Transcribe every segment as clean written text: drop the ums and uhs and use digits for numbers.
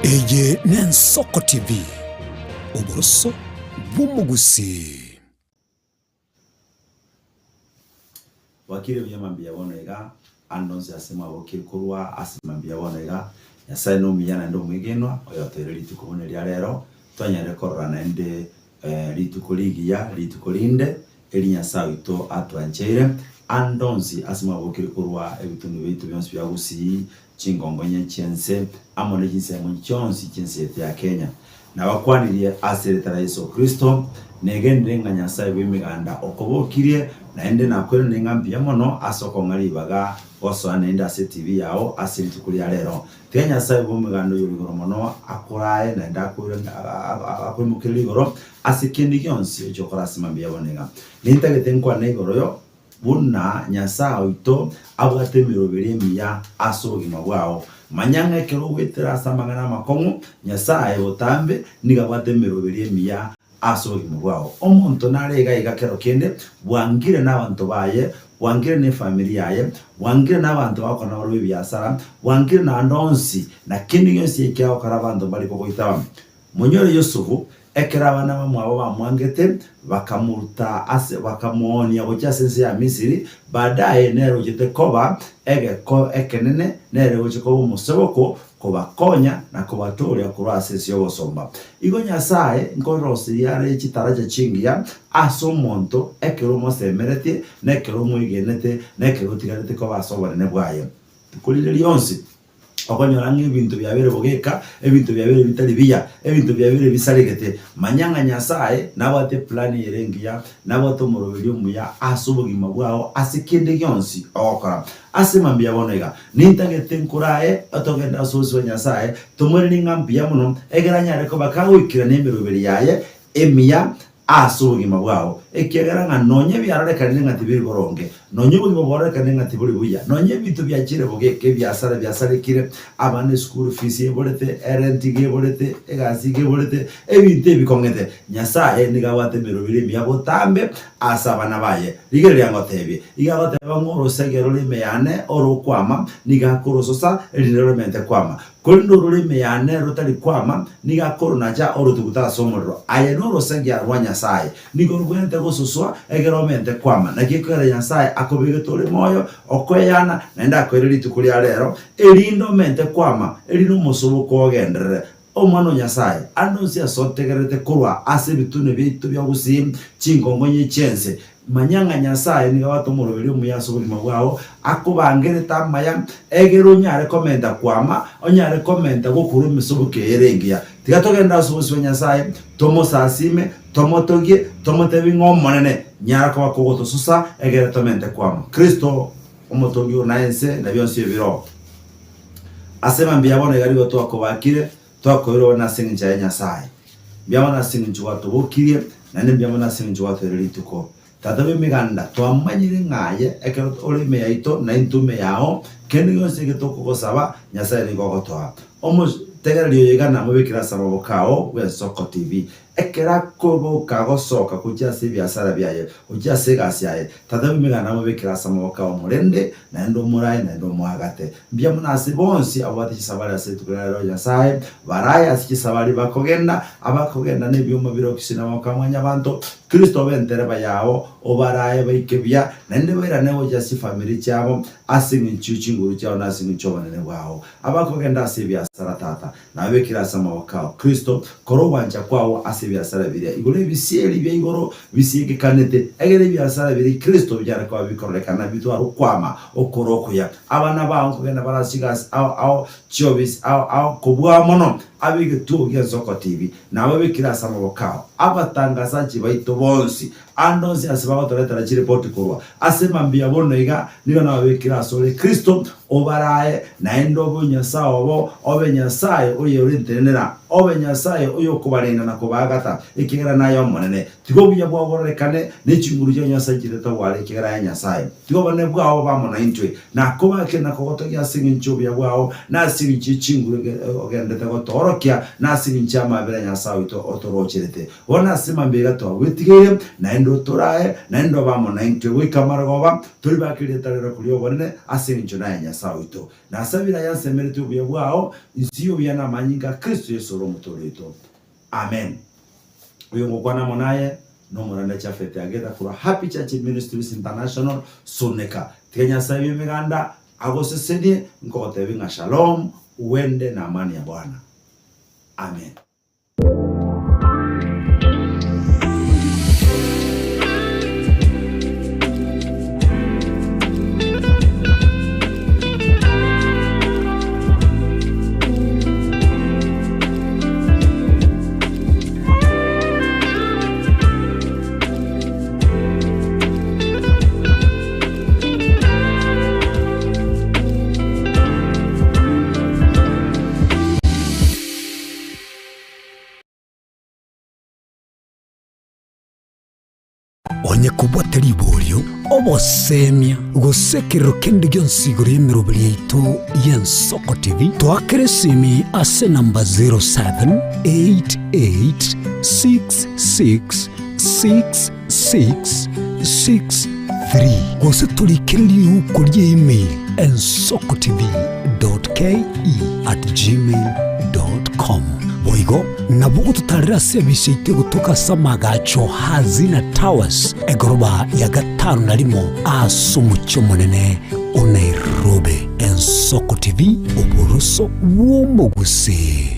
Eye n'Ensoko TV, oboroso bw'omogusii. Bwakire buya mambia bono iga, ande onsi ase mwabokie korwa ase mambia bono iga, Nyasae nomuya naende omwegenwa, oyotoire rituko buna eria rero, twanyarire korora naende rituko rigiya, rituko rinde, eri Nyasae oito atwancheire, ande onsi ase mwabokire korwa ebitunwa biaito bionsi bia Gusii, chingongonya chi'ense, amo ne chinsemo chionsi chi'ense yaito ya Kenya. Nabakwanirie ase erieta ria Yeso Kristo, negenire ng'a Nyasae bw'Emeganda okobokirie, naende nakweranire ng'a mbuya mono ase okong'a ribaga gosoa naende ase etibi yao ase rituko ria rero. Tiga Nyasae bw'Omeganda oyore igoro mono akorae naende akoimokererie igoro ase kende gionsi ochia gokora ase mambia bono iga. Nintagete nkwane igoro yo Buna Nyasae oito abwate emeroberi emiya ase obogima bwao. Manya ng'a ekero ogoetera ase amang'ana amakong'u, Nyasae botambe nigo abwate emeroberi emiya ase obogima bwao. Omonto nare iga iga kero kende, bwangire nabanto baye, bwangire nefamiri yaye, bwangire nabanto bagokora nabarabwo ebiasara, bwangire naende onsi, na kende gionsi eki agokora abanto mbari kogoitaba. Monyore Yusufu, ekero abana bamwabo bamwangete, bakamoruta ase bakamoonia gochia ase ense ya Misiri, baadaye nere ochete koba egeko ekenene, nere gochia koba omoseboko, kobakonya na kobatooria korwa ase ense y'obosomba. Igo Nyasae nkoroseria are chitaracha chingiya ase omonto ekero omosemeretie, na ekero omwegenete, na ekero otigarete koba ase obonene bwaye. Rituko rire rionsi. Okonyora ng'a ebinto biabeire bogeka, ebinto biabeire bitari biya, ebinto biabeire bisaregete. Manya ng'a Nyasae nabwate eplan ere engiya, nabwate omoroberio omuya ase obogima bwao ase kende gionsi ogokora. Ase mambia bono iga, nintagete nkorae togende ase obosio bwa Nyasae, tomoiranerie ng'a mbuya mono, egere anyare koba kagoikerania emeroberi yaye emiya ase obogima bwao, ekiagera ng'a nonya biarorekanire ng'a tibiri boronge, nonya obogima bwarorekanire ng'a tibori buya, nonya ebinto biachire bogeka, ebiasara biasarekire, abana eschool fees eborete, erent iga eborete, egasi iga eborete, ebinto ebikong'ete, Nyasaye nigo abwate emeroberi emiya botambe ase abana baye. Rigereria ngotebie, iga agoteba ng'a orosege rore ime yane orokwama, nigo akorososa, erinde romente kwama. Korende ororeme yane rotari kwama, nigo akoronacha orotuguta ase omorero. Aye norosagia rwa Nyasae, nigo rogwenerete gosuswa, egere omente kwama. Naki ekogera Nyasae akobegete ore moyo, okoeyana, naende akoire rituko ria rero, erinde omente kwama, erinde omosoboko ogenderere. Omwana o Nyasae, ande onsi ase otegererete korwa ase ebitune biaito bia gusii, chingongo chi'ense, Manya ng'a Nyasae nigo abwate omoroberi omuya ase obogima bwao, akobangerete amaya, egere onyare komenta kwama, onyare komenta gokorwa emesoboki eye ere engiya. Tiga togende ase obosio bwa Nyasae, tomosasime, tomotogie, tomotebie ng'a Omonene, nyara koba kogotosusa, egere tomente kwama. Kristo, omotongi igoro na ense, na bionsi ebiroo. Ase mambia bono iga rigo twakobakire, Twakoirwe bono ase engencho ya Nyasae. Mbuya mono ase engencho gwatobokirie, naende mbuya mono ase engencho gwatoeire rituko. Tata bw'emeganda, twamanyire ng'a aye ekero ore ime yaito, naintwe ime yao, kende gionsi eke tokogosaba, Nyasae nigo ogotoa. Omotegereri oyo iga namobekire ase amaboko ao bw'ensoko TV. Ekero akoboka gosoka gochia ase ebiasara biaye, gochia ase egasi yaye, Tata bw'Emeganda namobekere ase amaboko ao omorende, naende omorae, naende omoagate. Mbuya mono ase bonsi ababwate chisabari ase rituko ria rero, Nyasae, barae ase chisabari bakogenda, abakogenda nebioma birokisi na amaboko a Mwanyabanto, Kristo obe entereba yabo, obarae baike buya, naende bairane gochia ase chifamiri chiabo, ase engencho ye chinguru chiao na ase engencho y'obonene bwao. Abakogenda ase ebiasara, Tata, Nabekire ase amaboko ao, Kristo, kora ogwancha kwao ase ebiasara biria igoro ebisieri bia igoro bisiegekanete, egere ebiasara biria Kristo binyare koba bikororekana bitware okwama okore okuya. Abana bao nkogenda bare ase chigasi ao ao, chiobisi ao ao, kobua mono ab'egetuo gi'ensoko TV, nababekire ase amaboko ao. Abatangasachi baito bonsi, Ande onsi ase bagotoretera chiripoti korwa ase mambia bono iga, nigo nababekire asore Kristo, obarae, naende obe Onyasae obo, obe Nyasae oye ore ntenenera. Obe Nyasae oyokobarenda na kobaagata, ekiagera naye Omonene. Tiga obuya bwao bororekane, ne chinguru chia Nyasae chiretogware, ekiagera aye Nyasae. Tiga obonene bwao bobe amo naintwe, na kobakire na kogotogia ase engencho y'obuya bwao, na ase engencho ye chinguru ogendererete gotoorokia, na ase engencho y'amaabera Nyasae oito otorocherete. Bono ase mambia iga twagwetigeire, naende otorae, naende obe amo naintwe goika amarogoba, toribake erieta riroku ri'obonene ase engencho naye Nyasae oito. Nasabire aya nsemeretie obuya bwao, inse y'obuya na amanyinga a Kristo Yeso ore Omotoori oito. Amen. Oyo ngokwana amo naye nomoranda Japhet Ageta korwa Happy Church Ministries International, Suneka. Tiga Nyasae bw'Emeganda agosesenie, nkogotebia ng'a Shalom, uende na amani ya Bwana. Amen. Onye kobwate riborio, obosemia, gose ekerero kende gionsi igoro y'emeroberi yaito y'Ensoko TV, toakere esimi ase enamba 0788666663 gose torikere riuko ria email ensokotv.ke@gmail.com. Boigo nabo ogototarera ase ebisi yaito egotoka ase amagacho Hazina Towers, egoroba ya gatano na rimo ase omochie omonene o Nairobi. Ensoko TV, oboroso bw'omogusii.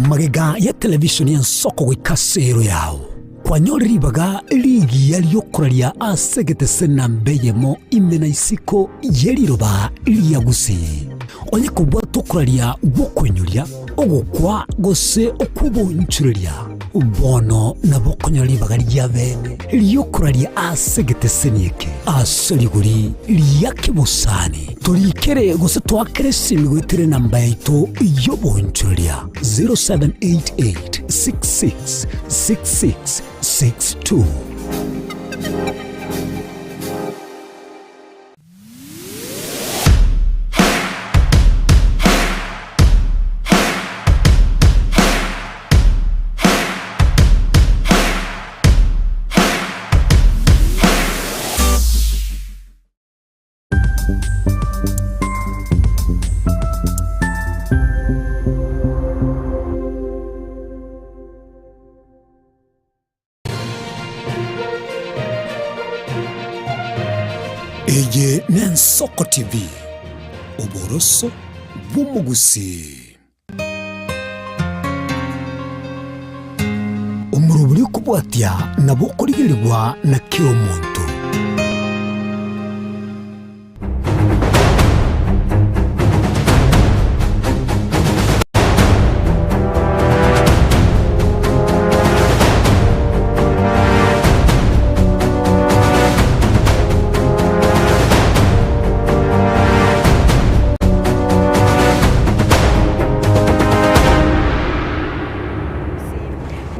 Magega ya televishoni y'ensoko goika ase ero yao, kwanyorire ribaga rigiya ri'okoraria ase egetese namba eyemo ime na isiko ye riroba ria Gusii. Onye kobwate okoraria gw'okoinyoria, ogokwa gose okw'obonchoreria, bono nabo okonyora ribaga ria bene ri'okoraria ase egeteseni eke ase rigori ria kebosani. Torikere gose toakere esimi goetera enamba yaito y'obonchoreria 0788 66 66 62. Eye n'Ensoko TV, oboroso bw'omogusii. Omorobori okobwatia nabo okorigerigwa na kera omonto.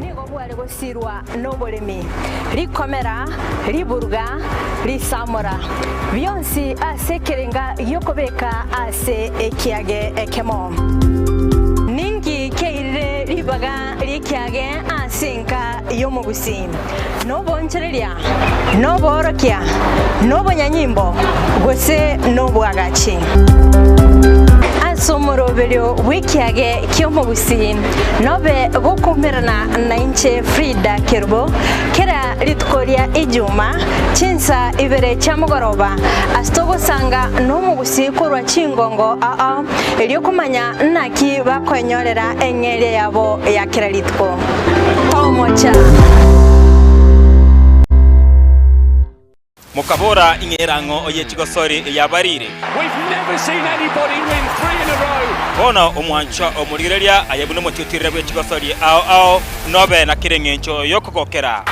Nigo bware gosirwa noboremi, rikomera, riburuga, risamora, bionsi ase ekerenga gi'okobeka ase ekiage ekemo. Ninki kiairire ribaga ri'ekiage ase enka y'omogusii? Nobonchoreria, noboorokia, nobonyanyimbo, gose nobwagachi? Ase omoroberio bw'ekiage ki'omogusii nobe gokoumerana nainche Frida Kerubo kera rituko ria Ijuma chinsa ibere chia mogoroba ase togosanga nomogusii korwa chingongo ao erio komanya naki bakoenyorera eng'eria yabo ya kera rituko. Tomocha. Mokabora, Ing'era ng'o oye chigosori eyabarire? Bono omwanchwa omorigereria aye buna omotiotirere bwe chigosori ao ao, nobe na kera engencho y'okogokera.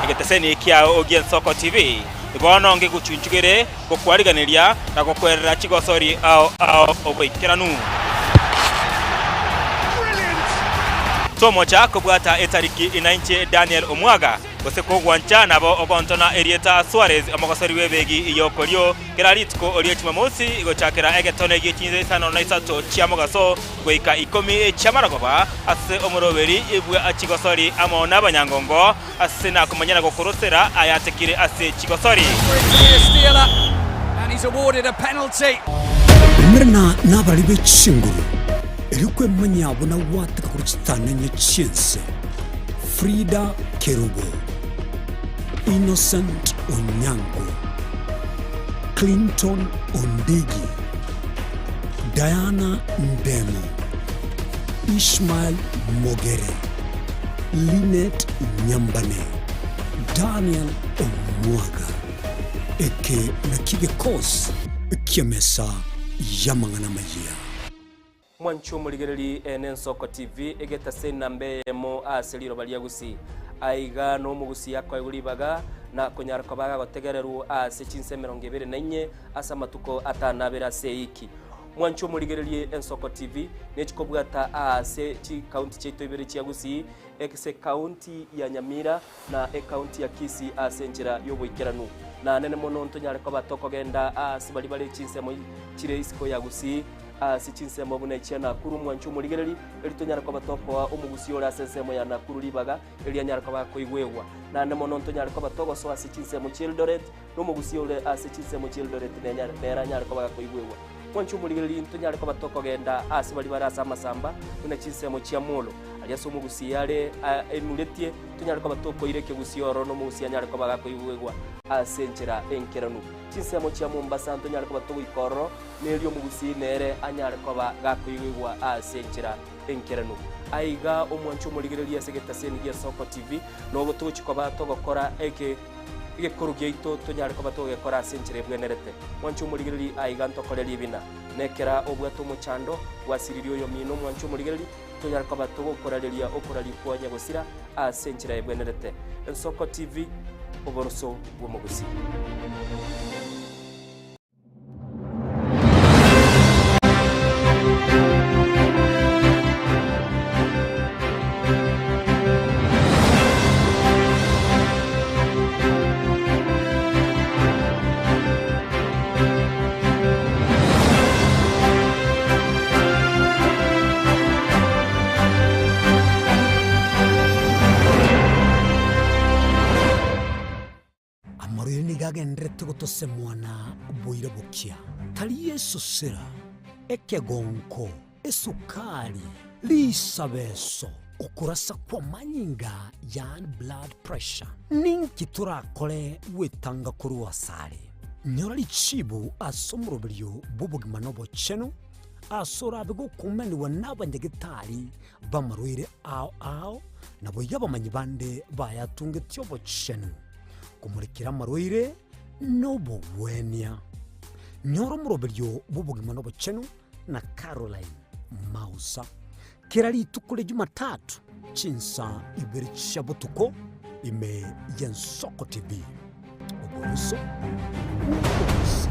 Egeteseni kiao gi'Ensoko TV. Bono ngegochunchugere gokwariganeria na gokwerera chigosori ao ao oboikeranu. Tomocha kobwata etariki inainche Daniel Omwaga, gose kogwancha nabo ogontona erieta Suarez omogosori bw'ebegi y'okorio kera rituko rie Jumamosi gochakera egetone gie chinsa isano na isato chia mogaso goika ikomi chi'amarogoba ase omoroberi bwa chigosori amo nabanyangongo Ase nakomanya na gokorosera ayatekire ase chigosori. Umerana nabarari be chinguru, erio kwemanyia buna gwateka korwa chitanenye chi'ense. Frida Kerubo, Innocent Onyango, Clinton Ondigi, Diana Ndemo, Ishmael Mogere. Linet Nyambane, Daniel Omwaga. Eke nakio gekosi ki'emesa y'amang'ana amayia. Mwanche omorigereri ene Ensoko TV egetase enamba eyemo ase riroba ria Gusii. Aiga nomogusii akoegwa ribaga na konyara koba agotegererwa ase chinsa emerongo ebere na inye ase amatuko atano abere ase eiki. Mwanche omorigererie Ensoko TV nechikobwata aase chikaunti chiaito ibere chia Gusii, ase ekaunti ya Nyamira na ekaunti ya Kisii ase enchera y'oboikeranu. Na nene mono ntonyare koba tokogenda aase baria bare chinsemo chire isiko ya Gusii, ase chinsemo buna echia Nakuru. Mwanche omorigereri, erio tonyare koba tokoa omogusii ore ase ensemo ya Nakuru ribaga, erio anyare koba akoigwegwa. Naende mono ntonyare koba togosoa ase chinsemo chi'Eldoret, na omogusii ore ase chinsemo chi'Eldoret nere anyare koba gakoigwegwa. Mwanche omorigereria ntonyare koba tokogenda aase baria bare ase amasamba, buna chinsemo chia Molo, aria ase omogusii are aimuretie, tonyare koba tokoira ekegusii ororo na omogusii anyare koba gakoigwegwa ase enchera enkeranu. Chinsemo chia Mombasa ntonyare koba togoika ororo, na erio omogusii nere anyare koba gakoigwegwa ase enchera enkeranu. Aiga omwanche omorigereria ase egetaseni gi'Esoko TV, nogo togochia koba togokora eke. Egekoro giaito tonyare koba togekora ase enchera ebwenerete. Mwanche omorigereria aiga ntokore ribina. Nekera obwate omochando, gwasiririe oyomino mwanche omorigereria, tonyare koba togokorareria okoraria kwa nyagosira ase enchera ebwenerete. Ensoko TV, oboroso bw'omogusii. Amarwaire nigo agendererete gotosemwa na boira bokia, tari esosera, ekegonko, esukari, risabeso, okorasa kw'amanyinga yaani blood pressure. Ninki torakore gwetanga korwa asare? Nyora richibu ase omoroberio bw'obogima na obochenu, ase orabe gokumanigwa n'abanyagetari b'amarwaire ao ao, naboigo abamanyi bande bayatungetie obochenu, komorekera amarwaire nobogwenia. Nyora omoroberio bw'obogima nobochenu na Caroline Mausa. Kera rituko ria Jumatatu chinsa ibere chia botuko ime y'Ensoko TV. Oboroso bw'obogusii.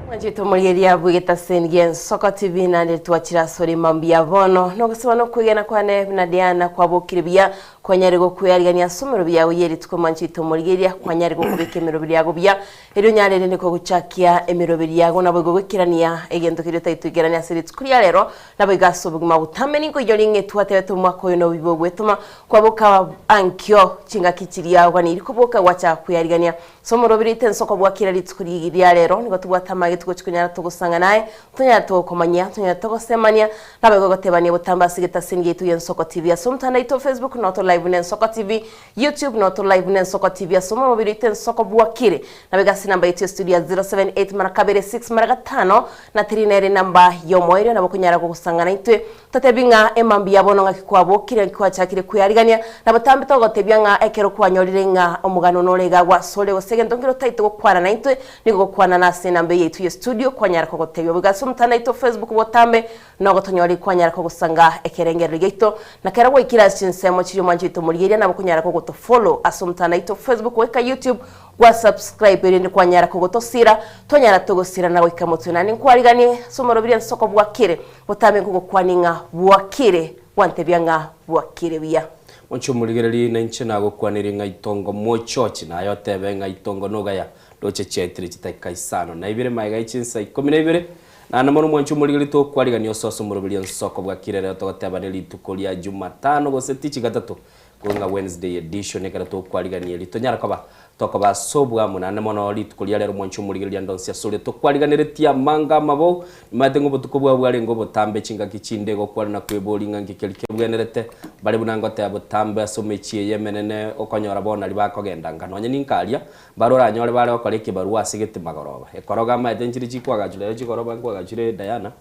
Mwanchete omorigereria bw'egetaseni gi'Ensoko TV naende twachire asore mambia bono nogosaba nokwegena kwane buna Diana kwabokire buya kwanyare gokwearigania ase emeroberi yago ye rituko mwanchete omorigereria kwanyare gokobeka emeroberi yago buya erio onyare rende kogochakia emeroberi yago naboigo goikerania egento keria otaitoikerania ase rituko ria rero naboigo ase obogima botambe ninkoinyora ing'e twatebete omwaka oyo noboibo ogwetoma kwaboka ankio chingaki chiria oganeirie koboka gwachaka kwearigania. Ase omorobiri oito ensoko bwakire rituko ria rero, nigo tobwate amage togochia konyara togosang'a naye, tonyare togokomanyia, tonyare togosemania, naboigo gotebania botambe ase egetaseni giaito gia Ensoko TV. Ase omotandao oito o Facebook noo tore live buna Ensoko TV, YouTube noo tore live buna Ensoko TV. Ase omorobiri oito ensoko bwakire, naboigo ase enamba yaito ya studio ya 078 mara kabere 6 mara gatano na three nere enamba y'omoerio nabo okonyara gogosang'a naintwe Totebi ng'a emambia bono ng'aki kwabokire, ng'aki kwachakire kwearigania, na botambe togotebia ng'a ekero kwanyorire ng'a omogano nore iga gwasore gose egento nkere otaete gokwana naintwe, nigo gokwana ase enamba eye yaito ye studio kwanyara kogotebia boigo ase omotandao oito o Facebook botambe nogotonyore kwanyara kogosanga ekerengererio giaito. Na kero gwaikire ase chinsemo chiria omwancho oito omorigereria nabo okonyara kogotofollow ase omotandao oito o Facebook goika YouTube Gwa subscribe erinde kwanyara kogotosira, twanyara togosirana goika motwe. Naende nkwariganie ase omorobiri ensoko bwakire, botambe nkogokwania ng'a bwakire, gwantebia ng'a bwakire buya. Monche omorigererie, na inche nagokwanirie ng'a itongo mochochi, naye otebe ng'a itongo nogaya, ndoche chiaetire chidakika isano na ibere magega ye chinsa ikomi na ibere. Naende mono mwanche omorigererie tokwarigania ose ase omoroberi ensoko bwakire rero togoteba ne rituko ria Jumatano gose tichi gatato Korwa Wednesday edition ekero tokwarigania erio tonyare koba tokoba ase obwamo naende mono rituko ria rero mwanche omorigereria ande onsi ase oria tokwariganeretie amanga amabou nimanyete ng'a obotuko bwao bwarenge obotambe chingaki chinde gokwana na kweboria ng'a nki keria kebwenerete mbare buna ngoteba botambe ase omechie eye emenene okonyora bono naria bakogenda nka nonye ninka aria mbare oranyore bare gokora ekebarua ase gete magoroba ekoroga amaete nchire chikwagachwa rero chikoroba nkwagachire Diana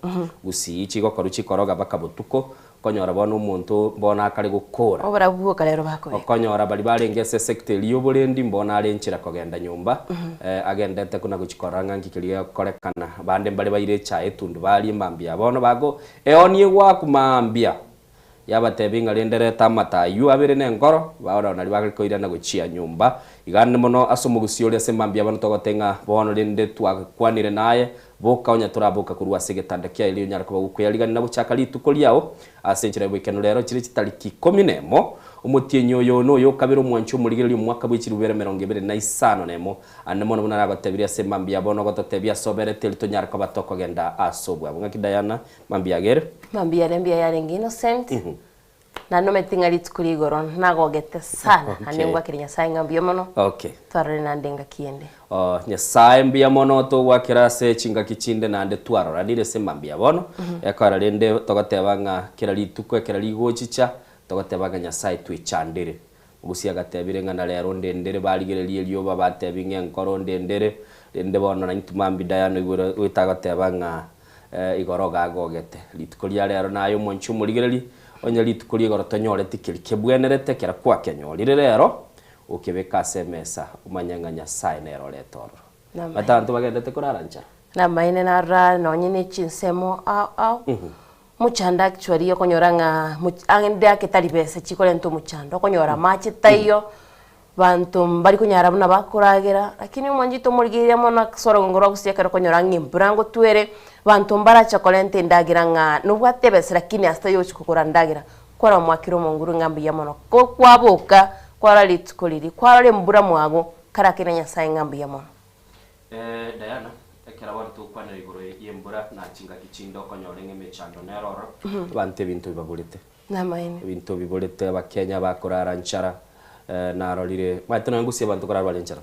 gusii chigokorwa chikoroga mpaka botuko Okonyora bono omonto mbono akare gokora. Oborabu bwoka rero bakobeka. Okonyora baria barenge ase esecta eria y'oborendi mbono are enchera kogenda nyomba, agendete kona gochia korora ng'a nki keria gegokorekana. Bande mbare baire echae etundubari mambia bono bako eoni egwaku mambia. Yabatebia ng'a rende reta amato ayio abere na enkoro, bono nario bare koirana gochia nyomba. Iga ande mono ase omogusii oria ase mambia bono togoteba ng'a bono rende twakwanire naye, Boka onye toraboka korwa ase egetanda kiaye erio onyare koba gokweyarigania na gochaka rituko riao ase enchera y'oboikeranu rero chire chitariki ikomi nemo omotienyi oyo noyo okabere omwanchi omorigereria omwaka bwe chilifu bibere emerongo ebere na isano nemo ande mono buna nagotebirie ase mambia bono ogototebia ase oberete erio tonyare koba tokogenda ase obwabo ng'aki Diana mambia agere. Mambia ere mbuya yarenge Innocent. Naende omanyete ng'a rituko ria igoro nagogete sana, naende ngwakere Nyasae ng'a mbuya mono, Okay. twarore naende engaki ende. Oh, Nyasae mbuya mono togwakera ase chingaki chinde naende twaroranire ase mambia bono. Ekero rende togoteba ng'a kera rituko ekero rigochicha, togoteba ng'a Nyasae twechandere. Omogusi agatebire ng'a na rero ndendere barigererie erioba batebi ng'a enkoro ndendere, rende bono naintwe mambia Diana oigure goeta agoteba ng'a Igoro gagogete. Rituko ria rero naye omwanchi omorigereria, onye rituko ria igoro tonyoreti keria kebwenerete ekero kwakenyorire rero, okebeke ase emesa, omanye ng'a Nyasae nere orete ororo. Namaene. Omanyete abanto bagendete korara nchara? Namaene narora nonye ne chinsemo ao ao, mochando actually okonyora ng'a moch ande ake tari besa chikorenta omochando, okonyora amache taiyo, Banto mbari konyara buna bakoragera, lakini omwanchete omorigereria mono ase orogongo rwa gusii ekero okonyora ng'a embura ngotwere, banto mbarache korenta endagera ng'a nobwate ebesa lakini ase taiyo ogochia kogora endagera, kwaramwakera omonguru ng'a mbuya mono. Ko kwaboka, kwarora rituko riria, kwarora embura mwago, karakene Nyasaye ng'a mbuya mono. Diana, ekero bono togokwanera igoro y'embura na chingaki chinde okonyora ng'a emechando nere ororo, abanto ebinto bibaborete. Namaene. Ebinto biborete abakenya bakorara nchara narorire omanyete nonya ngusia abanto korara bare nchara.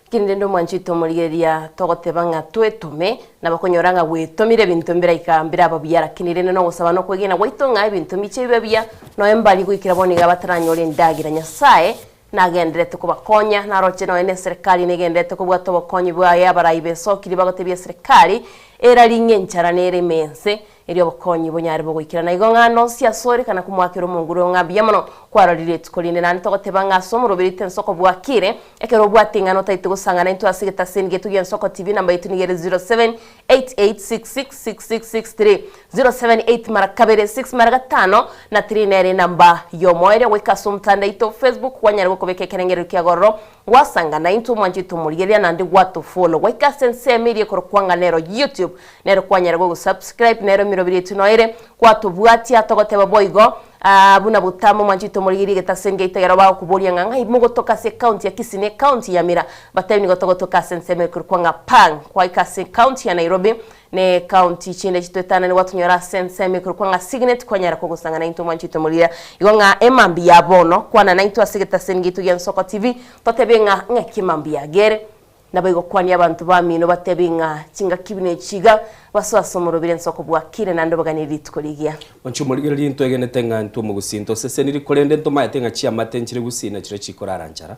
Lakini rende omwanchete omorigereria togoteba ng'a twetome, nabo okonyora ng'a gwetomire ebinto mbiraika mbiraba buya lakini rende nogosaba na okwegena gwaito ng'a ebinto mbiche bibe buya, nonya mbari goikera bono iga bataranyora endagera. Nyasaye nagenderete kobakonya, naroche nonya na eserekari negenderete kobwata obokonyi bwaye abarai besokire bagotebia eserekari eraring'e enchara nere ime ense, Erio obokonyi bonyare bogoikerana. Igo ng'a nonsi asore kana komoakera omonguru ng'a mbuya mono kwarorire rituko rinde. Naende togoteba ng'a ase omoroberi ensoko bwakire, ekero obwate ing'ana otaete gosang'ana intwe ase egetaseni geto gi'ensoko TV namba yaito nigo ere 0788666663, 078 mara kabere, 6 mara gatano, na 3 nere enamba y'omoerio. Goika ase omotandao oito o Facebook kwanyare gokobeka ekerengererio kiagororo Gwasanga naintwe omwanchete omorigereria naende gwatofollow gwaika ase ensemo eria ekorokwa ng'a nero YouTube nero kwanyara gogo subscribe nero emeroberi yaito noere gwatobwatia togoteba boigo. Aa buna botambe mwanchete omorigereria egetaseni giaito ekero bagokoboria ng'a ng'ai mogotoka ase ecounty ya Kisii na ecounty ya Mira, batebi nigo togotoka ase ensemo ekorokwa ng'a Pang, kwaika ase ecounty ya Nairobi na ecounty chinde chitoetanane gwatonyora ase ensemo ekorokwa ng'a Signet kwanyara kogosang'a naintwe mwanchete omorigereria. Igo ng'a emambia ya bono kwana naintwe ase egetaseni giaito gia Nsoko TV totebe ng'a ng'aki emambia agere. Naboigo kwania abanto bamino batebe ng'a chingaki buna echi iga, basoe ase omorobiri ense okobwakire naende obaganie rituko rigiya. Inche omorigereria ntwegenete ng'a intwe omogusii ntoseseniri korende ntomaete ng'a chiamate nchire gusii na chiria chikorara nchara.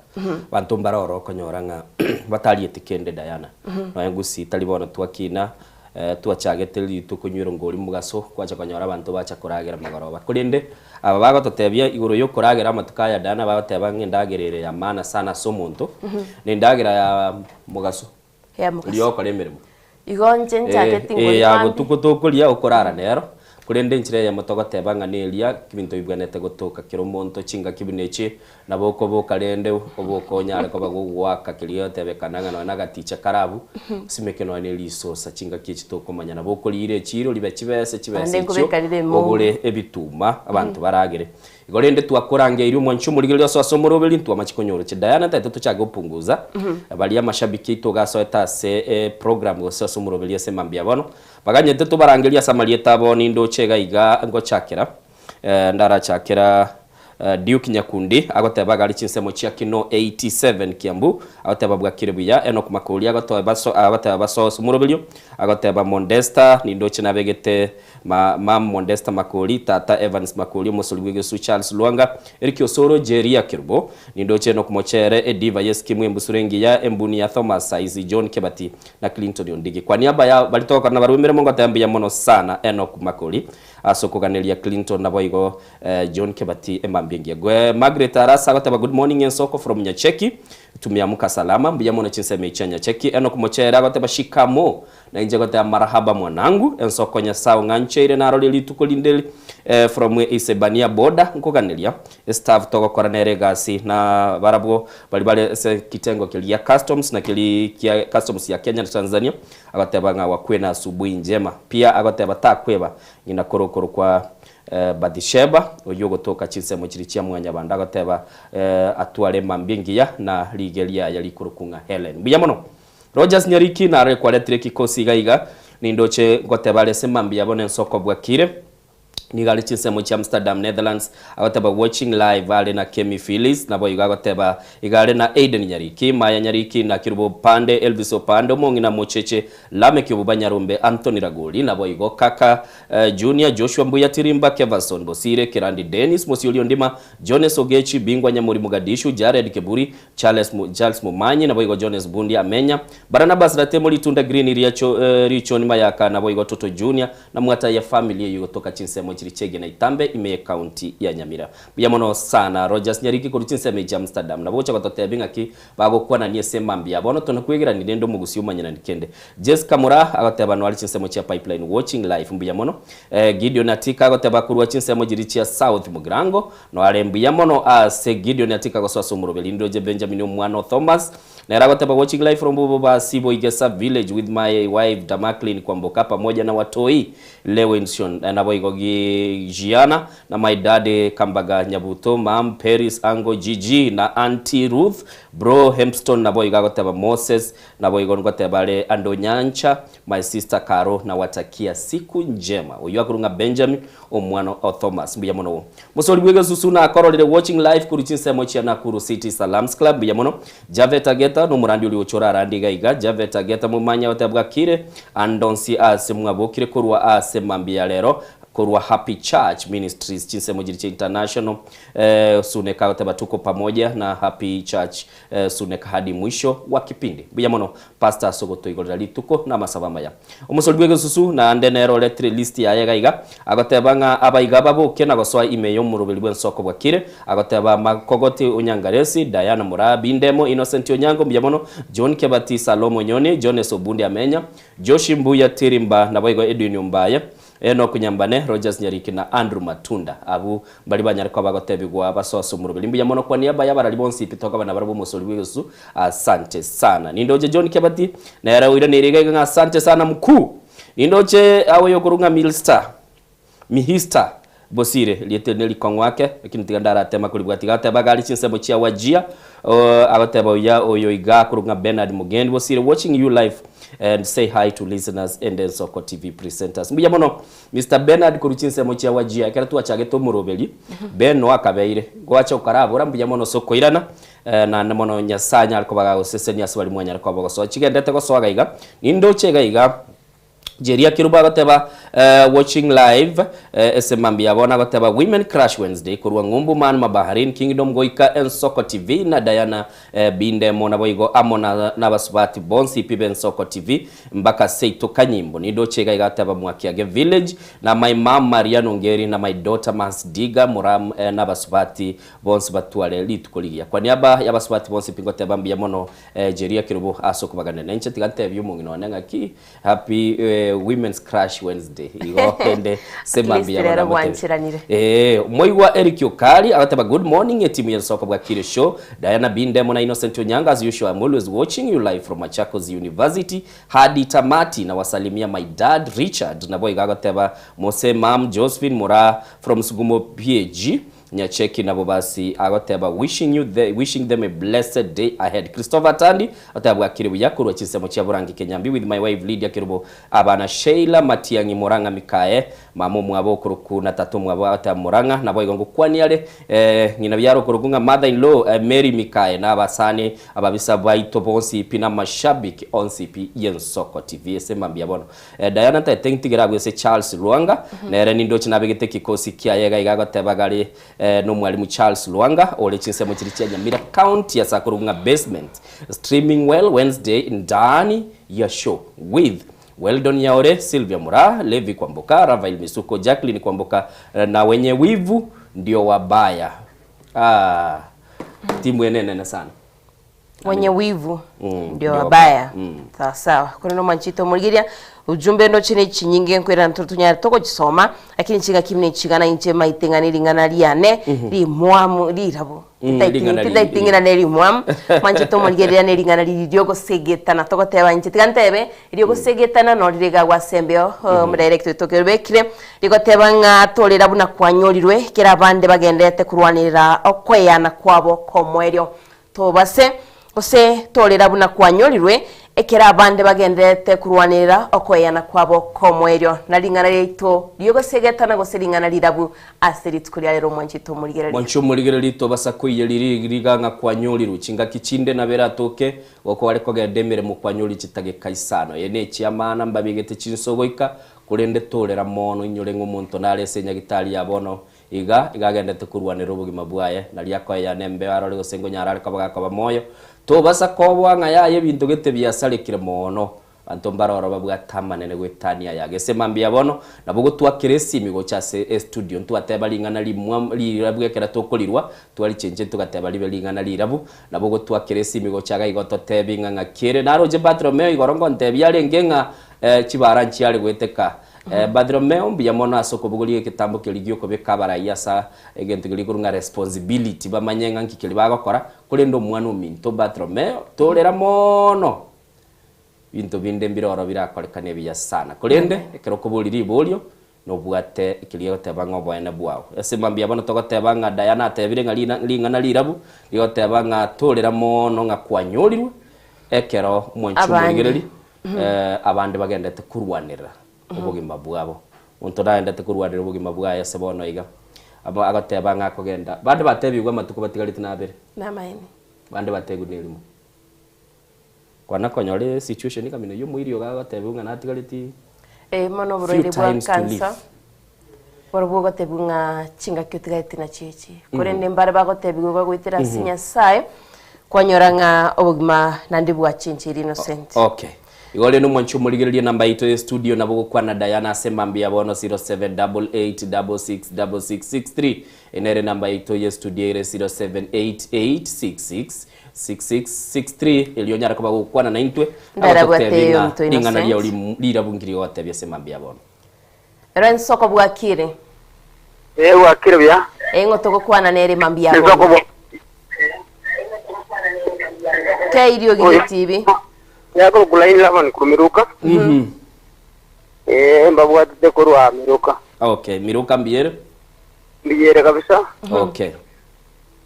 Abanto mbare oro okonyora ng'a batarieti kende Diana. Nonya gusii tari bono twakina twachagete rituko nywero ngori mogaso kwacha konyora abanto bacha koragera magoroba. Korende aba bagototebia igoro yokoragera amatuko aya Diana bagoteba ng'a endagera ere ya maana sana ase omonto, na endagera ya mogaso Ya mogaso. eria ogokora emeremo. Igo inche nchageti Eh, ngori ya mambia. botuko tokoria okorara nero, korende enchera eyemo togoteba ng'a neria ebinto bibwenerete gotoka kera omonto chingaki buna echi, Nabo okoboka rende oboke onyare koba gogoaka keria getebekana ng'a nonya nagaticha kare abwo, osimeke nonya ne risosa chingaki echi tokomanya. Nabo okoriira echiiro ribe chibese, chibese Naende echio nkobeka rire ime ogore ebituma abanto baragere. Igo rende twakorangeirie omwanchi omorigereria ase ase omoroberi ntwamache konyora Diana ntagete tochake gopunguza baria amashabiki aito gasoete ase eprogram gose ase omoroberi ase mambia bono, baganyete tobarangerie ase amarieta abo nindoche iga iga ngochakera Ndarachakera Duke Nyakundi agoteba agari chinsemo chia Kino 87 Kiambu agoteba bwakire buya Enock Makori agoteba basoe omoroberio agoteba Mondesta nindoche nabegete ma Mam Mondesta Makori Tata Evans Makori omosori bw'egesu Charles Lwanga Eric Osoro Jeria Kerubo nindoche Enock Mochere Ediva Yesikimu Embusuro Engiya Embuni ya Thomas Saizi John Kebati na Clinton Ondigi Kwa niaba ya baria togokora nabarabwo emeremo ngoteba mbuya mono sana Enock Makori Ase okoganeria Clinton naboigo John Kebati emambia engiya. Gwe Margaret Arasa agoteba good morning ensoko from Nyacheki tumeamuka salama mbuya mono chinsemo echi chia Nyacheki. Enock Mochere agoteba shikamo na inche goteba marahaba mwanangu ensoko Nyasae ong'ancheire narorire rituko rinde from Isebania border nkoganeria estaff togokora nere egasi na barabwo bari bare ase kitengo keria customs na keri kia customs ya Kenya na Tanzania Agoteba ng'a wakwe na asubuhi njema. Pia agoteba takweba ng'ina korokoro kwa Bathsheba, oyio ogotoka chinsemo chiria chia mwanyabando. Agoteba atware emambia engiya na riige riaye rikorokwa ng'a Helen. Mbuya mono. Rogers Nyariki naro ekwaretire ekikosi iga iga, nindoche ngoteba are ase emambia yabo nensoko bwakire. Nigo are chinsemo chia Amsterdam, Netherlands, agoteba watching live are na Kemi Phillies, naboigo agoteba iga are na Aiden Nyariki, Maya Nyariki, na Kirubo Opande, Elvis Opande, omong'ina Mocheche, Lameck Obuba Nyarombe, Anthony Ragoli, naboigo Kaka Junior, Joshua Mbuya Tirimba, Keverson Bosire, Kerandi Dennis, Mosiori Ondima, Jones Ogechi, Bingwa Nyamori Mogadishu, Jared Keburi, Charles Charles Momanyi, naboigo Jones Bundi Amenya, Barnabas Ratemo Ritunda Green Riacho Richoni Mayaka, naboigo Toto Junior, na mwata ya family eyio gotoka chinsemo chiri chiege na Itambe ime ye county ya Nyamira. Mbuya mono sana Rogers Nyariki korwa chinsemo echi Amsterdam. Nabo gocha gototebia ng'aki bagokwanania ase emambia bono tonakwegera rende omogusii omanyenani kende. Jessica Moraa agoteba noare chinsemo chia Pipeline watching live mbuya mono. Gideon Atika agoteba korwa chinsemo chiri chia South Mugirango noare mbuya mono ase Gideon Atika gosoa ase omoroberi ndoche Benjamin omwana o Thomas Nere agoteba watching live from Bobasi Boigesa village with my wife Damaklin Kwamboka pamoja na watoi Lewinson naboigo Gianna na my daddy Kambaga Nyabuto mum Peris Ango GG na auntie Ruth bro Hempston naboigo agoteba Moses naboigo ngoteba are Andonyancha my sister Caro nawatakia siku njema oyio akorwa ng'a Benjamin Omwana o Thomas mbuya mono. Mosori bw'egesusu nakororire watching live korwa chinsemo chia Nakuru City Salams Club mbuya mono. Javet Ageta nomorandi oria ocha orarande iga iga. Javet Ageta momanye agoteba bwakire andonsi ase mwabokire korwa ase mambia ya rero korwa Happy Church Ministries chinsemo chiria chia International eh, Suneka agoteba tuko pamoja na Happy Church eh, Suneka hadi mwisho wa kipindi. Mbuya mono Pastor ase ogotoigorera rituko na amasabo amaya. Omosori bw'egesusu naende nere oretire list yaye iga iga, agoteba ng'a abaiga baboke na gosoa ime y'omoroberi bw'ensoko bwakire, agoteba Makogoti Onyangaresi, Diana Moraa, Bindemo, Innocent Onyango, mbuya mono, John Kebati, Salomo Nyoni, Jones Obundi Amenya, Joshi Mbuya Tirimba, naboigo Edwin Ombaye, Enock Nyambane, Rogers Nyariki na Andrew Matunda. Abwo mbaria banyare koba bagotebigwa basoe ase omoroberi. Mbuya mono kwa niaba y'abarari bonsi pi tokoba nabarabwo omosori bw'egesusu. Asante sana. Nindoche John Kebati nere oiraneire iga iga ng'a asante sana mkuu. Nindoche awe okorwa ng'a Milster, Mihista. Bosire, rieta eri nerikong'u ake, lakini tiga ndaratema koribwatia. Iga agoteba iga aria chinsemo chia Wajir, agoteba oya oyo iga akorokwa ng'a Bernard Mugendi Bosire, watching you live and say hi to listeners and Ensoko TV presenters. Mbuya mono Mister Bernard korwa chinsemo chia Wajir, ekero twachagete omoroberi, Ben noe akabeire, gwacha okarabora mbuya mono ase okoirana, naende mono Nyasaye anyare koba gagosesenia ase baria mwanyare koba gosoa. Chigendete gosoa iga iga, nindoche iga iga. Jeria Kerubo agoteba watching live ese mambia bono agoteba women crush Wednesday korwa ng'umbu man mabaharin kingdom goika ensoko TV na Diana bindemo naboigo amo na nabasubati bonsi pi bensoko TV mpaka seito kanyimbo nindoche iga iga ateba mwakiage village na my mom Maria Nongeri na my daughter Mans Diga Muram nabasubati bonsi batware rituko rigiya kwa niaba yabasubati bonsi pi ngoteba mbuya mono Jeria Kerubo ase okobagania nainche tiga ntebie omong'ina one ng'aki Happy Women's Crush Wednesday. Igo kende se At least mambia rero bono amotebie. bwancheranire. Eh, moigwa Eric Okari agateba good morning etimu ya Nsoko bwakire show. Diana Bindemo na Innocent Onyanga as usual I'm always watching you live from Machakos University. Hadi tamati na wasalimia my dad Richard nabo iga agoteba Mose mam Josephine Mura from Sugumo PAG. Nyacheki nabo basi agoteba wishing you the, wishing them a blessed day ahead. Christopher Tandi oteba bwakire buya korwa chinsemo chia Borangi Kenyambi with my wife Lydia Kerubo abana Sheila Matiang'i Murang'a Mikae mama omwabo okoroku na tata omwabo agoteba Murang'a naboigo ngokwania are eh, ng'ina biara okoroku ng'a mother in law eh, Mary Mikae na abasani ababisa baito bonsi pi na amashabiki onsi pi y'Ensoko TV ase mambia bono. Diana ntaete ntigere agwo ase Charles Lwanga, nere nindoche nabegete ekikosi kiaye iga iga agoteba gare nomwalimu Charles Lwanga ore chinsemo chiria chia Nyamira County ase akorokwa ng'a Basement. Streaming well Wednesday ndani ya show with Weldon Nyaore, Sylvia Muraa, Levi Kwamboka, Ravail Misuko, Jacqueline Kwamboka na wenye wivu ndio wabaya. Ah, timu ene enene sana. Mwenye wivu Mm, ndio wabaya. Sawa sawa. Korende omwanchete omorigereria ujumbe ndoche ne chinyinge nkoirana tore tonyare togochisoma lakini chingaki buna echigana inche maete ng'a nering'ana riane rimwamu rirabo. Ring'ana ri- Tindaiting'ina ne rimwamu mwanchete omorigereria ne ring'ana riri riogosegetana togoteba inche tiga ntebe riogosegetana norire iga gwase embeo omodirect oito okerobekire rigoteba ng'a torera buna kwanyorirwe ekero abande bagendererete korwanerera okoeyana kwabo kw'omoerio Tobase, gose torera buna kwanyorirwe, ekero abande bagendererete korwanerera okoeyana kwabo kw'omoerio, na ring'ana riaito ri'ogosegetana gose ring'ana rirabu ase rituko ria rero omwanchete omorigereria. Mwanche omorigereria tobasa koiya riria riga ng'a kwanyorirwe. Chingaki chinde nabo eratoke, gokware kogenda emeremo kwanyorire chitageka isano. Eye nechiamana mbabegete chinso goika, korende torera mono inyore ng'a omonto nare ase enyagitari ya bono Iga iga agendete korwanera obogima bwaye, nario akoeyana embeo arore gose nkonyara are koba gakoba moyo. Tobasa koboa ng'a yaya ebinto gete biasarekire mono. Abanto mbare oro babwate amanene goetania aya. Gese mambia bono, nabo gotwakera esimi gocha ase estudio ntwateba ring'ana rimwa rirabu ekero tokorirwa, twarichenchia togateba ribe ring'ana rirabu, nabo gotwakera esimi gocha iga igo totebi ng'a ng'aki ere. Naroche Bartolomeo igoro ngontebia arenge ng'a chibara nchiare goeteka. Bartholomeo, mbuya mono ase okobogoria egetambo keria gi'okobeka abarai ase egento keria korwa ng'a responsibility, bamanye ng'a nki keria bagokora, korende omwana ominto Bartholomeo, torera mono, ebinto binde mbire oro birakorekane ebiya sana. Korende ekero okoboria riborio, nobwate keria egoteba ng'a oboene bwao. Ase mambia bono togoteba ng'a Diana atebire ng'a rina ring'ana rirabu, rigoteba ng'a torera mono ng'a kwanyorirwe, ekero omwanchi Abande. omorigereri Abande bagendete korwanerera obogima bwabo. Omonto nagendete korwanerera obogima bwaye ase bono iga, abo agoteba ng'a akogenda. Bande batebigwe amatuko batigarete nabere, Namaene. bande bategwe nerimo. Kwana konyora esituation kamina oyio omoiri ogo agotebigwa ng'a natigareti Eh, mono few oborwaire bwa times to live. cancer, borobwo ogotebigwa ng'a chingaki otigareti nachio echi. Korende mbare bagotebigwa igo goetera ase Nyasaye, kwanyora ng'a obogima naende bwachencheire Innocent. Okay. Igo rende omwanchi omorigereria enamba yaito ye studio nabo gokwana Diana ase mambia bono 0788666663 Eye nere enamba yaito ye studio ere 0788666663 erio onyare koba gokwana naintwe Ndarabwate agototebia ng'a omonto ring'ana riao Innocent. rim- rirabu nkiri gogotebia ase mambia bono. Ero ensoko bwakire. Ee, bwakire buya. Eng'o togokwana nere mambia Ensoko bono. bwa Kei riogi Oyo. getibi. Yakorokwa Laini Laban korwa Miruka. Ee, mbabwatete korwa Miruka. Okay, Miruka mbuya ere? Mbiyere kabisa. Okay.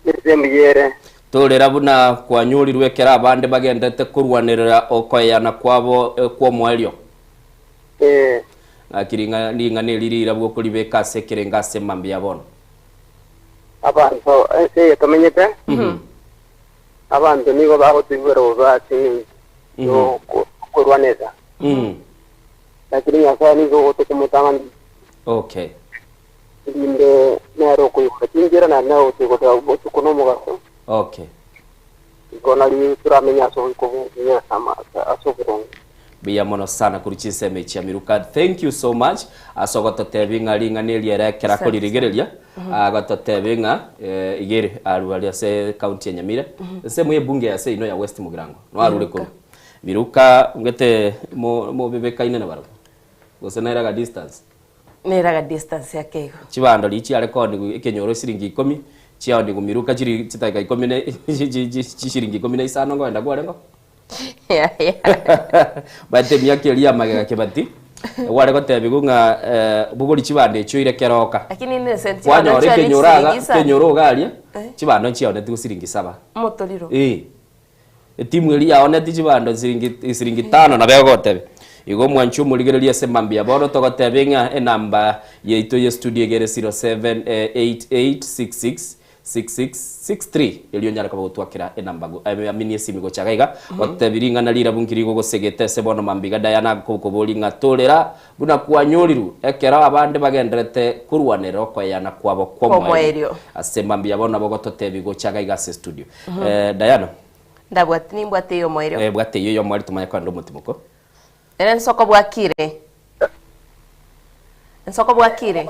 Nese mbiyere. Torera buna kwanyorirwe ekero abande bagendete korwanerera okoeyana kwabo eh, kw'omoerio. Eh. Ng'aki ring'a ring'ana eri rirabwo okoribeka ase ekerengo ase mambia bono. Abanto ense eye tomenyete, abanto nigo bagotoigwera bobe ase eng'encho y'okorwanesa. Lakini Nyasae nigo ogotokomotang'ani Okay. erinde nere okoigora chinchera naende nere ogotoigorera botuko na omogaso. Okay. Igo nario toramenye ase oboiko bw'obuya ase oboronge. Mbuya mono sana korwa chinsemo echi chia Miruka. Thank you so much ase ogototebi ng'a ring'ana eri ere ekero akoririgereria agototebi ng'a eh, iga ere arwe aria ase county ya Nyamira ensemo ya ebunge ya seino ya West Mugirango no arure korwa Miruka ngete mo mobebekaine na barabwo gose nere aga distance. Nere aga distance ake igo. Chibando riria chiare koonigwa ekenyoro esiringi ikomi, chiaonigwa miruka chiri chidakika ikomi na chishiringi ikomi na isano nkoenda kwarenge oo. Omanyete emiaka eria ya magega kebati, gware gotebigwa ng'a bogori chibando echio oire keroka. Lakini innocent chibando Kwanyora nchiare ekenyoro iga, chisiringi isano. ekenyoro iga aria, Eh. chibando nchiaonetigwe siringi saba. Omotoriro. Eh. Etimu eria yaonetie chibando siringi siringi tano nabo egotebia. Igo omwanchi omorigereria ase mambia bono togotebia ng'a enamba yaito ye studio iga ere 0788666663 erio onyare koba gotwakera enamba go I mean esimi gocha iga iga gotebia ring'ana rirabu nki rigogosegete ase bono mambia iga Diana agokoboria ng'a torera buna kwanyorirwe ekero abande bagendererete korwanerera okoeyana kwabo kw'omoerio Kw'omoerio. ase mambia bono nabo ogototebia gocha iga iga ase studio. Diana. Ndabwati nimbwate ey'omoerio. Eh, bwate eyio y'omoerio tomanye kogenda omotimoko. Ere nsoko bwakire. Nsoko bwakire.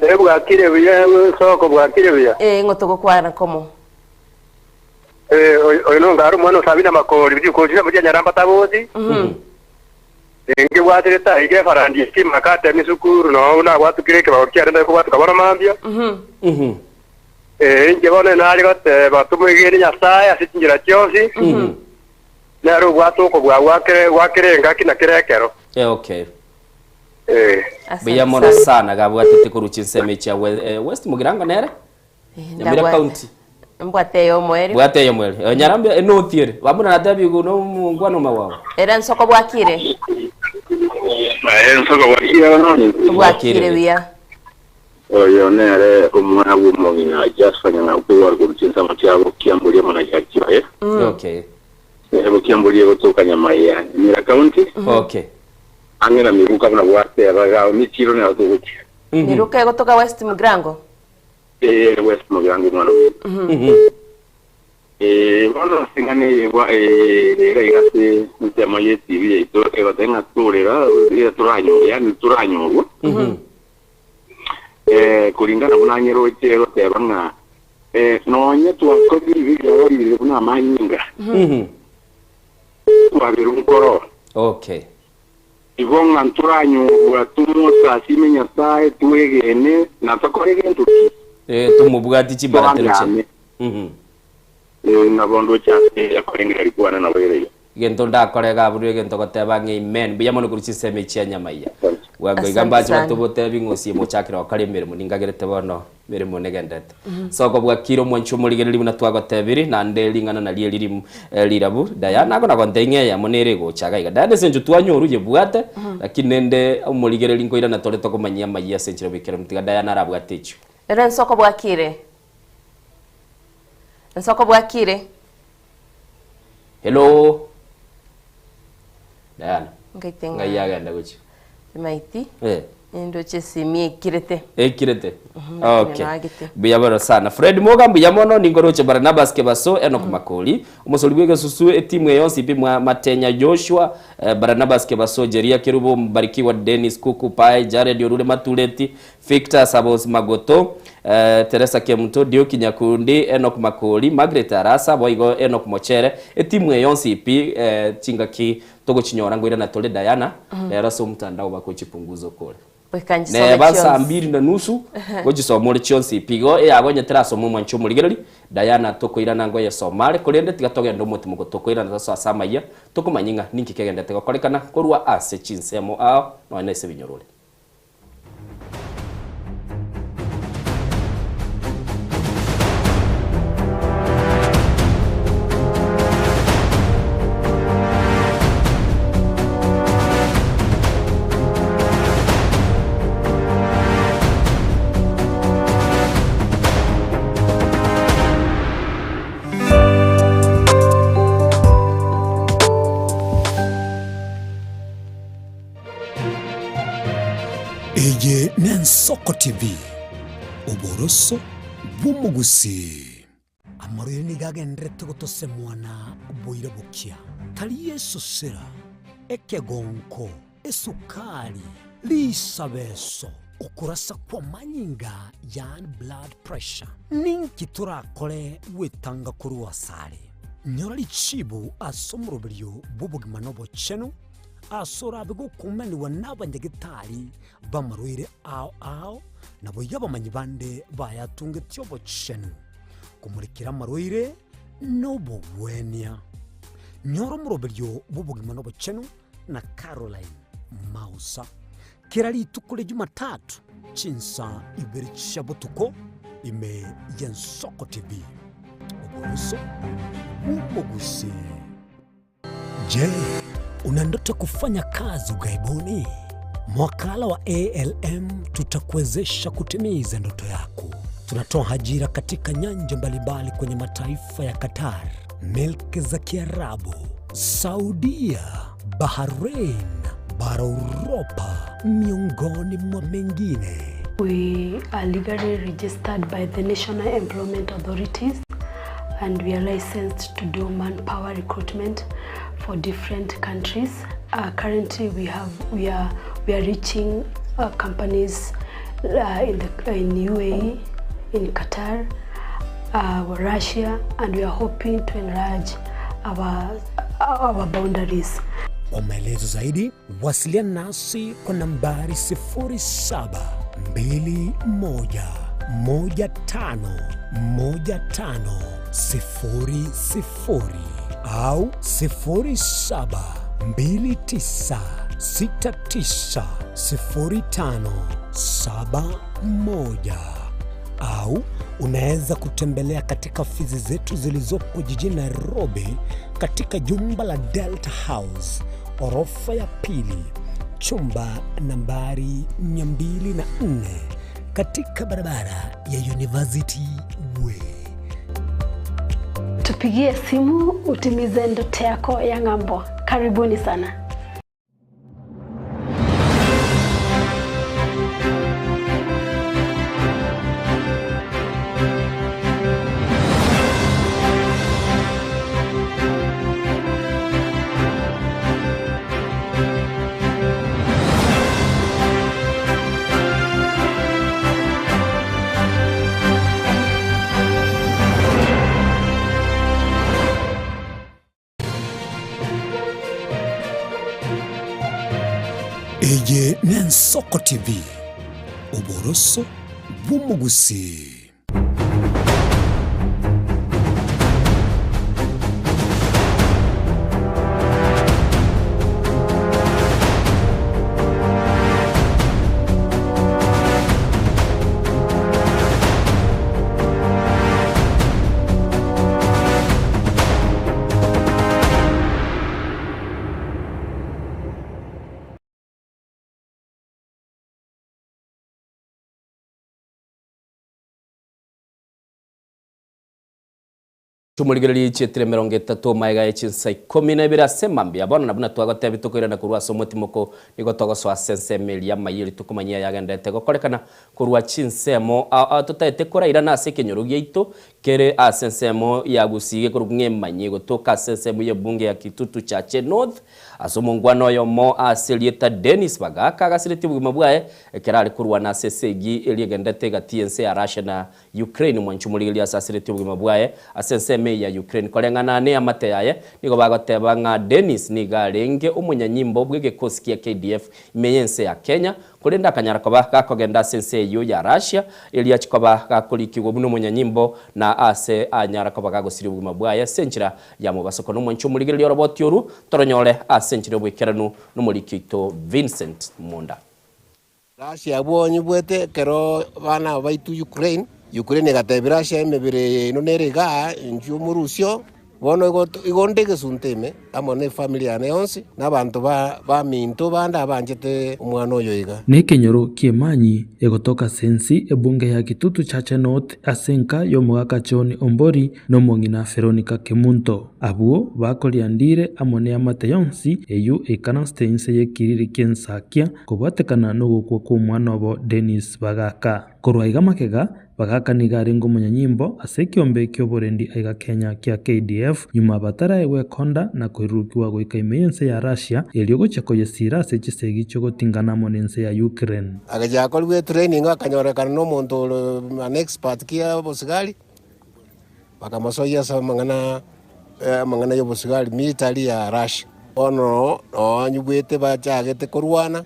Eh, bwakire buya, nsoko bwakire buya. Eh, ng'o togokwana komo. Eh, oyo oyo nongare omwana o Sabina Makori, rituko riria mochia Nyaramba Tabosi. Ninki bwaterete aiga efarandi eke makate amisukuru noo nabwatukire ekebago kiane ndare kobwatuka bono mambia. Ee, inche bono nare goteba tomoegene Nyasae ase chinchera chionsi, nere obwate okobua gwa kera gwa kera engaki na kera ekero. Eh, okay. Ee. Buya mono sana gabwatete korwa chinsemo echia we, eh, West Mugirango nere Nyamira Ndabwate. County. Mbwate ey'omoerio. Bwate ey'omoerio. Eh, Nyarambe enorth ere. Bamuna natebi igo no omongwana omogwabo. Ere nsoko bwakire. Aye nsoko bwakire bono. Bwakire buya. Oyo nere omwana bw'omong'ina Jasper Nyang'au korwa korwa chinsemo chia Bokiambori amo na Giakioye. Okay. Eh, Bokiambori egotoka Nyamaiya, Nyamira County, Okay. ang'e na Miruka buna gwateba iga Michiro nero togochia. Miruka egotoka West Mugrango. Ee, West Mugirango omwana ominto. Ee, bono ase eng'ana eye bwa ee, iga iga ase ensemo ye TV yaito egoteba ng'a torera ira toranyorwa yaani toranyorwa. Eh, kuringana buna anyeroche egoteba ng'a eh, nonye twakorire ebibe biabarire buna amanyinga, twaberwa nkoro. Okay. Igo ng'a ntoranyorwa tomosasime Nyasae, twegene, na tokore gento ki? Eh, tomobwati chimbaratero chia. Toangame. Mhm. Eh, nabo ndoche ase akorengereria kwane nabo ere iga. Egento ndakore iga abwo egento goteba ng'a amen. Mbuya mono korwa chinsemo echi chia nyama iya. Bwango iga Asante mbache sana. batobotebi ng'a osie mochakire gokora emeremo ningagerete bono Meremo negenderete. Soko bwakire omwanchi omorigereria buna twagotebiri, naende ring'ana nario eri rim rirabu. Diana ako nagontebia ng'a eyemo nere egocha iga iga. Diana ase engencho twanyorwa oyebwate, lakini rende omorigereria nkoirana tore tokomanyia amayia ase enchera boikeranu. Tiga Diana arabwate echio. Ere nsoko bwakire. Nsoko bwakire. Hello. Diana. Ngaite Ng'ai ng'a agenda gochia? timaiti. Eh. Nindoche esimi ekirete. Ekirete. Lakini Okay. noagete. Mbuya mono sana. Fred Moga mbuya mono ninkoroche Barnabas Kebaso Enock Makori omosori bw'egesusu etimu eye yonsi pi mwa Matenya Joshua eh, Barnabas Kebaso Jeria Kerubo Mbarikiwa Dennis Kuku Pai Jared Orure Matureti Victor Sabos Magoto eh, Teresa Kemuto Dioki Nyakundi Enock Makori Margaret Arasa boigo Enock Mochere etimu eye yonsi pi eh, chingaki Togochinyora ngoirana tore Diana, rero ase omotandao bakochipunguza okore. Goika nchisome Neba saa chionsi. mbiri na nusu gochisoma ore chionsi pi. Igo eyagonyete terasoma omwanchi omorigereri, Diana tokoirana ngoyesoma are, korende tiga togende omotimoko tokoirana tosoe ase amayia, tokomanya ng'a ninki kegenderete gokorekana korwa ase chinsemo ao nonya na ase ebinyorore. Ensoko TV, oboroso bw'omogusii. Amarwaire nigo agendererete gotosemwa na boira bokia, tari esosera, ekegonko, esukari, risabeso, okorasa kw'amanyinga yaani blood pressure. Ninki torakore gwetanga korwa asare? Nyora richibu ase omoroberio bw'obogima na obochenu, ase orabe gokumanigwa n'abanyagetari b'amarwaire ao ao, naboigo abamanyi bande bayatungetie obochenu, komorekera amarwaire nobogwenia. Nyora omoroberio bw'obogima na obochenu na Caroline Mausa kera rituko ria Jumatatu chinsa ibere chia botuko ime y'Ensoko TV. Oboroso bw'omogusii. Je, una ndoto ya kufanya kazi ughaibuni? Mwakala wa ALM tutakuwezesha kutimiza ndoto yako. Tunatoa ajira katika nyanja mbalimbali kwenye mataifa ya Qatar, milki za Kiarabu, Saudia, Bahrain, bara Uropa, miongoni mwa mengine. We are legally registered by the National Employment Authorities and we are licensed to do manpower recruitment for different countries. Uh, currently we have we are we are reaching uh, companies uh, in the in UAE, in Qatar, uh, Russia and we are hoping to enlarge our our boundaries. Kwa maelezo zaidi wasiliana nasi kwa nambari 0721151500 au 0729690571 au unaweza kutembelea katika ofisi zetu zilizopo jijini Nairobi katika jumba la Delta House orofa ya pili chumba nambari 204 katika barabara ya University Way. Tupigie simu utimize ndoto yako ya ng'ambo. Karibuni sana. Eye n'Ensoko TV, oboroso bw'omogusii. Tumorigererie chietire emerongo etato maega ye chinsa ikomi na ibere ase mambia bono na buna twagotebia tokoirana korwa ase omotimoko nigo togosoa ase ensemo eria amaiyo eria tokomanyia yagenderete gokorekana korwa chinsemo totaete korairana ase ekenyoro giaito kere ase ensemo ya Gusii gekorokwa ng'a emanyie gotoka ase ensemo ya ebunge ya Kitutu Chache North ase omongwana oyomo ase erieta Dennis Bagaka agasiretie obogima bwaye ekero are korwana ase esegi eria egenderete egati y'ense ya Russia na Ukraine, Omwanchi omorigereria asaseretie obogima bwaye ase ensemo eye ya Ukraine. Koreng'ana neamate yaye, nigo bagoteba ng'a Denis nigo arenge omonyanyimbo bw'egekosi kia KDF ime y'ense ya Kenya, korende akanyara koba gakogenda ase ense eyio ya Russia erio achie koba gakorikigwa buna omonyanyimbo na ase anyara koba gagosiria obogima bwaye ase enchera ya mobasoko. Nomwanchi omorigereria oroboti oru toronyore ase enchera y'oboikeranu nomoriki oito Vincent Monda. Russia abwo onyebwete ekero abana aba baitwa Ukraine, Ukraine egatebia Russia emebere yaino nere igaa, inchuo morusio, bono igo igo onde egesunte ime, amo ne efamiri yane yonsi, na abanto baminto bande abanchete omwana oyo iga. Nekenyoro ki'emanyi egotoka ase ensi ebunge ya Kitutu Chache North ase enka y'omogaka John Ombori na omong'ina Veronica Kemunto. Abwo bakoriandire amo neamate yonsi eyio eikaransete inse y'ekiriri ki'ensakia kobwatekana nogokwa kw'omwana obo Dennis Bagaka. Korwa iga magega, Bagaka nigo arenge omonyanyimbo ase ekiombe ki'oborendi aiga Kenya kia KDF nyuma bataraegwa ekonda na koirurukigwa goika ime y'ense ya Russia erio gochia koyesiira ase chisegi chi'ogotingana amo nense ya Ukraine. Agachia akorigwa etraining akanyorekana na omonto ore an expert ki obosigari, bakamosoyia ase amang'ana amang'ana ya obosigari military ya Russia. Bono noonyigwete bachagete korwana.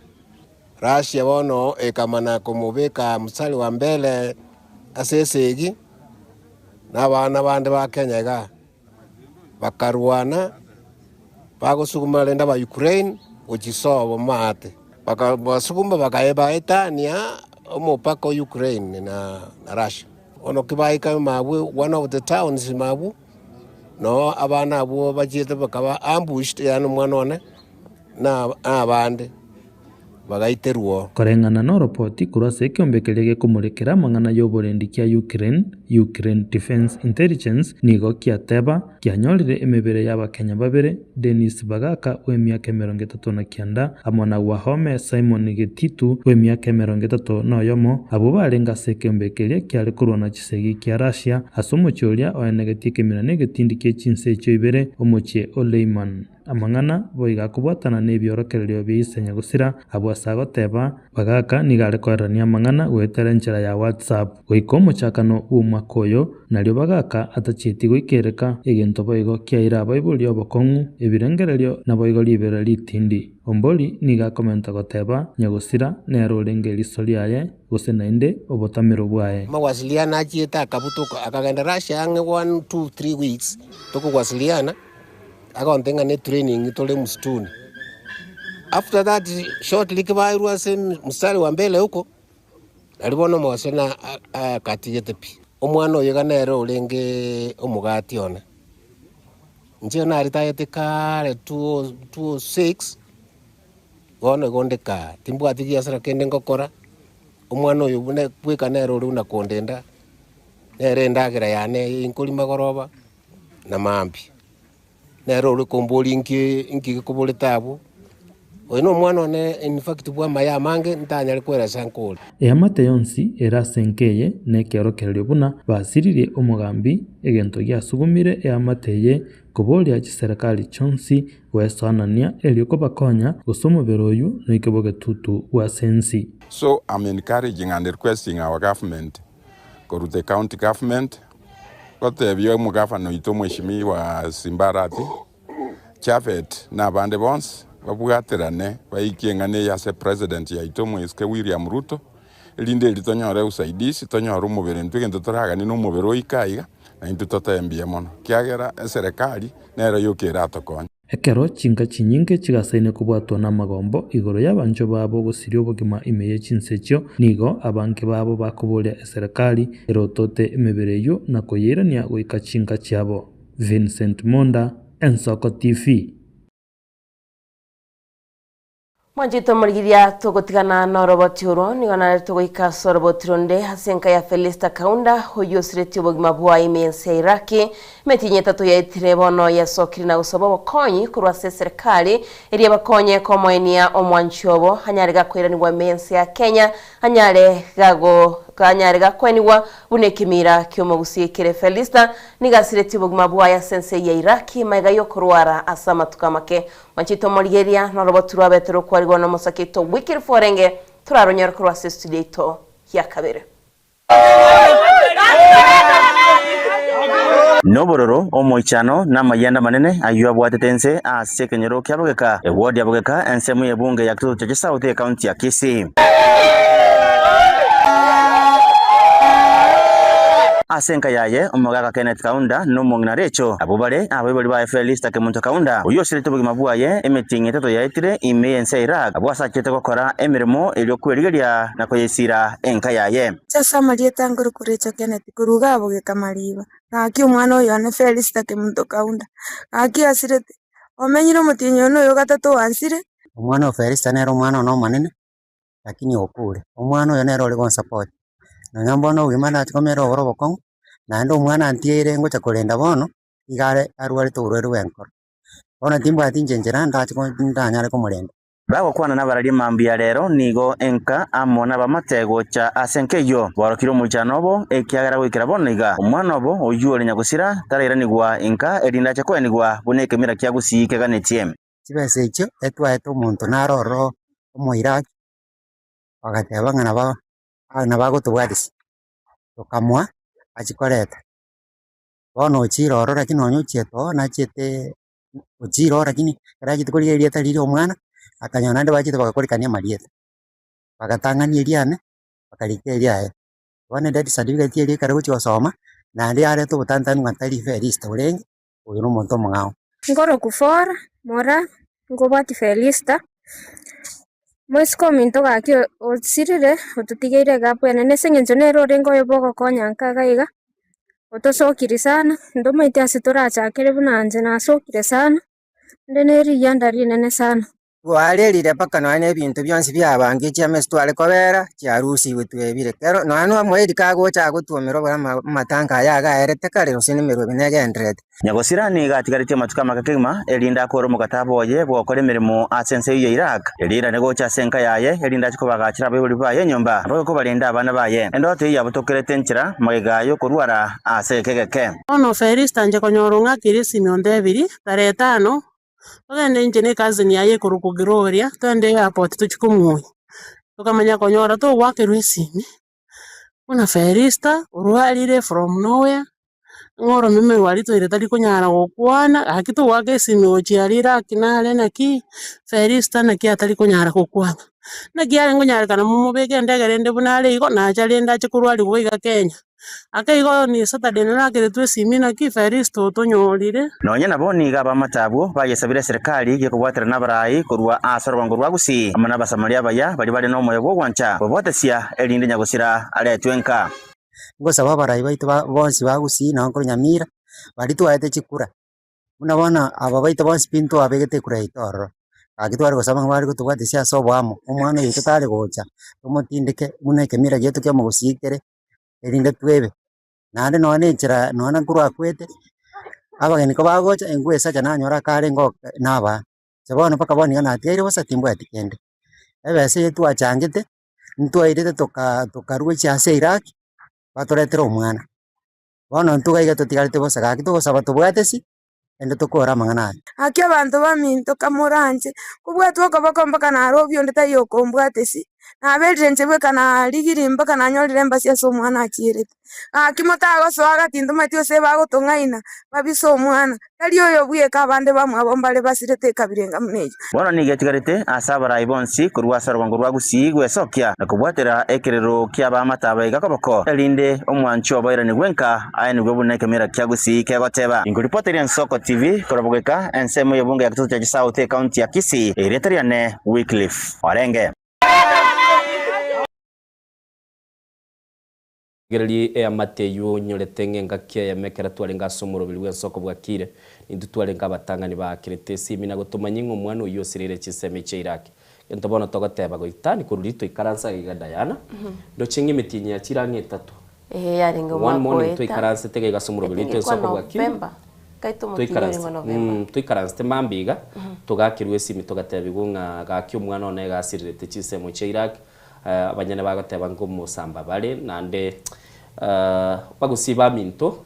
Russia bono ekamana komobeka mstari wa mbele ase esegi, na abana bande ba Kenya igaa bakarwana bagosuguma rende aba Ukraine gochia sobo maate, bakabasuguma bakaebaetania omopaka o Ukraine na Russia. Bono ki baika mabwe one of the towns mabwo, noo abana abwo bachiete bakaba ambushed yaani omwana one. na abande bagaiterwa. Koreng'ana noropoti korwa ase ekeombe keria gekomorekera amang'ana y'oborendi kia Ukraine, Ukraine Defence Intelligence, nigo kiateba kianyorire emebere y'Abakenya babere, Denis Bagaka bw'emiaka 39 amo na Wahome Simon Getitu bw'emiaka 31, abwo barenge ase ekeombe keria kiare korwana chisegi kia Russia ase omochie oria oenegetie ekemira na egetindi gie chinse echio ibere, omochie o Lyman. Amang'ana boigo akobwatana nebiorokererio bia ise nyagosira, abwo ase agoteba, Bagaka nigo are koererania amang'ana goetera enchera ya WhatsApp. Goika omochakano bw'omwaka oyo, nario Bagaka atachieti goikereka, egento boigo kiaire abaibori obokong'u, ebirengererio naboigo riberera ritindi. Ombori nigo akomenta goteba, Nyagosira nere orenge eriso riaye, gose naende obotamero bwaye. Amawasiliano achiete akabutoka akagenda Russia ang'e one, two, three weeks tokowasiliana. Agontebia ng'a ne training tore msituni. After that shortly kibairwe ase mstari wa mbele huko, nario bono omogase na akatigete pi. Omwana oyo iga nere orenge omogati one. Inche naritayete kare 2006, bono igo nde kaa, timbwati giasara kende ngokora, omwana oyo buna bweka nere ore buna kondenda, nere endagera yane nkorima magoroba. na mambia, nere ore komboria inki inki gekoborete abwo, oyo na omwana one in fact bwa amaye amange ntanyare kweresa nkore. Eamate yonsi ere ase enka eye nekeorokererio buna basiririe omogambi, egento giasugumire eamate eye koboria chiserekari chionsi goesoanania erio kobakonya gose omobere oyio noike bogetutu bw'ase ensi. So I'm encouraging and requesting our government korwa the county government Gotebia omogavana oito Mweshimiwa Simba Arati, Japhet na abande bonsi babwaterane baikie eng'ana eye ase president yaito Omweske William Ruto, erinde erio tonyore usaidizi, tonyore omobere intwe egento toraganie na omobere oike aiga, na intwe totebe mbuya mono, ekiagera eserekari nero yoka eratokonye. Ekero chinka chinyinge chigasaine kobwatwa namagombo igoro y'abanchwa babo gosiria obogima ime ye chinse echio, nigo abange babo bakoboria eserekari erotote emebere eyio na koyeirania goika chinka chiabo. Vincent Monda, Ensoko TV. Mwanchete omorigiria togotigana noroboti orwo, nigo nare togoika ase oroboti ronde ase enka ya Felista Kaunda, oyio osiretie obogima bwaye ime y'ense ya Iraki. Emetienyi etato yaetire bono yasokire na gosaba obokonyi korwa ase eserekari eria ebakonye komoenia omwanchi obo anyare gakoiranigwa ime y'ense ya Kenya anyare gago anyare gakoenigwa buna ekemira ki'omogusii kere. Felista nigo asiretie obogima bwaye ase ense ya Iraki magega y'okorwara ase amatuko amake. Mwanchete omorigereria norobotu rwabete rokwarigwa nomosake oito bw'ekerifu orenge, toraronyore korwa ase estudio yaito ya kabere. Nobororo, omoichano, na amayianda amanene ayio abwatete ense ase ekenyoro kia Bogeka, eward ya Bogeka, ensemo y'ebunge ya Kitutu Chache South, ekaunti ya Kisii. Ase enka yaye, omogaka Kenneth Kaunda na omong'ina Rachel, abwo bare abaibori baye Felista Kemunto Kaunda, oyio osirete obogima bwaye emetienyi etato yaetire ime y'ense ya Iraq, abwo asachete gokora emeremo erio kwerigeria na koyesira enka yaye. Ase amarieta nkorokwa Rachel Kenneth korwa iga abwo Gekamariba. Gaki omwana oyo one Felista Kemunto Kaunda, gaki asirete. Omenyire omotienyi oyo noyo gatato oansire. Omwana o Felista nere omwana one omonene, lakini okure. Omwana oyo nere ore gonsupport. Nonya mbono obogima nachi komera oboro obokong'u, naende omwana antigeire ngocha korenda bono, iga are arwarete oborwaire bwa enkoro. Bono timbwati inche nchera ndache ko ndanyare komorenda. Bagokwana nabararia mambia rero nigo enka amo nabamate gocha ase enka eyio, borokire omoichano obo, ekiagera goikera bono iga omwana obo oyio ore nyagosira tarairanigwa inka erinde ache koenigwa buna ekemira kia Gusii keganetie. Chibesa echio etwaete omonto naro ororo omoiraki, bagateba ng'a nabo nabo agotobwatisia, tokamoa achie koreta. Bono ochire ororo lakini nonye ochiete oo nachiete ochire oo lakini ekero achete korigia erieta riria omwana, akanyora naende bachete bagakorikania amarieta, bagatang'ania eriane, bakarika eriaye. Bono edeath certificate eria ekero ogochia gosoma, naende yareta obotantanu ng'a tari Felista orenge, oyo na omonto omong'ao. Nkoroku Fora, Moraa, nkobwati Felista, moiseke ominto gaki osirire ototigeire egapu enene ase eng'encho nere orenge oyo bogokonya nka iga iga, otosokiri sana, ntomaeti ase torachakere buna inche nasokire sana, inde ne rigianda rinene sana. Twarerire mpaka nonya na ebinto bionsi biabangire chiamesa tware kobera, chiarusigwe twebire. Ekero nonya na omoerio kagocha agotwomerwa buna amatango aya iga aerete kare gose na emerobio negendererete. Nyagosira nigo atigaretie amatuko amake kegima, erinde akore omokataba oye bw'ogokora emeremo ase ense eyio ya Iraq, erio airane gocha ase enka yaye, erinde ache kobagachera abaibori baye enyomba, naboigo kobarenda abana baye. Endoto eyio yabotokerete enchera magega y'okorwara ase egeka egeke. Bono Felista inche konyora ong'akire esimi ontebirie, tarehe tano, togende inche na ecousin yaye ekorokwa Gloria, togende airport tochie komuoyia. Tokamanya konyora togoakerwa esimi, buna Felista orwarire from nowhere, ng'a oromeme rwaria toire tari konyara gokwana, gaki togoaka esimi gochia aria Iraq nare naki, Felista naki atari konyara gokwana. Naki arenge konyarekana momobeke endege rende buna are igo, nacha rende ache korwariwa iga Kenya. Ake igo ni Saturday narakeretwe esimi naki Felisto otonyorire. Nonya nabo nigo abamate abwo bayesabire eserekari gekobwaterana abarai korwa ase orogongo rwa Gusii amo n'Abasamaria abaya baria bare nomoyo bw'ogwancha kobwatesia erinde nyagosira aretwe nka. Ngosaba abarai baito ba bonsi ba Gusii nonye korwa Nyamira, baria twaete chikura, buna bono aba baito bonsi pi ntwabegete ekura yaito ororo, gaki tware gosaba ng'a bare gotobwatesia ase oboamo, omwana oito tare gocha, tomotindeke buna ekemira giaito kia omogusii kere, erinde twebe. Naende nonya na enchera nonya nkorwa akwete, abageni kobagocha engwesacha nanyora akarenge oo nabaa. Inche bono mpaka bono iga natigaire bosa timbwati kende. Ebesa eye twachangete, ntwairete toka tokarwa gochia ase Iraq, batoretere omwana. Bono intwe iga iga totigarete bosa gaki togosaba tobwate ase, naende tokore amang'ana aya. Gaki abanto baminto kamoranche, kobwatwa okoboko mpaka narobia onde taiyo okombwata ase, naberire inche bweka narigirie mpaka nanyorire embasi ase omwana achierete. Gaki motagosoa gati ntomanyeti gose bagotong'aina, babise omwana, tari oyo bweka abande bamwabo mbare basirete ekabira enga buna eyio. Bono nigo etigarete ase abarai bonsi korwa ase orogongo rwa Gusii gwesokia na kobwatera ekerero ki'abaamate aba iga koboko, erinde omwanchi oboiranigwe nka aenigwe buna ekemira kia Gusii kegoteba. Inkoripoteria Ensoko TV korwa Bogeka, ensemo y'obunge ya Kitutu Chache South, ekaunti ya Kisii, erieta riane Wycliffe Orenge. Rigereria eamate eyio onyorete ng'a engaki eyemo ekero twarenge ase omoroberi bw'ensoko bwakire, nintwe twarenge abatang'ani baakerete esimi na gotomanyia ng'a omwana oyio osireire chinsemo chia Iraq. Gento bono togoteba goitani korwa riria twaikaransa iga Diana, ndoche ng'a emetienyi yachire ang'e etato. Ehe yarenge One omwaka morning oeta. twaikaransete iga iga ase omoroberi I think oito ekwa ensoko bwakire, November. Kaito omotienyi Twaikaransete orenge November. twaikaransete mambia iga, togakerwa esimi togatebigwa ng'a gaki omwana one iga asirerete chinsemo chia Iraq, Abanyene bagoteba ngomosamba bare, naende bagusii baminto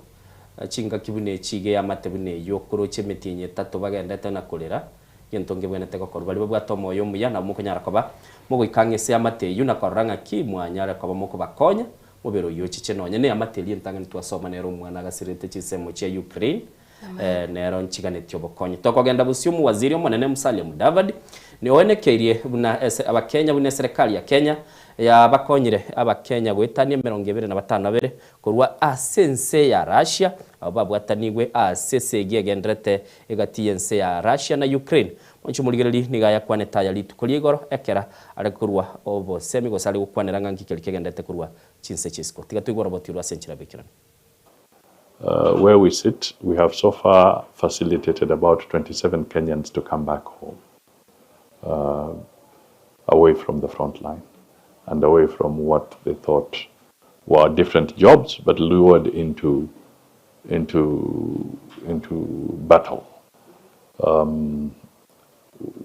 chingaki buna echi iga eamate buna eyio, okoroche emetienyi etato bagendete na korera, gento ngebwenerete gokorwa. Baria babwate omoyo omuya nabo mokonyara koba mogoika ang'e ase eamate eyio na korora ng'aki mwanyare koba mokobakonya, mobere oyio ochiche nonye neamate eria entang'ani twasoma nere omwana agasirerete chinsemo chia Ukraine. Nero nchiganetie obokonyi. Tokogenda bosio omowaziri omonene Musalia Mudavadi oenekeirie buna abakenya buna eserekari ya Kenya yabakonyire abakenya goetania 25 korwa ase ense ya Russia abwo babwatanigwe ase esegi egenderete egati y'ense ya Russia na Ukraine. Mwanche omorigereria nigo ayakwanete aya rituko ria igoro ekera are korwa obosemi gose are gokwanera ng'a nki keria kegenderete korwa chinse chi'isiko. Tiga toigwe oroboti orwo ase enchera bw'ekerani. Where we sit, we have so far facilitated about 27 Kenyans to come back home away from the front line and away from what they thought were different jobs, but lured into, into, into battle.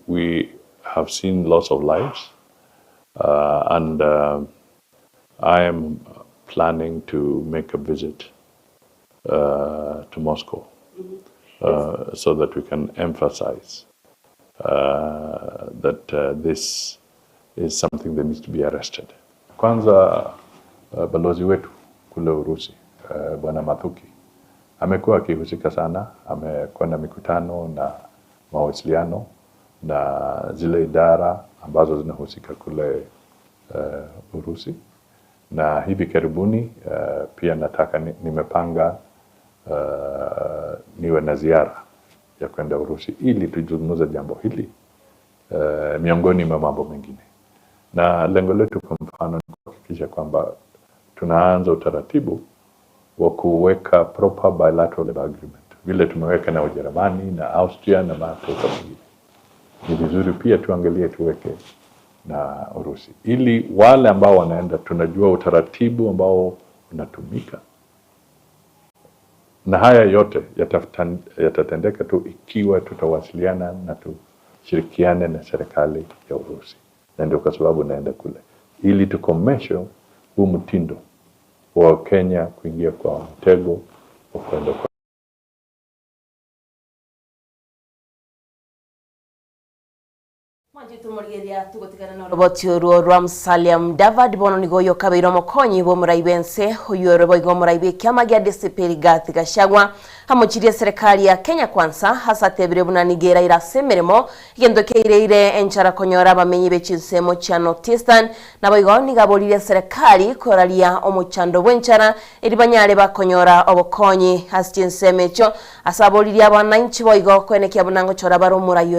We have seen loss of lives, and I am planning to make a visit to Moscow so that we can emphasize that this is something that needs to be arrested. Kwanza balozi wetu kule Urusi Bwana Mathuki amekuwa akihusika sana, amekuwa na mikutano na mawasiliano na zile idara ambazo zinahusika kule Urusi na hivi karibuni pia nataka nimepanga niwe na ziara ya kwenda Urusi ili tuzungumze jambo hili miongoni mwa mambo mengine, na lengo letu kwa mfano ni kuhakikisha kwamba tunaanza utaratibu wa kuweka proper bilateral agreement vile tumeweka na Ujerumani na Austria na mataifa mengine. Ni vizuri pia tuangalie tuweke na Urusi ili wale ambao wanaenda, tunajua utaratibu ambao unatumika, na haya yote yatatendeka tu ikiwa tutawasiliana na tushirikiane na serikali ya Urusi, na ndio kwa sababu naenda kule ili tukomeshe huu mtindo wa Kenya kuingia kwa mtego wa kwenda kwa Roboti oruo rwa Musalia Mudavadi bono nigo oyo okabeire omokonyi bwa omorai bwense oyo ore boigo omorai bwa ekiama gia DCP Rigathi Gachagua amochirie eserikali ya Kenya Kwanza ase atebire buna nigo eraire ase emeremo egento keireire enchara konyora abamenyi be chinsemo chia North Eastern naboigo nigo aboririe eserikali koraria omochando bwa enchara eri banyare bakonyora obokonyi ase chinsemo echio ase aboririe abananchi boigo koenekia buna ngochora bare omorai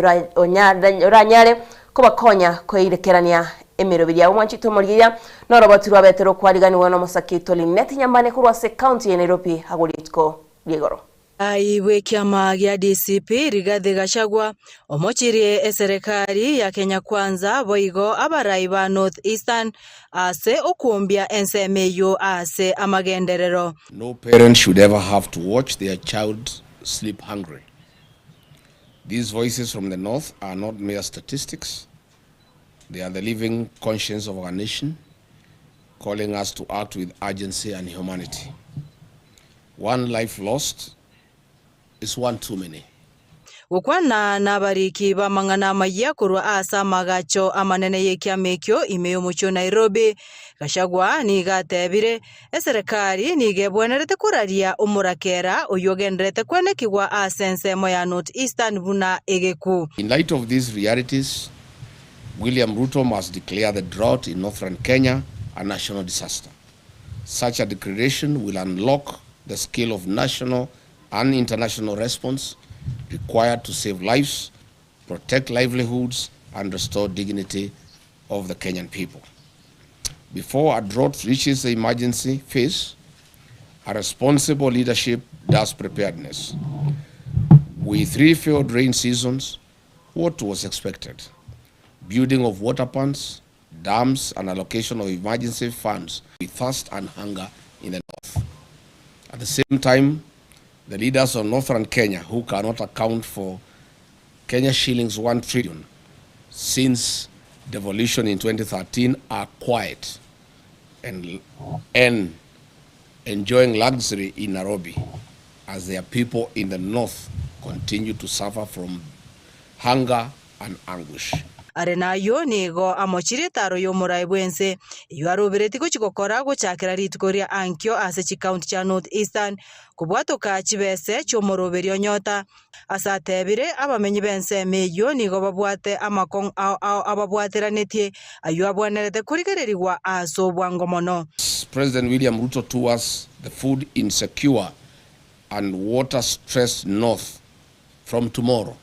oranyare kobakonya koirekerania emeroberi yabo mwanchito omorigeria noroboti rwabetera okwariganiwa na omosakito Linet Nyambane korwa ase county ya Nairobi agorituko riegoro. Ai bw'ekiama gia DCP Rigathi Gachagua omochirie eserekari ya Kenya Kwanza boigo abarai ba North Eastern ase okuombia ensemo eywo ase amagenderero. No parent should ever have to watch their child sleep hungry. These voices from the north are not mere statistics. They are the living conscience of our nation, calling us to act with urgency and humanity. One life lost is one too many. Gokwana nabariki b'amang'ana amaya korwa ase amagacho amanene y'ekiama ekio ime y'omochie o Nairobi. Gachagua nigo atebire eserekari nigo ebwenerete koraria omorakera oywo ogenderete kwenekigwa ase ensemo ya North Eastern buna egeku. In light of these realities, William Ruto must declare the drought in northern Kenya a national disaster. Such a declaration will unlock the scale of national and international response required to save lives, protect livelihoods, and restore dignity of the Kenyan people. Before a drought reaches the emergency phase, a responsible leadership does preparedness. With 3 failed rain seasons, what was expected? Building of water ponds, dams, and allocation of emergency funds with thirst and hunger in the north. At the same time, the leaders of northern Kenya, who cannot account for Kenya shillings 1 trillion since devolution in 2013, are quiet and enjoying luxury in Nairobi as their people in the north continue to suffer from hunger and anguish. Are nayo nigo amochirie taro y'omorai bwense eyo arobereti gochigokora gochakera rituko ria ankio ase chikaunti chia North Eastern kobwatoka chibese chi'omoroberi onyota ase atebire abamenyi b'ensemo eywo nigo babwate amakong'u ao ao ababwateranetie aywo abwenerete korigererigwa ase obwango mono. President William Ruto tours the food insecure and water stressed north from tomorrow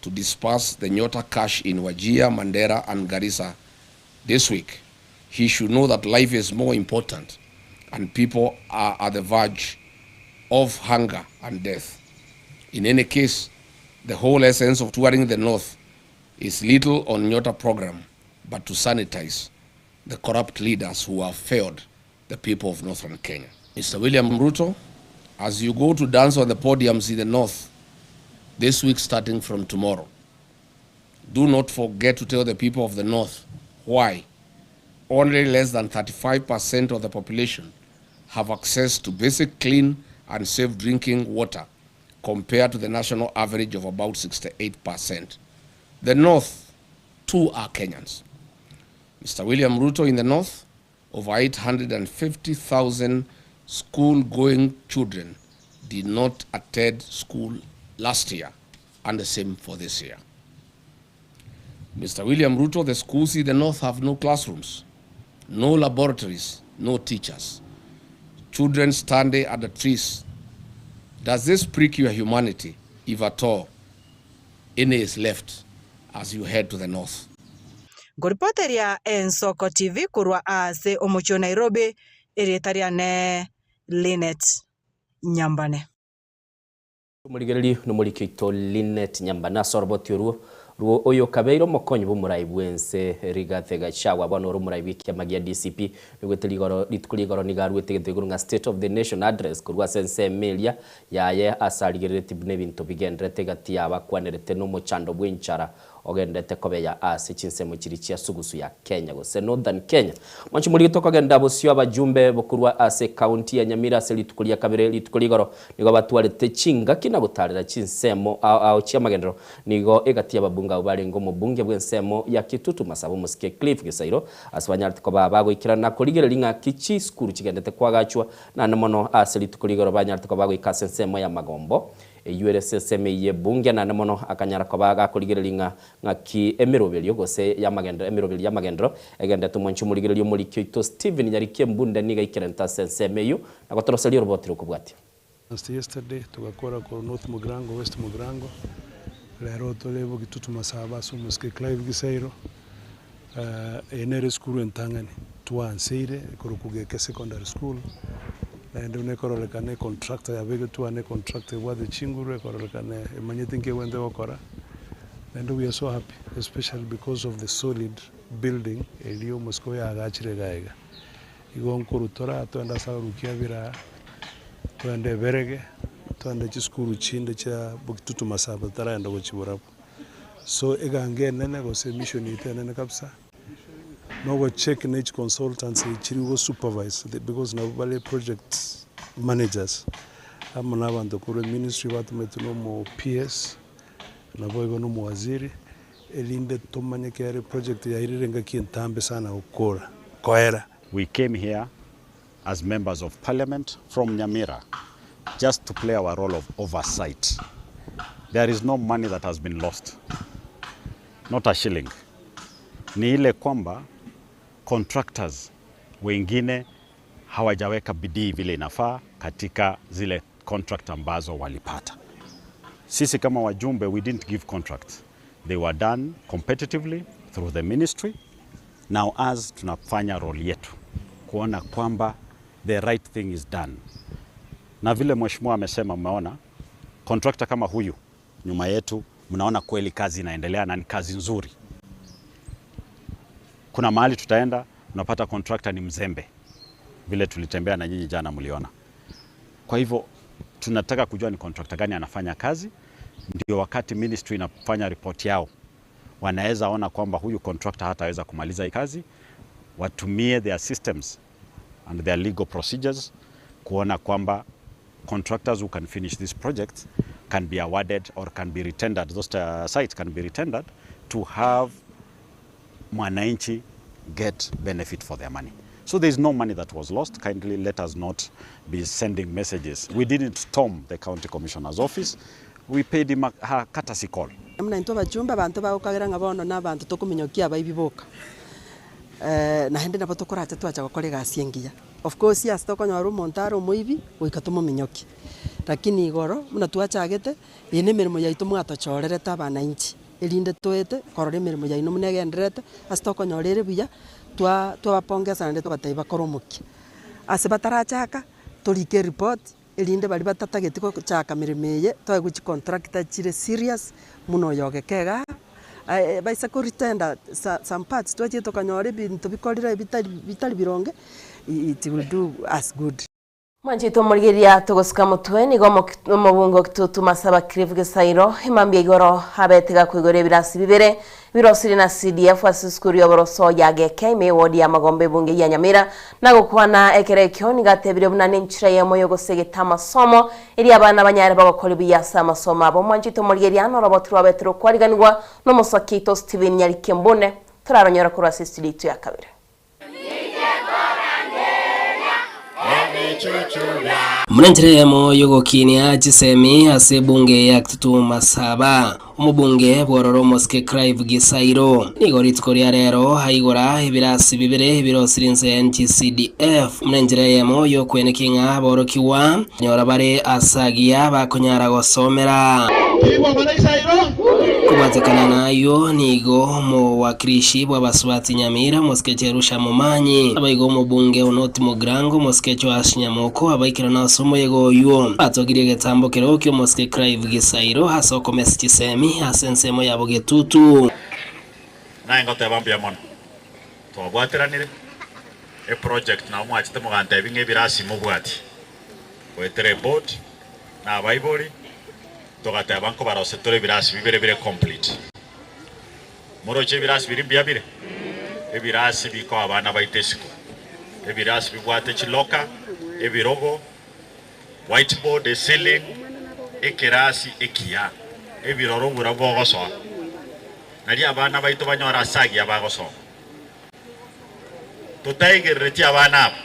to disperse the Nyota cash in Wajir, Mandera and Garissa this week. He should know that life is more important and people are at the verge off hunger and death. In any case, the whole essence of touring the North is little on Nyota program, but to sanitize the corrupt leaders who have failed the people of Northern Kenya. Mr. William Ruto, as you go to dance on the podiums in the North this week starting from tomorrow, do not forget to tell the people of the North why only less than 35% of the population have access to basic clean and safe drinking water compared to the national average of about 68%. The North, too, are Kenyans. Mr. William Ruto in the North, over 850,000 school-going children did not attend school last year, and the same for this year. Mr. William Ruto, the schools in the North have no classrooms, no laboratories, no teachers. Children standing at the trees. Does this prick your humanity, if at all any is left as you head to the North? Nkoripoteria Ensoko TV korwa ase omochie o Nairobi, erieta riane Linet Nyambane. Omorigereria nomoriki oito Linet Nyambane ase oroboti orwo rwo oyo okabeire omokonyi bw'omorai bw'ense Rigathi Gachagua bono ore omorai bw'ekiama gia DCP nigoete rigoro rituko rigoro nigo aruete egento igoro ng'a State of the Nation Address korwa ase ensemo eria yaye ase arigereretie buna ebinto bigenderete egati yabakwanerete nomochando bw'enchara ogenderete kobeya ase chinsemo chiria chia sugusu ya Kenya gose Northern Kenya. Mwanche morigete okogenda bosio abajumbe bokorwa ase ekaunti ya Nyamira ase rituko ria kabere rituko rigoro nigo batwarete chingaki na gotarera chinsemo ao ao chi'amagenderero nigo egati y'ababunge abwo barenge omobunge bw'ensemo ya Kitutu Masaba omosike Cliff Gisairo ase banyarete koba bagoikerana na korigereria ng'aki chisukuru chigendete koagachwa naende mono ase rituko rigoro banyarete koba bagoika ase ensemo y'amagombo Eyio ere seseme y'ebunge, naende mono akanyara koba gakorigereria ng'a ng'aki emeroberio gose y'amagenderero emeroberio y'amagenderero egenderete omwanchi omorigereria omoriki oito Stephen Nyariki Embunde nigo aikerente ase ensemo eyio na gotoroseria oroboti rokobwatia. Last yesterday togakora korwa North Mugirango, West Mugirango, rero tore Bogitutu Masaba ase omosike Clive Gisairo. Eye nere esukuru entang'ani twanseire ekorokwa Geke Secondary School, naende buna ekororekana econtractor yabegetwe ane econtractor ebwate chinguru ekororekana emanyete nki egwenerete gokora, naende we are so happy especially because of the solid building eria omosike oyo aagachire iga iga. Igo nkorwa tora twende ase abaruki abire aa, twende eberege, twende chisukuru chinde chia Bogitutu Masaba totaraenda gochiborabwo. So egango enene gose emission yaito enene kabisa, nogocheck na echi consultants chiri go supervise because nabo bare project managers, amo na abanto korwa eministry batometwe na omo PS, naboigo na omowaziri, erinde tomanye kere project yairire engaki entambe sana gokora koera. We came here as members of parliament from Nyamira just to play our role of oversight. There is no money that has been lost, not a shilling. Ni ile kwamba contractors wengine hawajaweka bidii vile inafaa katika zile contract ambazo walipata. Sisi kama wajumbe, we didn't give contracts. They were done competitively through the ministry. Now as tunafanya role yetu kuona kwamba the right thing is done. Na vile mheshimiwa amesema, mmeona contractor kama huyu nyuma yetu, mnaona kweli kazi inaendelea na ni kazi nzuri. Kuna mahali tutaenda unapata contractor ni mzembe, vile tulitembea na nyinyi jana mliona. Kwa hivyo tunataka kujua ni contractor gani anafanya kazi, ndio wakati ministry inafanya report yao wanaweza ona kwamba huyu contractor hataweza kumaliza hii kazi, watumie their systems and their legal procedures kuona kwamba contractors who can finish this project can be awarded or can be retendered, those sites can be retendered to have mwananchi get benefit for their money. So there is no money that was lost. Kindly let us not be sending messages. We didn't storm the county commissioner's office. We paid him a, a courtesy call. Buna intwe abachumba, abanto bagokagera ng'a bono nabanto tokominyokia abaibi boka, naende nabo tokorache twacha gokora egasi engiya. Of course ase tokonyora omonto are omoibi, goika tomominyokie. Lakini igoro, buna twachagete, eye na emeremo yaito mwatochorerete abanainchi, erinde toete korora emeremo yaino buna egendererete, ase tokonyora ere buya, twa twabapongesa naende twabatebia bakore omokia. Ase batarachaka, torike eripoti. Erinde baria batatageti gochaka meremo eye, toegwe chicontractor chire serious buna oyo ogeka igaa, baise koretender some parts twachire tokanyora ebinto bikorire bitari bitari bironge, it will do us good. Mwanchete omorigereria togosika motwe nigo omobunge o Kitutu Masaba Cliff Gisairo emambia igoro abete gakoigora ebirasi bibere birosirie na CDF ase esukuru y'oboroso ya Geke ime ewodi ya Magombe ebunge ya Nyamira na gokwana ekero ekio nigo atebire buna nenchera eyemo yogosegeta amasomo erio abana banyare bagokori buya ase amasomo abo. Mwanchete omorigereria noroboti rwabete rokwariganigwa nomosokia oito Stephen Nyarikembune toraronyore korwa ase estudio yaito ya kabere. Buna enchera eyemo y'ogokinia chisemi ase ebunge ya Kitutu Masaba, omobunge bw'ororo omosike Clive Gisairo nigo rituko ria rero aigora ebirasi bibere ebirosire inse ya NGCDF buna enchera eyemo y'okwenekia ng'a aborokigwa nyora bare ase agiya bakonyara gosomera. Kobwatekana nayio nigo omowakilishi bw'abasubati Nyamira, omosike Jerusha Momanyi, naboigo omobunge o North Mugirango, omosike Joash Nyamoko, abaikerana ase omoyega oyio. Batogirie egetambo kerogo ki'omosike Clive Gisairo ase okomesa chisemi ase ensemo ya Bogetutu. Naye ngoteba mbuya mono. Twabwateranire eproject nabo mwachete mogantebia ng'a ebirasi mobwati goetera eboard na abaibori togateba nkobarose tore ebirasi bibere bire complete. Moroche ebirasi biria mbuya bire? Ebirasi bikoa abana baito esiko, ebirasi bibwate chilocker, ebirogo, whiteboard, eceiling, ekerasi ekiya, ebiroro obura bogosoa. Nario abana baito banyore ase agiya bagosoma. Totaigerereti abana aba,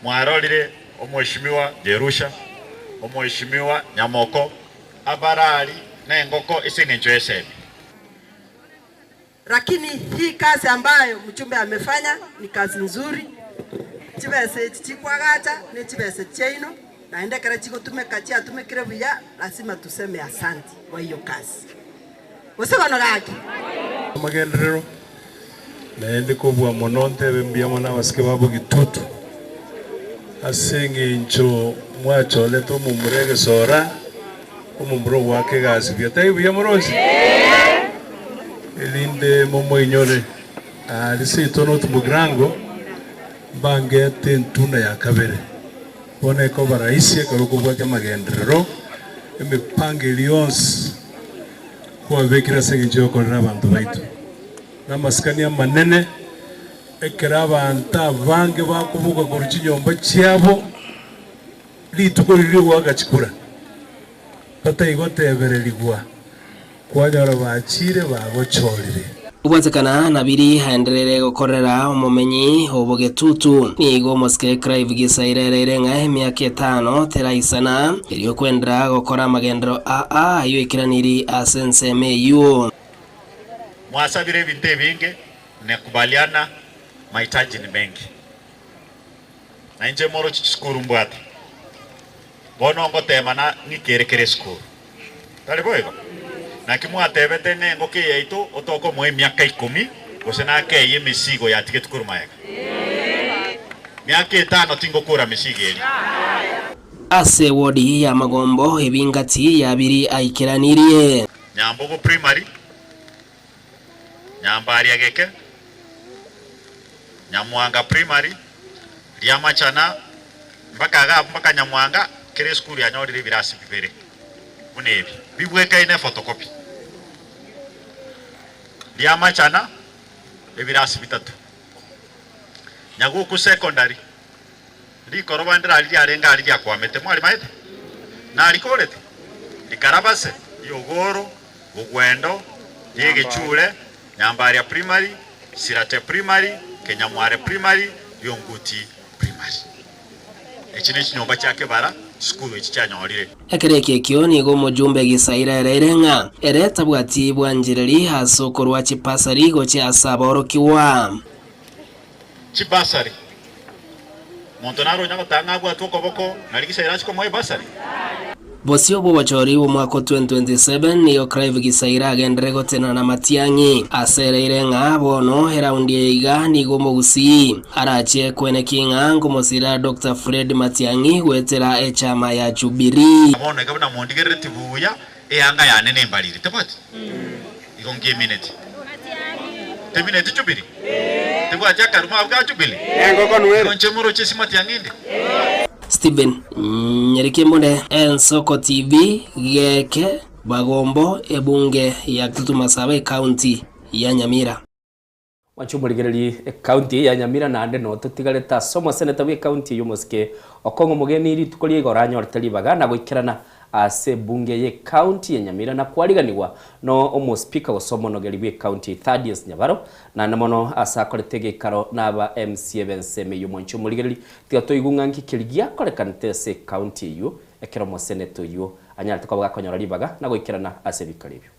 mwarorire Omweshimiwa Jerusha, Omweshimiwa Nyamoko, abarari nengoko ase engencho y'esemi. Lakini hii kazi ambayo mjumbe amefanya ni kazi nzuri, chibesa echi chikwagacha ne chibesa chiaino, naende ekero chigotumeka chiatumekire buya, lazima tuseme asanti kwa hiyo kazi. Gose bono gaki? Amagenderero, naende kobua mono ntebe mbuya mono abasike ba Bogitutu ase eng'encho mwachorete omomura egesora, omomura ogoaka egasi buya. Taiyo buya moronsi? Erinde momoinyore aria seito North Mugirango mbangete entunda ya kabere. Bono ekoba rahisi ekero okobwatia amagenderero, emepango eria yonsi kwabekire ase engencho y'okorera abanto baito. Namasikani amanene ekero abanto abange bakoboka korwa chinyomba chiabo rituko riria ri'ogoaka chikura, bataigotebererigwa kwanyora bachire bagochorire. Kobwatekana na biria aenderere gokorera omomenyi o Bogetutu, nigo omosike Clive Gisaira ereire ng'a emiaka etano teraisana erio kwendera gokora amagenderero aa ayio aikeranirie ase ensemo eyio. Mwasabire ebinto ebinge, nekubaliana mahitaji ni mengi. Na inche moroche chisukuru mbwate, bono ngoteema na ng'ikere kera esukuru. Tari boigo? Naki mwatebete nengoko eye yaito otokomoa emiaka ikomi, gose nakeyie emesigo yatigetwe korwa magega? Miaka etano tingokora mesigo eria. Ase ewodi y'amagombo ebingati yabiri aikeranirie. Nyambogo Primary, Nyambaria Geke, Nyamwanga Primary, Riamachana, mpaka iga abwo mpaka Nyamwanga, kera esukuru yanyorire ebirasi bibere buna ebi, bibwekaine ephotocopy. Riamachana, ebirasi bitato. Nyaguku Secondary, Rikoroba ndirari riarenge aria riakwamete, mwarimaete? Narikorete? Rikarabase, ri'ogoro, bogwendo, ri'egechure, Nyambaria Primary, Sirate Primary, Kenyamware Primary, Rionguti Primary. Echi nechinyomba chia kebara chisukuru echi chianyorire. Ekero eke ekio nigo omojumbe Gisaira ereire ng'a ere tabwati bwanchereri ase okorua chipasari gochia ase aborokigwa. Chibasari. Monto nare onya gotanga abwatwe okoboko na rigisa ere ache komoa ebasari? Bosio bw'obochori bw'omwaka o 2027 nigo Clive Gisaira agenderere gotenena na Matiang'i. Asereire ng'a bono eraundi eye iga nigo omogusii arache kweneki ng'a nkomosira Doctor Fred Matiang'i goetera echama ya Jubilee. Bono iga buna mondigerereti buya, eanga yane nembariri, tebwati? Igo nkemineti. Temineti Jubili? Tebwati akaruma abwo ka Jubili? Igo inche moroche ase matiang'i inde? Stephen Nyarikembune, Ensoko TV, Geke, Bagombo, Ebunge ya Kitutu Masaba, Ecounty ya Nyamira. Mwanche omorigererie ecounty ya Nyamira naende noo totigarete ase omoseneta bwe ecounty eyio omosike Okong'o Omogeni rituko ria igoro anyorete ribaga na goikerana ase ebunge ye ecounty ya Nyamira na kwariganigwa no omospika gose omonogeri bwe ecounty Thaddeus Nyabaro naende mono ase akorete egeikaro naba MCA b'ensemo eyio Mwanche omorigererie tiga toigwe ng'a nki keria giakorekanete ase ecounty eyio ekero omoseneta oyio anyarete koba gakonyora ribaga na goikerana ase ebikaro ebio.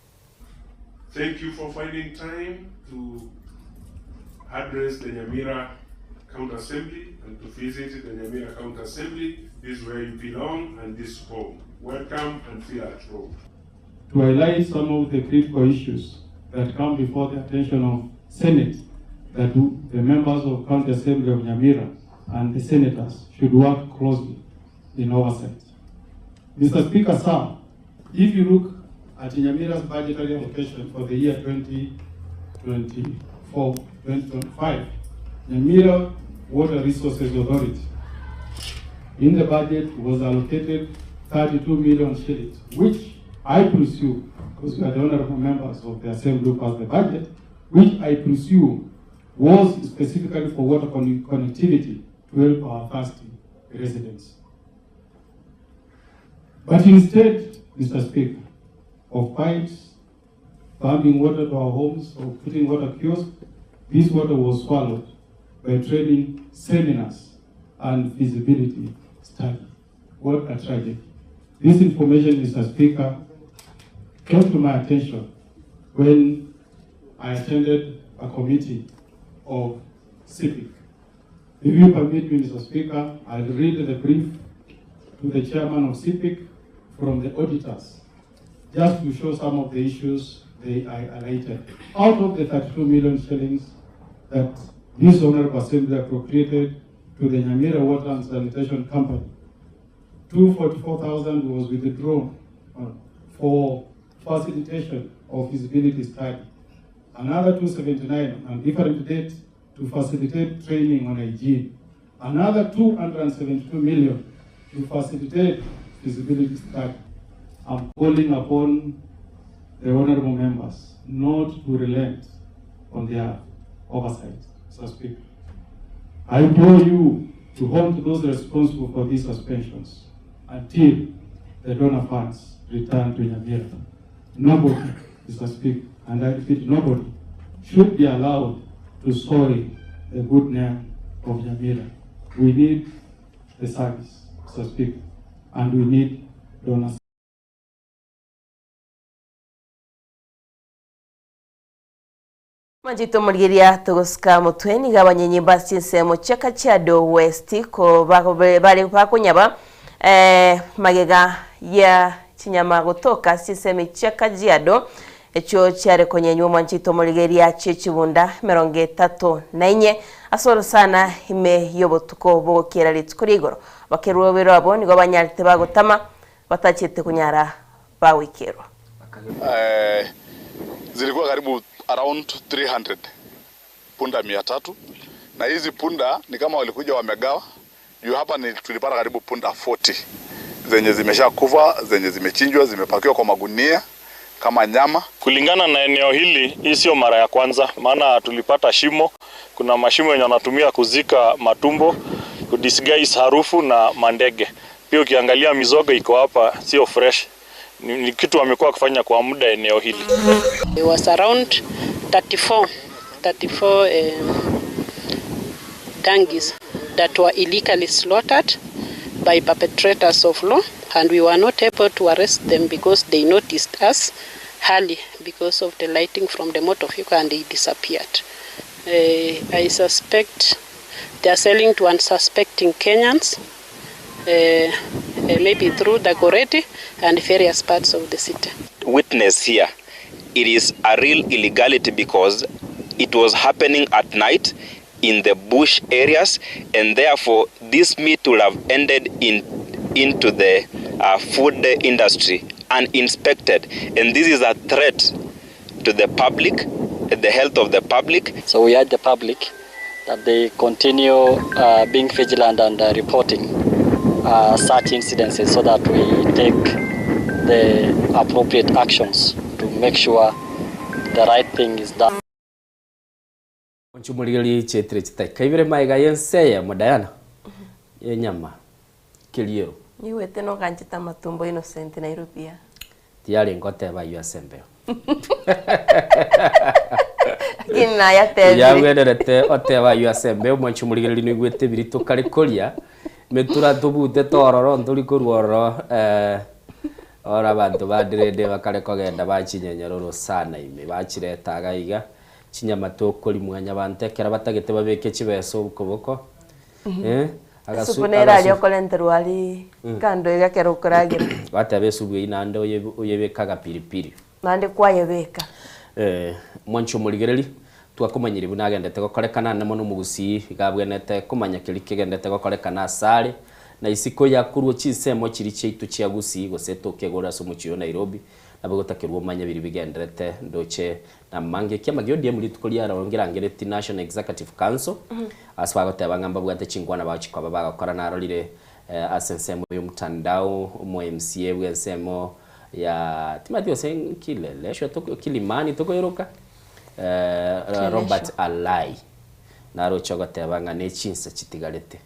Thank you for finding time to address the Nyamira County Assembly and to visit the Nyamira County Assembly. This is where you belong and this is home. Welcome and feel at home. To highlight some of the critical issues that come before the attention of Senate that the members of County Assembly of Nyamira and the senators should work closely in oversight. Mr. Speaker, sir, if you look at Nyamira's budgetary allocation for the year 2024-2025, Nyamira Water Resources Authority in the budget was allocated 32 million shillings, which I presume, because we are the honorable members of the Assembly who passed the budget, which I presume was specifically for water connectivity to help our thirsty residents. But instead, Mr. Speaker, of pipes pumping water to our homes or putting water kiosks, this water was swallowed by training seminars and feasibility study. What a tragedy. This information, Mr. Speaker, came to my attention when I attended a committee of CIPIC. If you permit me, Mr. Speaker, I'll read the brief to the chairman of CIPIC from the auditors, just to show some of the issues they highlighted. Out of the 32 million shillings that this Honorable Assembly appropriated to the Nyamira Water and Sanitation Company, 244,000 was withdrawn for facilitation of feasibility study. Another 279 on different date to facilitate training on hygiene. Another 272 million to facilitate feasibility study. I'm calling upon the honorable members not to relent on their oversight, Mr. Speaker. I implore you to hold those responsible for these suspensions until the donor funds return to Nyamira. Nobody, Mr. Speaker, and I repeat, nobody should be allowed to soil the good name of Nyamira. We need the service, Mr. Speaker, and we need donors. Manchete omorigeria togosika motwe nigo abanyenyi ba chinsemo chia Kajiado West ko bare bakonyaba eh, magega ya chinyama gotoka ase chinsemo chia Kajiado echio chiare konyenywa omwanchete omorigeria chie chibunda emerongo etato na inye ase orosana ime y'obotuko bogokiera rituko ria igoro. Bakerwobero abwo nigo banyarete bagotama batachete konyara bagoikerwa. Eh, zilikuwa karibu around 300 punda 300, na hizi punda ni kama walikuja wamegawa juu hapa ni tulipata karibu punda 40 zenye zimeshakufa, zenye zimechinjwa, zimepakiwa kwa magunia kama nyama. Kulingana na eneo hili, hii sio mara ya kwanza, maana tulipata shimo. Kuna mashimo yenye wanatumia kuzika matumbo, kudisguise harufu na mandege. Pia ukiangalia mizoga iko hapa, sio fresh. Ni, ni kitu wamekuwa wakifanya kwa muda eneo hili. It was around 34 donkeys that were illegally slaughtered by perpetrators of law, and we were not able to arrest them because they noticed us early because of the lighting from the motor vehicle and they disappeared. I suspect they are selling to unsuspecting Kenyans, maybe through Dagoretti and various parts of the city. Witness here, it is a real illegality because it was happening at night in the bush areas and therefore this meat will have ended in into the uh, food industry uninspected and this is a threat to the public the health of the public. So we urge the public that they continue uh, being vigilant and uh, reporting uh, such incidences so that we take the appropriate actions to make sure the right thing is done. Onchumorigererie chietire chitaika ibere magega y'ense eyemo Diana y'enyama keriero. Nyigwete noganchete amatumbo Innocent Nairobi aa. Tiyarenge goteba ayio ase embeo. Lakini nayatebire. Yagwenerete otebe ayio ase embeo mwanche omorigereria noigwete ebiri tokare koria metura tobutete ororo ntori korwa ororo eh, oro abanto bande rende bakare kogenda bachinyenyera orosana ime bachireta iga iga chinyama tokoria mwanyabanto ekero batagete babeke chibesa okoboko eh, agasu Esupu nere aria agasu okorenterwa aria kando iga ekero okoragera. Gwateba esubu eyio naende oye oyebeke agapiripiri. Naende kwayebeka. Eh, mwanche omorigereri, twakomanyire buna agendete gokorekana ande mono omogusii iga abwenerete komanya keria kegendete gokorekana asare, na isiko yakorwa chinsemo chiria chiaito chia Gusii gose tokegora ase omochie oyo Nairobi, nabo gotakerwa omanye biria bigenderete ndoche namange. Ekiama gia ODM rituko riaroro ngerangereti National Executive Council, ase bagoteba ng'a mbabwate chinkwana bagochia koba bagokora narorire ase ensemo y'omotandao omo MCA bw'ensemo ya timanyeti gose Kileleshwa toko Kilimani tokoiroka Robert Alai naroche ogoteba ng'a ne chinsa chitigarete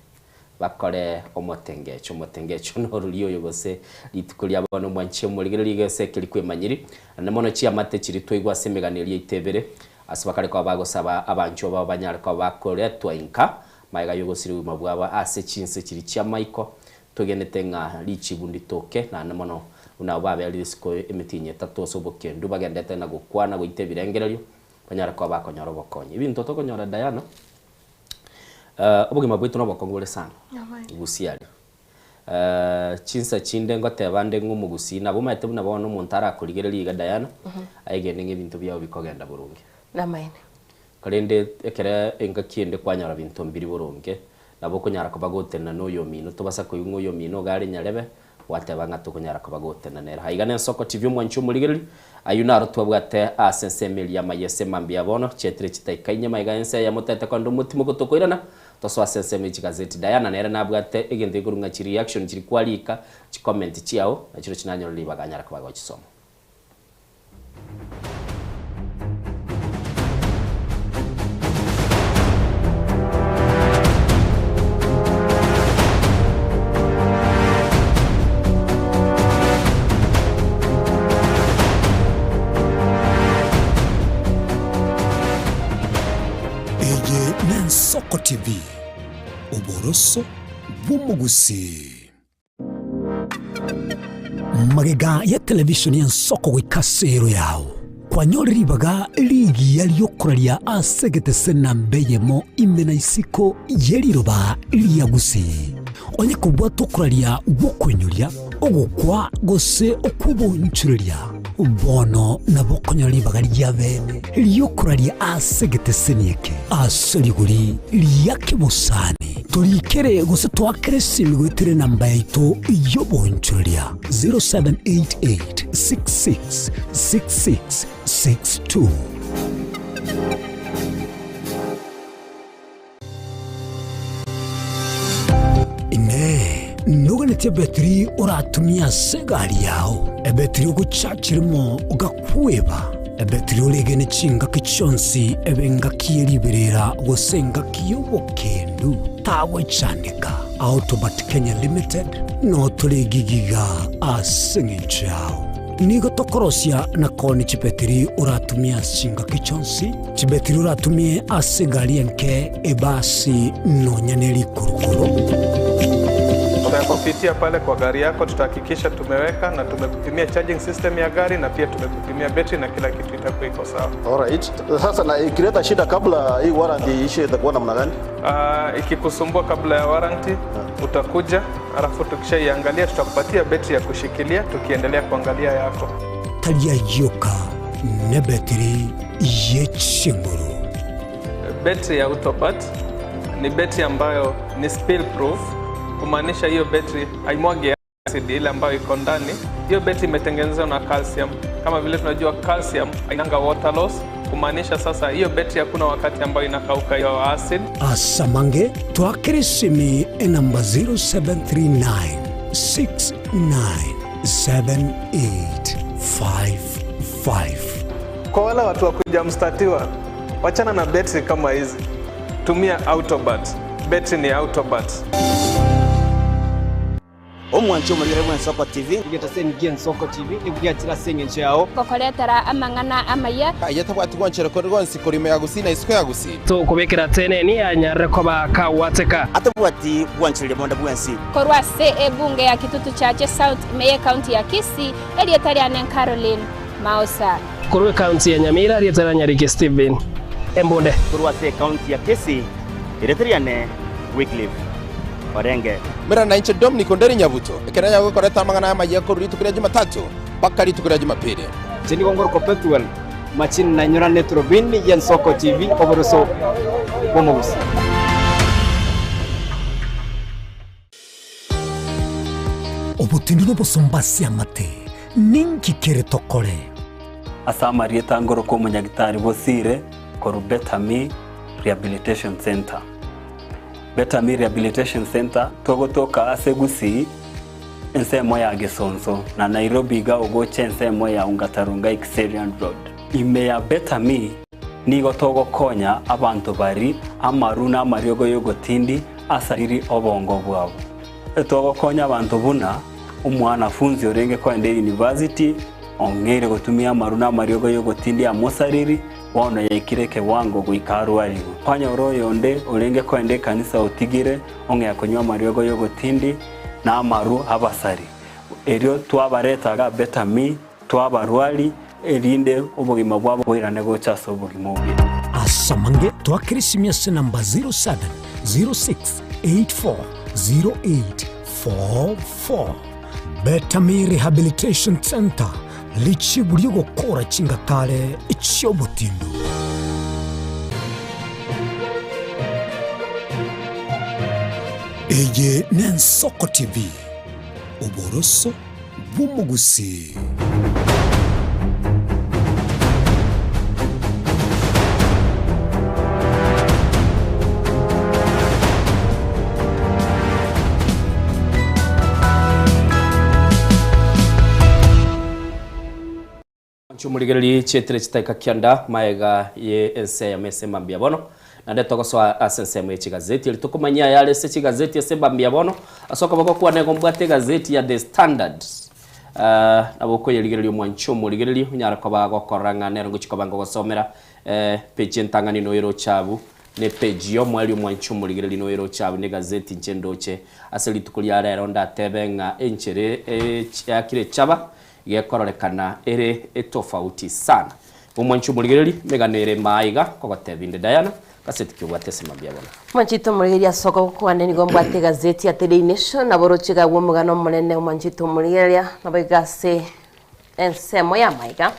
bakore omotengecho omotengecho norori oyo gose rituko ria bono mwanche omorigereria gose ekeri kwemanyiri naende mono chiamate chiria twaigwa ase emegano eria yaito ebere ase bakare koba bagosaba abanchwa babo banyare koba bakoretwa inka magega y'ogosiria obogima bwabo ase chinse chiria chi'amaiko Twegenete ng'a richibu nditoke, naende mono buna abwo baberire isiko emetienyi etato ase obokendu, bagendete na gokwana goita ebirengererio, banyare koba bakonyora obokonyi. Ebinto tokonyora Diana, obogima bwaito nobokong'u bore sana, gusii aria. Chinsa chinde ngoteba nde ng'a omogusii, nabo omanyete buna bono omonto arakorigereria iga Diana, aegene ng'a ebinto biao bikogenda boronge. Namaene. Korende ekero engaki ende kwanyora binto mbiri boronge, nabo okonyara koba gotenena noyomino, tobasa koigwa ng'a oyomino iga are nyarebe, gwateba ng'a tokonyara koba gotenena nere. Aiga nensoko TV omwanchi omorigereria, ayio naro twabwate ase ensemo eria y'amaiyo ase mambia bono, chietire chitaika inye maiga y'ense eyemo tete korende omotimo gotokoirana, tosoe ase ensemo ye chigazeti. Diana nere nabwate egento gekorwa ng'a chireaction chiria kwarika, chicomment chiao, nachirochio nanyore ribaga anyare koba agochisoma. Eye n'Ensoko TV, oboroso bw'omogusii. Magega ya televisheni y'ensoko goika ase ero yao, kwanyore ribaga rigiya ri'okoraria ase egetese namba eyemo ime na isiko ye riroba ria Gusii. Onye kobwate okoraria gw'okoinyoria, ogokwa gose okw'obonchoreria, bono nabo okonyora ribaga ria bene ri'okoraria ase egeteseni eke ase rigori ria kebosani. Torikere gose toakere esimi goetera enamba yaito y'obonchoreria 0788666662. Inee! Noganetie ebetiri oratumie ase egari yao, ebetiri ogochachia rimo ogakweba, ebetiri oregene chingaki chionsi ebe engaki ye riberera gose engaki y'obokendu? Tagwechandeka. Autobat Kenya Limited noo tore egigiga ase eng'encho yao. Nigo tokorosia na koonia chibetiri oratumie ase chingaki chionsi, chibetiri oratumie ase egari enke, ebasi, nonya ne rikurukuru. Mafuta ya kupitia pale kwa gari yako tutahakikisha tumeweka na tumekupimia charging system ya gari na pia tumekupimia betri na kila kitu itakuwa iko sawa. Alright. Sasa na ikileta shida kabla hii warranty iishe itakuwa namna gani? Ikikusumbua kabla ya warranty utakuja, alafu tukishaiangalia tutakupatia betri ya kushikilia tukiendelea kuangalia yako. Taria yoka ne betiri yechinguru. Betri ya Autopat ni betri ambayo ni spill proof, kumaanisha hiyo betri haimwagi acid ile ambayo iko ndani. Hiyo betri imetengenezwa na calcium. Kama vile tunajua calcium hainanga water loss, kumaanisha sasa hiyo betri hakuna wakati ambayo inakauka hiyo acid. Asamange twakere simi enamba 0739 697855. Kwa wale watu wa kuja mstatiwa, wachana na betri kama hizi, tumia Autobat. Betri ni Autobat. Omwanchi omorigere bwa Ensoko TV igetasenigie Ensoko TV nigugiachira ase eng'encho yao gokoretera amang'ana amaya ayetabwati gwanchera kori gonsi korima ya gusii na isiko ya gusii tukubikira tene anyarire koba kawateka atabwati gwanchereria bonde bwensi korwa ase ebunge ya Kitutu Chache South meye county ya Kisii erietariane Caroline Mausa korwa county ya Nyamira rietara Nyarike Steven Embunde korwa ase county ya Kisii ereteriane Wycliffe Orenge mera na inche Dominic Onderi Nyabuto ekeranya gokoreta amang'ana amaya korwa rituko ria Jumatatu mpaka rituko ria Jumapili. Chenigo ngoroko Petwell machini na nyora netrobin ya Nsoko TV oboroso bwomogusi. Obotindi nobosombasi amate ninki kere tokore. Ase amarieta ngoroko omonyagitari bosire koru Betami Rehabilitation Center. Betami Rehabilitation Center togotoka ase Gusii ensemo ya Gesonso na Nairobi iga ogocha ensemo ya Ongata Rongai Kiserian Road. Ime ya Betami nigo togokonya abanto bari amaru na amariogo yogotindi asariri obongo bwabo. Togokonya abanto buna omwanafunzi orenge koenda university ong'eire gotumia amaru na amariogo yogotindi amosariri bono yaikire kewango goika arwariwe. Kwanyora oyonde orenge koenda ekanisa otigire ong'ea konywa amariogo yogotindi na amaru abasari. Erio twabaretaga Betami twabarwari erinde obogima bwabo bwairane gocha ase obogima obuya. Asamange twakere simi ase namba 07 06 84 08 44. Betami Rehabilitation Center lichibu riogokora chingatare chiobotindu. Eye ne Nsoko TV, oboroso bw'omogusi. Nchumurigereri chetire chitaika kianda maega ye ense ya mese mambia bono na ndeto gosoa ase ensemo ye chigazeti eri tokomanya yare ase chigazeti ase mambia bono asoka bako kwa nego mbwate gazeti ya The Standard nabo koyerigereria omwancho omorigereria onyara koba gokora ng'a nero ngochikoba ngogosomera page entang'ani noero chabu ne page yo mwali omwancho omorigereria noero chabu ne gazeti nche ndoche ase rituko ria rero ndatebe ng'a enchere yakire chaba gekororekana ere etofauti sana omwancho omorigereri meganere maiga kogotebinde Diana kaseti kiobwate simambia bona. Mwanchito murigeria soko kwane nigo mbwate gazeti ya Daily Nation na borochiga gwo mugano munene mwanchito murigeria na baigase ensemo ya maiga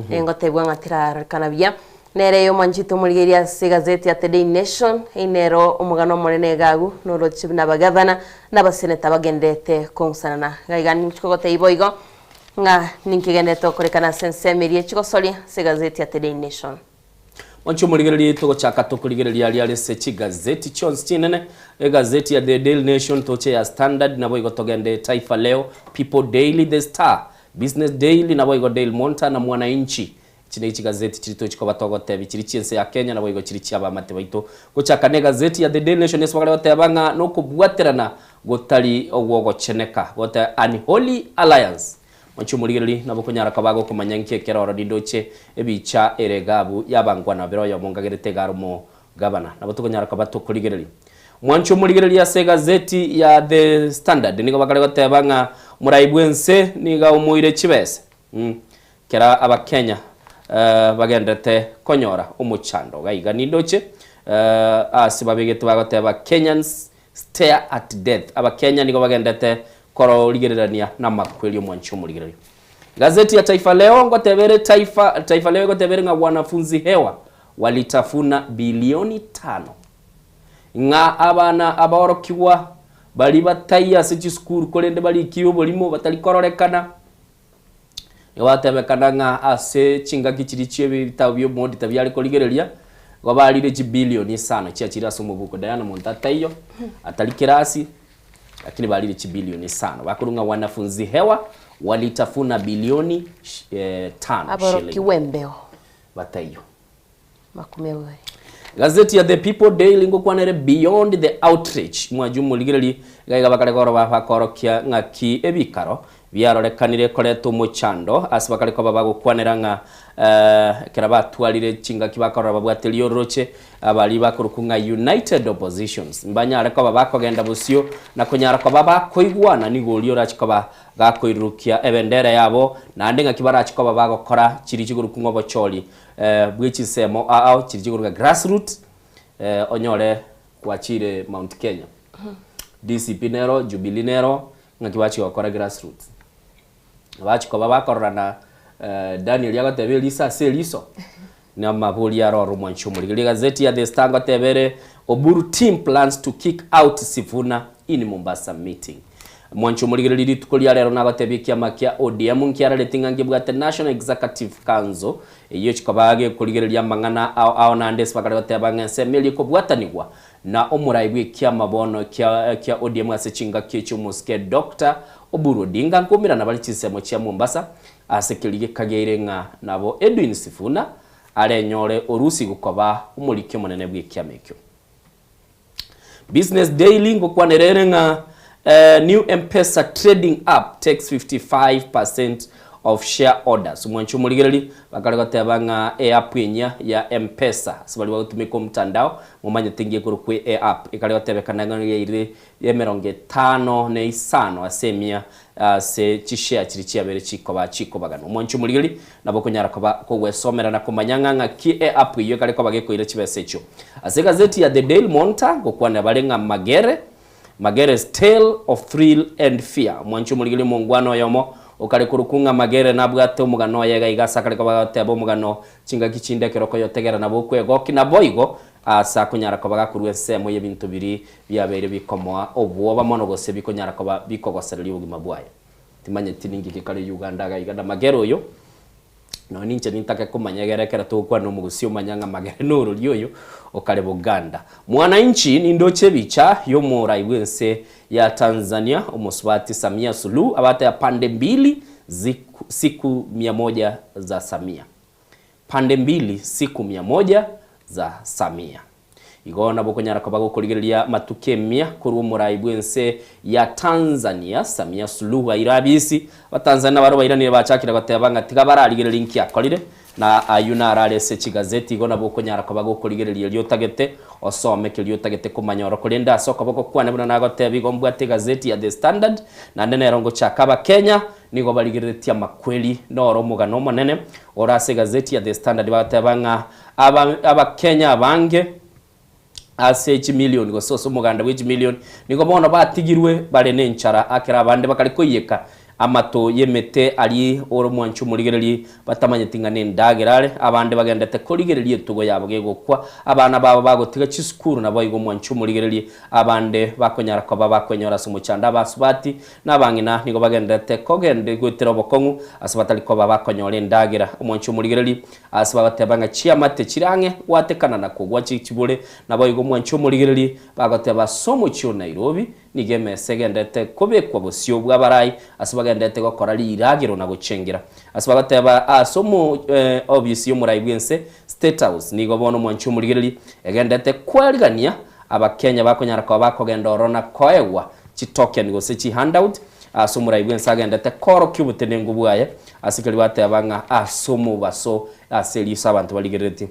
engotebwa ng'atirarekana bia nere yo mwanchito murigeria se gazeti ya Daily Nation inero omugano munene gagu norochi na bagavana na baseneta bagendete kongsanana gaigani chikogote iboigo nga ninkigendete okorekana sensemirie chikosoria se gazeti ya Daily Nation. Mwancho murigereria togochaka tokorigereria riare se chigazeti chonsi chinene egazeti ya The Daily Nation toche ya Standard nabo igo togende Taifa Leo, People Daily, The Star, Business Daily nabo igo Daily Monitor na Mwananchi. Chine chigazeti chirito chikoba togotebi chiri chiense ya Kenya nabo igo chiri chiaba mate baito gochaka ne gazeti ya The Daily Nation eswagale gotebanga no kubwaterana gotari ogwogocheneka gote Unholy Alliance. Mwancho murigereri nabo kunyara kabago kumanya nkie keroro dindoche ebicha eregabu yabangwa na bero yo mungagerete garumo gabana nabo tukonyara kabato kurigereri. Mwanche omorigereria ase egazeti ya The Standard nigo bakare goteba ng'a morai bw'ense nigo aomoire chibesa kera abakenya bagenderete konyora omochando. Gaiga nindoche ase babegete bagoteba Kenyans stare at death. Abakenya nigo bagenderete kororigererania namakweri omwanche omorigereria. Gazeti ya Taifa Leo ngoteba ere Taifa, Taifa Leo egoteba ere ng'a wanafunzi hewa walitafuna bilioni tano. Ng'a abana abaorokigwa baria bataiyo ase chisukuru korende barikirie oborimo batari kororekana, nigo batebekana ng'a ase chingaki chiria chi'ebitabu bi'omodita biare korigereria, nigo barire chibilioni isano chiachire ase omobuko. Diana monto ataiyo, atari kerasi, lakini barire chibilioni isano. Bakorwa ng'a wanafunzi hewa walitafuna bilioni tano shilling. Aborokigwa embeo. Bataiyo. Makumi abere. Gazeti ya The People Daily ngokwana ere Beyond the Outreach mwajuma omorigereria iga iga bakare koroba bakorokia ng'aki ebikaro biarorekanire koreta omochando ase bakare koba bagokwanera ng'a ekero batwarire chingaki bakorora babwate riororoche abaria bakorokwa ng'a United Oppositions mbanyare koba bakogenda bosio na konyara koba bakoigwana nigo oria orache koba gakoirurukia ebendera yabo naende ng'aki barache koba bagokora chiria chigorokwa ng'a obochori bwe chinsemo ao chiria chikoruga grassroot onyore gwachire Mount Kenya DCP nero Jubilee nero ng'aki bachia gokora grassroot bachia koba bakororana Daniel agoteba eriso ase eriso na amabori aroro omwanchi omorigereria egazeti ya The Star ngoteba ere Oburu team plans to kick out Sifuna in Mombasa meeting. Mwanche omorigereria rituko ria rero nagotebia ekiama kia ODM nkiarareti ng'a ngebwate National Executive Council eyio chikoba gekorigereria amang'ana ao ao naende ase bakare goteba ng'a ensemo eria ekobwatanigwa na omorai bw'ekiama bono kia kia ODM ase chingaki echi omosike Doctor Oburu Odinga nkoumerana bare chinsemo chia Mombasa ase keria gekageire ng'a nabo Edwin Sifuna arenyore orusigu koba omoriki omonene bw'ekiama ekio. Business Daily ngokwanera ere ng'a New M-Pesa trading app takes 55% of share orders. Omwanchi omorigereri bakare goteba ng'a eapp enyia ya M-Pesa ase baria bagotumeka omotandao momanyete ngi ekorokwa eapp ekare gotebekana ng'a yairire emerongo etano na isano ase emia ase chishare chiria chiabeire chikoba chikobaganwa. Omwanchi omorigereri Nabo okonyara koba kogwesomera na komanya ng'a ng'aki eapp eyio ekare koba gekoira chibesa echio. Ase egazeti ya The Daily Monitor ngokwanera bare ng'a Magere, Magere's Tale of Thrill and Fear. Omwanchi omorigereria omongwana oyomo okare korokwa ng'a Magere nabwate omogano oye iga iga ase akare koba agoteba omogano chingaki chinde ekero okoyotegera nabo okwegokia naboigo ase akonyara koba gakorua ensemo y'ebinto biria biabeire bikomoa obwoba mono gose bikonyara koba bikogosereria obogima bwaye. Timanyeti ninki gekare Uganda iga iga na Magere oyo, nonya ninche nintake komanya egere ekero togokwana omogusii omanya ng'a Magere norori oyo okare Buganda. Mwananchi nindoche ebicha yomorai bwense ya Tanzania omosubati Samia Suluhu abate ya pande mbili ziku siku mia moja za Samia. Pande mbili siku mia moja za Samia. Igo nabo okonyara koba gokorigereria amatuko emia korwa omorai bw'ense ya Tanzania Samia Suluhu aire abisi. Abatanzania nabarobwo bairanire bachakire goteba ng'a tiga bararigererie nki akorire na ayio narare ase chigazeti igo nabo okonyara koba gokorigereria erio otagete osome keria otagete komanya oro korende ase okoboko kwane buna nagoteba igo mbwate egazeti ya The Standard naende nero ngochaka Abakenya nigo barigereretie amakweri noro omogano omonene ore ase egazeti ya The Standard bagoteba ng'a Aba Abakenya abange ase chimilioni gose ase omoganda bwe chimilioni nigo bono batigirwe bare nenchara akero abande bakare koiyeka amato y'emete aria ore omwanchi omorigererie batamanyeti ng'a nendagera are abande bagendete korigereria etugo yabo gegokwa abana babo bagotiga chisukuru naboigo omwanchi omorigererie abande bakonyara koba bakwenyora ase omochando abasubati Na abang'ina nigo bagendererete kogenda goetera obokong'u ase batari koba bakonyora endagera. Omwanchi omorigereria ase bagoteba ng'a chiamate chire ang'e gwatekana na kogwa chibore. Naboigo omwanchi omorigereria bagoteba ase omochie o Nairobi nigo emesa egendererete kobekwa bosio bw'abarai ase bagendererete gokora riragero na gochengera. Ase bagoteba ase omo obisi y'omorai bw'ense, State House, nigo bono omwanchi omorigereria egendererete kwarigania Abakenya bakonyara koba bakogenda ororo na koegwa chitoken gose chihandout. Ase omorai bw'ense agendete koorokia obotenenku bwaye, ase keria bateba ng'a ase omobaso ase eriso abanto barigereretie.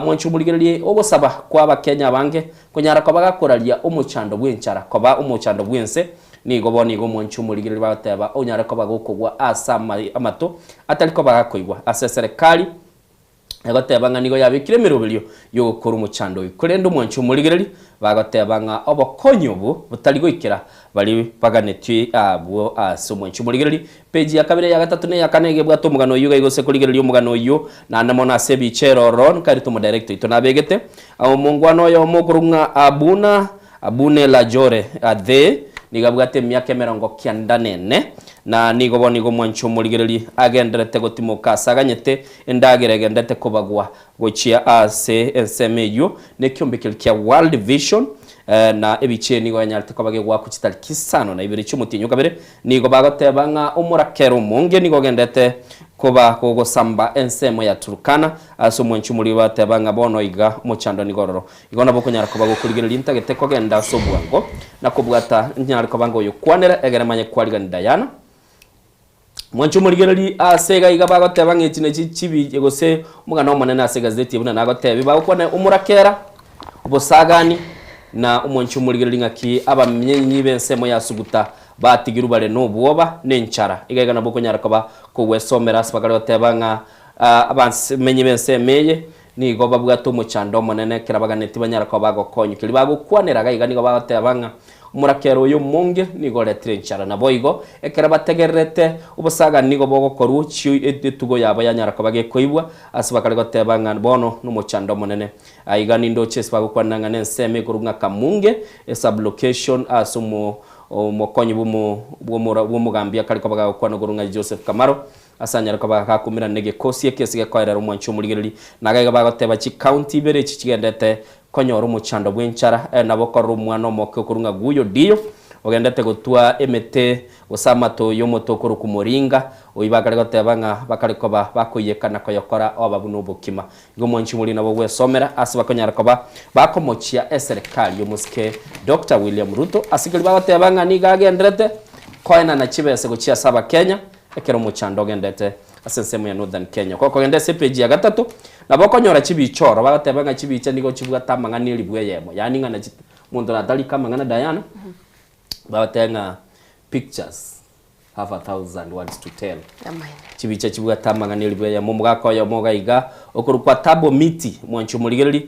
Mwanche omorigererie ogosaba kwa abakenya abange konyara koba gakoraria omochando bw'enchara koba omochando bw'ense, nigo bono igo mwanche omorigereria bagoteba onyare koba gokogwa ase amato atari koba gakoigwa ase eserekari egoteba ng'a nigo yabekire emeroberio y'ogokora omochando oyo. Korende omwanchi omorigereria bagoteba ng'a obokonyi obo botari goikera baria baganetie abwo ase omwanchi omorigereria. Page ya kabere, eya gatato na eya kane iga ebwate omogano oyio iga gose korigereria omogano oyio naende mono ase ebicha ere ororo nkairete omodirector oito nabegete omongwana oyomo okorokwa ng'a Abuna Abune Lajore Adhe nigo abwate emiaka emerongo kianda nene, na nigo bono igo omwanchi omorigereria agenderete gotimoka ase aganyete endagera egenderete kobagwa gochia ase ensemo eyio nekiombe keria kia World Vision na ebichie nigo yanyarete koba gegwakwa chitariki isano na ibere chi'omotienyi o kabere. Nigo bagoteba ng'a omorakera omonge nigo ogendete koba gogosamba ensemo ya Turkana ase omwanchi omorigereria bateba ng'a bono iga omochando nigo ororo. Igo nabo okonyara koba gokorigereria ntagete kogenda ase obwango na kobwata nyare koba ngoyokwanera egere manye kwarigani Diana. Mwanche omorigereria ase iga iga bagoteba ng'a echi nechi chibi gose omogano omonene ase egazeti buna nagotebi bagokwana omorakera, obosagani na omwanche omorigereria ng'aki abamenyi b'ensemo ya Suguta batigirwe bare nobwoba na enchara. Iga iga nabo okonyara koba kogwesomera ase bakare goteba ng'a abamenyi b'ensemo eye Nigo babwate omochando omonene ekero baganetie banyare koba bagokonywa. Keria bagokwanera iga iga nigo bagoteba ng'a omorakera oyo omonge nigo oretire enchara. Naboigo ekero bategererete obosagani nigo bogokorwa chio etugo yabo yanyara koba gekoibwa ase bakare goteba ng'a bono nomochando omonene. Aiga nindoche ase bagokwanera ng'a nensemo ekorwa ng'a Kamunge esublocation ase omo omokonyi bwomo bwomogambi akare koba gagokwana korwa ng'a Joseph Kamaro. Ase anyare koba gakumerana negekosi eke ase gekoerera omwanchi omorigereria, na iga iga bagoteba chikaunti ibere echi chigendete konyora omochando bw'enchara, nabo okorora omwana omoke okorwa ng'a Guyo Diyo, ogendete gotwa emete gose amato y'omote okorokwa Moringa, oyio bakare goteba ng'a bakare koba bakoiyeka na koyokora oba buna obokima. Igo omwanchi omorigereria nabo ogwesomera ase bakonyara koba bakomochia eserekari y'omosike Doctor William Ruto ase keria bagoteba ng'a nigo agenderete koenana chibese gochia ase abakenya Ekero omochando ogendete ase ensemo ya Northern Kenya, gokogenda ase epeji ya gatato, nabo okonyora chibicha oro, bagoteba ng'a chibicha nigo chibwate amang'ana elifu eyemo, yaani ng'a nachi omonto natarika amang'ana Diana, bagoteba ng'a pictures have a thousand words to tell. Chibicha chibwate amang'ana elifu eyemo, omogaka oyomo iga iga, okorokwa Thabo Miti, mwanchi omorigereria,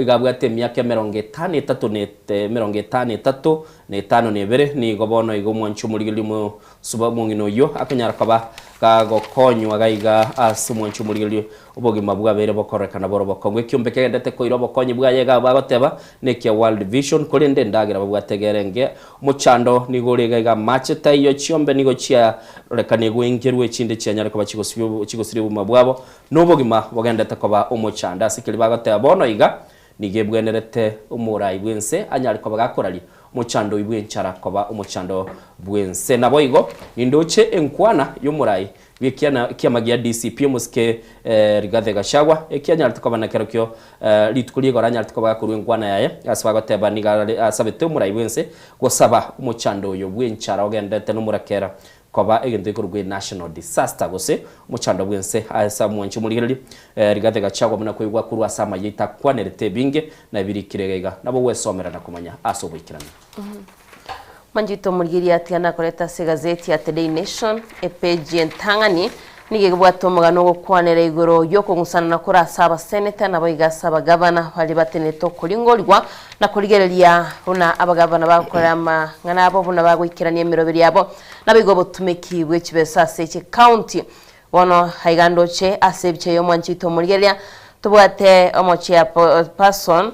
iga abwate emiaka emerongo etano etato na emerongo etano etato na etano na ebere, nigo bono iga omwanchi omorigereria omo Suba omong'ina oyio akonyara koba gagokonywa gaiga ase omwancho omorigererio obogima bwabeire bokororekana bore obokong'u. Ekiombe kegendete koira obokonyi bwaye iga bagoteba nekia World Vision korende endagera babwate iga ere enke. Omochando nigo ore iga iga amache taiyo chiombe nigo chiarorekana goengerwa echinde chianyare koba chigosiria obogima bwabo na obogima bogendete koba omochando ase keria bagoteba bono iga Nigo ebwenerete omorai bw'ense anyare koba gakoraria omochando oyio bw'enchara koba omochando bw'ense. Naboigo nindoche enkwana y'omorai bw'ekiana kiama gia DCP omosike Rigathi Gachagua ekianyarete koba nakerokio rituko ri'igoro anyarete koba gakorua enkwana yaye ase bagoteba nigo asabete omorai bw'ense gosaba omochando oyo bw'enchara ogenderete nomorakera Koba egento gekorokwa a national disaster gose omochando bw'ense ase omwanchi omorigereria Rigathi Gachagua buna koigwa korwa ase amayia itakwanerete ebinge na ebirikire iga iga nabo gwesomera na komanya ase oboikeranu. Manchito omorigereria atiga nakoreta ase egazeti ya The Daily Nation epeji entang'ani nigo egebwate omogano ogokwanera igoro y'okong'usanana kore ase abaseneta naboigo ase abagavana baria batenenete okoringorigwa na korigereria buna abagavana bagokora amang'ana abo buna bagoikerania emeroberi yabo Naboigo obotumeki bwe chibesa ase chikaunti. Bono aiga ndoche ase ebicha y'omwanchi oito omorigereria, tobwate omochairperson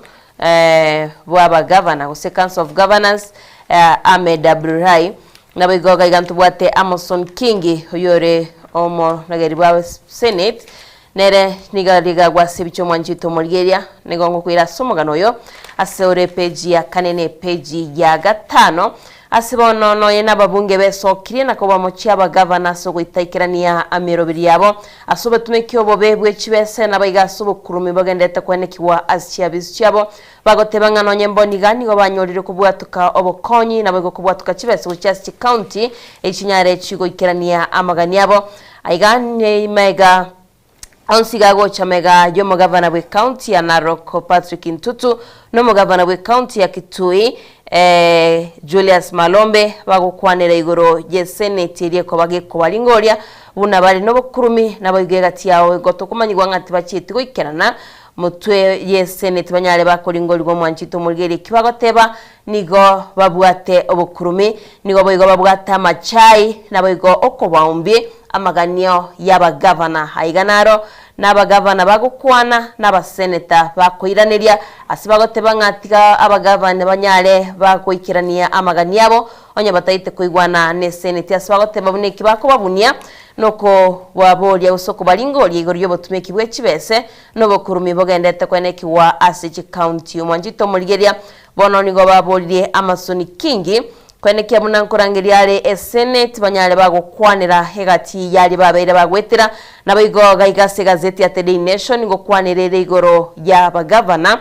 bw'abagavana gose council of governors Ahmed Abdullahi, naboigo iga iga ntobwate Amason Kingi oyio ore omorageri bwa senate, nere nigo ariga agwo ase ebicha y'omwanchi oito omorigereria, nigo ngokoira ase omogano oyo ase ore epeji ya kane na epeji ya gatano. Ase bono nonya nababunge besokirie na kobamochia abagavana ase ogoitaikerania ameroberi yabo, ase obotumeki obobe bwe chibese, nabaiga ase obokurumi bogenderete koenekigwa ase chiabisi chiabo, bagoteba ng'a nonye mboni iga nigo banyorire kobwatoka obokonyi naboigo kobwatoka chibese gochia ase chikaunti echinyare chigoikerania amagani abo. Aiga nemaiga Onsi gagocha mega y'omogavana bw'ecounty ya Narok Patrick Ntutu na omogavana bw'ecounty ya Kitui Julius Malombe bagokwanera igoro y'eseneti eria ekoba gekobaringoria buna bare nobokurumi naboigo egati yao igo tokomanyigwa ng'a tibachieti goikerana motwe y'eseneti banyare bakoringorigwa omwanchete omorigereria eki bagoteba nigo babwate obokurumi nigo boigo babwate amachai naboigo okobaombie Amaganio y'abagavana aiga naro, na abagavana bagokwana, na abaseneta bakoiraneria, ase bagoteba ng'a tiga abagavana banyare bagoikerania amaganio abo, onye bataete koigwana neseneti, ase bagoteba buna eki bakobabunia, nokobaboria gose okobaringoria igoro y'obotumeki bwe chibese, na obokurumi bogenderete koenekigwa ase chikaunti. Omwanchete omorigereria, bono nigo baboririe Amason Kingi, Koenekia buna nkorangeria are eseneti banyare bagokwanera egati y'aria babeire bagoetera, naboigo gaiga ase egazeti ya The Daily Nation ngokwanera ere igoro y'abagavana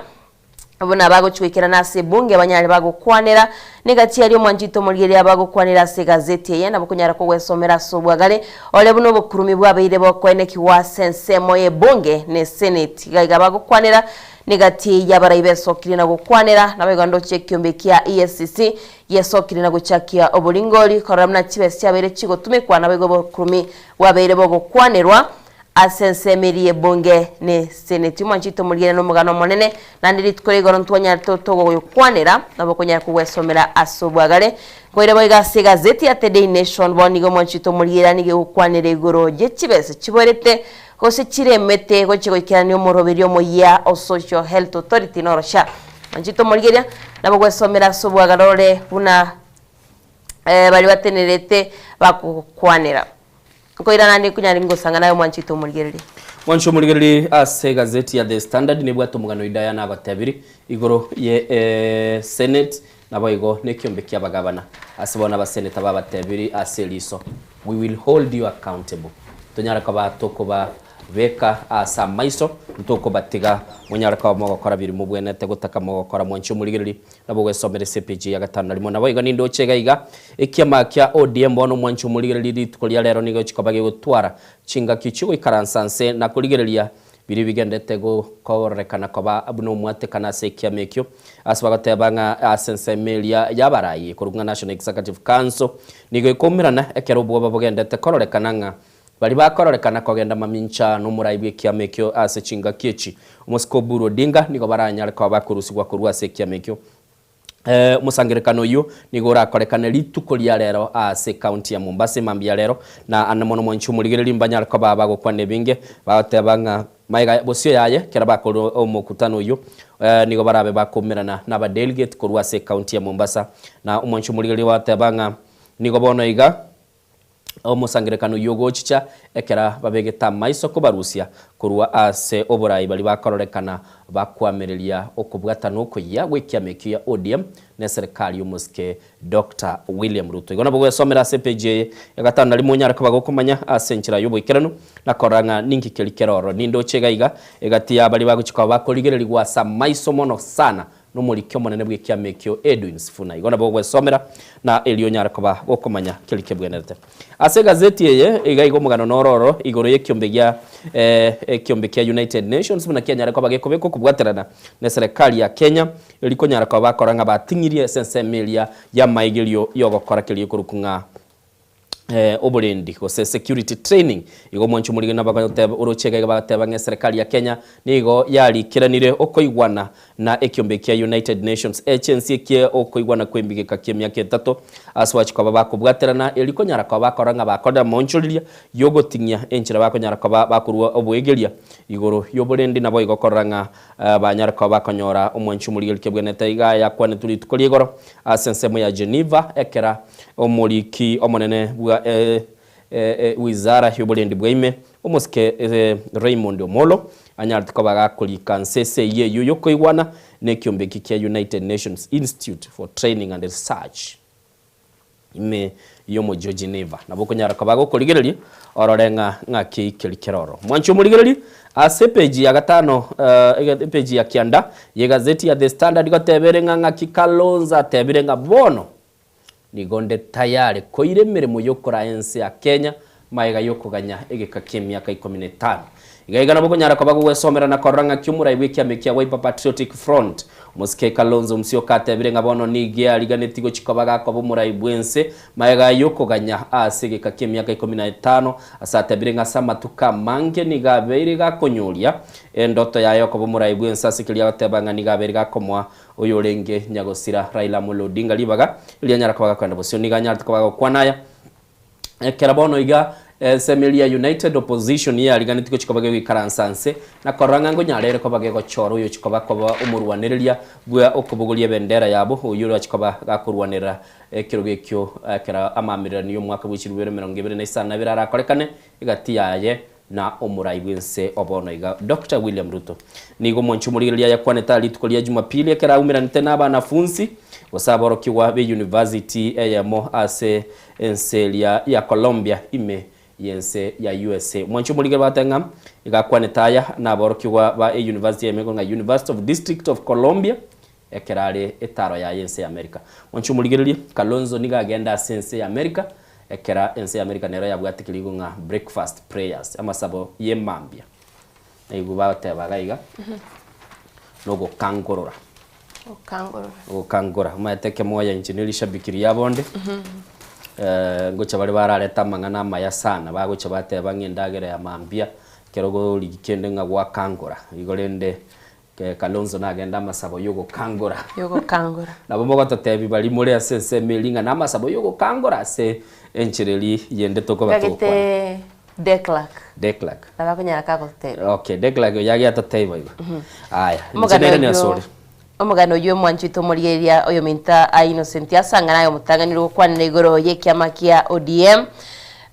buna bagochia goikerana ase ebunge banyare bagokwanera negati yaria omwanchete omorigereria bagokwanera ase egazeti eye nabo okonyara kogwesomera ase obwagare ore buna obokurumi bwabeire bokoenekigwa ase ensemo y'ebunge na eseneti gaiga bagokwanera negati y'abarai besokirie na gokwanera naboigo ndoche ekiombe kia EACC Yesokire na gochakia oboringori, korora buna chibesa chiabeire chigotumekwa naboigo obokurumi bwabeire bogokwanerwa ase ensemo eria y'ebunge ne seneti. Omwanchete omorigereria nomogano omonene, naende rituko ria igoro ntwanyarete togoyokwanera, nabo okonyara kogwesomera ase obwagare. Nkoire boigo ase egazeti ya The Daily Nation, bono nigo omwanchete omorigereria nigo egokwanera igoro ye chibesa chiborete gose chiremete gochia goikerania omoroberio omoyia o Social Health Authority noro SHA. Inche tomorigeria, nabo gwesomera ase obwagare ore buna baria batenerete bagokwanera. Nkoirana naende nkonyare ngosanga naye omwanchete omorigereria. Mwanche omorigereria ase egazeti ya The Standard nebwate omogano Hidaya nagotebiri igoro ye Senate naboigo nekiombe kia abagabana ase bono abaseneta babatebiri ase eriso We will hold you accountable tonyare koba tokoba Beka aase amaiso, ntokobatiga monyare koba mogokora biria mobwenerete gotaka mogokora. Mwanche omorigereria, nabo ogwesomera ase epeji ya gatano na rimo. Naboigo nindoche iga iga, ekiama kia ODM bono mwanche omorigereria rituko ria rero nigo chikoba gegotwara chingaki chiogoikaransa nse na korigereria biria bigenderete kororekana koba buna omwatekano ase ekiama ekio ase bagoteba ng'a ase ensemo eria y'abarai ekorokwa ng'a National Executive Council nigo ekoumerana ekero obwoba bogenderete kororekana ng'a Baria bakororekana kogenda mamincha nomorai bw'ekiama ekio ase chingaki echi, omosike Oburu Odinga, nigo baranyare koba bakorusigwa korwa ase ekiama ekio. Omosangererekano oyio nigo orakorekane rituko ria rero ase ecounty ya Mombasa emambia ya rero, na ande mono mwanche omorigereria mbanyare koba bagokwana ebinge, bagoteba ng'a magega bosio yaye ekero bakorire omokutano oyio nigo barabe bakoumerana nabadelegate korwa ase ecounty ya Mombasa. Na omwanche omorigereria bagoteba ng'a nigo bono iga. Omosangererekano oyio ogochicha ekero babegete amaiso kobarusia korwa ase oborai baria bakororekana bakoamereria okobwatana okoyia gw'ekiama ekio ya ODM na eserekari y'omosike Doctor William Ruto. Igo nabo gwesomera ase epeji eye ya gatano na rimo onyare koba gokomanya ase enchera y'oboikeranu na korora ng'a ninki keria kere ororo. Nindoche iga iga egati ya baria bagochia koba bakorigererigwa ase amaiso mono sana Nomoriki omonene bw'ekiama ekio Edwin Sifuna. Igo nabo ogwesomera na erio onyare koba gokomanya keria kebwenerete. Ase egazeti eye iga igo omogano noro oro igoro y'ekiombe gia ekiombe kia United Nations buna kianyare koba gekobekwa kobwaterana neserekari ya Kenya erio konyara koba bakora ng'a bating'irie ase ensemo eria y'amaigerio y'ogokora keria ekorokwa ng'a oborendi gose security training. Igo omwancho omorigena bagoteba oroche iga iga bagateba ng'a eserekari ya Kenya nigo yarikeranire okoigwana na ekiombe kia United Nations Agency ekie okoigwana kw'embigeka ki'emiaka etato ase gwachia koba bakobwaterana erio konyara koba bakora ng'a bakorire amaonchoreria y'ogoting'ia enchera bakonyara koba bakorua oboegeria igoro y'oborendi naboigo korora ng'a banyare koba bakonyora omwancho omorigeri kebwenete iga yakwanetwe rituko ria igoro ase ensemo ya Geneva ekera Omoriki omonene bwa wizara y'oborendi bwa ime, omosike Raymond Omolo, anyarete koba gakorika nse esegi eyio y'okoigwana n'ekiombe eki kia United Nations Institute for Training and Research. Ime y'omochie o Geneva. Nabo okonyara koba gokorigereria orore ng'a ng'aki keri kere ororo. Mwanche omorigererie ase epeji ya gatano epeji ya kianda y'egazeti ya The Standard goteba ere ng'a ng'aki Kalonzo atebire ng'a bono nigo nde tayari koira emeremo y'okoraa ense ya Kenya magega y'okoganya egeka ki'emiaka ikomi na etano. Iga iga nabo okonyara koba gogwesomera na korora ng'aki omorai bw'ekiama ekia Wiper Patriotic Front, Omosike Kalonzo Musyoka atebire ng'a bono nigo ariganetie gochia koba gakoba omorai bw'ense magega y'okoganya ase egeka ki'emiaka ikomi na etano ase atebire ng'a ase amatuko amange nigo abeire gakonyoria endoto yaye yokoba omorai bw'ense ase keria agoteba ng'a nigo abeire gakomoa oyorenge nyagosira Raila Amolo Odinga ribaga rianyara koba gakoenda bosio. Nigo anyarete koba gokwana aya Ekero bono iga ensemo eria ya United Opposition yariganetie gochia koba gegoikaransa nse, na korora ng'a nkonyara ere koba gegochora oyochia koba koba omorwanereria bwa okobogoria ebendera yabo, oyio orachie koba gakorwanerera ekerogo ekio ekero amaamererano y'omwaka bwe chilifu bibere emerongo ebere na isano na ibere arakorekane egati yaye na omorai bw'ense o bono iga Doctor William Ruto. Nigo omonche omorigereria ayakwanete aa rituko ria Jumapili ekero aumeranete na abanafunsi gose aborokigwa be university eyemo ase ense eria ya Colombia ime y'ense ya usa. Omwanchi omorigereria bagoteba ng'a iga akwanete aya na aborokigwa ba e-university eyemo ekoro ng'a University of District of Colombia ekero are etaro yaye ense ya America. Mwanche omorigererie, Kalonzo nigo agenda ase ense ya America, ekero ense ya America nero yabwate kerigo ng'a breakfast prayers, amasabo ye mambia. Naigwe bagoteba iga iga, nogokangorora. Gokangorora. Ogokangora. Omanyete ekemoya inche ne rishabiki riabo onde, ngocha bare bararete amang'ana amaya sana, bagocha bateba ng'a endagera ya mambia, ekero origi kende ng'a gwakangora. Igo rende Kalonzo nagende amasabo y'ogokangora. Y'ogokangora. Nabo mogototebi baria more ase ensemo eria ng'a namasabo y'ogokangora ase enchera eria yende tokoba togokwana. Gagete Declerk. Declerk. Nabo akonyara kagototebia. Okay, Declerk oyo agiatotebi boigo. Aya, inche Omogano nere oyio asore. omogano oyio omwanchete omorigereria oyominto a Innocent asang'ana aye omotang'ani ore gokwanera igoro y'ekiama kia ODM.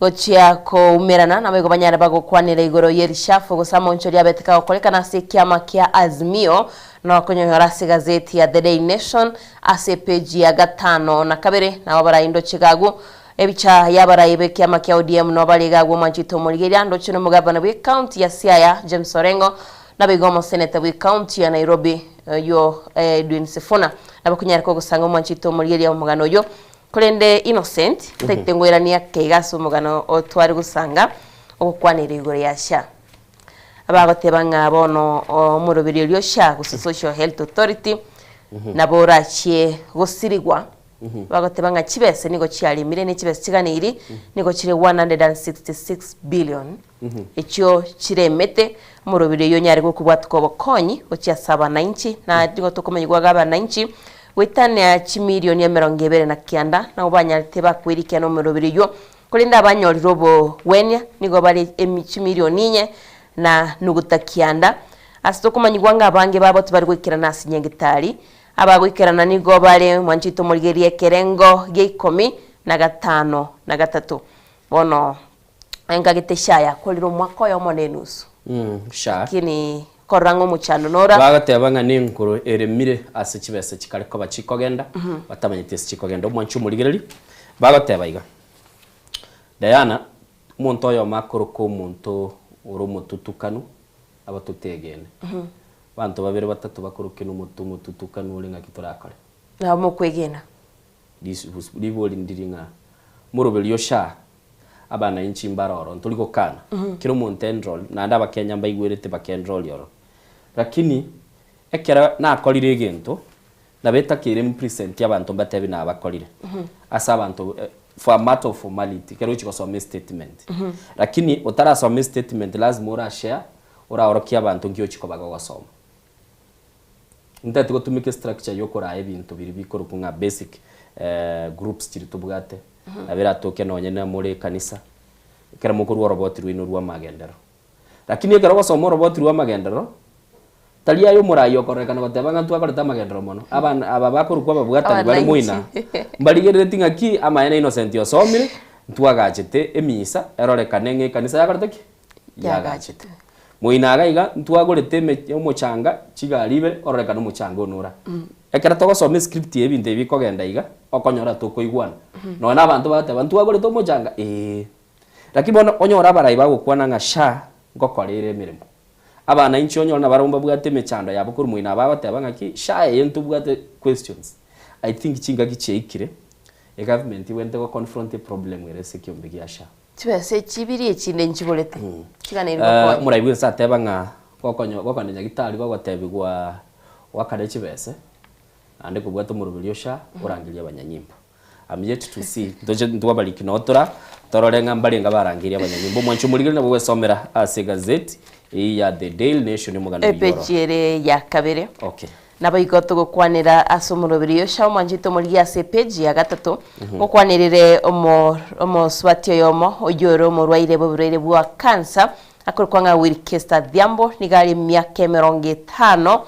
Gochia koumerana naboigo banyare bagokwanera igoro ye rishafu gose amaonchori abete kagokorekana ase ekiama kia Azimio na okonyonyora ase egazeti ya The Daily Nation ase epeji ya gatano na kabere nabo abarai ndoche iga agwo ebicha y'abarai b'ekiama kia ODM nabo bare iga agwo omwanchete omorigeria ndoche nomogabana bw'ecounty ya Siaya James Orengo naboigo omoseneta bw'ecounty ya Nairobi oyio Edwin Sifuna nabo konyare kogosanga omwanchete omorigeria omogano oyio Korende Innocent taete ngoirania ake iga ase omogano o tware gosanga ogokwanera igoro ya SHA. Abagoteba ng'a bono omoroberi oria o SHA gose Social Health Authority nabo orachie gosirigwa, bagoteba ng'a chibesa nigo chiaremire ne chibesa chiganeiri nigo chire 166 billion echio chiremete omoroberi oyio onyare gokobwatuka obokonyi gochia ase abanainchi na nigo tokomanyigwa iga abanainchi goetania chimilioni emerongo ebere na kianda nabo banyarete bakwerikia na omoroberi oyio korende abanyorire obogwenia nigo bare emi chimilioni inye na nuguta kianda ase tokomanyigwa ng'a abange babo tibari goikerana ase nyagetari abagoikerana nigo bare mwanchete omorigereria ekerengo gia ikomi na gatano na gatato bono Engagete SHA yakorire omwaka oyomo na enusu. SHA. Lakini korora ng'a omochando nora. Bagateba ng'a nenkoro eremire ase chibesa chikare koba chikogenda, batamanyeti ase chikogenda. Omwanchi omorigereria, bagoteba iga, Diana, omonto oyomo akoroka omonto ore omotutukanu, abatotegene. Abanto babere batato bakoroke nomoto omotutukanu ore ng'aki torakore? Nabo mokwegena. Ribori ndiri ng'a moroberio SHA abanainchi mbare oro, ntori gokana, kera omonto enroll, naende abakenya mbaigwerete bakenrolli ororo. Lakini ekero nakorire egento, nabo etakeire mpresent abanto mbatebi nabakorire, ase abanto for a matter of formality, ekero ogochia gosoma estatement. Lakini otarasoma estatement lazima orashare, oraorokie abanto nki ochia koba gogosoma. Ntagete gotumeka estructure yokoraa ebinto biria bikorokwa ng'a basic groups chiria tobwate, nabo eratoke nonye na more ekanisa, ekero mokorwa oroboti rwaino rwa amagenderero. Lakini ekero ogosoma oroboti rwa amagenderero, tari aye omorai okororekana goteba ng'a ntwakorete amagenderero mono, abana aba bakorokwa ababwatani bare moina, mbarigerereti ng'aki amaene Innocent osomire, ntwagachete emisa erorekane ng'a ekanisa yakorete ki? Yagachete. Moina iga iga ntwagorete eme omochanga chigari ibere ororekane omochanga one ora. Ekero togosoma escript ya ebinto ebi bikogenda iga, okonyora tokoigwana. Nonya na abanto bagoteba ntwagorete omochanga, eeh. Lakini bono onyore abarai bagokwana ng'a sha ngokora ere emeremo. Abananchi onyore nabarabwo mbabwate emechando yabo korwa moino aba bagoteba ng'aki sha eye ntobwate questions. I think chingaki chiaikire, egovernment ebwenerete go confront eproblem ere ase ekiombe gia sha. Chibesa echi ibere echinde nchiborete, chiganeiri Eh, gokonya. omorai bwense ateba ng'a gokonyo gokona nyagitari gogotebigwa goakane chibese, naende kobwate omoroberi o SHA orangerie abanyanyimbo. I'm yet to see, ntoche ntwabariki noo tora torore ng'a mbarenge barangerie abanyanyimbo. Omwanchi omorigeri nabo gwesomera ase egazeti eyio ya The Daily Nation omogano oyio oro. Epeji ere ya kabere. Okay. Naboigo togokwanera ase omoroberi Yoshua omwanchete omorigia ase epeji ya gatato, ngokwanerere omo omosubati oyomo oyio ore omorwaire bw'oborwaire bwa kansa, akorokwa ng'a Wilkester Adhiambo, nigo are emiaka emerongo etano,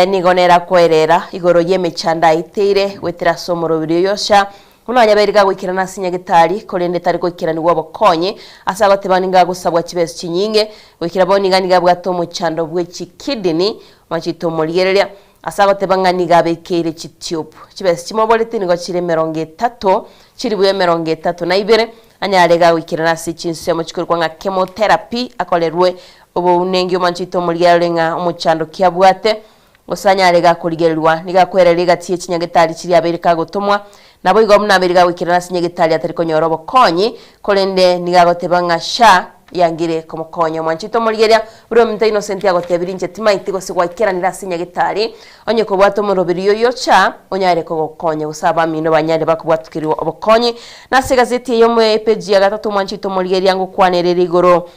nigo nere akoerera igoro y'emechando aeteire goetera ase omoroberi o Yoshua, Buna onye iga agoikerana ase nyagetari, korende tari goikeranigwa obokonyi, ase agoteba nigo agosabwa chibesa chinyinge, goikera bono iga nigo abwate omochando bwe chikidini, omachete omorigereria, ase agoteba ng'a nigo abekeire chitube. Chibesa chimoborete nigo chire emerongo etato, chilifu emerongo etato na ibere, anyare iga goikerana ase chinsemo chikorokwa ng'a chemotherapy, akorerwe obounengi omachete omorigereri ng'a omochando ki abwate, Gose anyare gakorigererigwa, nigo akwereria egati ye chinyagetari chiria abeire kagotomwa. Naboigo buna abeire gagoikerana ase nyagetari atari konyora obokonyi, korende nigo agoteba ng'a sha yangire komokonya. Omwanchete omorigereria, buna omonto Innocent agotebirie inche timaeti gose gwaikeranire ase nyagetari, onye kobwate omoroberi oyio cha onyare kogokonya gose abamino banyare bakobwatokerigwa obokonyi. Nase egazeti eye omo epeji ya gatato omwanchete omorigereria ngokwanerere igoro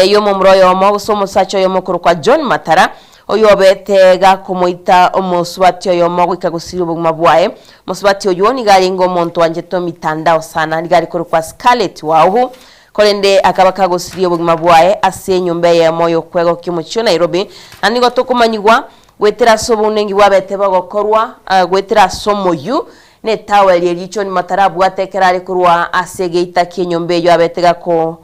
y'omomura oyomo gose omosacha oyomo okorokwa John Matara, oyobete gakomoita omosubati oyomo goika gosiria obogima bwaye. Omosubati oyio nigo arenge omonto oanchete omitandao sana, nigo are korokwa Scarlett Wauhu, korende akaba kagosiria obogima bwaye ase enyomba eyemo y'okwegokia omochie o Nairobi, na nigo tokomanyigwa goetera ase obounengi bwabete bogokorwa goetera ase omoyio na etowel eria John Matara abwate ekero are korwa ase egeita ki'enyomba eyio abete gako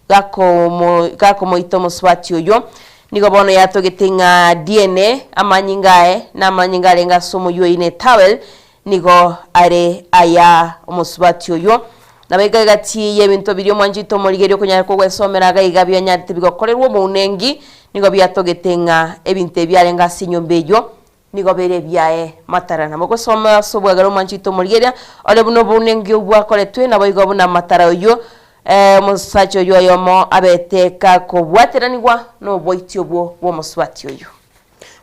Gakomoita omosubati oyio, nigo bono yatogete ng'a DNA, amanyinga aye, na amanyinga arenge ase omoyio oyio ne etowel, nigo are aya omosubati oyio. Nabo iga egati y'ebinto biria omwanchete omorigereria okonyara kogwesomera iga iga bianyarete bigokorerwa obounengi, nigo biatogete ng'a ebinto ebi biarenge ase enyomba eyio, nigo bire ebiaye matara. Nabo gosoma ase obwegera omwanchete omorigereria ore buna obounengi obwakoretwe, naboigo buna matara oyio omosacha oyio oyomo abete gakobwateranigwa noboiti obwo bw'omosubati oyio.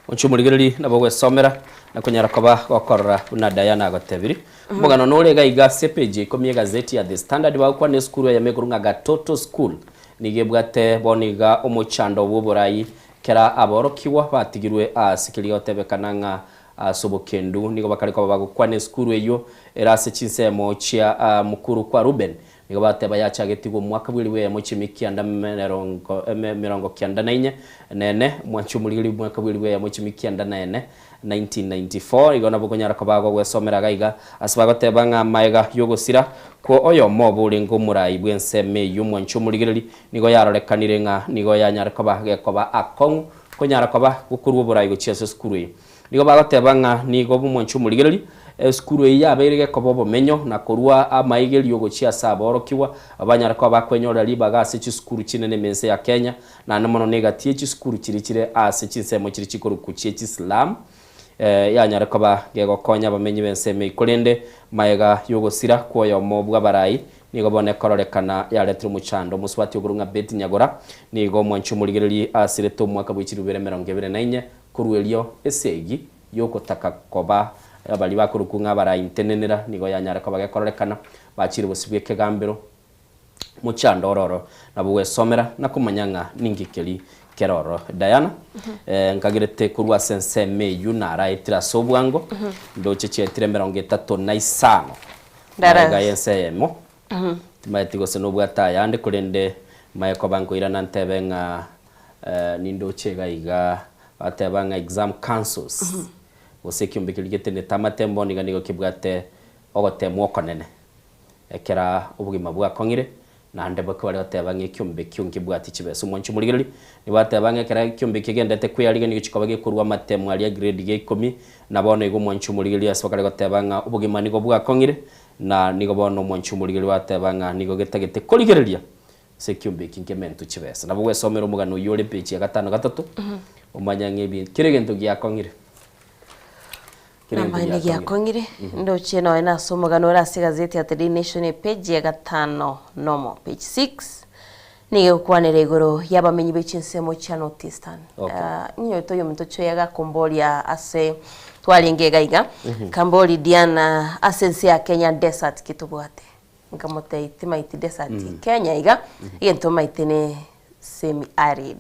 Oche omorigereria nabo ogwesomera na konyara koba gokorora buna Diana agotebiri. Omogano nore iga iga ase epeji ya ikomi y'egazeti ya The Standard bagokwana esukuru eyemo ekorwa ng'a Gatoto School nigo ebwate bono iga omochando bw'oborai Kera aborokigwa batigirwe aase keria gotebekana ng'a ase obokendu nigo bakare koba bagokwana esukuru eyio ere ase chinsemo chia mukuru kwa Ruben, nigo bateba yachagetigwe omwaka bw'elifu eyemo chimi kianda merongo emerongo kianda na inye na ene, omwanchi omorigeri omwaka bw'elifu eyemo chimi kianda na ene, 1994. Igo nabo okonyara koba gogwesomera iga iga ase bagoteba ng'a amaega y'ogosira kwo oyomo obo orenge omorai bw'ensemo eyio omwanchi omorigereri Nigo yarorekanire ng'a nigo yanyare koba gekoba akong'u konyara koba gokorua oborai gochia ase esukuru eye. Nigo bagoteba ng'a nigo omwanchi omorigereria esukuru eyio yabeire gekoba obomenyo na korua amaigerio gochia ase aborokigwa banyare koba bakwenyorera ribaga ase chisukuru chinene ime ense ya Kenya naende mono negati ye chisukuru chiria chire ase chinsemo chiria chikorokwa chie chisilamu yanyare koba gegokonya abamenyi b'ensemo eyio korende magega y'ogosira kw'oyomo bw'abarai Nigo bono ekororekana yaretire omochando. Omosubati okorwa ng'a Betty Nyagora nigo omwanchi omorigereria asirete omwaka bwe chilifu ibere emerongo ebere na inye korwa erio esegi yogotaka koba baria bakorokwa ng'a abaraintenenera nigo yanyare koba gekororekana bachire bosio bw'ekegambero mochando ororo nabo gwesomera na komanya ng'a ninki keri kere ororo. Diana, nkagerete korwa ase ensemo eyio naraetire ase obwango ndoche chietire emerongo etato na isano Ndara. Magega y'ense eyemo, timaeti gose nobwate ayande, korende maye koba nkoirana ntebe ng'a nindoche iga iga, bateba ng'a exam councils, gose ekiombe keria getenete amatembo bono iga nigo kebwate ogotemwa okonene. Ekera obogima bwakong'ire. Naende bakaba bagoteba ng'a ekiombe ekio nkebwati chibesa. Omwanchi omorigereria nigo ateba ng'a ekero ekiombe kegenderete kweyarigia nigo chikoba gekorua amatemo aria grade ya ikomi, na bono igo omwanchi omorigereria ase bakare goteba ng'a obogima nigo bwakong'ire, na nigo bono omwanchi omorigereria bateba ng'a nigo getagete korigereria ase ekiombe eki nkementwe chibesa. Nabo gwesomera omogano oyio ore page ya gatano gatato, omanye ng'a ebi kera egento giakong'ire. Kera egento Namaene giakong'ire. giakong'ire ndoche nonya nase omogano ore ase egazeti ya The Daily Nation epage ya gatano nomo, page 6, nigo egokwanera igoro y'abamenyi be chinsemo chia North Eastern. Okay. Ah, inyoete oyominto choya gakomboria ase twarenge iga iga, kambori Diana ase ense ya Kenya desert ki tobwate? Nkamotebia timaiti desert Kenya iga, egento maite ne semi arid.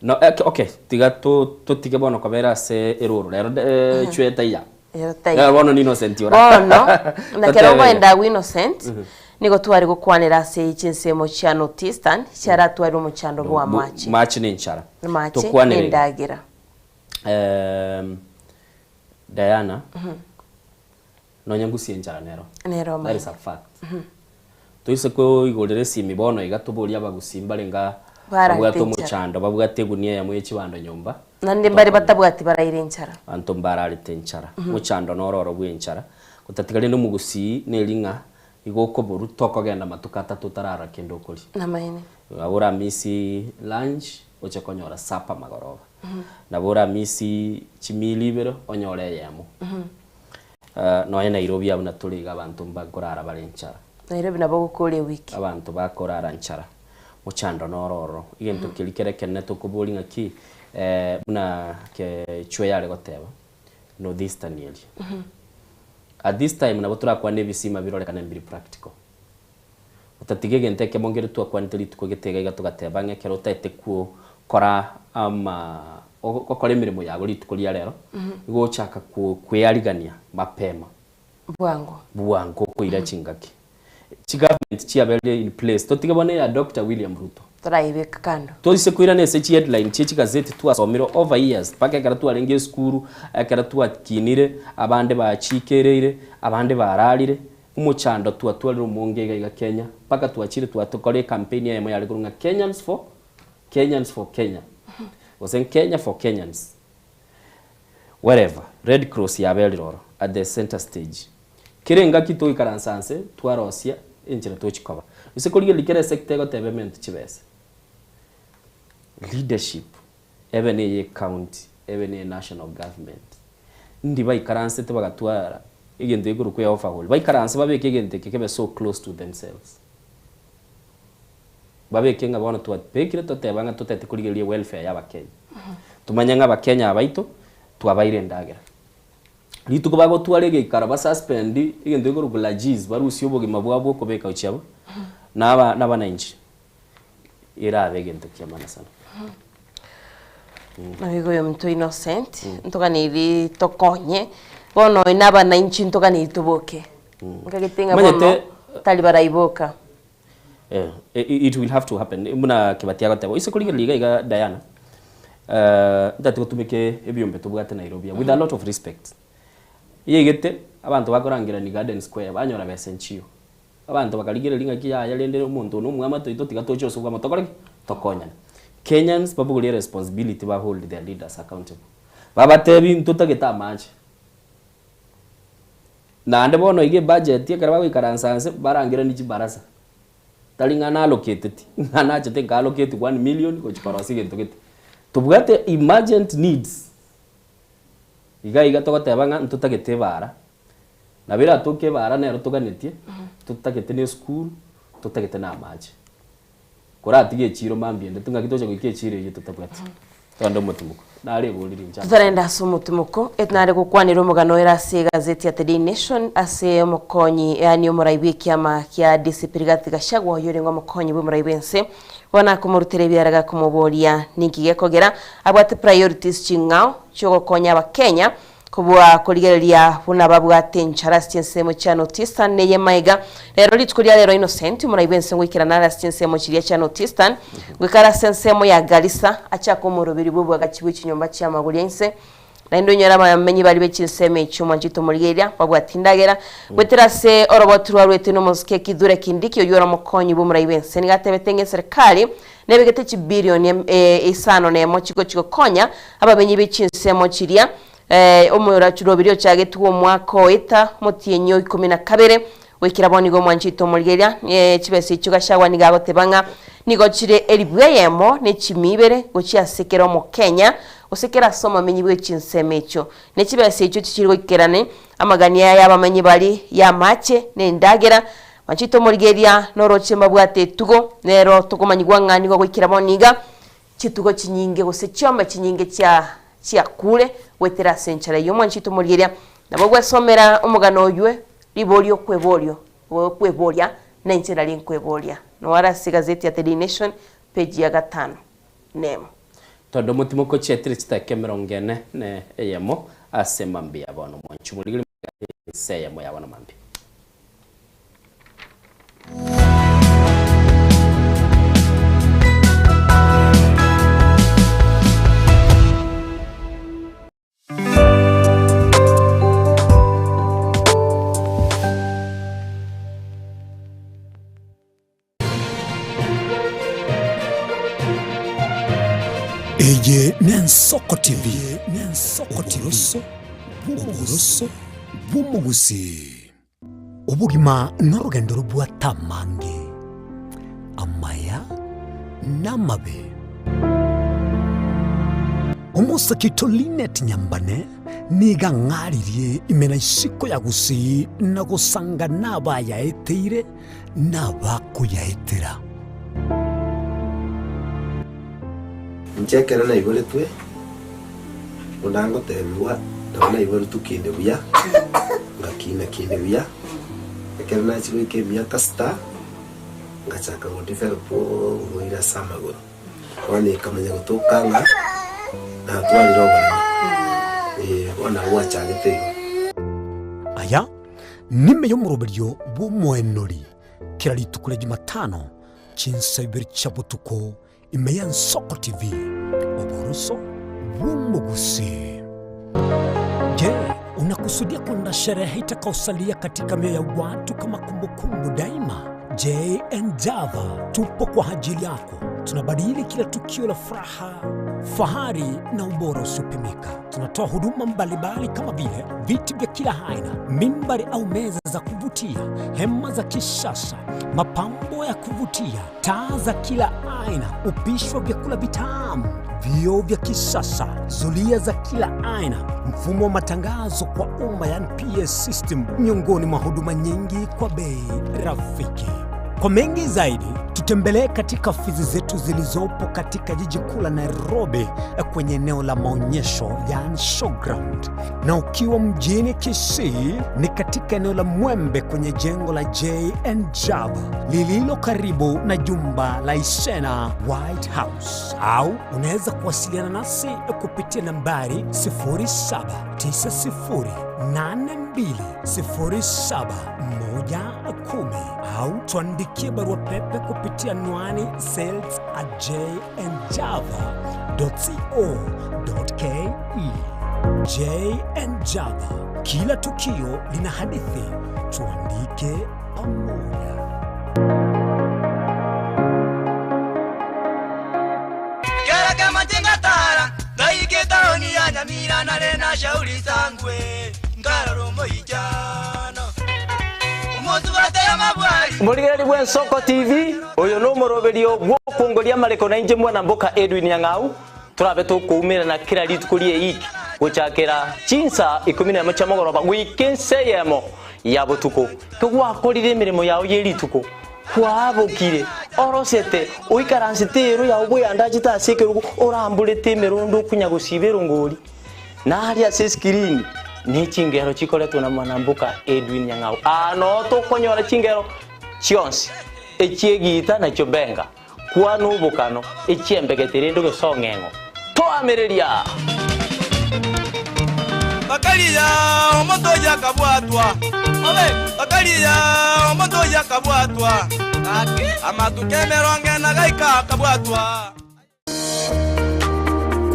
No, eh, okay, tiga to totige bono kobera ase eroro rero eh, chwe taiya. Ero taiyo. Eh, bono ni innocent ora. Bono, na kero Totebe. okoenda agwo Innocent, Mhm. nigo tware gokwanera ase chinsemo chia North Eastern, chiaratwarire omochando bwa amache. Mache ne enchara. Amache na Tokwanere iga. endagera. Ehm, Diana, Mhm. Nonya ngusie enchara nero. Nero That is omanyete. a fact. Toise koigorera esimi bono iga toborie abagusii mbare nga Bararete babwate enchara. omochando, babwate egunia eyemo ye chibando nyomba, Naende mbare tokonya. batabwati baraire enchara. Abanto mbararete enchara. Omochando noro oro bwe enchara. Gotatiga rende omogusii neri ng'a igo okoborwa tokogenda matuko atato otararora kende okoria. Namaene. Nabo oramisi lunch oche konyora supper magoroba. Nabo oramisi chimili ibere onyore eyemo. Nonya Nairobi abwo natore iga abanto mbakorara bare nchara. Nairobi nabo ogokora ewiki. Abanto bakorara nchara. Mochando noro ororo. Egento keria kere ekenene tokoboria ng'aki buna Kechwe yare goteba, North Eastern eria. At this time nabo torakwane ebisima birorekane mbiri practical. Otatiga egento ekemo nkere twakwanete rituko gete iga iga togateba ng'a ekero otaete kora ama gokora emeremo yago rituko ria rero, igo ochaka kwearigania mapema. Bwango. Bwango okoira chingaki. Chigovernment chiaberire in place, totige bono eya Doctor William Ruto. Toraibeka kando. Toise koirana ase chiheadline chie chigazeti twasomire over years mpaka ekero twarenge esukuru, ekero twakinire, abande bachikereire, abande bararire, Omochando twatwarire omonge iga iga Kenya, mpaka twachire twatokora ecampaign eyemo yare korwa ng'a Kenyans for Kenyans for Kenya, gose Kenya for Kenyans, wherever, Red Cross yaberire oro at the centre stage. Kera engaki toikaransa nse twarosia enchera tochikoba. Gose korigereria kera esector egoteba emente chibesa. Leadership ebe neye ecounty, ebe neye national government, Ndi baikaransete bagatwara egento gekorokwa eoverhaul, baikaranse babeke egento eke kebe so close to themselves. Babeke ng'a bono twabekire toteba ng'a totete korigereria ewelfare ya abakenya. Tomanye ng'a abakenya aba baito twabaire endagera. Rituko bagotwara egeikaro ba suspend egento gekorokwa lajiz barusie obogima bwabo okobeka gochia abwo, na aba na abananchi, erabe egento kiamana sana. Naboigo oyominto Innocent, ntoganeiri tokonye, bono oyo na abanainchi ntoganeiri toboke. Nkagete ng'a bono Omanyete- tari baraiboka. Eh, i- it will have to happen buna Kibati agoteba ise korigereria iga iga Diana eh, ntati gotumeka ebiombe tobwate Nairobi with a lot of respect eyegete abanto bakorangerani Garden Square banyora besa enchiyo Abanto bakarigereria ng'aki yaya rende omonto one omwamato oito tiga toche ase obwamato tokore ki? Tokonyane. Kenyans babogorie responsibility ba hold their leaders accountable. Babatebi ntotagete amache. Naende bono iga ebudget ekero bagoikaransa nse barangeranie chibarasa. Tari ng'a nalocateti, ng'a nachete nka allocate one million gochia korosia egento gete. Tobwate emergent needs. Iga iga togoteba ng'a ntotagete ebara, Nabo eratoke ebara nero toganetie, totagete na esukuru, totagete na amache. Koratige echiro mambia ende, ng'aki tocha goika echiro eyio totabwati. Togende omotimoko. Nareboririe inche Totarenda ase omotimoko, nare gokwanera omogano ore ase egazeti ya The Daily Nation ase omokonyi yaani omorai bw'ekiama kia DCP Rigathi Gachagua oyio orenge omokonyi bw'omorai bw'ense bono akomorutera ebiara gakomoboria ninki gekogera abwate priorities ching'ao chiogokonya abakenya Kobua korigereria buna babwate enchara ase chinsemo chia North Eastern na ey'emaiga, rero rituko ria rero Innocent omorai bw'ense ngoikerana are ase chinsemo chiria chia North Eastern, goikara ase ensemo ya Garissa achake omoroberi bw'oboagachi bwe chinyomba chi'amagori a inse. Naende onyore abamenyi baria be chinsemo echio mwanchete omorigereria, babwate endagera. Goetera ase oroboti rwarwetwe nomosike Kithure Kindiki, oyio ore omokonyi bw'omorai bw'ense, nigo atebete ng'a eserekari nebegete chibilioni isano nemo chigochi gokonya abamenyi be chinsemo chiria. Omorachurobiri ochagetwe omwaka oeta omotienyi o ikomi na kabere goikera bono nigo omwanchete omorigereria chibesa echio Gachagua nigo agoteba ng'a nigo chire elifu eyemo ne chimia ibere gochia ase kera omokenya gose kera ase omomenyi bwe chinsemo echio. Ne chibesa echio tichiri goikerani amagania aya y'abamenyi baria y'amache na endagera. Mwanchete omorigereria noroche mbabwate etugo nero tokomanyigwa ng'a nigo goikera bono iga chitugo chinyinge gose chiombe chinyinge chia chiakure goetera ase enchera eyio. Mwanchete omorigereria nabo gwesomera omogano oywe riborio okweborio okweboria na inche nari nkweboria. Noare ase egazeti ya The Daily Nation page ya gatano nemo. Tondũ motimoka ochietire chidakika emerongo ene ne eyemo ase mambia ya bono. Mwanchi omorigereria ense eyemo ya bono mambia. Eye n'Ensoko TV, oboroso bw'oboroso bw'omogusii. Obogima norogendo robwate amange, amaya na amabe. Omosake oito Linet Nyambane nigo ang'aririe ime na isiko ya Gusii na gosanga nabayaeteire nabakoyaetera. Inche ekero naiboretwe, buna ngotebigwa, nabo naiboretwe kinde buya, ngakina kinde buya, ekero nachia goika emiaka sita, ngachaka go develop oborwaire ase amagoro. Bono ekamanya gotoka ng'a natwarire oboremo, eh, bono nabo gwachagete igo. Aya nime y'omoroberio bw'omoenori kera rituko ria Jumatano chinsa ibere chia botuko ime y'Ensoko TV, oboroso bw'omogusii. Je, unakusudia kwenda sherehe itakaosalia katika mioyo ya watu kama kumbukumbu daima? JN Java tupo kwa ajili yako. Tunabadili kila tukio la furaha, fahari na ubora usiopimika. Tunatoa huduma mbalimbali kama vile viti vya kila aina, mimbari au meza za kuvutia, hema za kisasa, mapambo ya kuvutia, taa za kila aina, upishi wa vyakula vitamu, vioo vya kisasa, zulia za kila aina, mfumo wa matangazo kwa umma yani PA system, miongoni mwa huduma nyingi kwa bei rafiki. Kwa mengi zaidi, tutembelee katika ofisi zetu zilizopo katika jiji kuu la Nairobi kwenye eneo la maonyesho yani showground, na ukiwa mjini Kisii ni katika eneo la Mwembe kwenye jengo la JN Java lililo karibu na jumba la Isena White House, au unaweza kuwasiliana nasi kupitia nambari 0790820710 au tuandikie barua pepe kupitia anwani sales at jnjava.co.ke. JN Java, kila tukio lina hadithi, tuandike pamoja. Kera kama chingatara ndaike taoni ya Nyamira nare na shauri sangwe nkarora omoichano omosubate ya mabwari Mũrigereri bwa Ensoko TV ũyũ nĩ mũrũbĩrio gwokungoria marĩko na inje mwana mboka Edwin Nyang'au tũrabe tũkũumĩra na kĩra rituko rie iki gũchakĩra chinsa ikumi na ĩmwe cia mũgoroba gwika ense eyemo ya botuko kegwakorire emeremo yao ye rituko kwabokire orosete oikaransete ero yao bweyandachete ase ekerogo oramborete emerondo okunya gosiba erongori naria ase escreen ne chingero chikoretwo na mwanamboka Edwin Nyang'au ano tokonyora chingero chionsi echiegita nachio benga kwana obokano echiembegete rende ogesong'eng'o toamereria Bakariya omonto oyo akabwatwa obe bakariya omonto oyo akabwatwa amatuko emerongo ena gaika akabwatwa.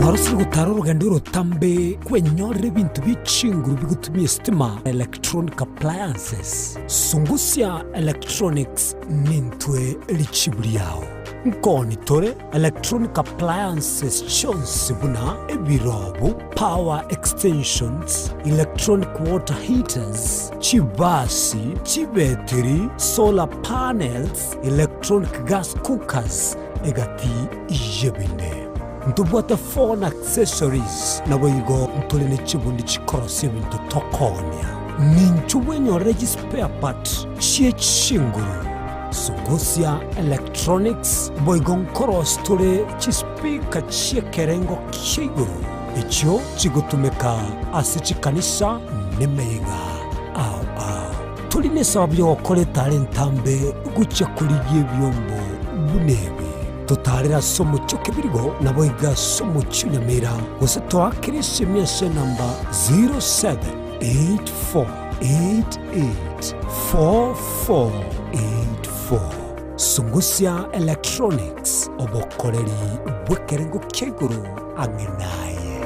Kwarosire gotara orogendo orotambe kwenyorera ebinto bie chinguru bigotumia estima, electronic appliances. Sungusia Electronics nintwe richibu riao. Nkoni tore electronic appliances chionsi buna ebirobu, power extensions, electronic water heaters, chibasi, chibetiri, solar panels, electronic gas cookers, egati y'ebinde. Ntobwate phone accessories, naboigo ntore ne chibundi chikorosia ebinto tokoonia. Ninchu bwenyorere chispare part chie chinguru, Sungusia Electronics, boigo nkorosia tore chispeaker chi'ekerengo kia igoro echio chigotumeka ase chikanisa nemeyega ao ao. Tori nesababu y'ogokora etara entambe gochia korigia ebiombo buna ebi. Totaarere ase omochie o Kebirigo, naboigo ase omochie o Nyamira, gose toakere esimi ase enamba 0784884484. Sungusia Electronics, obokoreri bw'ekerengo kia igoro ang'e naye.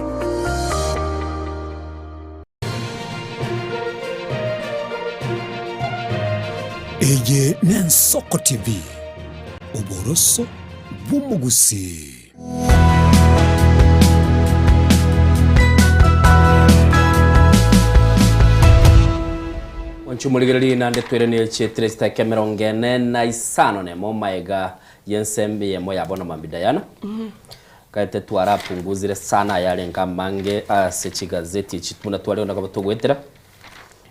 Eye n'Ensoko TV, oboroso bw'omogusii. Mwanche omorigereria naende twerenerie chietire chitaki emerongo ene na isano nemo maega y'ensembe eyemo ya bono mambia Diana. Kaete twarapunguzire sana ayarenge amange ase chigazeti echi buna tware onde koba togoetera.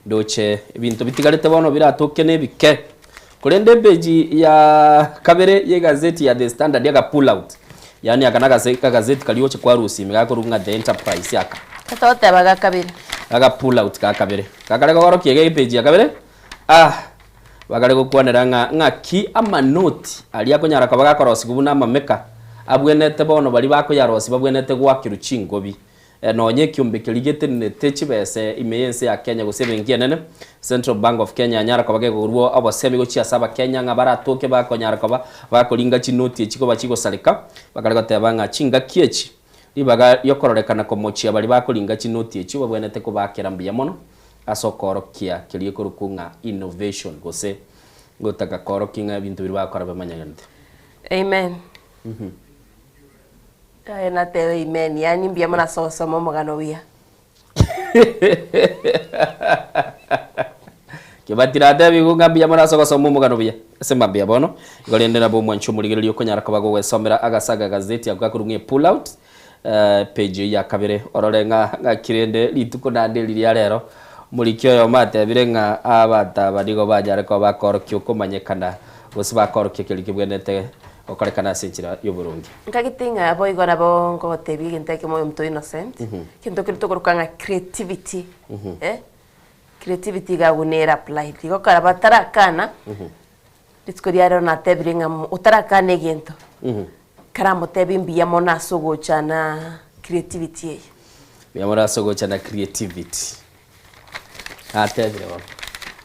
Ndoche ebinto bitigarete bono biratoke na ebike. Korende epeji ya kabere ye egazeti ya The Standard aka pull out. Yaani aka nagase akagazeti karia oche kwarusia ime gakorwa ng'a The Enterprise aka. Toteba ga kabere. Aka pull out ga kabere. Gakare kogorokia iga epeji ya kabere, ah Bakare gokwanera ng'a ng'aki amanoti aria akonyara koba gakorosigwa buna amameka abwenerete bono baria bakoyarosia babwenerete goakerwa chingobi. Nonya ekiombe keria getenenete chibese ime y'ense ya Kenya gose ebenki enene, Central Bank of Kenya, yanyara koba kegorwa obosemi gochia ase abakenya ng'a baratoke bakonyara koba bakoringa chinoti echi koba chigosareka. Bakare goteba ng'a chingaki echi ribaga riokororekana komochia baria bakoringa chinoti echio babwenerete kobakera mbuya mono Ase okoorokia keria ekorokwa ng'a innovation gose gotaka koorokia ng'a ebinto biria bagokora bimanyekanete. Amen. Aye natebe amen yaani mbuya mono ase ogosoma omogano buya. Kebati natebiwu ng'a mbuya mono ase ogosoma omogano buya. Ase mambia bono, igo rende nabo omwanchi omorigereria okonyara koba gogwesomera agasaga gazeti ako gakorwa ng'a epull out, Page eyio ya kabere orore ng'a ng'aki rende rituko naende eri ria rero omoriki oyomo atebire ng'a abanto aba nigo banyare koba bakorokia okomanyekana gose bakorokia keria kebwenerete gokorekana ase enchera y'oboronge. Nkagete ng'a boigo nabo ngogotebia egento ekemo omonto innocent, egento keria tokoroka ng'a creativity, eh, creativity iga agwo nere applied. Igo ekero batarakana, rituko ria rero natebire ng'a otarakana egento, Karamotebie mbuya mono ase ogocha na creativity eye. Mbuya mono ase ogocha na creativity. Natebire bono.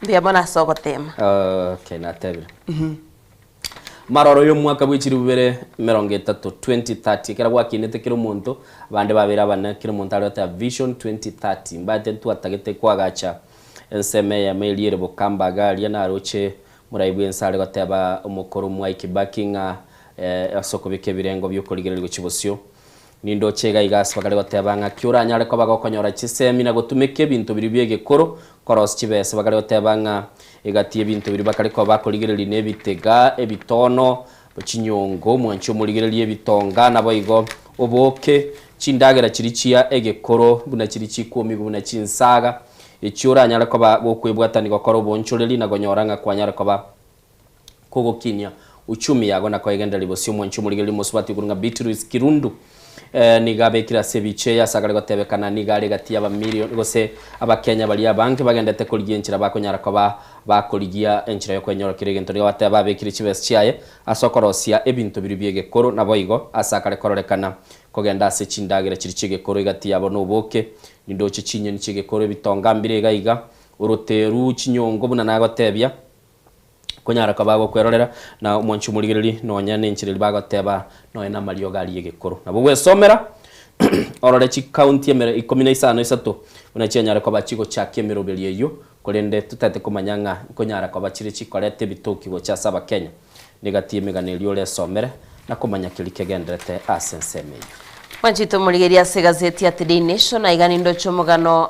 Mbuya mono ase ogotema. Okay, natebire. Maroro y'omwaka bwe chilifu bibere emerongo etato, 2030, ekero gwakinete kera omonto, abande babeire abane, kera omonto are goteba vision 2030, mbaete ntwatagete koagacha ensemo eyemo eria ere bokamba iga aria naroche Morai bw'ense are goteba omokoro Mwai Kibaki ng'a ase okobeka ebirengo bi'okorigereria gochia bosio. Nindoche iga iga ase bakare goteba ng'a ki oranyare koba gokonyora chisemi na gotumeka ebinto biria bi'egekoro korosia chibesa. Bakare goteba ng'a egati y'ebinto biria bakare koba bakorigereria nebitega, ebitono, chinyongo, omwanchi omorigereria ebitonga, naboigo oboke, chindagera chiria chia egekoro buna chiria chikwomigwa buna chinsaga. Echio oranyare koba gokwebwatania gokora oboonchoreri na gonyora ng'a kwanyare koba kogokinia uchumi yago na koegendereria bosio. Omwanchi omorigereria omosubati okorwa ng'a Beatrice Kirundu nigo abekire ase ebicha eye ase akare gotebekana nigo are egati y'abamilion gose abakenya baria abange bagendete korigia enchera bakonyara koba bakorigia enchera yokwenyora kera egento. Nigo bateba abekire chibesa chiaye ase okorosia ebinto biria bi'egekoro naboigo ase akare kororekana kogenda ase chindagera chiria chi'egekoro egati yabo noboke Nindoche chinyoni chi'egekoro ebitonga mbire iga iga, oroteru chinyongo buna nagotebia, konyara koba gokwerorera, na omwanchi omorigereria nonya nenchera eria bagoteba nonya namariogo aria egekoro. Nabo gwesomera Orore chikaunti emere ikomi na isano isato buna chianyare koba chigochakia emeroberio eyio, korende totete komanya ng'a nkonyara koba chire chikoreta ebitoki gocha ase Abakenya. Negati y'emegano eria oresomere na komanya keria kegenderete ase ensemo eyio. Mwanchete omorigereria ase egazeti ya Today Nation, aiga nindoche omogano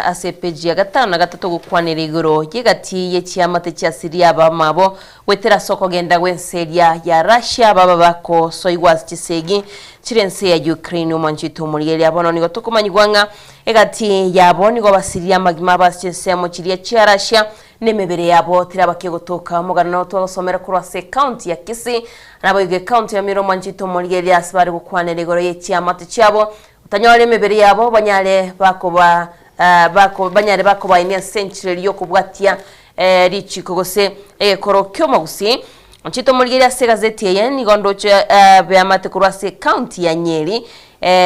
ase epeji ya gatano na gatato ogokwanera igoro y'egati ye chiamate chia Siria abamwabo goetera ase okogenda gw'ense eria ya Russia baba bakosoigwa ase chisegi chire ense ya Ukraine. Omwanchete omorigereria bono nigo tokomanyigwa ng'a egati yabo nigo basirie amagima abo ase chinsemo chiria chia Russia Nemebere yabo teraba kegotoka. Omogano nao twagosomera korwa ase ecounty ya Kisii, naboigo ecounty ya Meru omwanchete omorigereria ase bare gokwanera igoro ye chiamate chiabo, otanyore emebere yabo banyare bakoba bako banyare bakobaenia ase enchera eria yokobwatia richiko gose egekoro ki'omogusii. Mwanchete omorigereria ase egazeti eye nigo ndoche beamate korwa ase ecounty ya Nyeri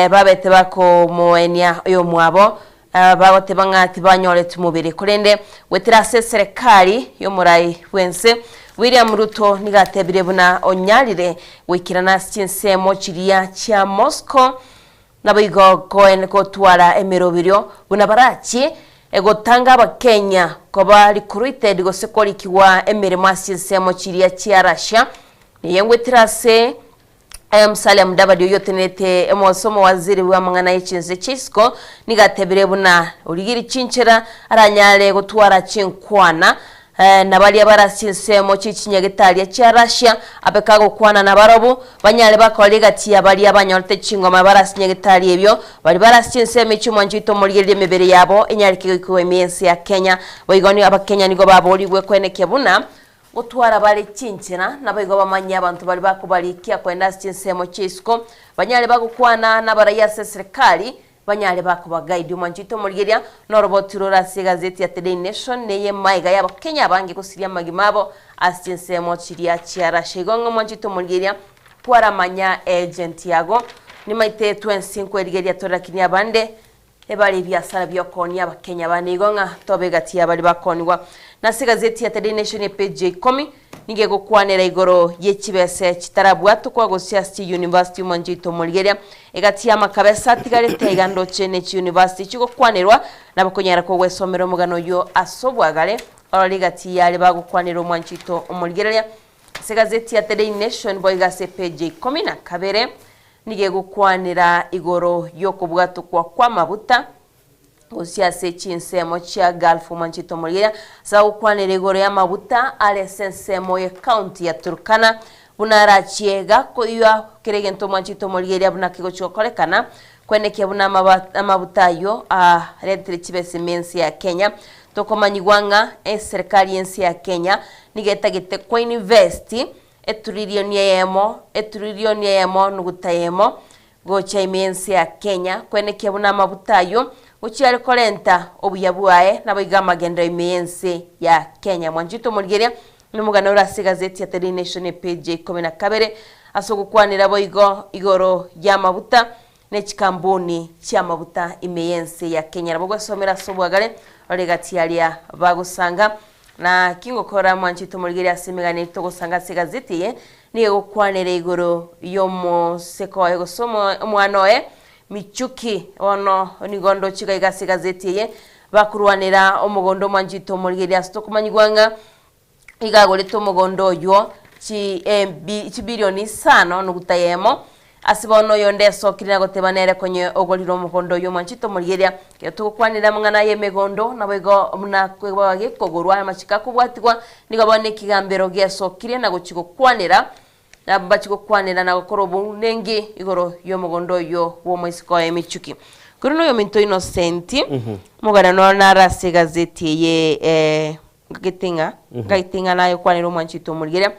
babete bakomoenia oyomwabo Bagoteba ng'a tibanyoreti mobere, korende goetera ase eserekari y'omorai bw'ense William Ruto nigo atebire buna onyarire goikerana ase chinsemo chiria chia Moscow naboigo gotwara emeroberio buna barachie gotanga abakenya koba recruited gose korikigwa emeremo ase chinsemo chiria chia Russia neye ngoetera ase Musalia Mudavadi oyio otenerete ase omowaziri bw'amang'ana ye chinse chia isiko nigo atebire buna origirie chinchera aranyare gotwara chinkwana na baria bare ase chinsemo chie chinyagetaria chia Russia abe kagokwana nabarobwo banyare bakore egati ya baria banyorete chingoma bare ase chinyagitari ebio baria bare ase chinsemo echio omwancho oito omorigererie emebere yabo enyareke goikigwa ime y'ense ya Kenya. Boigo Abakenya nigo baborigwe koenekia buna Gotwara bare chinchera, naboigo bamanye abanto baria bakobarikia kogenda ase chinsemo chia isiko, banyare bagokwana nabarai ase eserekari, banyare bakobagaidi. Omwancho oito omorigeria noroboti rore ase egazeti ya Today Nation neye maiga y'Abakenya abange gosiria amagima abo ase chinsemo chiria chia Russia. Igo ng'a omwancho oito omorigeria twaramanya agent yago. Nimaete twensi nkwerigeria tore lakini abande Ebare ebiasara bi'okoonia Abakenya bande igo ng'a tobe egati y'abaria bakoonigwa. Nase egazeti ya The Nation epeji ya ikomi nigo egokwanera igoro ye chibese chitarabwatokwa gose ase chiuniversity omwancho oito omorigeria egati y'amakabesa atigarete aiga ndoche ne chiuniversity chigokwanerwa nabo konyara kogwesomera omogano oyio ase obwagare orore egati y'aria bagokwanera omwancho oito omorigereria ase egazeti ya The Nation boigo ase epeji ya ikomi na kabere Nigo egokwanera igoro y'okobwatokwa kw'amabuta gose ase chinsemo chia Gulf mwanchete omorigereria ase agokwanera igoro y'amabuta are ase ensemo y'ecounty ya Turkana buna arachie gakoiywa kera egento mwanchete omorigereria buna kegochia gokorekana kwenekia buna amabuta ayio aretire chibesa ime ense ya Kenya tokomanyigwa ng'a eserikari y'ense ya Kenya nigo etagete koinvest Eturirioni eyemo, eturirioni eyemo nuguta eyemo, gocha ime y'ense ya Kenya, kwenekia buna amabuta ayio gochia are korenta obuya bwaye, naboigo amagenderero ime y'ense ya Kenya. Mwanchete omorigereria nomogano ore ase egazeti ya The Daily Nation epage ya ikomi na kabere, ase ogokwanera boigo igoro y'amabuta ne chikambuni chi'amabuta ime y'ense ya Kenya. Nabo gwesomera ase obwagare ore gati aria bagosanga. Naki ngokora mwanchete omorigereria ase emegano eye togosanga ase egazeti eye, nigo egokwanera igoro y'omoseke oye gose omwana oye Michuki. Bono nigo ndoche iga iga ase egazeti eye bakorwanera omogondo omwanchete omorigereria ase tokomanyigwa ng'a Iga agorete omogondo oyio chibilioni isano nuguta eyemo. Ase bono oyonde esokire na goteba nere konye ogorire omogondo oyio omwanchete omorigereria. Ekero togokwanera amang'ana ay'emegondo, naboigo buna kweboa gekogorwa amachiko akobwatigwa, nigo bono ekegambero giasokirie na gochia gokwanera nabo bachia gokwanera na gokora obounengi igoro y'omogondo oyio bw'omoiseke oye Michuki. Korende oyominto Innocent, omoganda noro nare ase egazeti eye Ngagete ng'a, ngagete ng'a naye okwanere omwanchete omorigereria,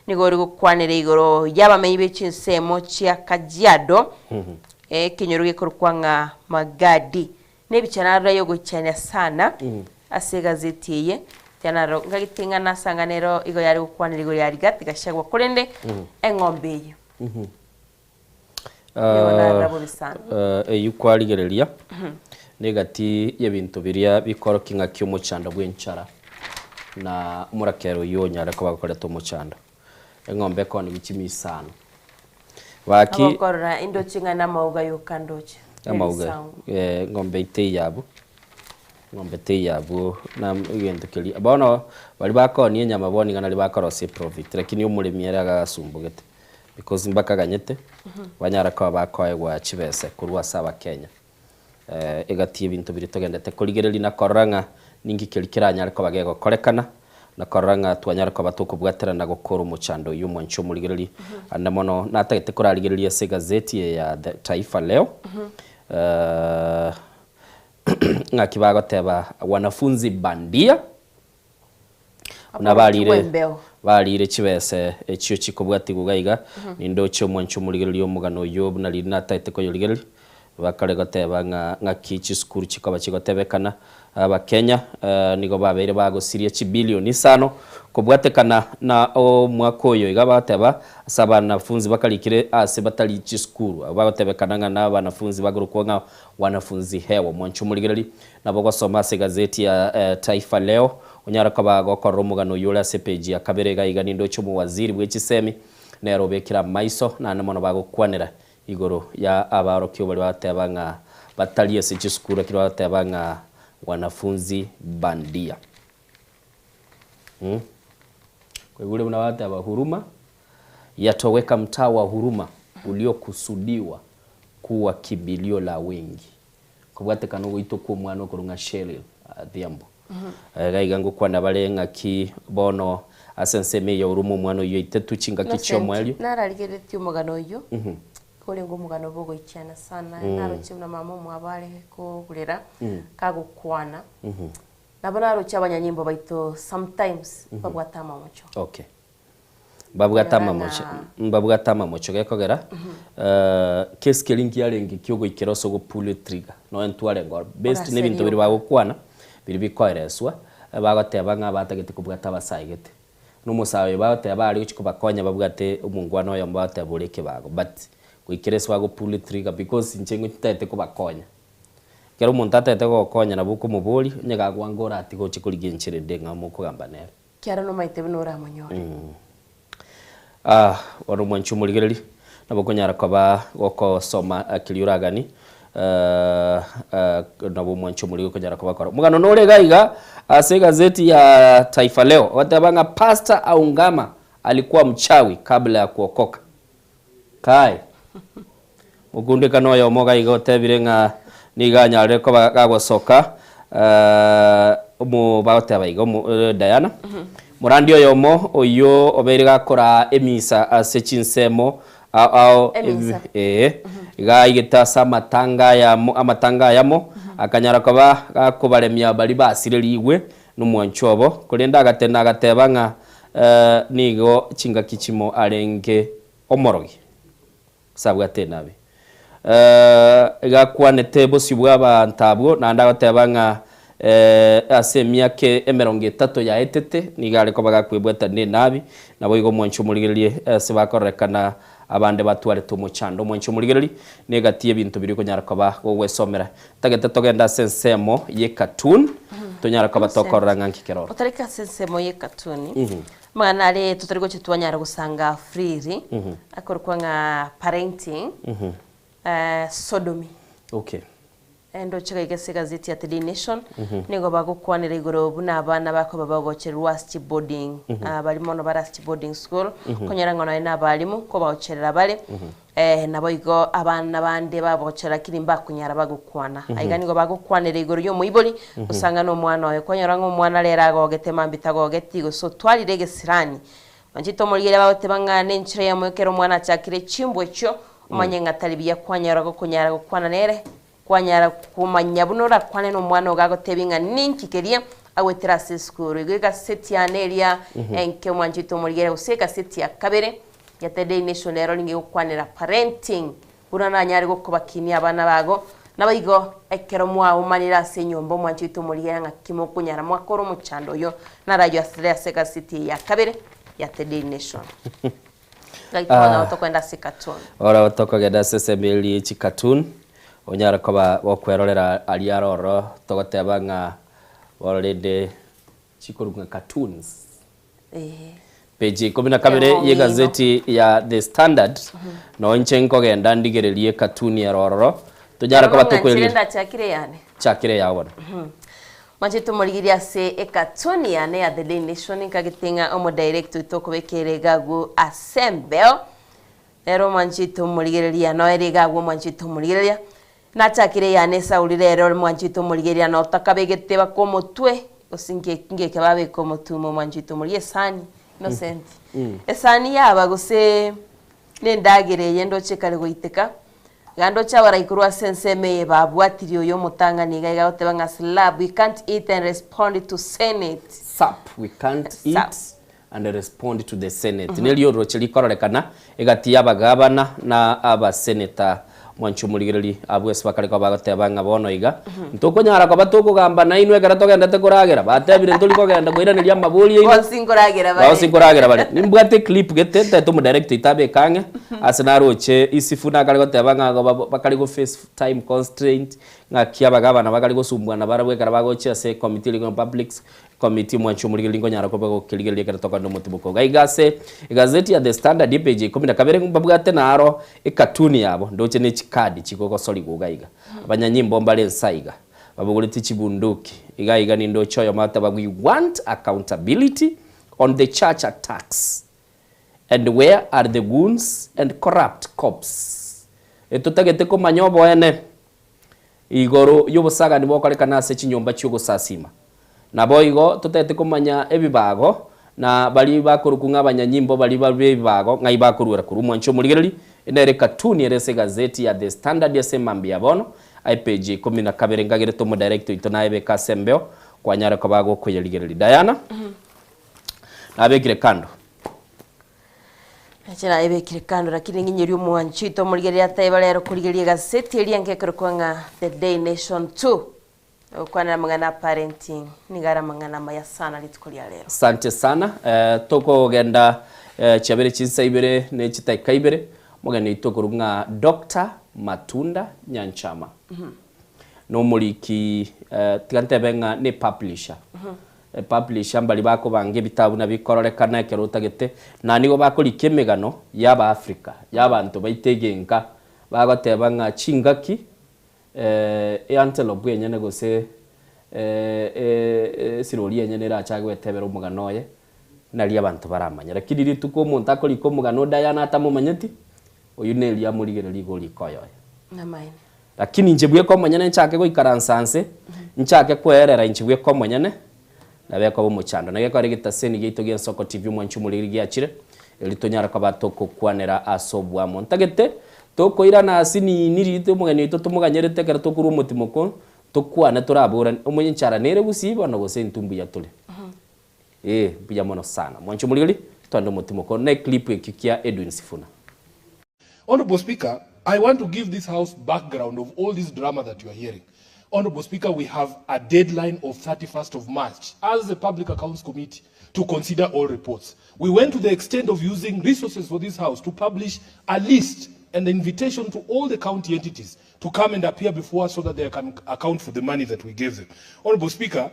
nigo ore gokwanera igoro y'abamenyi be chinsemo chia Kajiado, ekenyoro gekorokwa ng'a Magadi. Nebicha narora y'ogoichania sana ase egazeti eye, tiga narora ngagete ng'a nasanga nero igo yare gokwanera igoro ya Rigathi Gachagua, korende eng'ombe eye nigo narora bobe sana. Eyio kwarigereria negati y'ebinto biria bikorokia ng'aki omochando bw'enchara na omorakera oyio onyare koba gokoreta omochando. Eng'ombe ekonigwa chimi isano. Gaki Agokorora indoche ng'a namauga yoka ndoche. Amauga Erisango. eh, ng'ombe teiyo abwo, ng'ombe teiyo abwo na egento keria. Bono baria bakoonia enyama bono iga naria bakorosia eprofit, lakini omoremi ere agasumbugete because mbakaganyete, banyare koba bakoegwa chibese korwa ase abakenya. Egati y'ebinto biria togendete korigereria na korora ng'a ninki keria keranyare koba gegokorekana, na korora ng'a twanyare koba tokobwaterana gokora omochando oyio omwanchi omorigereria. Ande mono natagete korarigereria ase egazeti eye ya The Taifa Leo, ng'aki bagoteba wanafunzi bandia. Buna barire barire chibese echio chikobwatigwa iga iga, nindoche omwancho omorigereria omogano oyio buna riria nataete koyorigereria, bakare goteba ng'a ng'aki chisukuru chikoba chigotebekana. Abakenya nigo babeire bagosiria chibilioni isano kobwatekana na omwaka oyo iga bagoteba ase abanafunzi bakarikire ase batari chisukuru. Abwo bagotebekana ng'a nabanafunzi bagorokwa ng'a wanafunzi hewa. Omwancho omorigereria Nabo gosoma ase egazeti ya Taifa Leo, onyare koba gokorora omogano oyio ore ase epeji ya kabere iga iga nindoche omowaziri bwe chisemi nere obekire amaiso naende mono bagokwanera igoro ya abaorokigwa baria bagoteba ng'a batari ase chisukuru lakini bagoteba ng'a wanafunzi bandia. Mm. Kwaigure buna bagoteba huruma yatoweka mtaa wa huruma uliokusudiwa kuwa kimbilio la wengi. Kobwatekana ogoitwa kw'omwana okorwa ng'a Sheryl Adhiambo. Iga iga ngokwana bare ng'aki bono ase ensemo eye ya Huruma omwana oyio aitetwe chingaki Innocent, chi'omoerio. nararigereretie omogano oyio, korenge omogano bogoichana sana, naroche buna mama omwabo are kogurera, kagokwana, nabo naroche abanyanyimbo baito sometimes babwate amamocho. Okay. Mbabwate Konyora amamocho, ng'a mbabwate amamocho gekogera case keria nkiarenge kiogoikera ase ogo pull trigger nonya ntwarenge ororo based Orase na ebinto biria rioka. bagokwana biria bikoereswa bagoteba ng'a batagete kobwata abasae gete. Na omosae oyo bagoteba are gochia kobakonya babwate omongwana oyomo bagoteba ore ekebago but goikera ase bago pull trigger because inche ntagete kobakonya. Ekero omonto atagete gogokonya nabo okomoboria onye gagwanga oratiga oche korigia enchera ende ng'a mokogamba nere. Kiara nomaete buna oramonyore. Ah, bono omwanchi omorigereri, nabo okonyara koba gokosoma keria oragani, nabo omwanchi omorigereri okonyara koba kora. Omogano nore iga iga ase egazeti ya Taifa Leo, ogoteba ng'a Pastor aungama alikuwa mchawi kabla ya kuokoka. Kai! Mokundekano oyomo iga iga otebire ng'a nigo anyarire koba gagosoka omo bagoteba iga omo Diana, morandi oyomo oyio obeire gakoraa emisa ase chinsemo ao ao Emisa. ee iga aigete ase amatanga ayamo amatanga ayamo akanyara koba gakobaremia baria basirerigwe nomwanchwa obo, korende agatena agateba ng'a nigo chingaki chimo arenge omorogi. Ase abwate enabi. Iga akwanete bosio bw'abaanto abwo, naende agoteba ng'a ase emiaka emerongo etato yaetete nigo are koba gakwebwatania nenabi, naboigo omwancho omorigererie ase bakororekana abande batwarete omochando. Omwancho omorigererie negati y'ebinto biria okonyara koba gogwesomera. Ntagete togende ase ensemo y'ecartoon, tonyare koba tokorora ng'a nki keroro. Otareke ase ensemo y'ecartoon, Amang'ana are totari gocha twanyara gosanga freely, akorokwa ng'a parenting, sodomy. Ndoche gaiga ase egazeti ya The Daily Nation, nigo bagokwanera igoro buna abana bakoba bagochererwa ase chiboarding, baria mono bare ase chiboarding school, okonyora ng'a nonye na abalimu nkobagocherera bare, naboigo abana bande babogocherera lakini mbakonyara bagokwana. Aiga nigo bagokwanera igoro y'omoibori, gose na omwana oye. Kwanyora ng'a omwana rero agogete mambia tagogeti, gose otwarire egesirani. Manchete omorigereria bagoteba ng'a nenchera eyemo ekero omwana achakire chimbwa echio, omanye ng'a tari buya kwanyora gokonyara gokwana nere, Kwanyara komanya buna orakwane nomwana ogo agotebie ng'a ninki keria agwetera ase esukuru. Igo egaseti yane eria enke omwanchete omorigere gose egaseti ya kabere ya The Daily Nation ero ninge gokwanera parenting buna nanyare gokobakinia abana bago. Naboigo ekero mwaomanire ase enyomba omwanchete omorigere ng'aki mokonyara mwakora omochando oyo naraywo asere ase egaseti eye ya kabere ya The Daily Nation. Gaki bono nabo tokoenda ase cartoon. Oro tokogenda ase ensemo eria ye chicartoon, onyare koba gokwerorera aria aroro togoteba ng'a bono rende chikorokwa ng'a cartoons. Eeh. Page ya ikomi na kabere ye egazeti ya The Standard, noo inche nkogenda ndigererie ecartoon ere ororo. Tonyare koba Ng'anchire tokoeria. ndachakire yane. Chakire yao bono. Mwanche tomorigerie ase ekatoni yane ya The Daily Nation nkagete ng'a omodirect oito okobekere iga agwo ase embeo. Ero mwanche tomorigereria noere iga agwo mwanche tomorigereria. Nachakire yane esauri rero mwanche tomorigereria notakabegete baka omotwe gose nge ngeke babeka omotwe ime mwanche tomorigereria esani Innocent. Esani yaba gose nendagera eye ndoche ekare goiteka. Iga ndoche abarai korwa ase ensemo eye babwatirie oyo omotang'ani iga iga agoteba ng'a slap we can't eat and respond to senate. Sup we can't eat and respond to the senate. Nerio oroche rikororekana egati y'abagabana na abaseneta. Mwanche omorigereri abwo ase bakare koba bagoteba ng'a bono iga ntokonyara koba tokogamba nainwe ekero togendete koragera. Batebire ntori kogenda koiraneria amabori aino. Bonsi nkoragera bare. Bonsi nkoragera bare. Nimbwate clip gete ntaete omodirect oito abeke ang'e ase naroche Isifu nakare goteba ng'a igo bakare go face time constraint ng'aki abagabana bakare gosumbuana barabwo ekero bagochia ase ecommittee eria public Committee omwanchi omorigereria nkonyara koba gokerigereria ekero tokogenda omotibuko. Iga iga ase egazeti ya The Standard epage ya ikomi na kabere mbabwate naro ekatuni yabo ndoche ne chikadi chigogosorigwa iga iga. Abanyanyimbo mbare nsa iga babogoretie chibunduki iga iga nindoche oyomo agoteba we want accountability on the church attacks and where are the goons and corrupt cops. Etotagete komanya oboene. Igoro y'obosagani bokorekana ase chinyomba chi'ogosasiima. Naboigo totagete komanya ebibago, na baria bakorokwa ng'a abanyanyimbo baria b'ebibago ng'ai bakoruera korwa omwancho omorigereri, nere cartoon ere ase egazeti ya The Standard ase emambia ya bono, epage ya ikomi na kabere nkagerete omodirector oito nayebeke ase embeo kwanyare koba gokoyerigereria. Diana, nabekire kando. Inche nayebekire kando lakini ng'inyorie omwanchi oito omorigereria ateba rero korigereria egaseti eria ngekerokwa ng'a The Day Nation 2 egokwanera amang'ana a parenting nigo are amang'ana amaya sana rituko ria rero. Asante sana eh, tokogenda eh, chiabere chinsa ibere ne chitaika ibere omogeni oito okorokwa ng'a Doctor Matunda Nyanchama nomoriki eh, tiga ntebe ng'a ne publisher Epublisher mbaria bakobanga ebitabu na bikororekana ekero otagete, na nigo bakorika emegano y'Abaafrika, y'abanto baito egenka, bagoteba ng'a chingaki eantelope enyene gose esirori enyene erachake gwetebera omogano oye, nario abanto baramanye. Lakini rituko omonto akorika omogano o Diana atamomanyeti, oyio nerio amorigereria igo orika oyoye. Namaene. Lakini inche bweka omonyene nchake goikaransa nse, nchake kweerera inche bweka omonyene, nabe ekoba omochando. Naki ekero egetaseni giaito gi'Ensoko TV omwanchi omoriri giachire, erio tonyare koba togokwanera ase oboamo. Ntagete tokoirana ase nini riria omogeni oito tomoganyerete ekero tokorwa omotimoko, tokwane toraborane, omonye enchara nere gusii bono gose intwe mbuya tore. Ee, mbuya mono sana. Mwanchi omoriri, twende omotimoko ne eclip ekio kia Edwin Sifuna. Honourable Speaker, I want to give this House background of all this drama that you are hearing. Honourable Speaker, we have a deadline of 31st of March as the Public Accounts Committee to consider all reports. We went to the extent of using resources for this House to publish a list and an invitation to all the county entities to come and appear before us so that they can account for the money that we gave them. Honourable Speaker,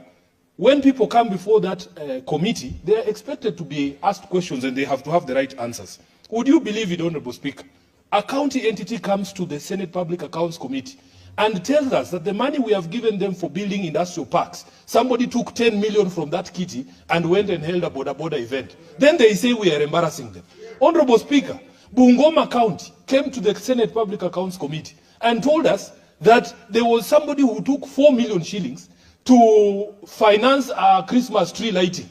when people come before that uh, committee, they are expected to be asked questions and they have to have the right answers. Would you believe it, Honorable Speaker? A county entity comes to the Senate Public Accounts Committee and tells us that the money we have given them for building industrial parks, somebody took 10 million from that kitty and went and held a border border event. Then they say we are embarrassing them. Honorable Speaker, Bungoma County came to the Senate Public Accounts Committee and told us that there was somebody who took 4 million shillings to finance a Christmas tree lighting.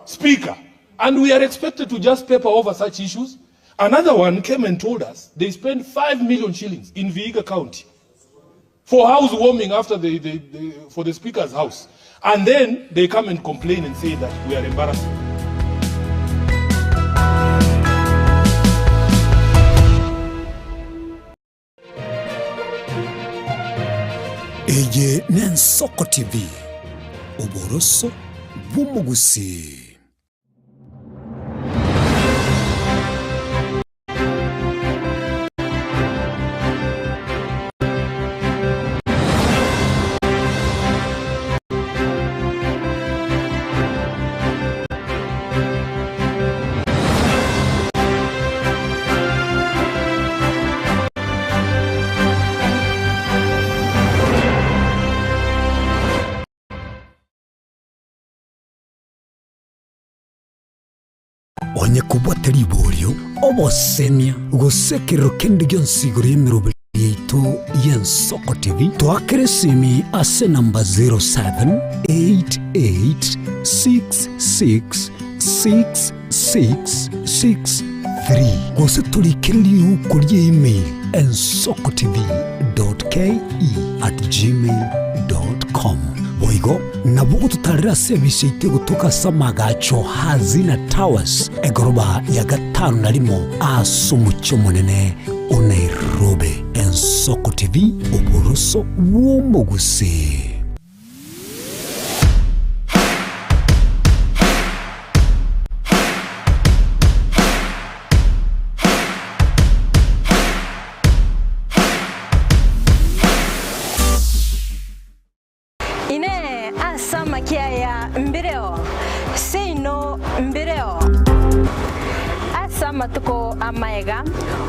Speaker, and we are expected to just paper over such issues. Another one came and told us they spent 5 million shillings in Vihiga County for housewarming after the, the, the, for the speaker's house. And then they come and complain and say that we are embarrassing. Eye n'Ensoko TV, oboroso bw'omogusii. Onye kobwate riborio, obosemia, gose ekerero kende gionsi igoro y'emeroberi yaito y'Ensoko TV, toakere esimi ase enamba 0788666663 gose torikere riuko rie email ensokotv.ke@gmail.com. Boigo nabo ogototarera ase ebisa yaito egotoka ase amagacho Hazina Towers, egoroba ya gatano na rimo ase omochie omonene o Nairobi. Ensoko TV, oboroso bw'omogusii. Inee! Ase amakia aya mbireo? Seino mbireo. Ase amatuko amaega,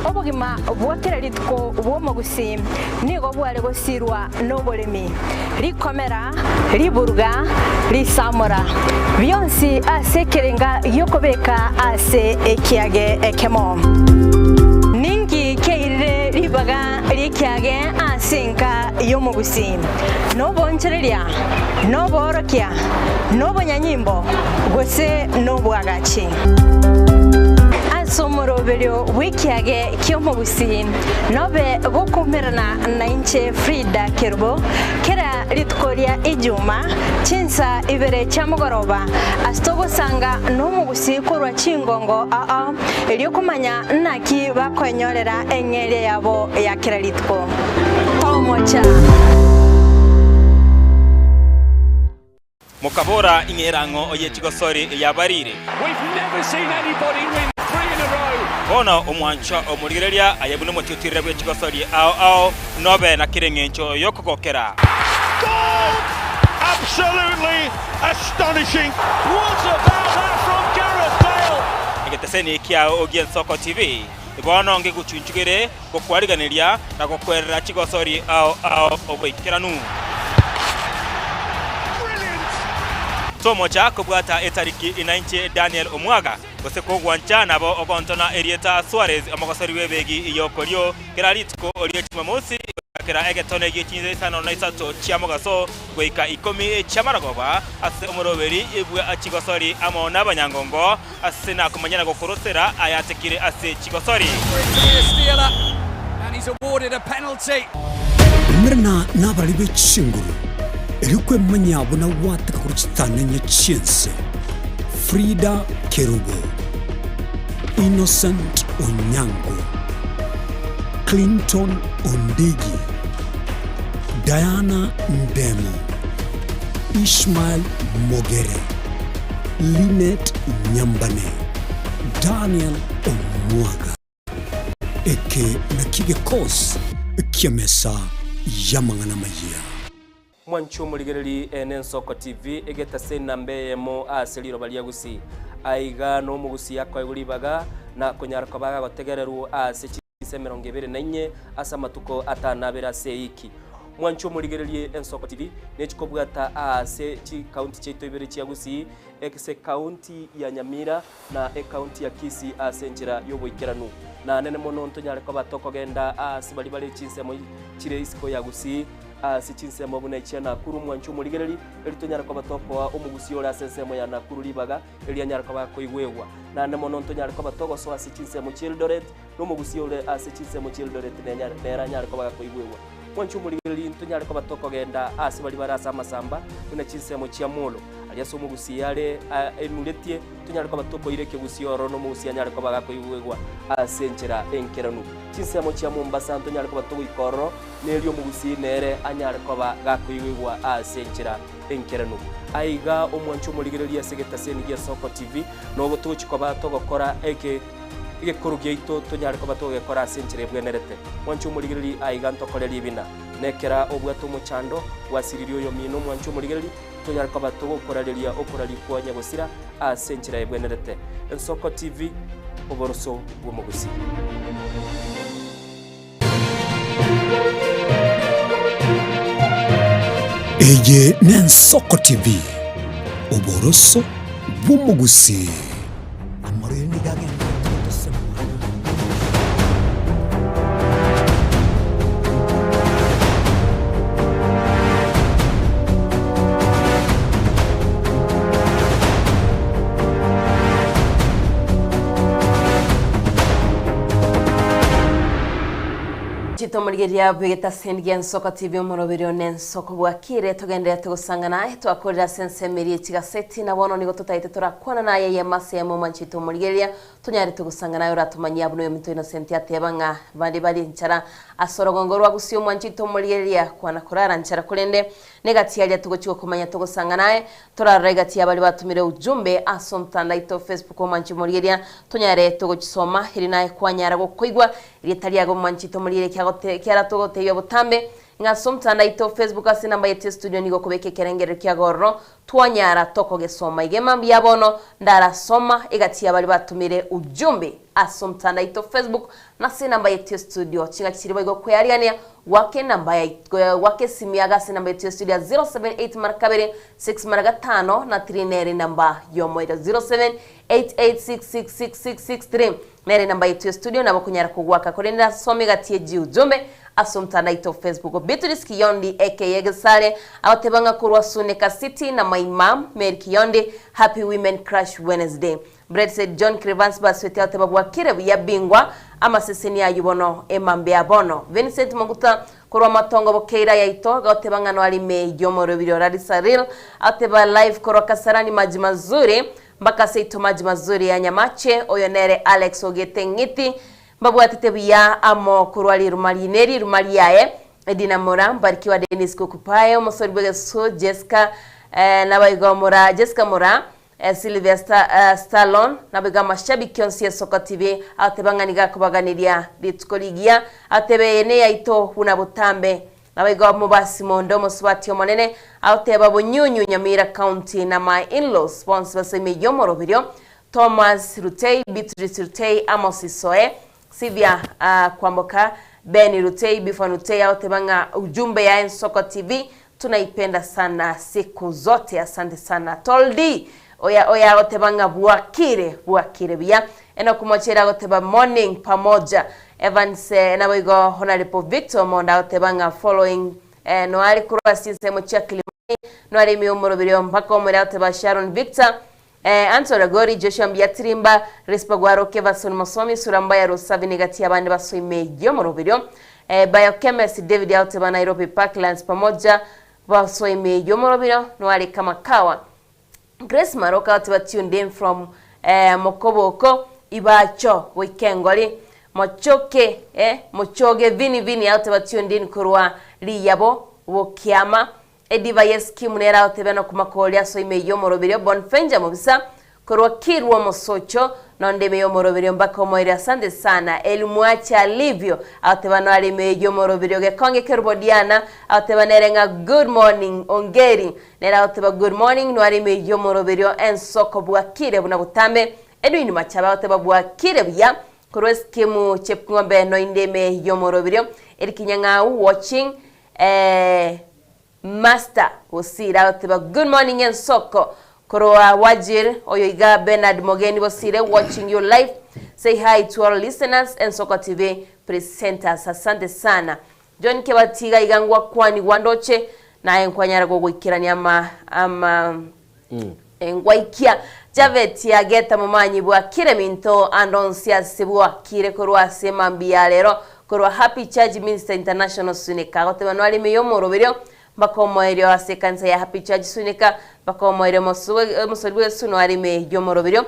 obogima bwa kera rituko bw'omogusii nigo bware gosirwa noboremi, rikomera, riburuga, risamora, bionsi ase ekerenga gi'okobeka ase ekiage ekemo. Ninki kiairire ribaga ri'ekiage ase enka y'omogusii? Noboonchoreria, noboorokia, nobonyanyimbo, gose nobwagachi. Ase omoroberio bw'ekiage ki'omogusii nobe gokoumerana nainche Frida Kerubo kera rituko ria Ijuma chinsa ibere chia mogoroba ase togosanga nomogusii korwa chingongo ao erio komanya naki bakoenyorera eng'eria yabo ya kera rituko. Tomocha. Mokabora, Ing'era ng'o oye chigosori eyabarire? Bono omwanchwa omorigereria aye buna omotiotirire bwe chigosori ao ao, nobe na kera engencho y'okogokera. Egeteseni kiao gi'Ensoko TV bono ngegochunchugere gokwariganeria na gokwerera chigosori ao ao oboikeranu. Tomocha kobwata etariki inainche Daniel Omwaga, gose kogwancha nabo ogontona erieta Suarez omogosori bw'ebegi y'okorio kera rituko rie Jumamosi gochakera egetone gie chinsa isano na isato chia mogaso goika ikomi chi'amarogoba ase omoroberi bwa chigosori amo nabanyangongo Ase nakomanya na gokorosera ayatekire ase chigosori. Umerana nabarari be chinguru, erio kwemanya buna gwateka korwa chitanenye chi'ense. Frida Kerubo, Innocent Onyango, Clinton Ondigi, Diana Ndemo, Ishmael Mogere. Linet Nyambane, Daniel Omwaga. Eke nakio gekosi ki'emesa y'amang'ana amayia. Mwanche omorigereri ene Ensoko TV egetase enamba eyemo ase riroba ria Gusii. Aiga nomogusii akoegwa ribaga na konyara koba agotegererwa ase chinsa 24 ase amatuko atanabere ase eiki. Mwanche omorigererie Ensoko TV nechikobwata aase chikaunti chiaito ibere chia Gusii, ase ekaunti ya Nyamira na ekaunti ya Kisii ase enchera y'oboikeranu. Na nene mono ntonyare koba tokogenda aase baria bare chinsemo chire isiko ya Gusii, ase chinsemo buna echia Nakuru. Mwanche omorigereri, eri tonyare koba tokoa omogusii ore ase ensemo ya Nakuru ribaga eri anyare koba akoigwegwa. Naende mono ntonyare koba togosoa ase chinsemo chi'Eldoret, na omogusii ore ase chinsemo chi'Eldoret nere anyare koba gakoigwegwa. Mwanche omorigereria ntonyare koba tokogenda aase baria bare ase amasamba, buna chinsemo chia Molo, aria ase omogusii are emuretie, tonyare koba tokoira ekegusii ororo na omogusii anyare koba gakoigwegwa ase enchera enkeranu. Chinsemo chia Mombasa ntonyare koba togoika ororo, na erio omogusii nere anyare koba gakoigwegwa ase enchera enkeranu. Aiga omwanche omorigereria ase egetaseni gi'Esoko TV, nobo togochia koba togokora eke. Egekoro giaito tonyare koba togekora ase enchera ebwenerete. Mwanche omorigereria aiga ntokore ribina. Nekera obwate omochando, gwasiririe oyomino mwanche omorigereria, tonyare koba togokorareria okoraria kwa nyagosira ase enchera ebwenerete. Ensoko TV, oboroso bw'omogusii. Eye n'Ensoko TV, oboroso bw'omogusii. Amorero nigo agende. Chitomorigeria bw'egetaseni gia Nsoko TV omoroberi one Nsoko bwakire togenderete gosangana aye twakorire ase ensemo eria echigaseti na bono nigo totaete torakwana naye eyemo ase eyemo omwanchi oito omorigereria tonyarete gosangana aye oratomanyie abuna oyominto Innocent ateba ng'a bande bare nchara ase orogongo rwa Gusii omwanchi oito omorigereria kwana korara nchara korende Negati aria togochia gokomanya togosang'ana aye, torarora egati y'abaria batomire ujumbe ase omotandao oito o Facebook omwanchi omorigeria, tonyare togochisoma, erio naye kwanyara gokoigwa erieta riago omwanchi tomorigerie kiagote kiara togotebia botambe, ng'a ase omotandao oito o Facebook ase enamba yaito ya studio nigo okobeka ekerengerero kiago ororo, twanyara tokogesoma. Iga emambia ya bono ndarasoma egati y'abaria batomire ujumbe ase omotandao oito o Facebook na ase enamba yaito ya studio. Chingaki chiria boigo kweariania Gwaka enamba ya gwaka esimu yago ase enamba yetu ya studio ya 078 mara kabere 6 mara gatano na 3 nere enamba y'omoerio 0788666663 nere enamba yetu ya studio nabo okonyara kogwaka korende asome egati ye jiujumbe ase omotandao aito Facebook Beatrice Kiyondi aka Gesare agoteba ng'a korwa Suneka City na my mum Mary Kiyondi happy women crush Wednesday Blessed John Crevans Basweti agoteba bwakire buya bingwa amaseseni ayio bono emambia ya bono. Vincent Moguta korwa Matongo Bokeira yaito agoteba ng'a noari ime y'omorobiri o Larissa Real agoteba live korwa Kasarani maji mazuri mpaka seito maji mazuri ya Nyamache oyo nere Alex Ogete Ng'iti mbabwatete buya amo korwa riruma rine riruma riaye Edina Mora Mbarikiwa Dennis Kukupae omosori bw'egesusu Jessica eh, naboigo Mora Jessica Mora Sylvia Stallone naboigo amashabiki onsi y'Esoko TV agoteba ng'a nigo akobaganeria rituko rigiya, agoteba eye neyaito buna botambe. Naboigo omobasi monde omosubati omonene agoteba Bunyunyu Nyamira County na my in-laws bonsi base ime y'omoroberio, Thomas Rutei, Beatrice Rutei, Amos Isoe, Sylvia Kwamboka, Ben Rutei, Bifan Rutei agoteba ng'a ujumbe ya Ensoko TV Tunaipenda sana siku zote asante sana Toldi oya oya agoteba ng'a bwakire bwakire buya Enock Mochere agoteba morning pamoja Evans eh, naboigo Honourable Victor Omondo agoteba ng'a following eh, noare korwa ase chinsemo chia Kilimani noare ime omorobiri mpaka omore agoteba Sharon Victor eh, Anto Ragori Joshua Mbiatirimba Rispa Gwaroke Everson Mosomi Sura Mbaya Rusavini gati y'abande basoime y'omoroberio eh, Biochemist David agoteba Nairobi Parklands pamoja basoime y'omoroberio noare Kamakawa Grace Maroka agoteba tuned in from eh, Mokoboko Ibacho goika engori Mochoke eh, Mochoge Vini Vini agoteba tuned in korwa Riyabo Bokiama Ediva y'eskimu nere agotebia nokomakoria ase ime y'omoroberio Bonfenja mobisa korwa Kirwa omosocho nonde ime y'omoroberio mpaka omoerio asante sana Eli mwache alivyo agoteba noare ime y'omoroberio Gekonge Kerubo Diana agoteba nere ng'a good morning Ongeri nere agoteba good morning noare ime y'omoroberio Ensoko bwakire buna botambe Edwin Machabe agoteba bwakire buya korwa eskimu Chepng'ombe noinde ime y'omoroberio Eric Nyang'au watching Eeh Master Bosire agoteba good morning ensoko korwa Wajir oyo iga Bernard Mogeni Bosire watching you live say hi to all listeners Ensoko TV presenters asante sana John Kebati iga iga ngwakwanigwa ndoche naye nkwanyara gogoikerania ama ama Engwaikia Javeti ageta momanyi bwakire minto ande onsi ase bwakire korwa ase mambia ya rero korwa Happy Church Minister International Sunika agoteba noare ime y'omoroberio mpaka omoerio ase ekanisa ya Happy Church Sunika mpaka omoerio omosori bw'egesusu noare ime y'omoroberio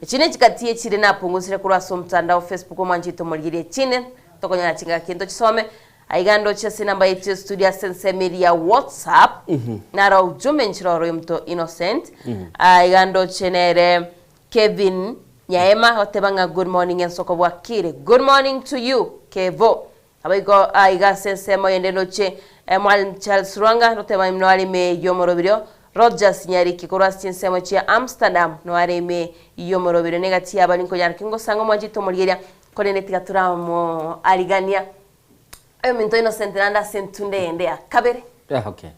Echi nechigati echire napungusire korwa ase omotandao Facebook omwanchete omorigerie echinde tokonyora chingaki ntochisome Aiga ndoche ase enamba yaito ya studio ase ensemo eria ya WhatsApp naro ujumbe nchire oro omonto Innocent aiga ndoche nere Kevin Nyaema agoteba ng'a good morning ensoko bwakire good morning to you Kevo abaigo aiga ase ensemo yende ndoche eh, Mwalimu Charles Rwanga noteba ime noare ime y'omoroberio Rogers Nyariki korwa ase chinsemo chia Amsterdam noare ime y'omoroberio negati y'abari nkonyara ki ngosanga omwanchete omorigeria korende tiga turamoarigania Oyominto Innocent naende ase entunda eyende ya kabere Yeah, okay.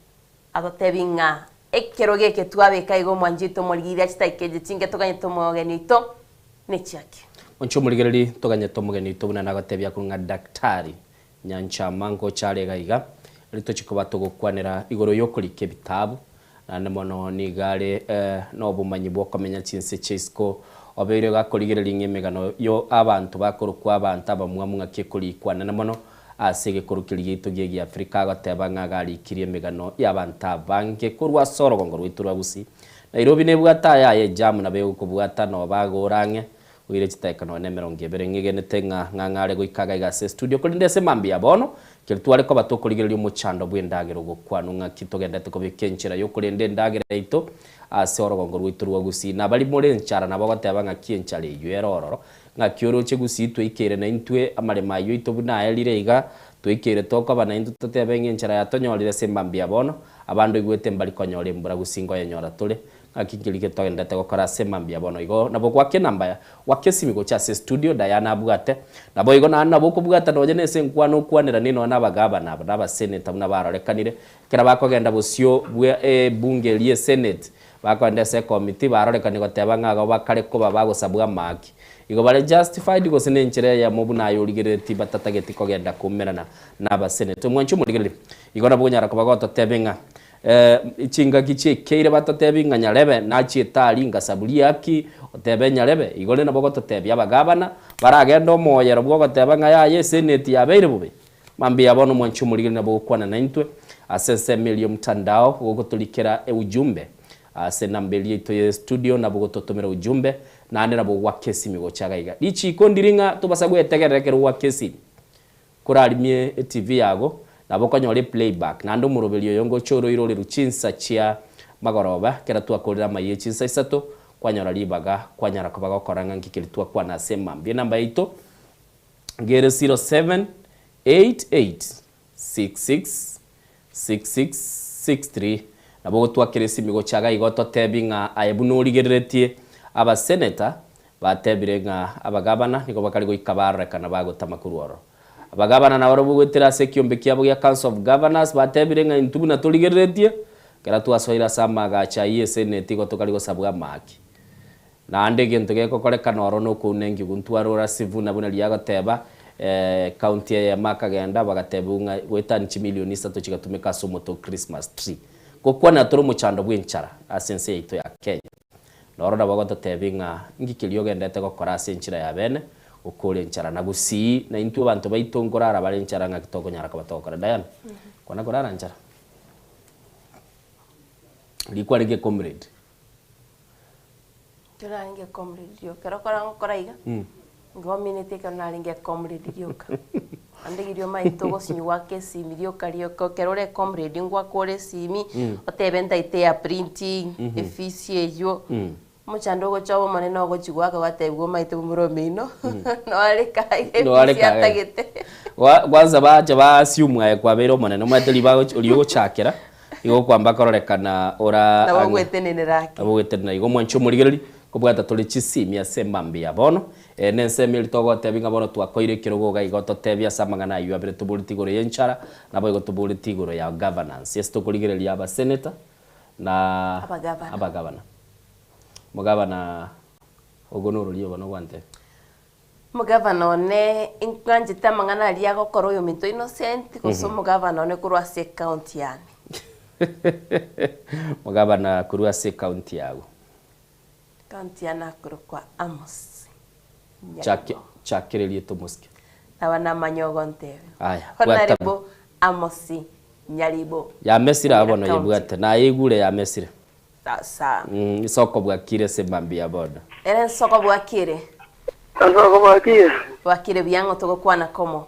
agotebi ng'a ekero geke twabeka iga omwanchi oito omorigiria chidakika echi chinke toganyete omogeni oito nechiake. Mwanchi omorigereri toganyete omogeni oito buna nagotebia korwa ng'a Daktari Nyanchama ngocha are iga iga, eri tochie koba togokwanera igoro yokorika ebitabu, naende mono nigo are nobomanyi bw'okomenya chinse chia isiko, obeire gakorigereria ng'a emegano yo abanto bakorokwa abanto abamwamu ng'aki ekorikwa. Naende mono. Ase egekoro keria giaito gi'Egiafrika agoteba ng'a garikirie emegano y'abanto abange korwa ase orogongo rwaito rwa Gusii. Nairobi nebwate ayaye ejamu nabo egokobwata noba agore ang'e oire chidakika nonya nemerongo ebere. Ng'egenete ng'a ng'ang'are goika iga iga ase estudio korende ase mambia bono keri tware koba tokorigereria omochando bw'endagera ogokwanwa ng'aki togendete kobeka enchera yokorenda endagera yaito ase orogongo rwaito rwa Gusii. Nabari more enchara nabo ogoteba ng'aki enchara eyio ere ororo Ng'aki oroche gusii twaikeire naintwe amaremo ayio aito buna aerire iga, twaikeire tokoba naintwe totebe ng'a enchera yatonyorire ase mambia bono, abande oigwete mbari konyora embura gusii nkoyenyora tore. Ng'aki nkeri getogenderete gokora ase mambia bono igo nabo gwake enamba ya gwake esimi gocha ase estudio Diana abwate. Naboigo naende nabo okobwata nonye nese enkwana okwaneranie nonye nabagabana aba na abaseneta buna barorekanire ekero bakogenda bosio bwe ebunge eria esenate Bakoenda ase ekomiti, barorekanie goteba ng'a agwo bakare koba bagosabwa amaki. Igo bare justified gose nenchera eyemo buna aye origereretie batatageti kogenda koumerana nabaseneta. Omwanchi omorigereria, igo nabo onyara koba gototebia ng'a eh, chingaki chiaikeire batotebie ng'a nyarebe nachiete aria ngasaburie haki, otebe nyarebe, igo rende nabo ogototebia abagabana baragende omoyero bwogoteba ng'a yaya eseneti yabeire bobe. Mambia bono omwanchi omorigereria nabo ogokwana naintwe ase ensemo eria y'omtandao gogotorikera eujumbe ase enamba eria yaito ye studio nabo ogototomera ujumbe naende nabo ogwaka esimi gocha iga iga. Richiko ndiri ng'a tobasa gwetegerera ekero ogwaka esimi. Korarimie etv yago nabo okonyora eplayback naende omoroberi oyo ngocha oroire oreru chinsa chia magoroba ekero twakorire amayia chinsa isato kwanyora ribaga kwanyara koba gokora ng'a nki keri twakwana ase mambia. Enamba yaito Ngere 0788666663 nabo ogotwakera esimi gocha iga igo ototebi ng'a aye buna origereretie abaseneta batebire ng'a abagabana nigo bakare goika barorekana bagotama korwa ororo. Abagabana nabarobwo goetera ase ekiombe kiabo gia Council of Governors batebire ng'a intwe buna torigereretie ekero twasoire ase amagacho ayio eseneti igo tokari gosabwa amaki. Naende egento gegokorekana oro nokouna engigu ntwarora Sivuna buna riria agoteba, County eyemo akagenda bagatebiwa ng'a goetania chimilioni isato chigatumeka ase omote o Christmas tree. Gokwanera tore omochando bw'enchara ase ense yaito ya Kenya. Noro nabo agototebia ng'a nki keria ogendete gokora ase enchera ya bene gokora enchara. Na gusii naintwe abanto baito nkorara bare enchara ng'aki tokonyara koba togokora. Diana, kwana korara nchara? Riria kwarenge comrade. Ekero narenge comrade rioka, ekero okora ngokora iga, nigo omineti ekero narenge comrade rioka. Naende riria omanyete ogosinywa goaka esimi rioka rioka, ekero ore comrade ngoaka ore esimi, otebe ntaete ya printing, efees eywo, omochando ogocha obe omonene ogochi goaka gwatebiwa omanyete momura omeino, noare kaye Noare efees kaye. atagete. Gwa- Kwanza bacha ba assume aye kwabeire omonene, omanyete riria bagochi oria ogochakera, Igo okwamba kororekana ora Nabo ang'e. ogwetenenera ake. Nabo ogwetenenera. Igo mwanche omorigereria, kobwata tore chisimi ase emambia ya bono, eye nensemo eria togotebia ng'a bono twakoire ekerogo iga igo totebie ase amang'ana ayio abere toboreti igoro y'enchara, naboigo toboreti igoro ya governance. Ase tokorigereria abasenator na Abagavana. abagavana. Omogavana ogo norori obo nogwantebia? Omogavana one, ing'anchete amang'ana aria agokora oyominto Innocent, gose omogavana one korwa ase ecounty yane. Omogavana korwa ase ecounty yago. Ecounty yane akorokwa Amos Chake Nyaribo. chakererie tomosike. Naba namanya ogontebia. Aya, bwata. Honorable Amos Nyaribo. Yamesire aa Nyamira bono County. yebwate. Nayeigure yamesire. Sasa. Mm, isoko bwakire ase mambia bono. Ere nsoko bwakire. Nsoko bwakire. Bwakire buya ng'o togokwana komo.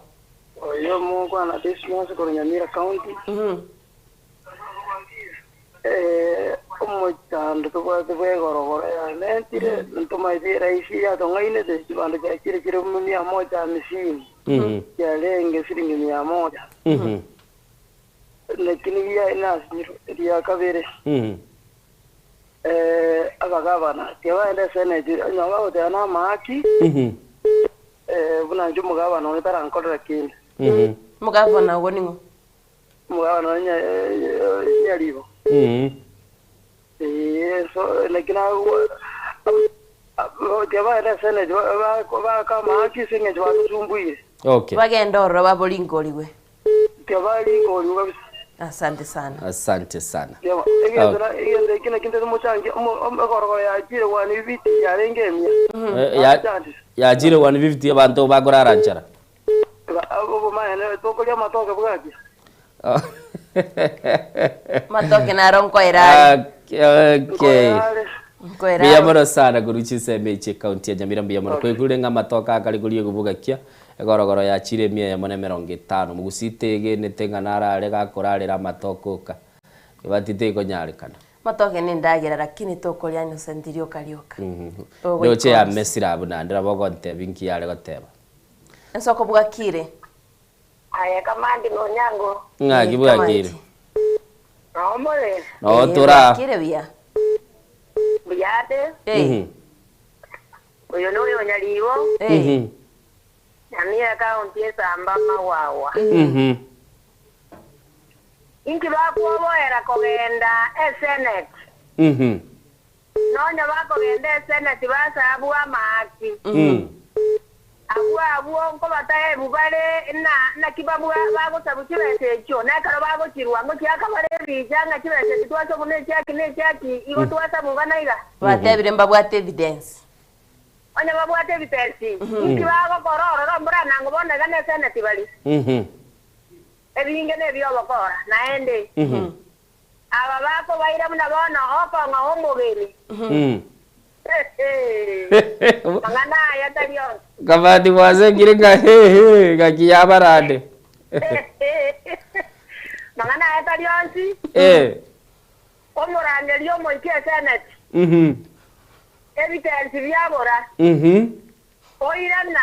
Oyo omokwana Dismas korwa Nyamira County. Eh, omochando tobwate bwa egorogoro yamentire, ntomaete eraisi yatong'ainete, chibando chiachire chire mia moja hamsini, chiarenge siringi mia moja. Lakini riaye nasinyirwe eria kabere. Eh, abagabana tibaenda eseneti onye bagoteba namahaki eh, buna inche omogabana one tarankorera kende. Omogabana ogo ning'o? Omogabana one nya- eh, Nyaribo. Eh, so lakini agwo tibaenda eseneti baka amahaki ase eng'encho batosumbuire. Okay. Bagende ororo baboringorigwe. Tiabarikoriwa kabisa. Asante sana. Asante sana. Yebo, egento na egento eki nakio ntete mochange omo- omo- egorogoro yachire 150 yarenge emia. Eh, ya- Bachandire. yachire 150 abanto bakorara nchara. Obomaene tokoria amatoke bwakia. Matoke naro nkoera are. Okay. Nkoera Mbuya are. mono sana korwa chinsemo echi ekaunti ya Nyamira mbuya mono. Kwaigure ng'a amatoke akare koria egobogakia egorogoro yachire emia eyemo na emerongo etano. Mogusii tegenete ng'a narare gakorarera amatoke oka. Ebati tekonyarekana. Matoke nendagera lakini tokoria innocent rioka rioka. Togoika Ndoche onsi. yamesire abwo naende nabo ogontebia inki yare goteba. Ensoko bwakire. Aye Kamandi na Onyango. Ng'aki bwakire. Noo more? Noo tora. Bwakire buya. Buya ande. Oyo noyo Onyaribo. Nyamira County esamba amagwagwa. Inki bakwoboera kogenda eseneti? Nonya bakogenda eseneti basabwe amaaki. Abwo abwo nkobataebu bare na naki babwa bagosabu chibesa echio, na ekero bagochirwa ngochiaka bare ebicha ng'a chibesa echi twasabu na echiaki na echiaki, igo twasabu iga na iga. Batebire mbabwate evidence. Onye babwate evidence, inki bagokora ororo mboranango bono iga na eseneti bare? Ebinge nebi'obokora, naende aba bakobaira buna bono okong'a omobere. Mang'ana aya tari onsi. Kamati gwasengire ng'a hehe ng'aki yabarande. Mang'ana aya tari onsi. Omorangeria omoike eseneti. Ebitensi biabora. Oirana.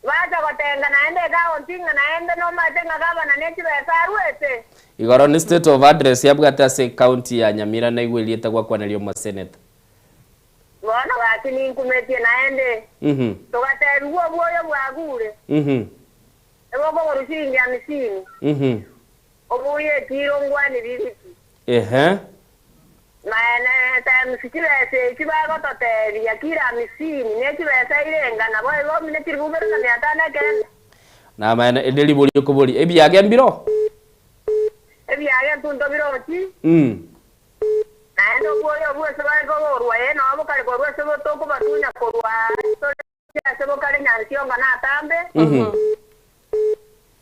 Bacha gotenga naende ekaonti ng'a naende nomanyete ng'a gavana ne chibesa aruete. Igoro ni state of address yabwate ase ecounty ya Nyamira naigwe erieta gwakwaneria omoseneta. Bono gaki ninkumetie naende, togatebigwa obwoyo bwagure, ebokogorwa shilingi hamsini, obuya ekiro ngwani bibiti. Maene times chibesa echi bagototebia kira hamsini ne chibesa irenga nabo igo muna chilifu ibere na mia tano ekenda. Namaene ere ribori okoboria ebiage mbiro? Ebiage ntunto birochi. Naende obwoyo obwo ase bare koborwa, ee, nabo bokare korwa ase tokobatunya korwa tore ase bokare nyansiongo na atambe.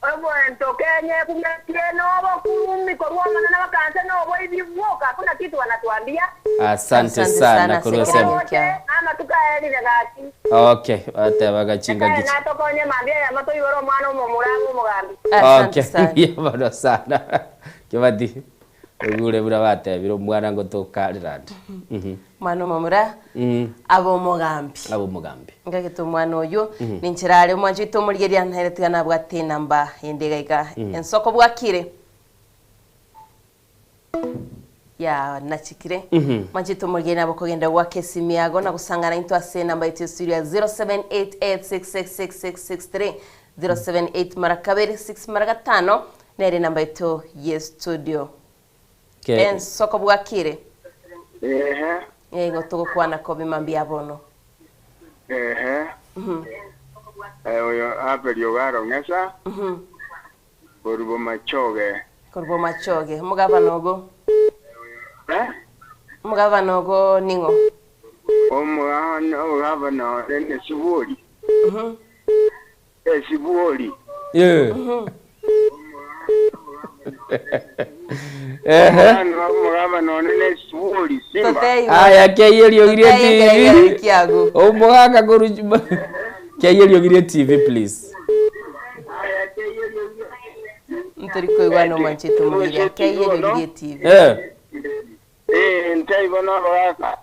Obwento kenye kumetie nobokurumi korwa Omonene bakanse noboibi bwoka, hakuna kitu wanatuambia. Asante sana korwa ase Oche namatuko aerire gaki. Okay, batebaga chingaki Nyasaye natokonye mambia eyemo toibore omwana omomura abe omogambi. Okay, mbuya mono sana. Kebati, oigure buna batebire omwana ngotokarera ande. Omwana omomura abe omogambi. Abe omogambi. Ngagete omwana oyio, ninchera are omwancho oito omorigereria nere tiga nabwate enamba ende iga iga. Ensoko bwakire. Ya nachikire. Mwancho oito omorigereria nabo okogenda goaka esimi yago na gosangana intwe ase enamba yaito ya studio ya 0788666663 078 mara kabere 6 mara gatano nere enamba yaito ye studio. Ensoko bwakire. Ehe. Nigo togokwana kobe mambia bono. Ehe. Eh, oyo Abeli ogaro ng'esa. Korwa bomachoge. Korwa bomachoge. Omogabana ogo. Eh? Omogabana ogo ning'o? Omogabana omogabana one ne Sibori. Esibori. Omogabana one ne Esibori, Simba. Aya keiyerio girie TV. Omogaka koru keiyerio girie TV please. Ntori koigwana omwanchete omogiria keiyerio girie TV. Eh, ntaibo nabagaka.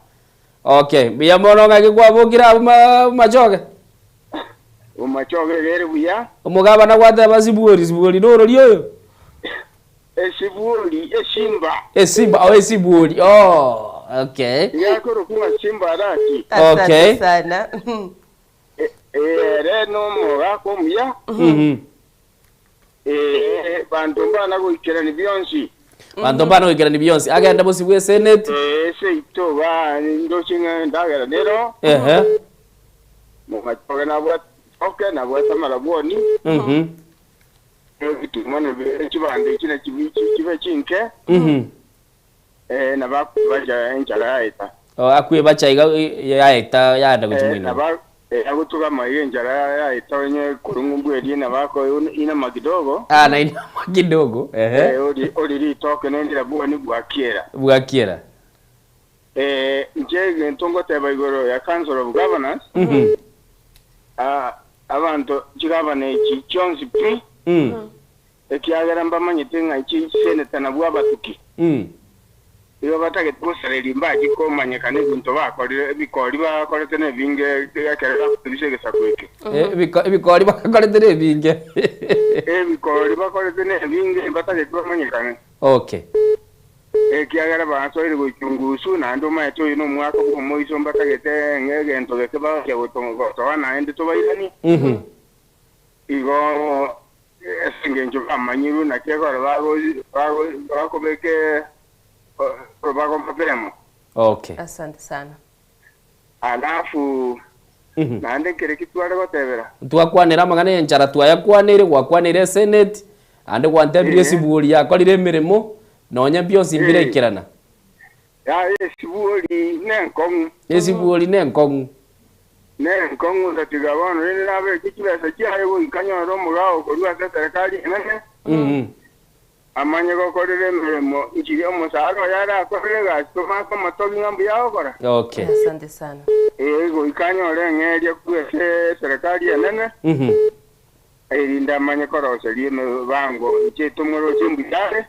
Okay, mbuya mono ng'aki kwabokire abwo machoge? Omachoge iga ere buya. Omogabana gwateba sibwori, sibwori norori oyo? Esibwori, esimba. Esimba, oh esibwori, oh okay. Iga akorokwa ng'a Simba Arati. Okay. Asante sana. Ere nomogaka omuya. Ee, banto mbana goikerania bionsi. Banto mbana goikerania bionsi. Agende bosio bw'eseneti. Ee, seito ba ndoche ng'a endagera nero. Ehe. Mogachoge nabwate oke, nabwate amarabwoni. Ebituma na chibando echi na chibe chinke. Ee, nabo akwebacha enchara yaeta. Oh, akwebacha iga yaeta yaenda gochia Ee, moino. nabo Agotuga amaiga enchara yaetonye korwa ng'umbu eria nabo akoinama kidogo. Ah, nainama kidogo. Ehe. Ori ori ritoke nendira bwani bwakiera. Bwakiera. Inche egento ngoteba igoro ya Council of Governors, abanto chigavana echi chionsi pi, ekiagera mbamanyete ng'a chiseneta nabwo abatuki. Igo batagete gosareria mbachi komanyekana ebinto bakorire, ebikori bakorete nebinge ekero bakobisa egesaku eke. Ebikori bakorete nebinge. Ebikori bakorete nebinge mbatagete bamanyekane. Okay. Ekiagera basoire goichungusu, naende omanyete oyo nomwaka bw'omoiso mbatagete ng'a egento geke bagochia gotoa naende tobairanie. Igo ase engencho bamanyirwe naki ekero bakobeka orobago mapema. Okay. Asante sana. Alafu naende nkere ki tware gotebera? Ntwakwanera amang'ana y'enchara twayakwaneire, gwakwaneire eseneti, naende gwantebirie esiburi yakorire emeremo, nonya bionsi mbirekerana. Yaya esiburi nenkong'u. Esiburi nenkong'u. Nenkong'u tatiga bono rende nabeke chibesa chiaye goika nyore omogao korwa ase eserekari enene, amanye gokorera emeremo nchiria omosara oye arakorere egasi tomake omotogi ng'a mbuya agokora. Okay. Asante sana. Ee, goika anyore eng'eria korwa ase eserekari enene, erinde amanye koroseria emebango inche tomoroche mbuya are.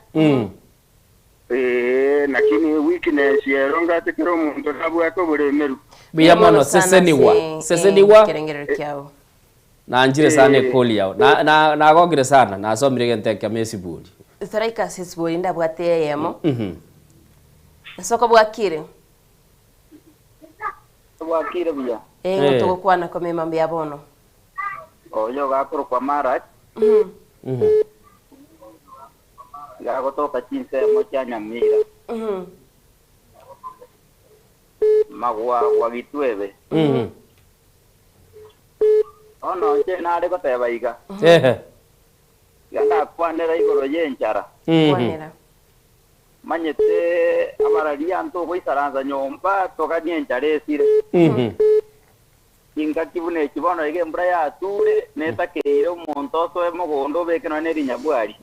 Ee, lakini weakness ero ngate kera omonto nabwate oboremeru. Buya mono, seseniwa, seseniwa. Ekerengerero kiao. Nanchire sana ecall yao. Na na nagokire sana, nasomire egento ekemo esiburi. Toraika ase esiburi ndabwate eyemo. Nsoko bwakire? Bwakire buya. Ee, ng'o togokwana komema mbuya bono? Oyo gakorokwa Marach. Iga agotoka chinsemo chia Nyamira, Magwagwa Gitwebe. Bono inche nare goteba iga, iga ndakwanera igoro y'enchara. Manyete abararia ntogoisaransa nyomba toganie enchara esire. Chingaki buna echi bono iga embura yature, netakeire omonto osoe mogondo obeke nonya ne rinyabwari.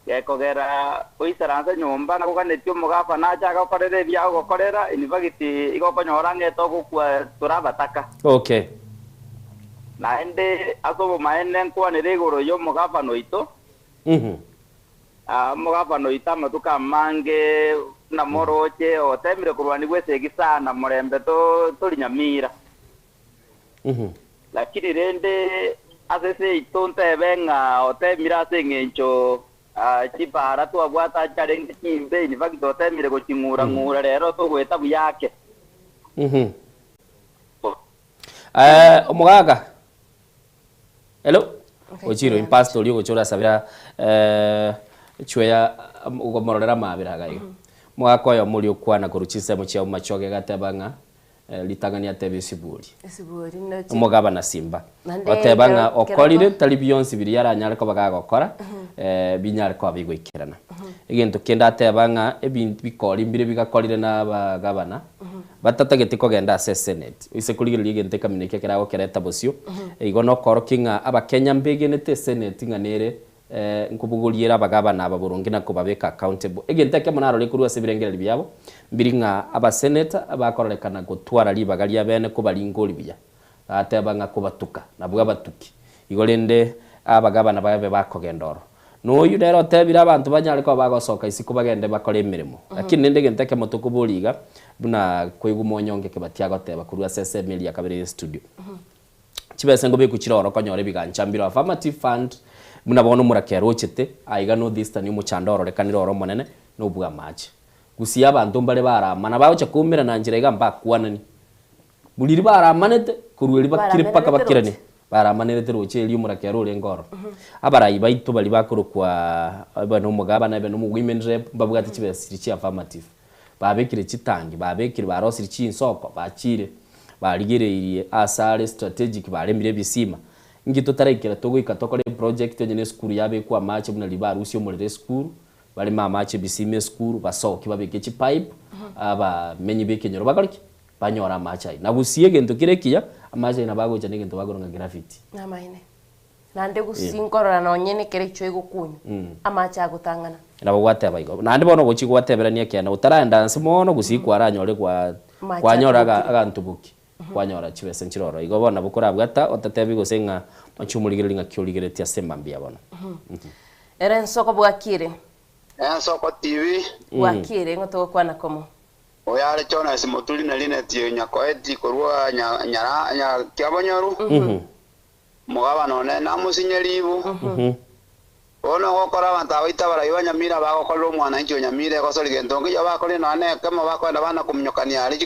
Gekogera oisaranse nyomba ng'a koganetie omogafana ache agokorere ebi agokorera, in fact igo okonyora ng'a etogokwa tore abataka. Okay. Naende ase obomaene nkwanere igoro y'omogafana oito, Omogabana oito amatuko amange buna morooche, oteemire korwanigwa esegi sana morembe tori nyamira. Lakini rende ase seito ntebe ng'a oteemire ase eng'encho chibaara twabwate chiarenge chimbe, in fact oteemire goching'ura-ng'ura rero togoeta buya ake. Omogaka. Hello? Ochire oyi pastor oria ogocha orasabera eh, chweya okomororera amabera iga iga. Omogaka oyomo oria okwana korwa chinsemo chia Bomachoge agateba ng'a eh, ritang'ani atebe esiburi. Esiburi noche. Omogabana Simba. Naende Oteba ng'a kero- okorire tari bionsi biria aranyare koba gagokora eh, binyare koba bigoikerana. Egento kende ateba ng'a ebinto bikori mbire bigakorire na abagabana Batatageti kogenda ase eseneti. Oise korigereria egento ekamina ekio ekero agokereta bosio, igo nokorokia ng'a Abakenya mbegenete eseneti ng'a nere nkobogoria ere abagabana aba boronge na kobabeka accountable. Egento ekemo narore korwa ase ebirengererio biabo, mbiri ng'a abaseneta bakororekana gotwara ribaga ria bene kobaringori buya. Agateba ng'a kobatuka, nabwo abatuki. Igo rende abagabana babe bakogenda oro. Na oyio nere otebire abanto banyare koba bagosoka isiko bagende bakore emeremo. Lakini rende egento ekemo tokoboria iga, buna koigwa omonyonge Kebati agoteba korwa ase esemo eria ya kabere ye studio. Chibesa nkobekwa chire oro okonyora ebigancha mbire Affirmative Fund, buna bono omorakera ochete aiga North Eastern omochando ororekanire oro omonene, nobwamache. Gusii abanto mbare baramana bagocha koumerana nchera iga mbakwanani. Buri riria baramanete, korwa erio bakire mpaka Baramanerete bakiranie. roche. Baramanerete roche erio omorakera orenge ororo. Abarai baito baria bakorokwa ebe na omogabana ebe na omowomen rep mbabwate chibesa chiria chia affirmative. Babekire chitangi, babekire barosirie chinsoko, bachire barigereirie ase are strategic baremire ebisima. Inki totaraikera togoika tokore eproject onye na esukuru yabekwa amache buna riria barusia omorero esukuru, bareme amache ebisima esukuru, basokie babeke chipipe, abamenyi ba ekenyoro bakore ki? Banyore amache ayio. Na gusii egento kere ekiya, amache ayio nabo agocha na egento bakorwa ng'a gravity. Namaene. Naende gusii nkorora nonye nekero ekio egokunywa, amache agotang'ana. Nabo gwateba igo. Naende bono ogochia gwateberania ekeene, otaraenda nse mono gusii kwaranyore kwa Amache kwanyora aga atubokire. agantuboki, kwanyora chibesa nchire ororo. Igo bono nabo korabwata otatebi gose ng'a oche omorigereria ng'aki origeretie ase mambia bono. Ere ensoko bwakire. Ensoko TV. Bwakire, ng'o togokwana komo? Oyo are Jonas Moturi na Linet Nyakoeti korwa Kiabonyoru, omogabana one namosinye ribu. Bono ogokora abanto abaito abarai ba Nyamira bagokorera omwananchi o Nyamira egosori gento nkeiyo bakorire nonya nekemo bakoenda bana kominyokania are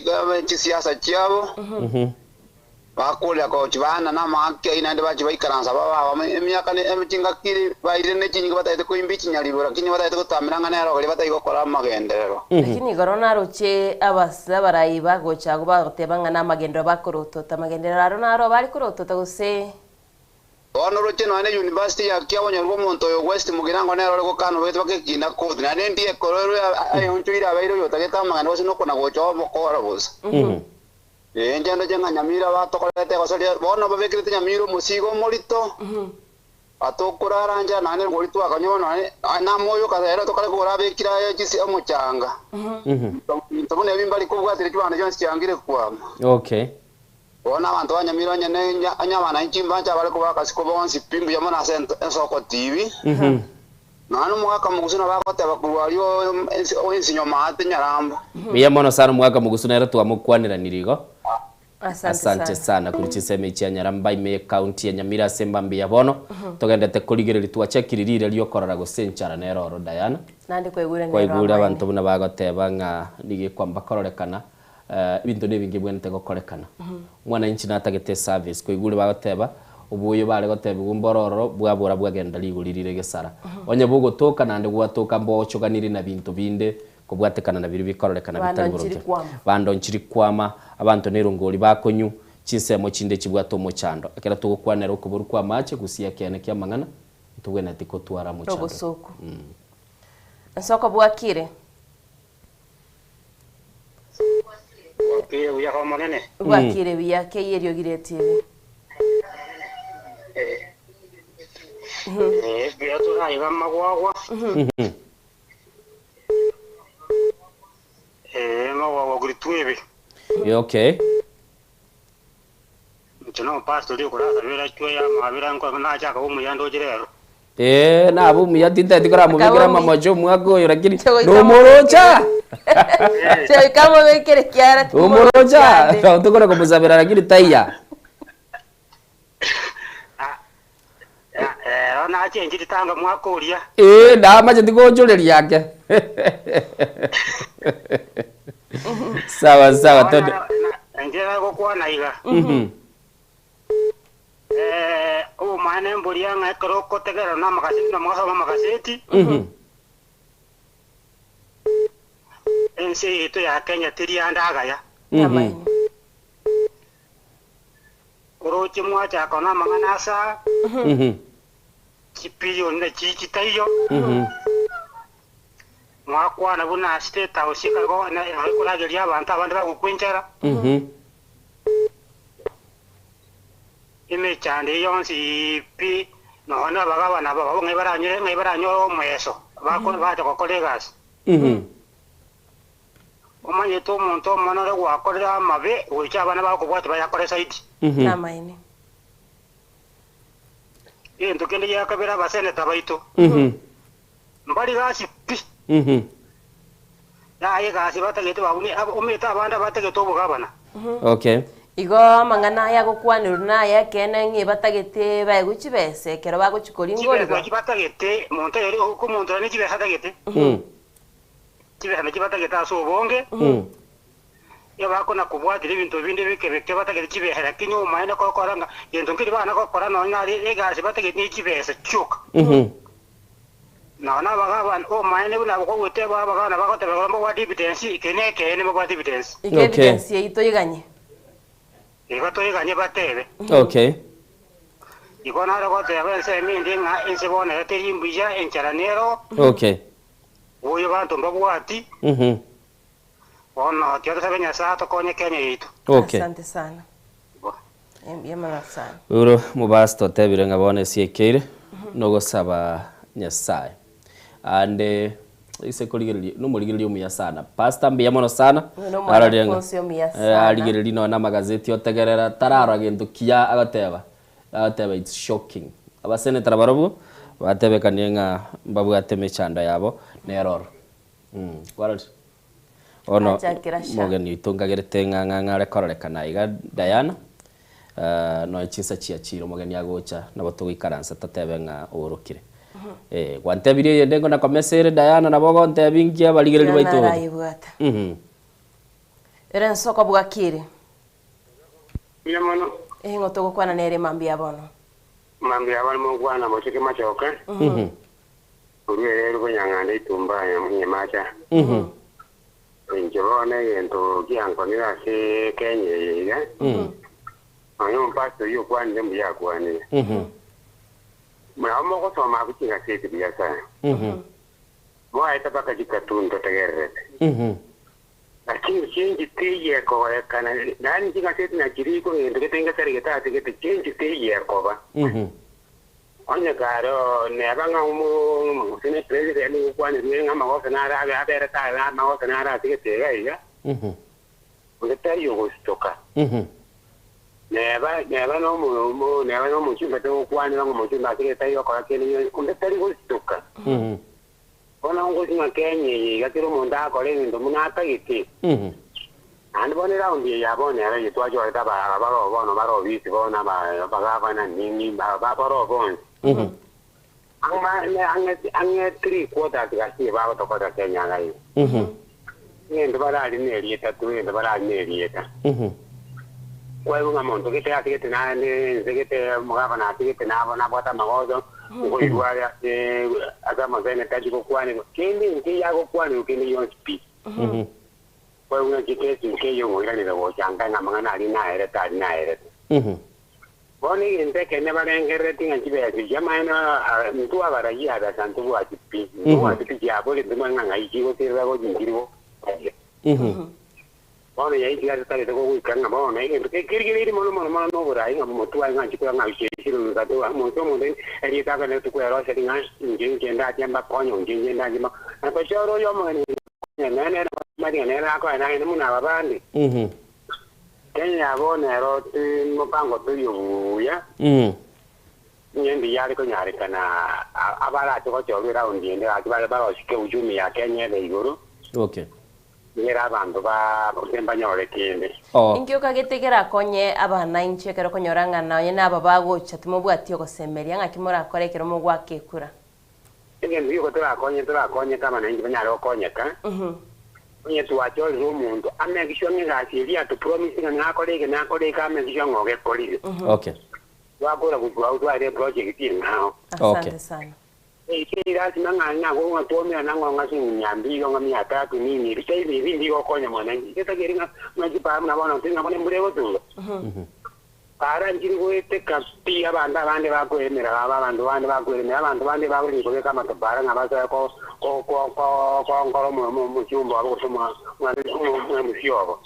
chisiasa chiabo. Bakoorera gochia bana namaaki ayio naende bachia baikaransa babe abamo emiaka ne chingaki bairire ne chinyinga batagete koimba echinyaribo, lakini batagete gotamera ng'a nero oria batari gokora amagenderero. Lakini igoro naroche abase abarai bagocha agwo bagoteba ng'a namagenderero bakorotota. Amagenderero aro naro bare korotota gose? Bono oroche nonya ne university ya kiabonyorwa omonto oyo West Mugirango nere ore gokana obegete baka ekina court naende ndiye ekero erwe ayeonchoire abeire oyotagete amagena gose nokona gocha obokora bosa. Ee, inche ndoche ng'a Nyamira batokorete egoso riaye, bono babekerete Nyamira omosigo omorito, batokorara nchera naende rigori twakanywa bono naende namoyo ere tokare kogora abekire aye chisi omochanga. Ebinto buna ebi mbari kobwatire chibando chionsi chiangire kwama. Okay. Bono abanto ba Nyamira onye ne onye abananchi mbanche abare koba akasiko bonsi pi mbuya mono ase ensoko TV. Nonya nomogaka mogusu nabo agoteba korwa aria ensinyo maate nyaramba. Mbuya mono sana omogaka mogusu nere twamokwaneranirie igo. Asante Asante sana. sana korwa chinsemo echi chia Nyaramba ime ye county ya Nyamira ase mambia ya bono. Togendete korigereria twachakire rira riokorora gose enchara nere oro Diana. Naende kwaigure nero Kwaigure amaene. abanto buna bagoteba ng'a nigo ekwamba kororekana Ebinto nebinge bibwenerete gokorekana. Mwananchi natagete eservice, koigure bagoteba, oboyo bare gotebigwa mboro ororo bwabora bwagenda rigori rire gesara. Onye bogotoka naende gwatoka mbochoganiri na binto binde kobwatekana na biria bikororekana Bando bitari nchiri boronge. kwama. Bando nchiri kwama, abanto nerongori bakonywa, chinsemo chinde chibwate omochando. Ekero togokwanera okoborwa kwa amache gusii ekeene kia amang'ana, ntobwenereti kotwara omochando. Obosoku. Nsoko bwakire. Bwakire buya Omonene. Bwakire buya kei eriogi ri'etibi. Eh, buya toraiga amagwagwa. Eh, amagwagwa kuri twebe. Okay. Inche nomopastori okorasabera chwe amabera nko nachaka omuya ndoche rero. Ee, nabe omuya tintageti koramobekera Akaba amamocho omwaka oyo lakini Chogoika nomorocha. Chogoika amobekere kiara Omorocha nabo tokona komosabera lakini taiya. Rero nachenchiri tanga mwaka oria. Ee, namacheti gochoreria ake. Sawa sawa tonde. Inche nagokwana iga. Eh, obomaene mboria ng'a ekero okotegerera na amagaseti na mogasoma amagaseti, ense yaito ya Kenya teri ande agaya. Oroche mwachaka na amang'ana asa, chipilioni na chi chitaiyo, mwakwana buna State House ekago na ekorageria abanto abande bagokwa enchara. Emechando eye yonsi pi, nonya nabagabana babo ng'ai baranyore ng'ai baranyore omoeso, bako bacha gokora egasi. Omanyete omonto omonene ore gwakorire amabe, goika abana bagokobwatia bayakore zaidi. Namaene. Egento kende gia kabere abaseneta baito, mbari gasi pi. Yaya egasi batagete babune, omanyete abande abatagete obogabana. Okay. Igo amang'ana aya agokwanerwa naya ekeene ng'a ebatagete baegwe chibesa ekero bagochia Chibesa koringorigwa. nachi batagete, monto oyore omonto oria ne chibesa atagete. Chibesa nachi batagete ase obonge. Nigo bakona kobwatera ebinto binde bike bike batagete chibesa, lakini omomaene gokora ng'a gento nkeri bana gokora nonya nare egasi batagete ne chibesa chioka. Nonya nabagabana, omomaene buna kogweteba abagabana bagoteba igoro mbabwate evidence, eke nekeene mbabwate evidence. Ika evidence eyio toiganye. Igo toiganye batebe. Okay. Igo nare goteba ensemo ende ng'a ense bono ere teri mbuya, enchara nero, Okay. boyo banto mbabwati. Bono tiga tosabe Nyasae atokonye Kenya yaito. Okay. Asante sana. Mbuya mono sana. Oro mobasi totebire ng'a bono esiekeire nogosaba Nyasaye. Ande ise korigereria nomorigereria omuya sana. Pastor mbuya mono sana. Oyo no Arorire ng'a omwanafunzi omuya eh, sana. arigereria nonya na amagazeti otegerera tararora gento kiya agoteba. Agoteba it's shocking. Abasenetor barobwo batebekanie ng'a mbabwate emechando yabo neroro. Mh, kwarorire? Bono Achakera sha. omogeni oito nkagerete ng'a ng'a ng'are kororekana iga Diana, nonya chinsa chiachire omogeni agocha nabo togoikaransa totebe ng'a oorokire. Eh, gwantebirie eyende ngo nakomesa ere Diana nabo ogontebia inki abarigereria Diana baito. arayebwata. Ere nsoko bwakire. Mbuya mono. Eeh ng'o togokwana nere mambia bono. Mambia bono mogokwana mocheke machoke. Korwa ere rikonyang'anda etumba nyamacha. Inche bono egento kiankonire ase Kenya eye iga, nonya omopastor oyio okwanire mbuya akwanire. Nabo mogosoma abwo chigaseti buya sana. Mwaete mpaka chikatuni totegererete. Lakini chinche teiyo ekogorekana, yaani chigaseti nachirikwe egento gete ngetari getatigete, chinche teiyo ekoba. Onye kare oo neba ng'a omo gose ne president nigo okwanerwe ng'a amagoso nare abe aberete aye amagoso nare atigete iga iga, onde tari ogositoka. Neba neba na omo omo neba na omochumbe togokwanera ng'a omochumbe atigete tari gokora kende gionsi, onde tari gositoka. Bono ngochi ng'a Kenya eye iga kera omonto akore ebinto buna atagete. Naende bono eraundi eye ya bono ere eye twachorete aba aba baroo bono bare obisi bono aba abagavana nini ba ba baroo bonsi. Ang'e ne ang'e ang'e three quarters gasi bagotokorera Kenya iga iga. Egento bararine erieta tu egento bararine erieta. Kwaigwa ng'a monto gete atigete naende ense gete omogavana atigete nabo nabwate amagoso, nkoigwa are ase ase amaseneta achia gokwanerwa, kende nkeiyo agokwanerwa kende gionsi pi. Kwaigwa ng'a chikesi nkeiyo ogoiranera gocha nka ng'a amang'ana aria naerete aria naerete. Bono egento ekenene barengereretie ng'a chibesa echi amaene intwe abarayia abesa ntobwati pi, ntobwati pi chiabore ntomanye ng'a ng'ai chigoterera gochia nchiri gochia. Bono yaikire ase tarete gogoika ng'a bono egento kerigereiri mono mono mono noborai ng'a motwae ng'a nchikora ng'a chiaisire goika to omonto omonto erieta agenderete kweroseria ng'a inche inche ndache mbakonye inche inche ndache mba na tochore oyo omogeni konya nere nere omanyete ng'a nere akoe naende buna aba bande. Kenya ya bono ero ti mopango toiyo buya, onye mbuya are konyarekana abarache gochorwa eraundi ende gaki bare barosike uchumi ya Kenya ebe igoro. Okay. Nigo abanto ba gose mbanyore kende. Inki okagete kerakonye abana inche ekero okonyora ng'a nonye naba bagocha timobwati ogosemeria, ng'aki morakore ekero mogoaka ekura? Egento gioka torakonye, torakonyeke abana inche banyare gokonyeka, onye twachorire omonto amake sure ng'a egasi eria atopromise ng'a nakore eke nakore eke amake sure ng'a ogekorire. Okay. Twakora gochia agwo twaire eproject eng'ao. Okay. Asante sana. Eke lasima ng'a nabo ng'a twomera nang'o ng'a siringi mia mbili ng'a mia tatu nini ebi taibi ebi mbigokonya mwananchi. Getageri ng'a ng'a chipara buna bono ntiri ng'a bono embura egotuga. Para nchiri goeteka pi abanto abande bakweremera baba abanto bande bakweremera abanto bande bagorire kobeka amatobara ng'a basoe ko ko ko ko konkora omo omo omochumba obo gose omo omo omosie obo.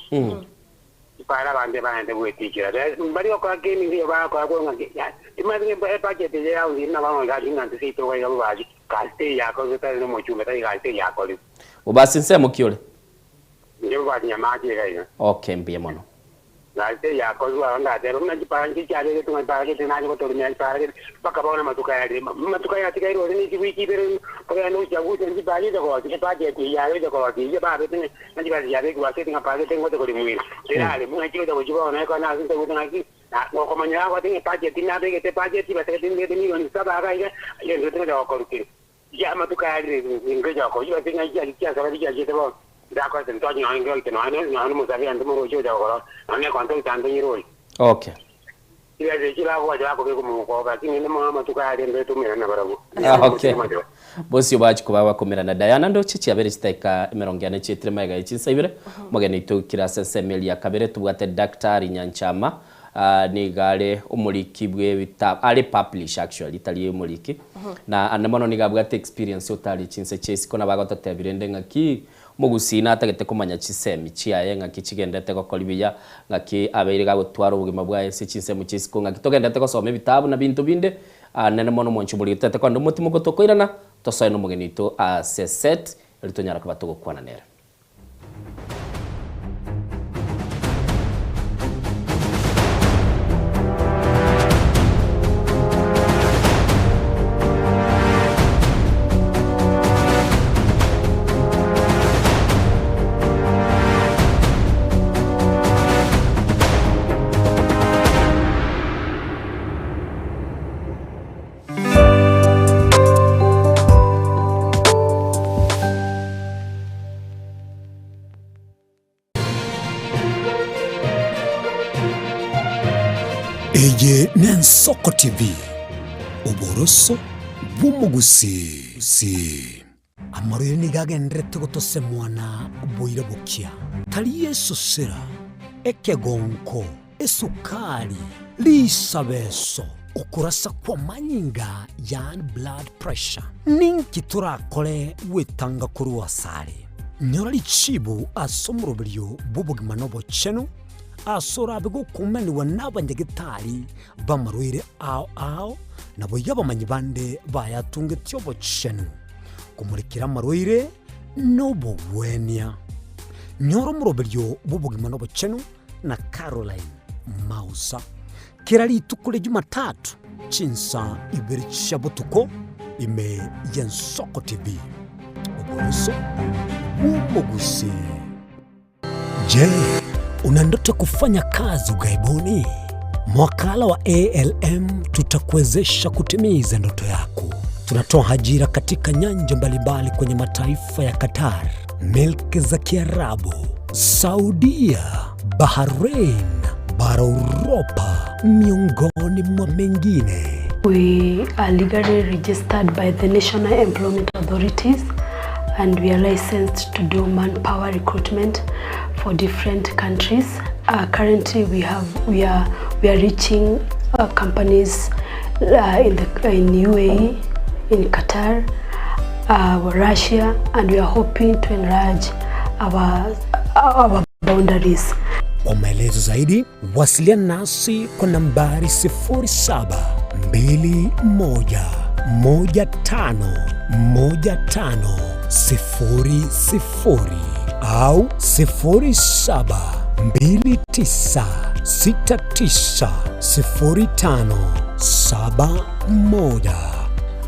Chipara abande baende gwetichera. Mbari gokora kende nkiyo bagokora korwa ng'a ki timanyeti ng'a ebudget eye ya iri nabo ng'a gasi ng'a intwe seito iga iga bobasi gasi teiyo yakorirwe tari nomochumbe tari gasi teiyo yakorirwe. Bobasi nsemo ki ore? Inche bobasi Nyamache iga iga. Okay mbuya mono. Gasi teiyo yakorirwe aro ndatebe buna chipara nchi chiabegetwe ng'a chipara gete nache gotoremera chipara gete mpaka bono amatuko aya arire amatuko aya atigaire ore ne chiwiki ibere ogende gochia gusia chipara chiche korosia ebudget eyio yabeche korosia eyio babete ng'a Naki basiabekirwe ase eting'apagete ngocha korimwera, teraremwe, naki gocha gochia bono ekero nase ntaigwete ng'aki, na gokomanya agwate ng'a ebudget nabegete ebudget basegete mbegete milioni saba iga iga, egento gete ngocha gokorutera. Inche amatuko aya arire ngocha gokoyia ase ng'ai chiaria chiasaba chiachete bono, ndakorete ntoche nonye ngoite nonye nonye nomosabe ande moroche ocha gokora nonye necontractor ande nyire oria. Okay. Chibesa echi bagocha bakobeka omouko, lakini rende mono amatuko aya arende tomerane nabarabwo. Ah, okay. Bosio bachi koba bakomerana Diana ndoche chiabere chidakika emerongo ene chietire magega ye chinsa ibere omogeni oito oikire ase ensemo eria ya kabere tobwate Daktari Nyanchama ah, nigo are omoriki bwe ebitabu are publisher actually tari omoriki na ande mono nigo abwate experience otari chinse chia isiko nabo agototebia rende ng'aki. Omogusii natagete komanya chisemi chiaye ng'aki chigendete gokori buya, ng'aki abeire gagotwara obogima bwaye ase chinsemo chia isiko, ng'aki togendete gosoma ebitabu na binto binde. Nene mono omwanchi omoriri totete kogenda omotimoko tokoirana, tosoe nomogeni oito ase set erio tonyare koba togokwana nere. Eye n'Ensoko TV, oboroso bw'omogusii. Amarwaire nigo agendererete gotosemwa na boira bokia. Tari esosera, ekegonko, esukari, risabeso, okorasa kw'amanyinga yaani blood pressure. Ninki torakore gwetanga korwa asare? Nyora richibu ase omoroberio bw'obogima na obochenu, ase orabe gokumanigwa n'abanyagetari b'amarwaire ao ao, naboigo abamanyi bande bayatungetie obochenu, komorekera amarwaire na obogwenia. Nyora omoroberio bw'obogima na obochenu na Caroline Mausa, kera rituko ria Jumatatu chinsa ibere chia botuko ime y'Ensoko TV. Oboroso bw'omogusii. Je, una ndoto ya kufanya kazi ughaibuni? Mwakala wa ALM tutakuwezesha kutimiza ndoto yako. Tunatoa ajira katika nyanja mbalimbali kwenye mataifa ya Qatar, milki za Kiarabu, Saudia, Bahrain, bara Uropa, miongoni mwa mengine. We are legally registered by the National Employment Authorities and we are licensed to do manpower recruitment for different countries. Uh, currently we have we are we are reaching uh, companies uh, in the in UAE, in Qatar, uh, Russia and we are hoping to enlarge our our boundaries. Kwa maelezo zaidi wasiliana nasi kwa nambari 0721151500 au 0729690571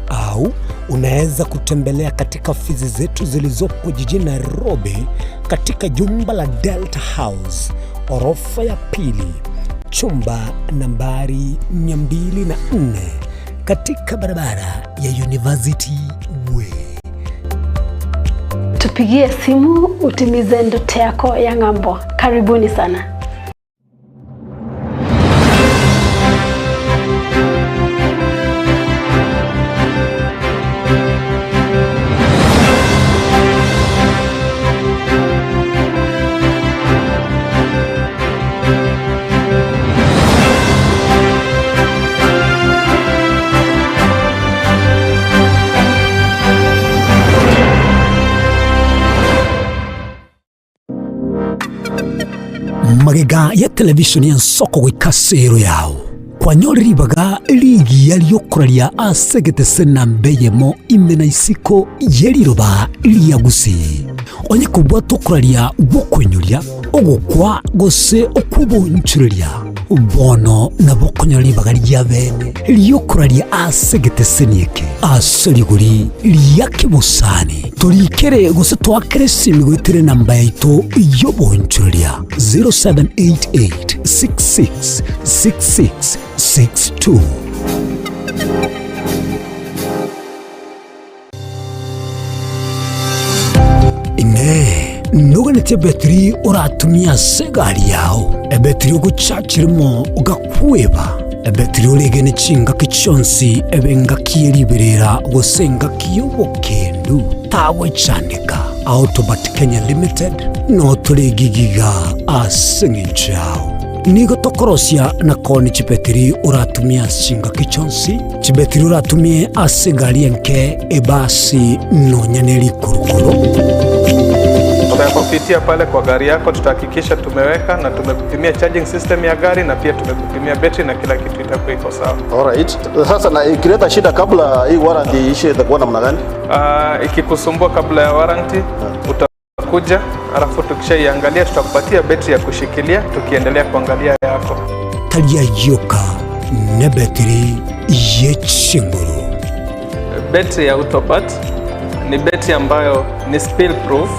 au unaweza kutembelea katika ofisi zetu zilizopo jijini Nairobi katika jumba la Delta House orofa ya pili chumba nambari 204 katika barabara ya University Way. Tupigie simu utimize ndoto yako ya ng'ambo. Karibuni sana. Magega ya televishoni y'ensoko goika ase ero yao kwanyore ribaga rigiya riokoraria ase egetese namba eyemo ime na isiko ye riroba ria Gusii. Onye kobwata okoraria gw'okoinyoria, ogokwa gose okw'obonchoreria, bono nabo okonyora ribaga ria bene ri'okoraria ase egeteseni eke ase rigori ria kebosani. Torikere gose toakere esimi goetera enamba yaito y'obonchoreria 0788 66 66 62. Inee! Noganetie ebetiri oratumie ase egari yao, ebetiri ogochachirimo ogakweba, ebetiri oregene chingaki chionsi ebe engaki ye riberera gose engaki y'obokendu? Tagwechandeka. Autobat Kenya Limited no tore gigiga ase eng'encho yao. Nigo tokorosia na koonia chibetiri oratumie ase chingaki chionsi, chibetiri oratumie ase egari enke, ebasi, nonya ne rikurukuru. Tutakupitia pale kwa gari yako, tutahakikisha tumeweka na tumekupimia charging system ya gari na pia tumekupimia betri na kila kitu itakuwa iko sawa. Alright. Sasa na ikileta shida kabla hii warranty iishe itakuwa namna gani? Ikikusumbua kabla ya warranty utakuja, alafu tukishaiangalia tutakupatia betri ya kushikilia tukiendelea kuangalia yako. Taria yoka nebetiri yechinguru. Betri ya Autobat ni betri ambayo ni spill proof,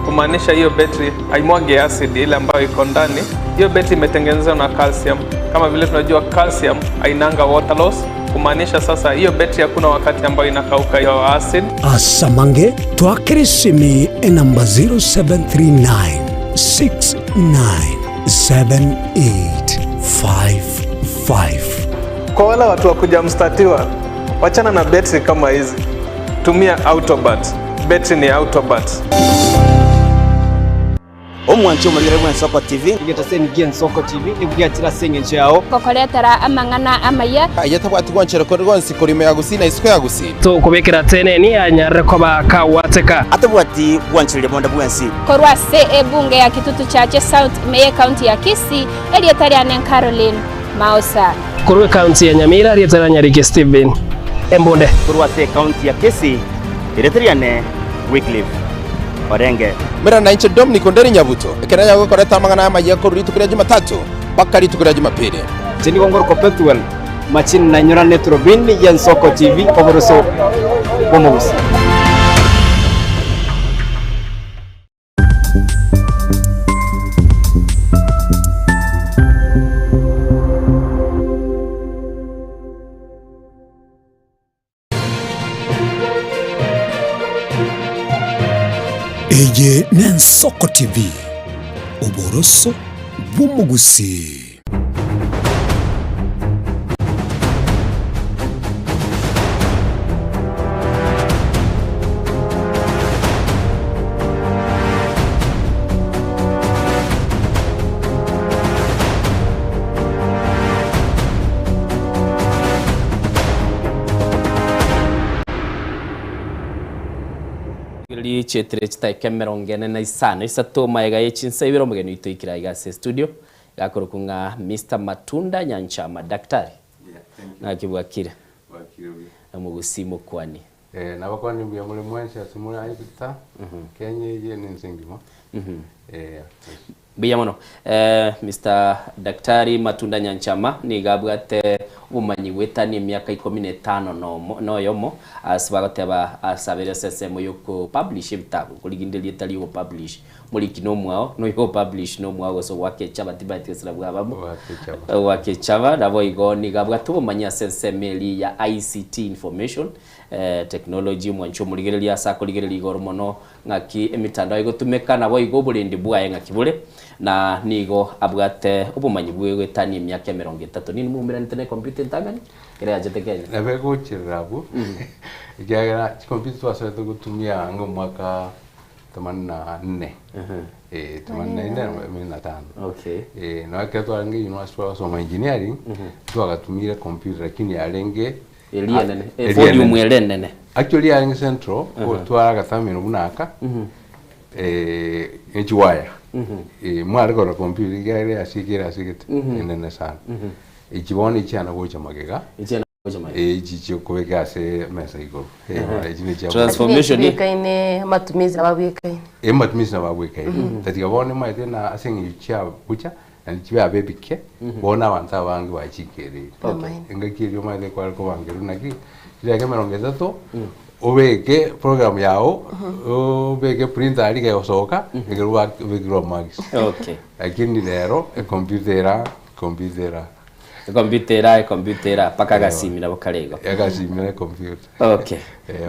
kumaanisha hiyo betri haimwagi acid ile ambayo iko ndani. Hiyo betri imetengenezwa na calcium. Kama vile tunajua calcium hainanga water loss, kumaanisha sasa hiyo betri hakuna wakati ambayo inakauka hiyo acid. Asamange twakirisimi enamba 0739 697855. Kwa wale watu wa kuja mstatiwa, wachana na betri kama hizi, tumia Autobat. Betri ni Autobat. Omwancho omorigere bwa Ensoko TV. Egetaseni gia Ensoko TV nigo giachire ase eng'encho yao. Gokoretera amang'ana amaya. Aye tabwati gwanchera kore gonsi korwa ime ya Gusii na isiko ya Gusii. Tokobekera teneni anyarire koba kagwateka. Atabwati gwanchereria bonde bwensi. Korwa ase ebunge ya Kitutu Chache South ime y'ecounty ya Kisii, erieta riane Caroline Maosa. Korwa ecounty ya Nyamira, erieta ria Nyariki Stephen Embunde. Korwa ase ecounty ya Kisii, erieta riane Wycliffe Orenge. Mera nainche Dominic Onderi Nyabuto, ekero yagokoreta amang'ana amayia korwa rituko ria Jumatatu mpaka rituko ria Jumapili. Inche nigo ngorokwa Pethuel Machini na inyorane Turubini y'Ensoko TV oboroso bw'omogusii. Eye n'Ensoko TV, oboroso bw'omogusii. Richietire chitaika emerongo ene na isano isato maega ye chinsa ibere omogeni oito oikire aiga ase estudio gakorokwa ng'a Mister Matunda Nyanchama Daktari naki bwakire omogusii mokwani. Eh, nabakwani mbuya more mwensi ase more Aigupta, Kenya eye na ense engima. Eh, Mbuya mono. Eh, Mister Daktari Matunda Nyanchama nigo abwate obomanyi goetania emiaka ikomi na etano nomo noyomo ase bagoteba asabere ase ensemo yoko publish ebitabu koriginde erieta riogo publish moriki nomwao noyo publish nomwao gose goaka echaba tibaeti gose nabwo abamo goaka echaba naboigo nigo abwate obomanyi ase ensemo eria ya ICT information eh, technology omwancho omorigereria ase akorigereria igoro mono Ng'aki emitandao egotumeka, naboigo oborendi bwaye ng'aki bore, na nigo abwate obomanyi bw'egoetania emiaka emerongo etato. Ninwe moumeranete ne computer entang'ani ekero yachete Kenya? Nabo egocherera abwo, ekiagera chicomputer twasoete gotumia ang'e omwaka themanini na nne, eh, themanini na nne themanini na tano. Okay. Eh, nonya ekero twarenge university twasoma engineering, twagatumire computer lakini yarenge Eria enene, volume ere enene. Actually yarenge central, gotwara agatamino buna aka, eh, ne chiwaya. Eh, mware korora computer iga ere ase ekere ase egete, enene sana. Echi bono echiana gocha magega, Echiana gocha magega. eh, echi chiokobeka ase emesa igoro. Eh, echi nechia Transformation. Chibwekaine amatumizi ababwekaine. Amatumizi nabo abwekaine. Tatiga bono omanyete na ase eng'encho chia gocha, Naende chibe ebike, bono abanto abange bachikereire. Engaki eria omanyete kware kobangerwa naki, chidakika emerongo etato, obeke program yao, obeke printer aria kegosoka, ekero gwabekirwe amarks. Okay. Lakini rero, ecomputer era, ecomputer era. Ecomputer era, ecomputer era, mpaka agasimi nabo kare igo. Agasimi na ecomputer. Okay.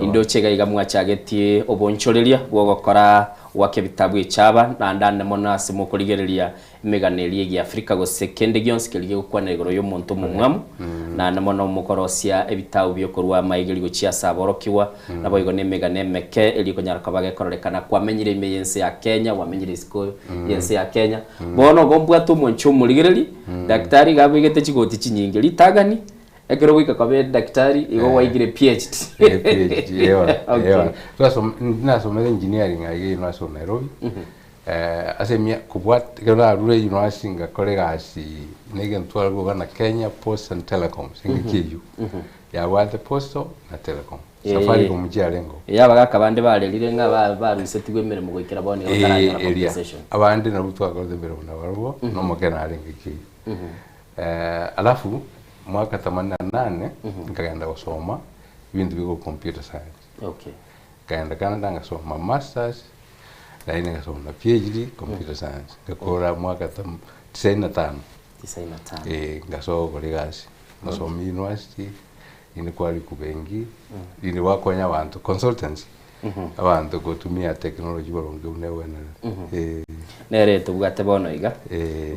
Indoche iga iga mwachagetie obonchoreria bw'ogokora gwaka ebitabu echiaba, naende ande mono ase mokorigereria Emegano eria egiafrika gose kende gionsi keria gegokwanera igoro y'omonto omomwamu, naende mono mokorosia ebitabu bi'okorua amaegeri gochia ase aborokigwa, naboigo nemegano emeke eria ekonyara koba gekororekana kwamenyire ime y'ense ya Kenya, gwamenyire isiko y'ense ya Kenya. Bono ogo mbwate omwancho omorigereri, daktari iga abegete chigoti chinyinge, ritang'ani. Ekero goika koba edaktari igo gwaikire PhD. Eh, PhD, ewa, ewa. Twasom- nasomete engineering aiga University of Nairobi. Eh, ase emia kobwat ekero narure university ngakora egasi na egento tware koba na Kenya Posts and Telecoms engaki eywo. Yabwate Postal na Telecom. Safaricom chiarengo. Ee, abagaka bande barerire ng'a ba- barusetigwe emeremo goikera bono iga bataranyora Eria. compensation. Abande nabwo twakorete emeremo nabarobwo, na omokene arenge kei. Eh, alafu mwaka themanini na nane nkagenda gosoma ebinto bia computer science. Okay. Nkaenda Canada ngasoma masters, naende ngasoma na PhD computer science. Ngakora mwaka tham- tisaini na tano. Tisaini na tano. Eh, ngasoa gokora egasi. Ngasoma university, rinde kwari kubenki, rinde gwakonya abanto consultancy. Abanto gotumia technology boronge buna egwenerete. Eh. Nere tobwate bono iga,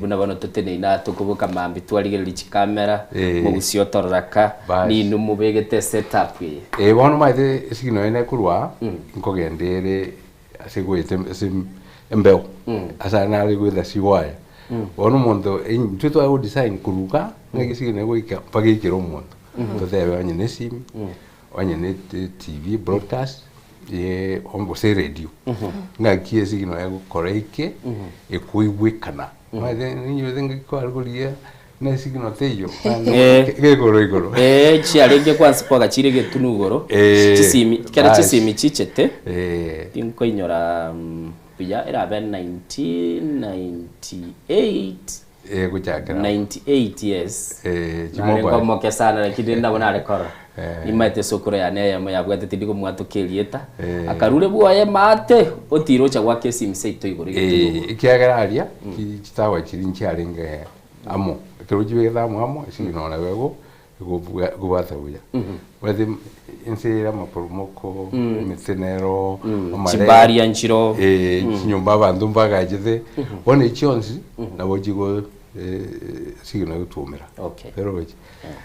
buna bono toteneine aa tokoboka mambia twarigereria chikamera, mogusii otorora ka, Bas. ninwe mobegete esetup eye. Eh, bono omanyete esignal eye nekorwa aa, nkogenda ere ase egoeta ase embeo, ase aria nare goeta chiwaya. Bono omonto intwe tware godesign korwa igaa, ng'aki esignal egoika mpaka eikere omonto. Totebe onye na esimi, onye ne TV broadcast, ye gose eradio, ng'aki esignal egokora eke, ekoigwekana. Omanyete ninyowete ng'aki kware korigia na esignal teiyo, Eh. gekoro igoro. Eh, chiarenge kwanza kwagachire egetunu igoro, Eh, chisimi, kera bas. chisimi chichete, Eh. tinkoinyora buya, erabe 1998. Eh, gochakera 98 years Eh, chi nare mobile. nkomoke sana lakini nabo nare korora Eh. nimaete esokoro yane eyemo yabwate tindi komwatoka erieta Eh. akarure bwoye maate otire ocha goaka esimi seito igoro egetunu Eh, ekiagera aria chi- chitawa chiri nchiarenge amo ekero chibegete amo amo esignal nabo ego ekobwata buya Omanyete ense ere amaporomoko emete nero amare Chibaria nchiro. Eh, chinyomba abanto mbagachete bono echi chionsi nabo chigo signal egotwomera Okay. Ero gochi.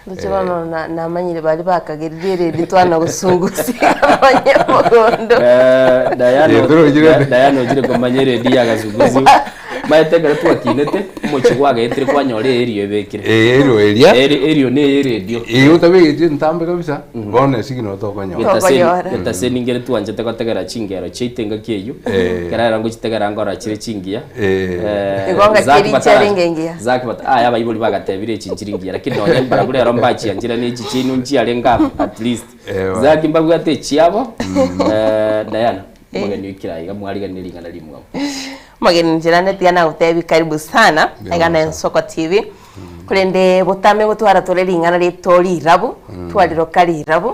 Ndoche bono na- namanyire baria bakagerire eredi twana gosungusia abanye mogondo. Eh, Diana Eh, toro ojire. Diana ojire komanya eredi ya gasugusi maete ekero twakinete omochie gwagaetire kwanyora erio ebekire Eh, erio eria. Erio ne eredio Eh, otabegeti entambe kabisa bono esignal tokonyora. Tokonyora. Getaseni ngere twanchete gotegera chingero chiaito engaki eyio Eh. ekero rero ngochitegera ngorora chire chingiya Eh. Eh, Igo ngaki Zack eri batara- chiarenge engiya. Zack bata- aya abaibori bagatebire echi nchiri ngiya lakini nonya mbarabwo rero mbachianchire na echi chiaino nchiarenge abwo at least Eh, ba- Zack mbabwate echiabo eh, Diana omogeni oikire aiga mwariganie ring'ana rimwabo Omogeni inche naende tiga nagotebi karibu sana Mbuya iga mono na sana. Ensoko TV. Korende botame gotwara tore ring'ana riaito rirabu, twariroka rirabu,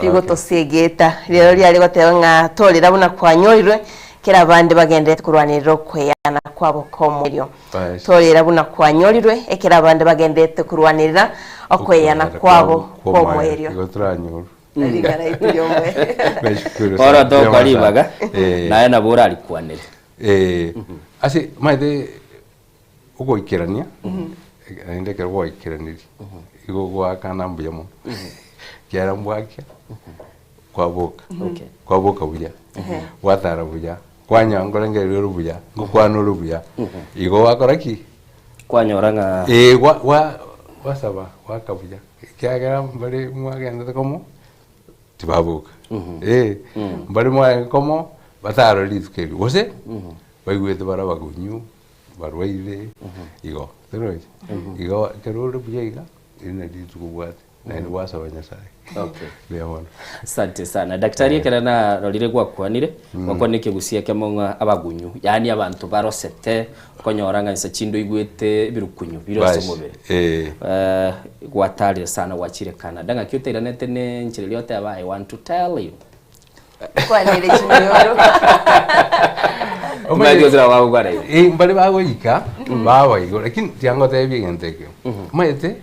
rigotosegeta. Riaro riare goteba ng'a torira buna kwanyorirwe, kera abande bagendererete korwanerera okweyana kwabo kw'omoerio. Bas. Torira buna kwanyorirwe, ekero abande bagendererete korwanerera okweyana kwabo kw'omoerio. Igo toranyorwa. Ring'ana riaito ri'omoerio. Nashukuru Oro sana. tokwa Mbuya mono ribaga sana. Eh. naye nabo orarikwanere Eh, ase omanyete ogoikerania naende ekero gwaikeranirie igo goakana mbuya mono kiara mbwakia kwaboka Okay. kwaboka buya gwatara buya kwanyora nkorengereria ore buya ngokwana ore buya igo wakora ki kwanyora ng'a Eh, gwa- gwa- gwasaba gwaka buya ekiagera mbare mwagendete komo tibaboka Eh, mbare mwarenge komo batarora rituko erio gose baigwete bare abagunyu barwaire igo torochi igo ekero ore buya iga eri nario rituko obwate naende gwasaba nyasaye Okay. mbuya mono Asante sana daktari ekero narorire gwakwanire gwakwanire ekegusia ekemo ng'a abagunyu yaani abanto barosete okonyora ng'a inse chinde oigwete ebirukunyu bire ase Bas, omobere eh. Eh, gwatarire sana gwachire Canada ng'aki otairanete ne enchera eria oteba I want to tell you Kwanire chimioro. Omanyete gose nabo bagokwana igo? Eh, mbare bagoika baba igo lakini tiangotebia egento ekio omanyete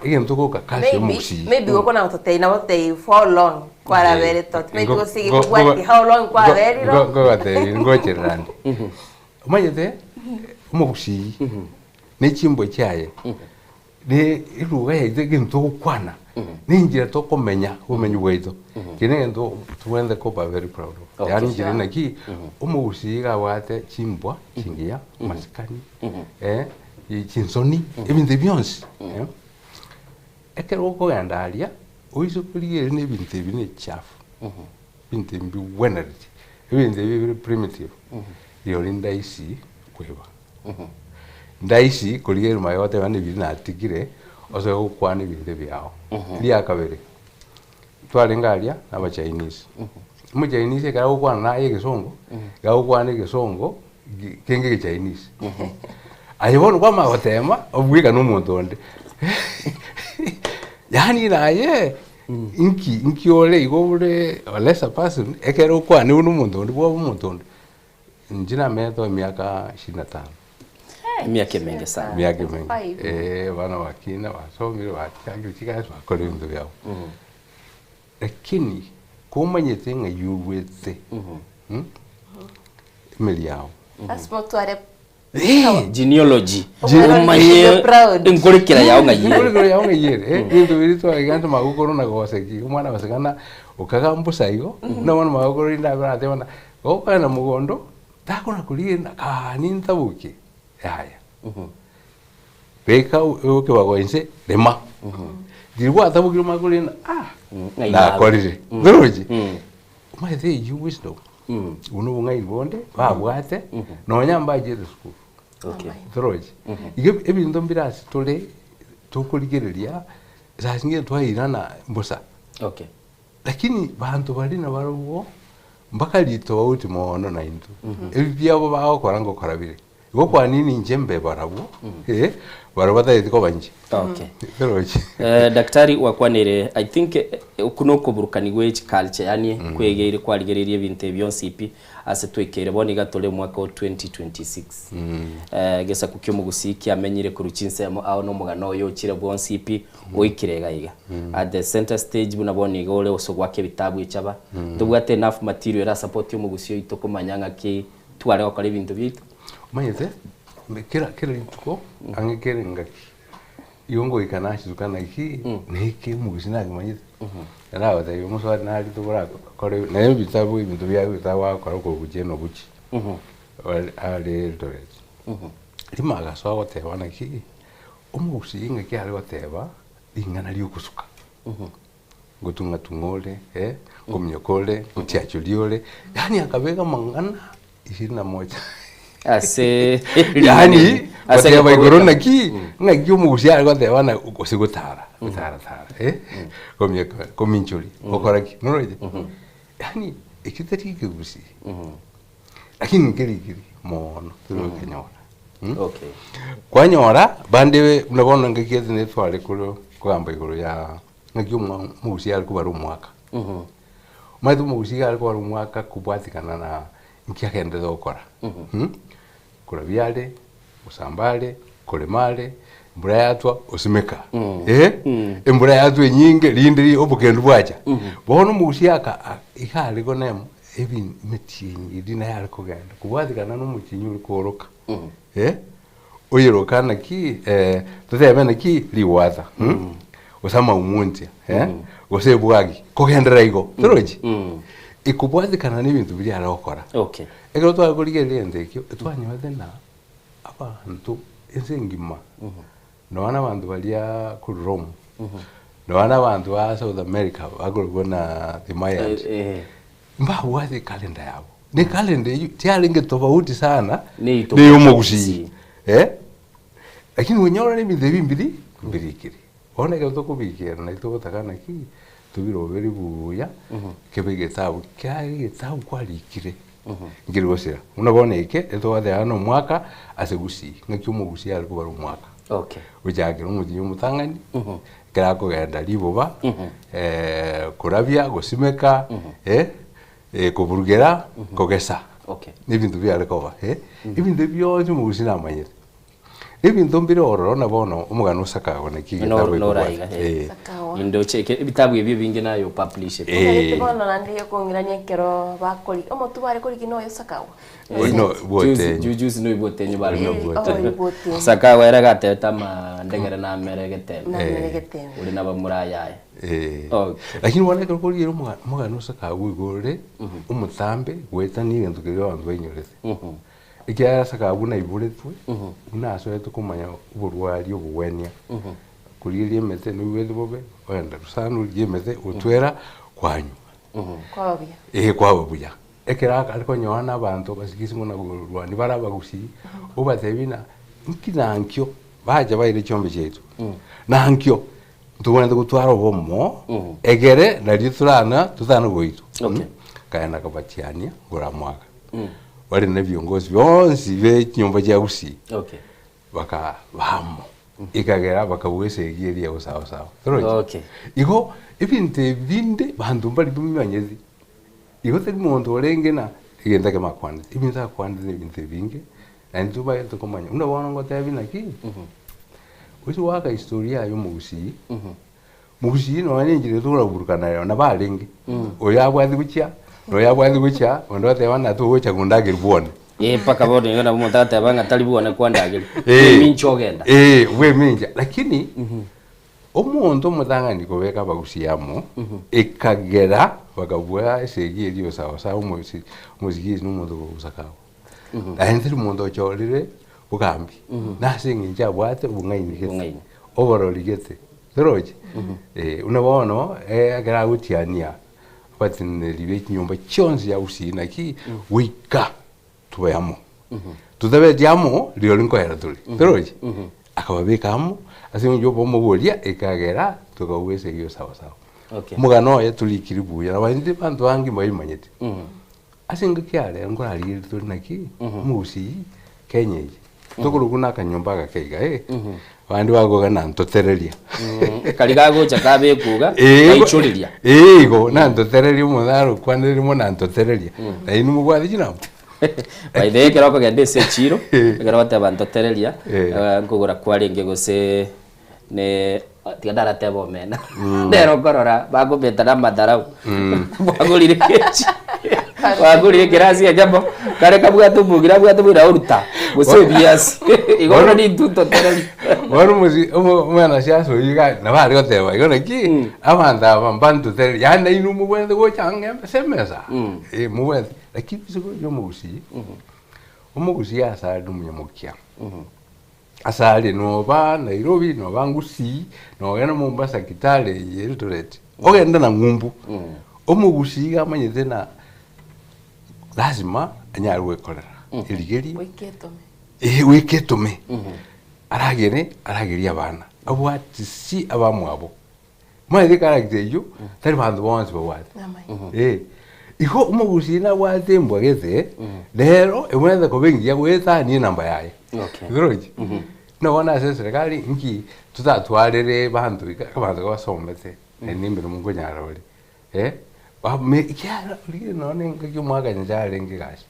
egento goka kasi Maybe, omogusii maybe gokona gototei nabo tei for how long kwarabere tot maybe Ngo- gosigi ngo- kobwati how long kwaberire ngogotebi ngochererande omanyete omogusii ne chimbo chiaye ne eruga yaito egento togokwana ne enchera tokomenya obomenyi bwaito ekio na egento tobwenerete koba very proud of Okay. yaani enchera naki omogusii iga abwate chimbwa chingiya amasikani eh, chinsoni ebinto ebi bionsi eh. Ekero okogenda aria, oise korigereria na ebinto ebi na echafu, ebinto ebi mbigwenereti, ebinto ebi bire primitive, rirorio ndaisi koiba. Ndaisi korigereria magega goteba ng'a ebi natigire, osoe gokwana ebinto ebiao. Ria kabere, twarenge aria na abachinese, omochinese ekero agokwana naye egesongo, iga agokwana egesongo kenge egechinese. Aye bono kwamanya gotema, obweka na omonto onde, yaani naye inki inki ore igo ore a lesser person, ekero okwanewu na omonto onde bwaba omonto onde. Inche namenyete emiaka ishirini na tano. Emiaka emenge sana. Emiaka emenge. Eh, abana bakina, basomire, bachakire chigasi, bakora ebinto biabo. Lakini komanyete ng'a yorwete emeri yao. Lasima otware Eh, genealogy. Omwana Omanye proud. enkorekera yao ng'a yere. Enkorekera yao ng'a yere. Eh, ebinto biria twagenda magokoro na goseki, omwana gosekana, okagamba bosa igo, buna bono magokoro rinde akorateba buna, gokogenda mogondo, takona korigia kaa nintabokie, yaya. Beka ekebago inse, rema. Riria gwatabokire omanye korenda ah, Ng'ai nakorire. nabe. Torochi? Omanyete eyio wisdom, obwo na obong'aini bonde babwate, nonya mbachete esukuru. Okay. Torochi? Igo ebinto mbire ase tore, tokorigereria, saa zingine twairana mbosa. Okay. Lakini banto baria nabarobwo, mpaka ritofauti mono naintwe. Ebi biabo bagokora ngokora bire. Igo kwa nini inche mbe barabwo, eh, barabwo batageti koba inche. Okay. Torochi? Eh, daktari gwakwanire I think eh, okwo na okoburukani gwe chiculture yaani kwegeire kwarigereirie ebinto ebi bionsi pi ase twaikeire bono iga tore omwaka o 2026 eh, egesaku kia omogusii kiamenyire korwa chinsemo ao na omogano oyo ochire bwonsi pi oikire iga iga at the center stage buna bono iga ore ase goaka ebitabu echaba ntobwate enough material era support omogusii oito komanya ng'aki tware gokora ebinto biaito. Omanyete, kera kera rituko ang'e kera engaki, igo ngoika nachituka naki, neke omogusii nakemanyete, naragotebi omoswali nare toborakore naye ebitabu ebinto biaye ebitabu agokora okobuchia nobuchi, are are Eldoret. Rimo agasoa goteba naki, omogusii ng'aki are goteba, ring'ana ria ogosuka. Ngotung'a-tung'a ore, eh, ngominyoka ore, ngotiachoria ore, yaani akabeka amang'ana ishirini na moja. Ase Yaani, ase goteba igoro egekorwa naki, ng'aki omogusii are goteba na gose gotara, gotara tara, eh, kominyoka kominchoria, gokora ki, noroche? Yaani ekio tari ekegusii, lakini nkerikiri mono torikenyora. Okay. Kwanyora, bande buna bono engaki eye netware korwa kogamba igoro ya Ng'aki omogusii are kobara omwaka. Omanyete omogusii iga are kobara omwaka kobwatikana na nki agenderete gokora. Korabia are, gosamba are, korema are, embura yatwa osimeka. Eh, embura yatwa enyinge rinde ri obokendu bwacha. Bono omogusii aka a- iga are gone ebi emetienyi eria naye are kogenda kobwatikana na omotienyi oria kooroka. Eh, Oyeroka naki totebe naki rigwata gose amaumuntia gose ebwagi kogenderera igo torochi ekobwatekana na ebinto biria are gokora. Okay. Ekero tware korigereria egento ekio etwanyorete ng'a abanto ense engima nonya na abanto baria korwa Rome nonya na abanto ba South America bakorokwa na the Mayans mbabwate ecalendar yabo. Na ecalendar eyio tiarenge tofauti sana Neito na ey'omogusii eh, lakini onyore ebinto ebi mbiri mbirikire. Bono ekero tokobikera nario togotaka naki tobiroberi buya kebe egetabu kiare egetabu kwarikire nkeri gosira. Buna bono eke etogoteba ng'a omwaka ase gusii ng'aki omogusii are kobara omwaka. Okay. Gochakera omotienyi omotang'ani ekero akogenda riboba korabia gosimeka koburugera kogesa Okay. na ebinto biare koba ebinto ebi bionsi omogusii namanyete. Ebinto mbire ororo na bono omogano osakago naki egetabu Noraiga ekobwata. eh. Indoche eke ebitabu ebio ebinge naye opublishete. Omanyete bono naende gekong'irania ekero bakori omotu bare koriki noyo Sakawa. Oino bwotenyo. Juzi juzi no ibwotenyo bare. Oino bwotenyo. Oibwotenyo. Sakawa ere gatete amandegere namere egetembe. Namere egetembe. Ore nabamura ayaye. Okay. Lakini bono ekero korigereria omogano omogano Sakawa igo ore omotambe goetania egento keria abanto bainyorete. Ekiagera Sakawa buna aiboretwe, buna asoete komanya oborwari obogwenia. Korigereria emete noigwete bobe, ogenda rosana origie emete otwera kwanywa. Kwaba buya. Ee kwaba buya. Ekero are konyora na abanto basigisi buna korwania bare abagusii, obatebie ng'a nki na nkio bacha baire chiombe chiaito, na nkio ntobwenerete gotwara obomo egere nario torana totana goitwa. Akaenda akabatiania ngora mwaka. Bare na ebiongozi bionsi be chinyomba chia gusii. Bakaba amo, ekagera bakabua esegi eria ya gosawa-sawa. Torochi? Okay. Igo ebinto ebi binde banto mbari bimanyeti, igo tari monto orenge na egento ekemo akwanete, ebinto akwanete na ebinto ebinge, naende tobaete tokomanya. Buna bono ngotebi naki, oise goaka historia ya omogusii, Mogusii nonya na enchera toraburukana ero nabo arenge, oyo abwati gochia, na oyo abwati gochia, onde oteba ng'a togocha kondageria bwone. Eh, mpaka bono igo nabo omonto agateba ng'a tari bwone kwandageria, Eh. bwemincha ogenda. Eh, bwemincha. Lakini, omonto omotang'ani kobeka abagusii amo, ekagera bakabua esegi eria osaosa omosi omosigisi na omonto ogosaka abwo. Naende tari monto ochorire bogambi, nase eng'encho abwate obong'aini gete, oborori gete, torochi? Eh, buna bono ekero agotiania abateneneri be chinyomba chionsi chia gusii naki goika tobe amo, totabeti amo rirorio nkoera tore, torochi? Akababeka amo ase eng'encho obomo boria ekagera tokabua esegi sawa sawa. Omogano oye torikiri buya, nabaintwe abanto bange mbaimanyeti. Ase engaki ya rero nkorarigereria tore naki omogusii Kenya eye tokorokwa na akanyomba agake iga eh, abande bakoga nantotereria. Kari gagocha kabekwa iga, Eh, gaichoreria. Eh, igo nantotereria omonto arokwanereria mono nantotereria. Na inwe mobwate chinamba? By the way ekero okogenda ase echiro, ekero ogoteba ntotereria, eh, nkogora kwarenge gose ne tiga ndaratebe omena nere okorora bakobeta na amadharau bwagorire kechi bwagorire ekerasi ekemo kare kabwate omong'ina abwate omong'ina oruta gose ebiasi igo bono nintwe ntotereri Bono omosi omo omwanasiasa oyio iga nabo are goteba igo naki, abanto aba mbantotereri yaani nainwe mobwenerete gocha ang'e ase emesa, eh mobwenerete lakini ase oyo omogusii, omogusii ase are nomonyamokia. Ase aria noba Nairobi, noba Gusii, nogenda Mombasa, Kitale, Eldoret, ogende na ng'umbu. Omogusii iga amanyete na lazima anyare gwekorera erigerio Goika etome. eh, goika etome aragere aragerie abana abwate si abamwabo Omanyete echaracter eyio tari banto bonsi babwate. Eh, igo omogusii nabwate embwa gete, rero ebwenerete koba engiya goetania enamba yaye. Okay. Torochi? Buna bono ase eserekari nki totatwarere banto iga abanto basomete naende emeremo nkonyara ore eh, bame ekiagera riria nonye na engaki omwaka nyasae arenge egasi,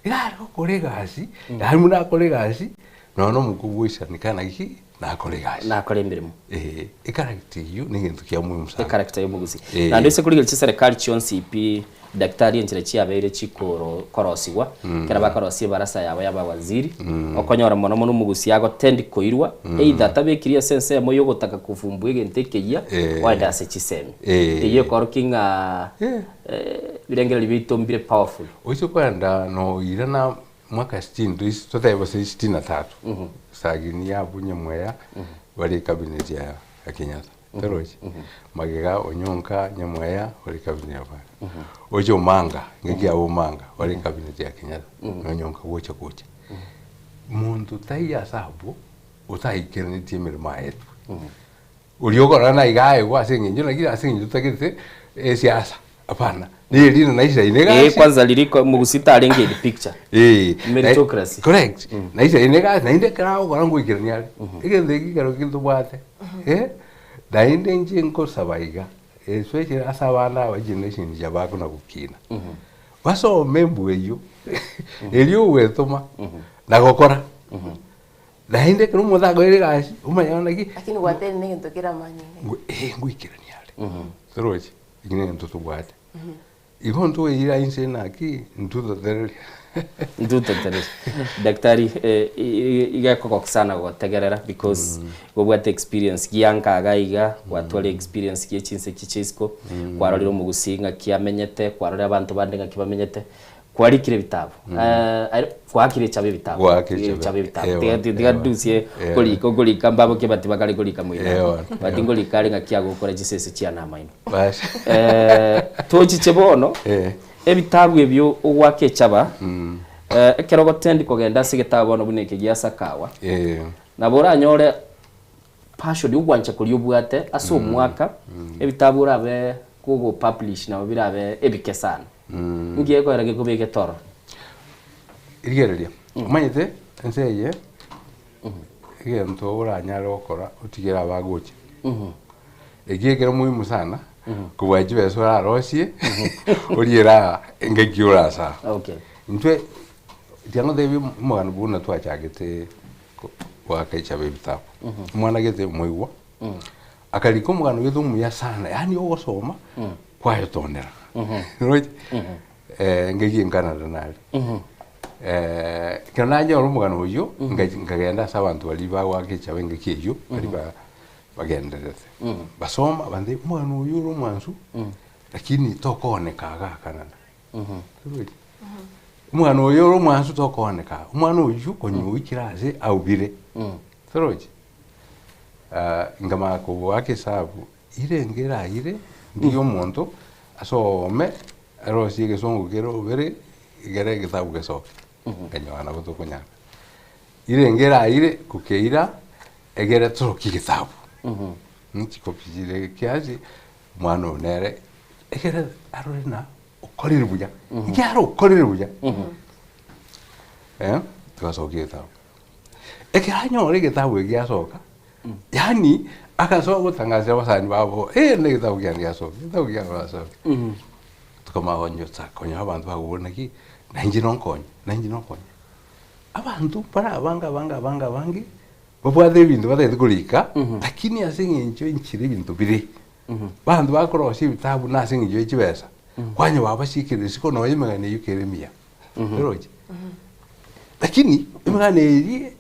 iga are gokora egasi, yaani buna akore egasi, nonye na omokungu oisanika naki nakore egasi. Nakore emeremo. Eeh, echaracter eyio na egento kia muhimu sana. Echaracter ya omogusii. Eeh. Naende ase korigereria chiserekari chionsi pi, daktari enchera chiabeire chikoro korosigwa, ekero bakorosia ebarasa yabo ya abawaziri, okonyora mono mono omogusii agotendi koirwa, either atabekiri ase ensemo ya ogotaka kofumbua egento ekeyia, Eeh. oende ase chisemi. Eeh. Eyio ekorokia ng'a ebirengererio biaito mbire powerful. Oise kogenda noirana Mwaka sitini toisi totebe gose sitini na tatu Sagini abwo Nyamweya bare ecabinet ya ya Kenyatta torochi magega Onyonka Nyamweya ore ecabinet ya Baba oche Omanga ngaki yabo Omanga bare ecabinet ya Kenyatta na Onyonka gocha gocha monto taiyo ase abwo otaikeranetie emeremo aetwe Oria okorora na iga aegwe ase eng'encho naki ase eng'encho totagete esiasa hapana niye rina naisaine Eh, egasi kwanza ririko mogusii tarenge in picture. Eh, Meritocracy. correct naisaine egasi naende ekero agokora ngoikerania are egento eki ekero ntobwate eh, naende inche nkosaba iga especially ase abana aba generation eria bakona gokina basome embwa eywo eria ogwetoma na gokora. Naende ekero omonto akoire egasi, omanye bono naki, Lakini gwatebire na egento kere amanyinga. ngwe eh ngoikerania are, torochi? Eki negento tobwate. Igo ntoeire inse naki, ntutotereria. Ntutotereria. Daktari, eh, iga ekogokia sana gogotegerera because gobwate experience gianka iga iga, gwatwara experience gie chinse echi chia isiko, kwarorire omogusii ng'aki amenyete, kwarorire abanto bande ng'aki bamenyete. Kwarikire ebitabu Eh, kwakire echabe ebitabu Gwakire echabe. Echabe ebitabu Ewa, Tiga- tiga ewa. ndusie Ewa. korika okorika mbabokie bati bakare korika moino Ewa, but ewa. ngorika are ng'aki agokora chisese chiane amaino Basi. Eh, tochiche bono ebitabu ebio ogwaka echaba eh, ekero ogotendi kogenda ase egetabu bono buna eke gia Sakawa Eh. nabo oranyore passion ogwancha koria obwate ase omwaka ebitabu orabe kogo publish nabo birabe ebike sana Nki gekoera gekoba egetoro? Rigereria, omanyete ense eye, egento oranyare gokora otigere abagocha. Eki ekero muhimu sana, kobua chibesa orarosie, oriere aa engaki orasaa. Okay. Intwe, tiangotebia omogano buna twachagete goaka echabe ebitabu. Omwana gete omoigwa, akarika omogano gete omuya sana, yaani ogosoma, kwayotonera. Roche? Eh, ngaki enkanada nare. Eh, ekero nanyora omogano oyio, nkachi- nkagenda ase abanto baria bagoaka echabe engaki eyio, baria ba- bagendererete. Basoma, bantebia omogano oyio ore omwansu, lakini tokooneka igaa Canada. Roche? Omogano oyo ore omwansu tokooneka igaa. Omwana oyio konya oikire ase aubire. Torochi? Ah, nkamanya kogoaka esabu, Ire ngeraire, ndigie omonto asome, arosie egesongo kere obere, egere egetabu gesoke. Nkanyora nabo tokonyara. Ire ngeraire, kokeira, egere torokie egetabu. Chikopi chire kiasi, omwana oyo nere, egere arore ng'a okorire buya. Ekiagera okorire buya, togasokia egetabu. Ekero anyora egetabu eke giasoka, yaani agasoa gotangasera abasani babo, eh na egetabu kiane giasoka, egetabu kiane giasoka. Tokamanya konyosa konya abanto bagokora naki, nainche nonkonye, nainche nonkonye. Abanto mbare abange abange abange abange, babwate ebinto batagete korika, lakini ase eng'encho enchera ebinto bire, abanto bakorosia ebitabu na ase eng'encho ya chibesa, kwanya babasiekire isiko nonya emegano eyio kere emiya. Oroche? Lakini emegano eria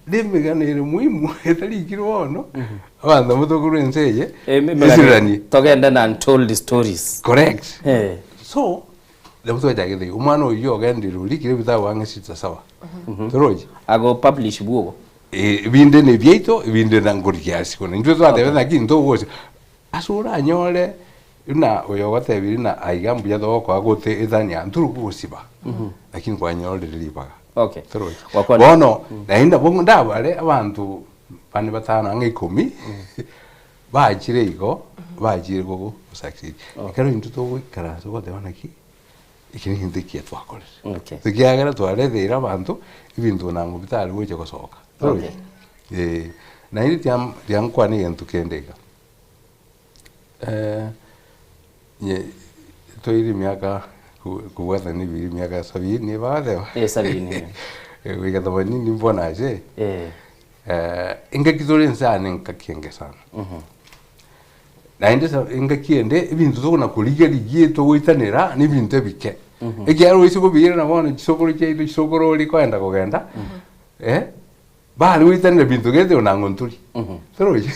na emegano ere muhimu etarikire bono, abanto nabo tokorwa ense eye, esiranie. Togende na untold stories. Correct. So, nabo twachagete igo, omwana oyio ogendire orikire ebitabu ang'e sita saba. Torochi? Ago publish bwogo. Eh, ebinde na ebiaito, ebinde na nkorigia ase kona. Intwe twatebete naki ntogocha, ase oranyore Buna oyo ogotebirie ng'a aiga mbuya togokoa gote ethani aa, nturi kogosiba, lakini kwanyorire ribaga. Okay. Torochi. Gwakwanire. Bono, naende nabo ndabare abanto bane batano ang'e ikomi, bachire igo, bachire gogo succeed. Ekero intwe togoikaransa ogoteba naki, eki negento ekiya twakorire. Okay. Ekiagera twareteire abanto, ebinto nang'o bitari gocha gosoka. Torochi? Okay. Eh, naende tiam tiankwana egento kende iga. Nye toire emiaka kobwatana ebiri emiaka sabini bagoteba? Eh, sabini, eh. Goika themanini mbono ase, Eh. engaki tore ense yane engaki enge sana. Naende sa engaki ende ebinto tokona korigia rigia togoitanera na ebinto ebike. Ekiagera oise kobiirana bono chisokoro chiaito chisokoro oria koenda kogenda, Bare goitanera ebinto gete onang'o ntori. Torochi?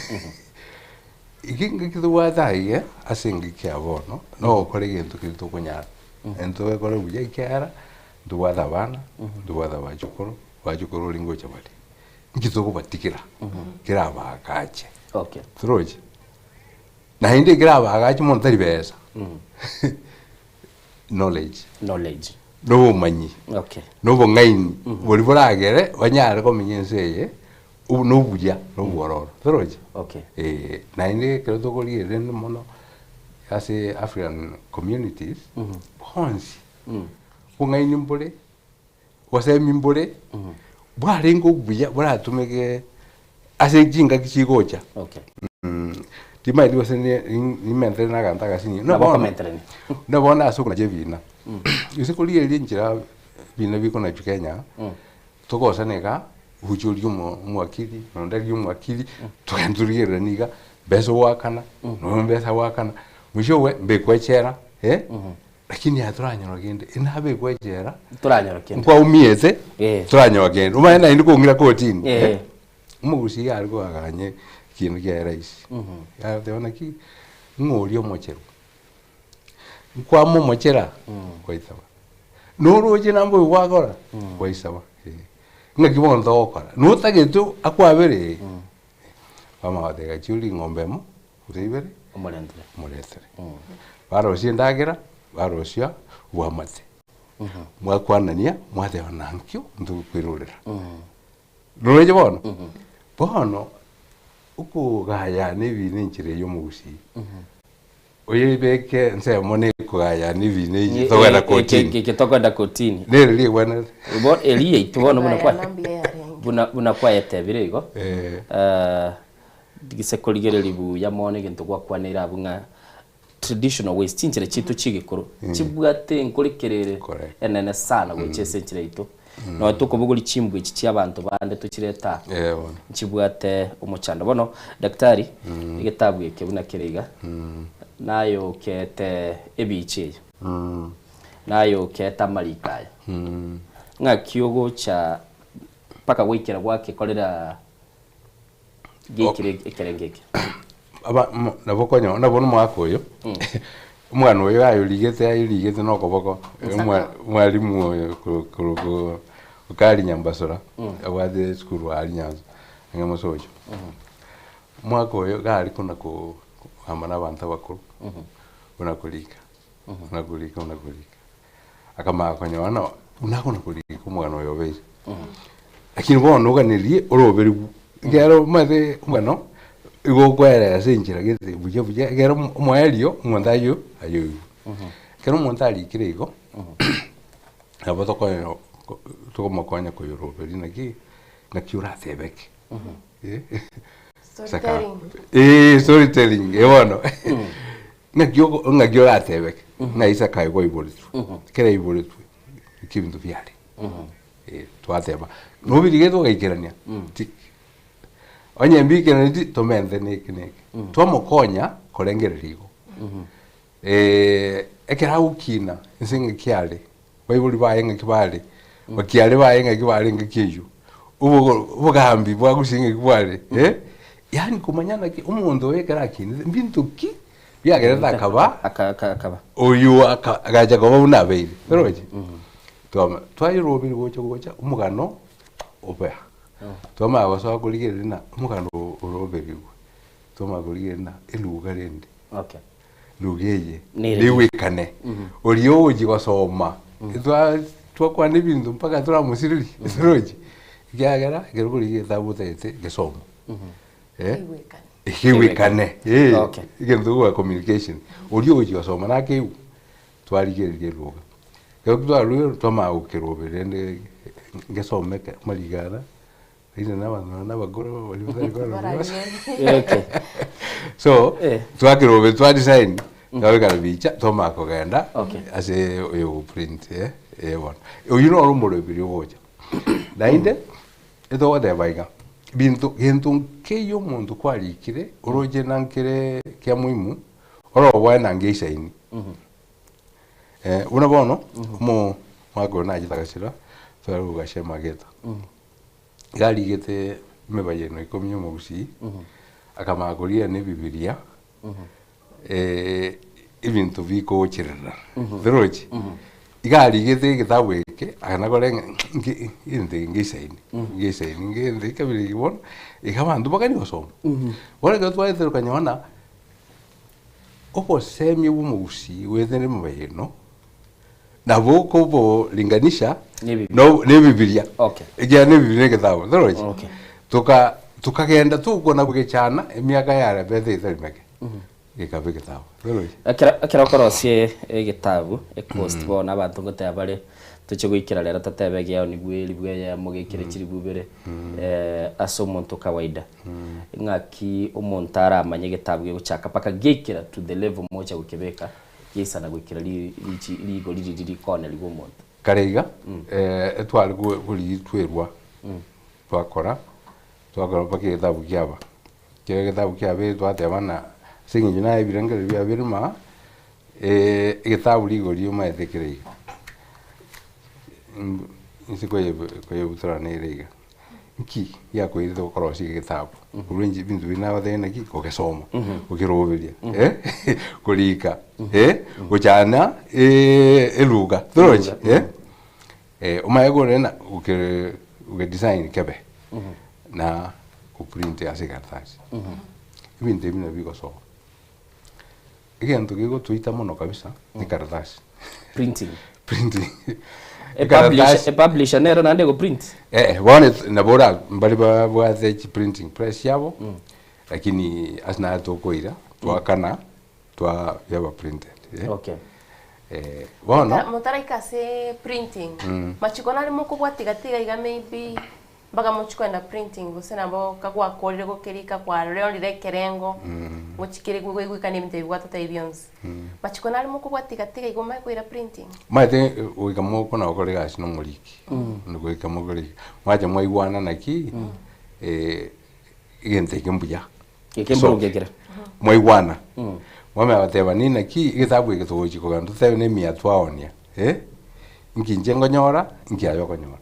Eki ngaki tobwate aiga ase engaki ya bono, nogokora egento keria tokonyara. Naende togekore buya ekiagera, ntobwate abana, ntobwate abachokoro, abachokoro oria ngocha bare. Nki tokobatigera kera abagache. Okay. Torochi? Naende ekero abagache mono tari besa. Knowledge. Knowledge. Nobomanyi. Okay. Nobong'aini boria boragere banyare komenya ense eye obu nobuya na obwororo. Torochi? Okay. Eh, naende ekero tokorigereria rende mono ase African communities, bonsi, obong'aini mbore, obosemi mbore, bwarenge obuya boratumeke ase chingaki chigocha. Okay. Timanyeti gose nimentere na aganto agasinyi. Nabo okomenterania. Buna bono ase okonacha ebina, gose korigereria enchera ebina bikonachwa Kenya, togosana iga, gocha oria omo omwakili, na onde aria omwakili, togende torigereranie iga, mbesa ogoakana, na oyo mbesa agoakana, mwishowe mbekwa echela eh, lakini aye toranyora kende, nabekwa echela, Toranyora kende. nkwaumiete, toranyora kende, omanye naende kong'ira kotini. Omogusii iga are koaganya ekiina kiaye rahisi, agoteba naki, ng'a oria omocherwa, nkwamomochera, gwaitaba. Noroche namba oyo gwakora, gwaisaba eh. Ng'aki bono togokora? Notagete akwabere eh. Bamanya goteba gachia orie eng'ombe emo, gose ibere, Omorentere. omoretere. Barosia endagera, barosia obwamate. Mwakwanania, mwateba nankio ntokoirorera. Noroche bono? Bono, okogayana ebina enchera eye omogusii, oyebeke ensemo na ekogayana ebina eye togenda kotini. Eke tokogenda kotini. Nere rigwenerete. Bo eri yaito bono buna kwa buna buna kwayetebire igo. Gise korigereria buya mono egento gwakwaneire abwo ng'a traditional ways, chinchera chiaito chi'egekoro, chibwate enkorekerere enene sana gocha ase enchera yaito. Nonya tokobogoria chimbwa echi chia abanto bande tochirete aa, nchibwate omochando. Bono daktari, egetabu eke buna kere iga, naye okeete ebicha eye, naye okeete amariko aya, ng'aki ogocha mpaka goikera gwakekorera Geikire ekerengo eke. Aba mo nabo okonyora nabo omwaka oyo, omwana oyo ayorigete ayorigete na okoboko, omwa omwalimu oyo koro korokoo okari Nyambasora, abwate esukuru aria Nyanza, ang'e Mosocho. Omwaka oyo iga aria kona koo kogamba na abanto abakoro, buna korika, buna korika buna korika. Akamanya konyora ng'a buna akona korika omogano oyo obeire. Lakini bono oganerie oroberigwe, ekero omanyete omogano, igo okoeresa enchera gete buya buya ekero omoerio omonto aywo ayoigwe. Ekero omonto arikire igo, nabo tokonya tokomokonya koyoroberia naki, naki oratebeke. Saka Storytelling. eh storytelling eh bono. Ng'aki oko ng'aki oratebeke ng'a Isaka aye kwaiboretwe, ekero aiboretwe naki ebinto biare. Eh, twateba, nobirigete ogaikerania, tick. Onye mbiikeraneti, tomente na eke na eke. Twamokonya korengereria igo. Ekero agokina ase engaki are, baibori baye ng'aki bare, bakiare baye ng'aki bare engaki eywo, obogo obogambi bwa gusii ng'aki bware eh, yaani komanya naki omonto oyo ekero akinete mbinto ki biagerete akaba Akaba. oyo aka agacha koba buna abeire, oroche? Twama twayeroberia gocha gocha omogano obea, twamanya gosoa korigereria ng'a omogano oo oroberigwe, twamanya korigereria ng'a eluga rende. Okay. Lugha eye Nere nigwekane oria ogochia gosoma twa twakwana ebinto mpaka toramosiririe torochi ekiagera ekero korigia egetabu otagete gesomo eh, kigwekane eh, Okay. egento kegwa communication oria ogochia gosoma nakeigwe twarigereria elugha ekero twarure twamanya gokerobera rende ngesomeke amariko aya Lakini nabanto naende abakoro baria batari korora bionsi. Okay. So, Eh. twakerobe twa design, twabeka bicha, twamanya kogenda Okay. ase oyo go print eh, eh bono. Oyio noro omoroberi ogocha. Naende, etogoteba iga, binto gento nkeiyo omonto kwarikire, oroche na nkere kia muhimu, oroboe na ngeisaini. Buna bono, omo omwaka oyo nachete agachira, tware kogachia amageta. Iga arigete emebayeno ikomi y'omogusii, akamanya koria na ebibiria, ebinto bikogocherera, torochi? Iga arigete egetabu eke, akana kore ng'a nki egento eke ngeisaini, ngeisaini ngento ekabira eke bono, iga abanto bakani gosoma. Bono ekero twaetire okanyora ng'a obosemia bwa omogusii goetera emebayeno, Nabo okoboringanisha no nebibiria Okay. ekiagera nebibiria negetabu torochi Okay. toka tokagenda togokwana gogechana emiaka yare bete etari meke gekaba egetabu torochi. Ekero ekero okorosia egetabu ecost bono abanto ngoteba bare toche goikera rero totebe egiao nigwe eribu eyemo gekire chiribu ibere ase omonto kawaida ng'aki omonto aramanye egetabu gegochaka mpaka giaikera to the level mocha gokebeka Geisana goikera richi rigori riria rikoonerigwa omonto. Kare iga, etware korigia twerwa, twakora, twakora mpaka egetabu kiaba. Ekero egetabu kiabeire twateba ng'a ase eng'encho naye ebirengererio biabeire maa, egetabu rigori omanyete kere iga, inse koyebutora nere iga. Nki giakoirete gokorosia egetabu? Korwa inche ebinto biria nagotebi naki, kogesoma, gokeroberia, korika, gochana eluga, torochi? Omanye korenda oke okedesign kebe, na koprint ase ekaratasi. Ebinto ebi nabio bigosoa. Egento gegotoita mono kabisa, ne ekaratasi. Printing. Printing. Epublisher, epublisher nero naende egoprint? Eh, bono et- nabo ora mbare babwate chiprinting press chiabo, lakini ase naye tokoira, twakana, twa biaba printed eh. Okay. Eh, bono Motaraika ase printing, machiko nare mokobwatiga tiga iga maybe mpaka mochie kogenda printing gose nabo kagwakorire gokerika kwarorire ekerengo ngochi kere goigwekana ebinto ebi gwatotebia bionsi. Machiko nare mokobwatiga tiga igo omanye koira printing? Omanyete goika mokona gokora egasi na omoriki, goika mokore iga, mwacha mwaigwana naki egento eke mbuya. Eke mboronge kere. Mwaigwana. Mwamanya goteba ninaki egetabu eke togochi kogenda totebe na emiya twaonia eh, inki inche nkonyora, inki aye okonyora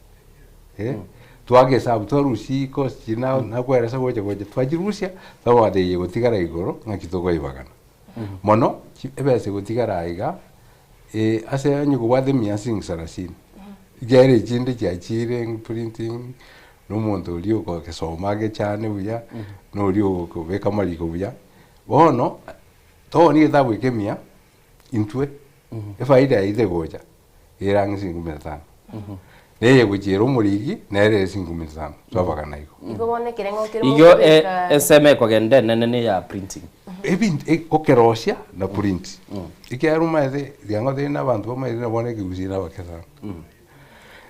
eh. Twaka esabu twarusia cost chiria na nakweresa gocha gocha twachirusia, twabwata eye egotigara igoro ng'aki tokoibagana. Mono chi ebesa egotigara aiga ase onye kobwate emiya siringi sarasini, ekiagera echinde chiachire printing, na omonto oria ogogesoma agechane buya, na oria ogokobeka amariko buya, bono togoni egetabu eke emiya intwe, efaida yaito egocha ere ang'e siringi kumi na tano, na eye egochiera omoriki nere ere siringi kumi na tano, twabagana igo. Igo bono ekerengo kere Igo mokobeka ensemo ekogenda enene ne ya printing. Ebinto okerosia na print, ekiagera omanyete riang'o teri na abanto bamaete na bono ekegusii nabake sana.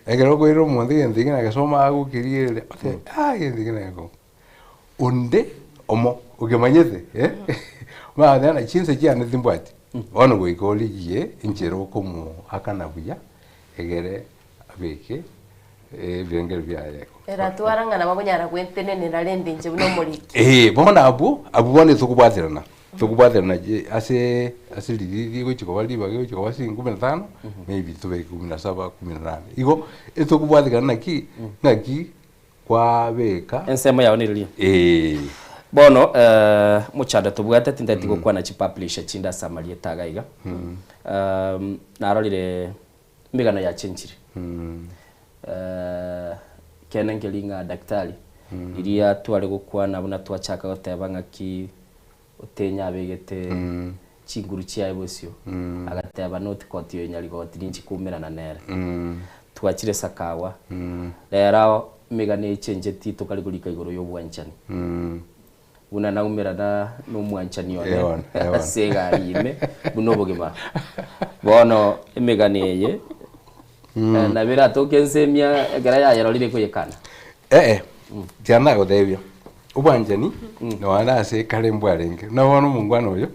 Ekero okoirera omonto egento ekio nagesoma agokerigereria otebe ah egento eke nagekong'u. Onde omo okemanyete eh, omanye goteba ng'a chinsa chiane timbwati, bono goika origie enchera okomoakana buya egere abeke ebirengererio biaye. Eratwara ng'a nabo akonyara gwentenenera rende inche buna omoriki. Eeh, bono abwo, abwo bono tokobwaterana, tokobwaterana je ase ase riria rigochi koba ribaga rigochi koba siringi kumi na tano, maybe tobeke kumi na saba, kumi na nane. Igo, etokobwatekana naki, ng'aki kwabeka. Ensemo yao neriria. Eeh. Bono mochando tobwate tintageti gokwana chipublisher chinde ase amarieta iga iga, narorire Emegano yachenchire. Ekeene nkeri ng'a daktari, riria tware gokwana buna twachaka goteba ng'aki Otenyo abegete chinguru chiaye bosio, agateba noti koti oyo nyarigoti ninchi koumerana nere. Twachire Sakawa, rero emegano echenchetie tokari korika igoro y'obwanchani. Buna naumerana nomwanchani one Ewana, ewana. ase egari ime buna obogima. Bono emegano eye eh, nabo eratoke ensemia ekero yayerorire ekoyekana. Ee, tiga nagotebia, obwanchani nonya ase kare mbwarenge. Buna bono omongwana oyo,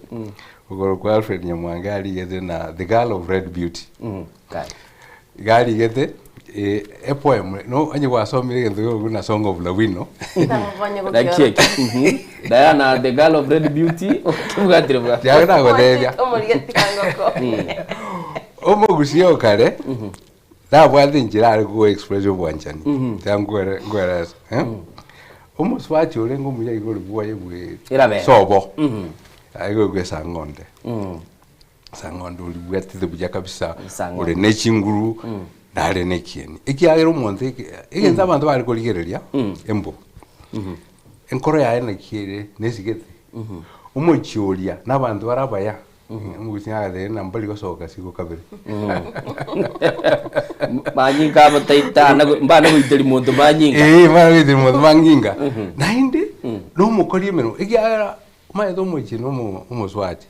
okorokwa Alfred Nyamwange arigete na The Girl of Red Beauty. Kai. Iga arigete epoem no onye gwasomire egento kegoku buna Song of Lawino. Naki eke? Mhm. Diana the girl of red beauty okebwatire bwa. Tiga nagotebia. Omogusii o kare nabwate enchera are go express obwanchani. Tiga nkwere nkwerese eh. Omosubati orenge omuya iga ore bwoye bwe Erabere. sobo. Aye goikwa esang'onde. Sang'onde oribwatete buya kabisa, Sang'onde. ore ne chinguru, nare ne ekieni. Ekiagera omonto eke egento abanto bare korigereria, embu, enkoro yaye naki ere, nesigete, omochie oria na abanto bare abaya, omogusii agateba ng'a mbari gosoka sigo kabere. Manyinga abo taitana mbana goiteria monto manyinga. Eeh, mbana goiteria monto manyinga. Naende, na omokori emeremo, ekiagera Omanyete omochie na omo omosubati,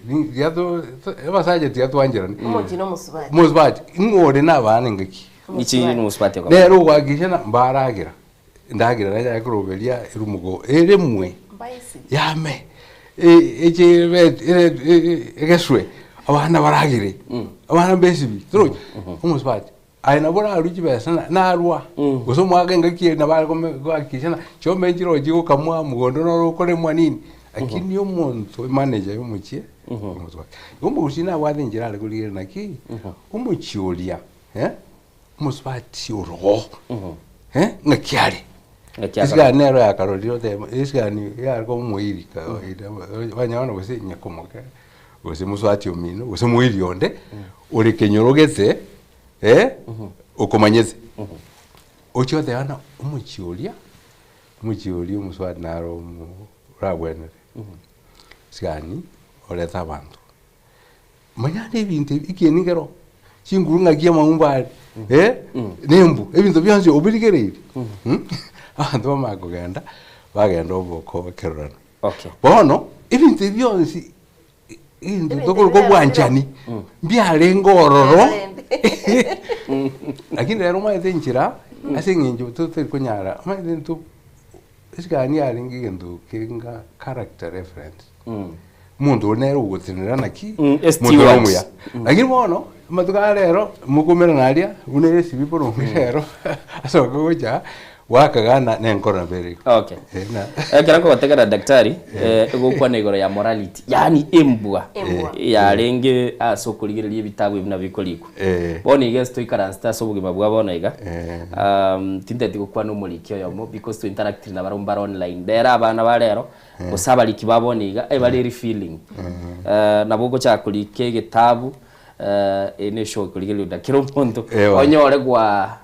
riria to to abasacha tiga twancherane. Omochie na omosubati. Omosubati, ing'o ore na abana engaki? Inchi nomosubati okomanya. Nere ogoakikisha ng'a mbaragera, endagera nanyare koroberia erumogo eremwe, Mbaisi. yame, e- eche ebe ere egeswe, abana baragere, abana mbesibi, torochi? Omosubati. Aye nabo orarue chibesa na narwa, gose omwaka engaki eye nabo are kome goakikisha ng'a chiombe nchire chigokamwa mogondo noro okoremwa nini, lakini omonto emanager ya omochie, omosubati. Igo omogusii nabwate enchera are korigereria naki, omochie oria eh, omosubati orogo eh, ng'aki are. Ng'aki akare. Esigani nero yakarorire oteba esigani yare koba omoiri kawaida banyora gose nyakomoke, gose mosubati omino, gose moiri onde, ore kenyorogete. Okomanyete. Ochie goteba ng'a omochie oria, omochie oria omosubati naro omo orabwenere. Sigani, orete abanto. Manya ande ebinto ebi, ekieni nkero, chinguru ng'aki amaumba are, eh, na embu, ebinto bionsi obirigereirie, abanto bamanya kogenda, bagenda oboko ekerorano. Okay. Bono, ebinto ebi bionsi, egento tokoroka obwanchani, mbiarenge ororo, lakini rero omanyete enchera, ase eng'encho totari konyara, omanyete intwe esigani yarenge egento kenga character reference. Omonto oria nere ogotenena naki, Mm, a omonto steward. ore omuya. Lakini bono, amatuko aya rero, mokomerana aria, buna esibi boronge rero, ase okogocha, gwakagana na enkoro nabo ere igo. Okay. Eh, na Ekero nkogotegera daktari, eh, egokwana igoro ya morality, yaani embwa Embwa. yarenge ase okorigereria ebitabu ebi nabo bikorikwa. Eh. Bono iga ase toikaransete ase obogima bwa bono iga, Eh. tinteti gokwana omoriki oyomo because to interact nabarabwo mbare online. Rero abana ba rero, gose abariki ba bono iga, ebare refilling. Nabo ogochaka korika egetabu, eye ne eshow ekorigereria na kera omonto, Ewa. onyore gwa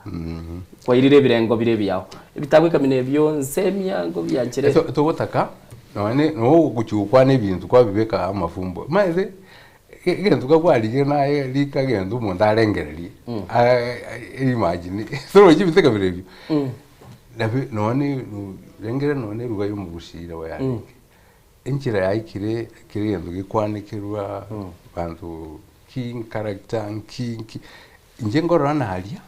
kwairire ebirengo bire ebiao. Ebitabu ekamina ebio nse emiango bianchere. Togotaka nonye nogochia gokwana ebinto kwabibeka amafumbo, omanyete egento gakwarikire naye rika egento omonto arengererie, imagine torochi ebinto ekabira ebio, nabi nonye rengera nonye eruga ya omogusii nabo yarenge, enchera yaikire kera egento gekwanekerwa, banto ki character nki nki, inche nkorora naria,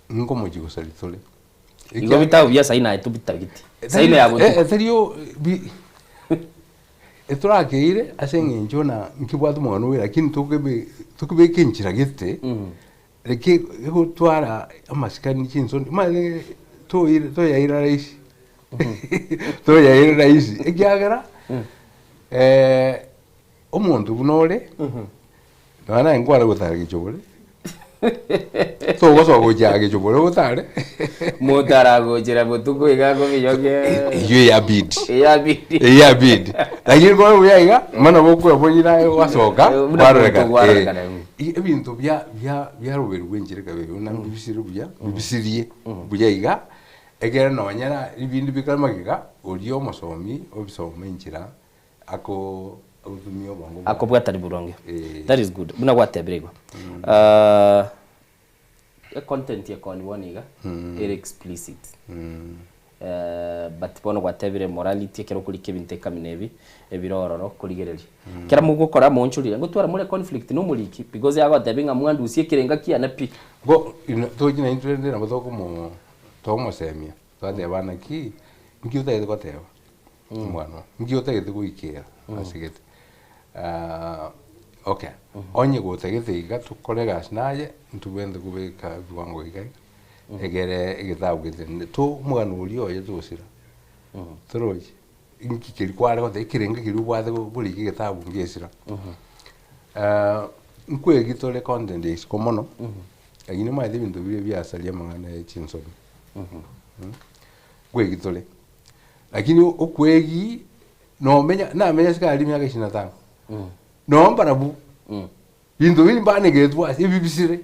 nkomochia gosaria tore. Igo bitabu bia saina aye tobitageti. Saina ya botuko. Tari bi etorakeire ase eng'encho na nkibwate omogano oyo lakini tokebe tokebeka enchera gete reke egotwara amasikani chinsoni omanyete toire toyaira rahisi toyaira rahisi ekiagera omonto buna ore Nonya naye nkware gotara gechobore, togosoa gochia gechobore ogotare. Motaragochera botuko iga akominyokia. Eyio eyabidi. Eyabidi. Eyabidi. Lakini kore buya iga, bono bokweboyia naye gwasoka, Buna kwarorekana. omonto gwarorekana, Eh. Ebinto bia bia biaroberigwe enchera ekaba eyio buna mbibisire buya, mbibisirie buya iga, ekero nonya na ebinde bikare magega, oria omosomi obisome enchera Ako agotumia obongo bwaye. Akobwatani boronge. Eh. That is good. Buna gwatebire igo. Ah, e content ekoni bono iga ere explicit. Eh, but bono gwatebire morality ekero okorika ebinto ekamina ebi, ebire ororo korigereria. Ekero mogokora moonchorire, ngotwara more conflict na omoriki because agotebia ng'a mwandusie ekerenga kiane pi. Bo ino tochi naintwe rende nabo tokomo tokomosemia, twateba naki, nki otagete goteba. Omwana oo, nki otagete goikera ase gete? Okay, onye gotagete iga tokore egasi naye, ntobwenerete kobeka ebiwango iga iga, egere egetabu gete to omogano oria oye togosira, torochi? Nki keria kware goteba ekerengo keria obwate korika egetabu ngesira. Nkwegi tore content ya isiko mono, lakini omanyete ebinto biria biasaria amang'ana ya chinsoni, nkwegi tore. Lakini okwegi nomenya namenya ase kare emiaka ishirini na tano noo mbarabwo binto biri mbanegetwe ase ebibisire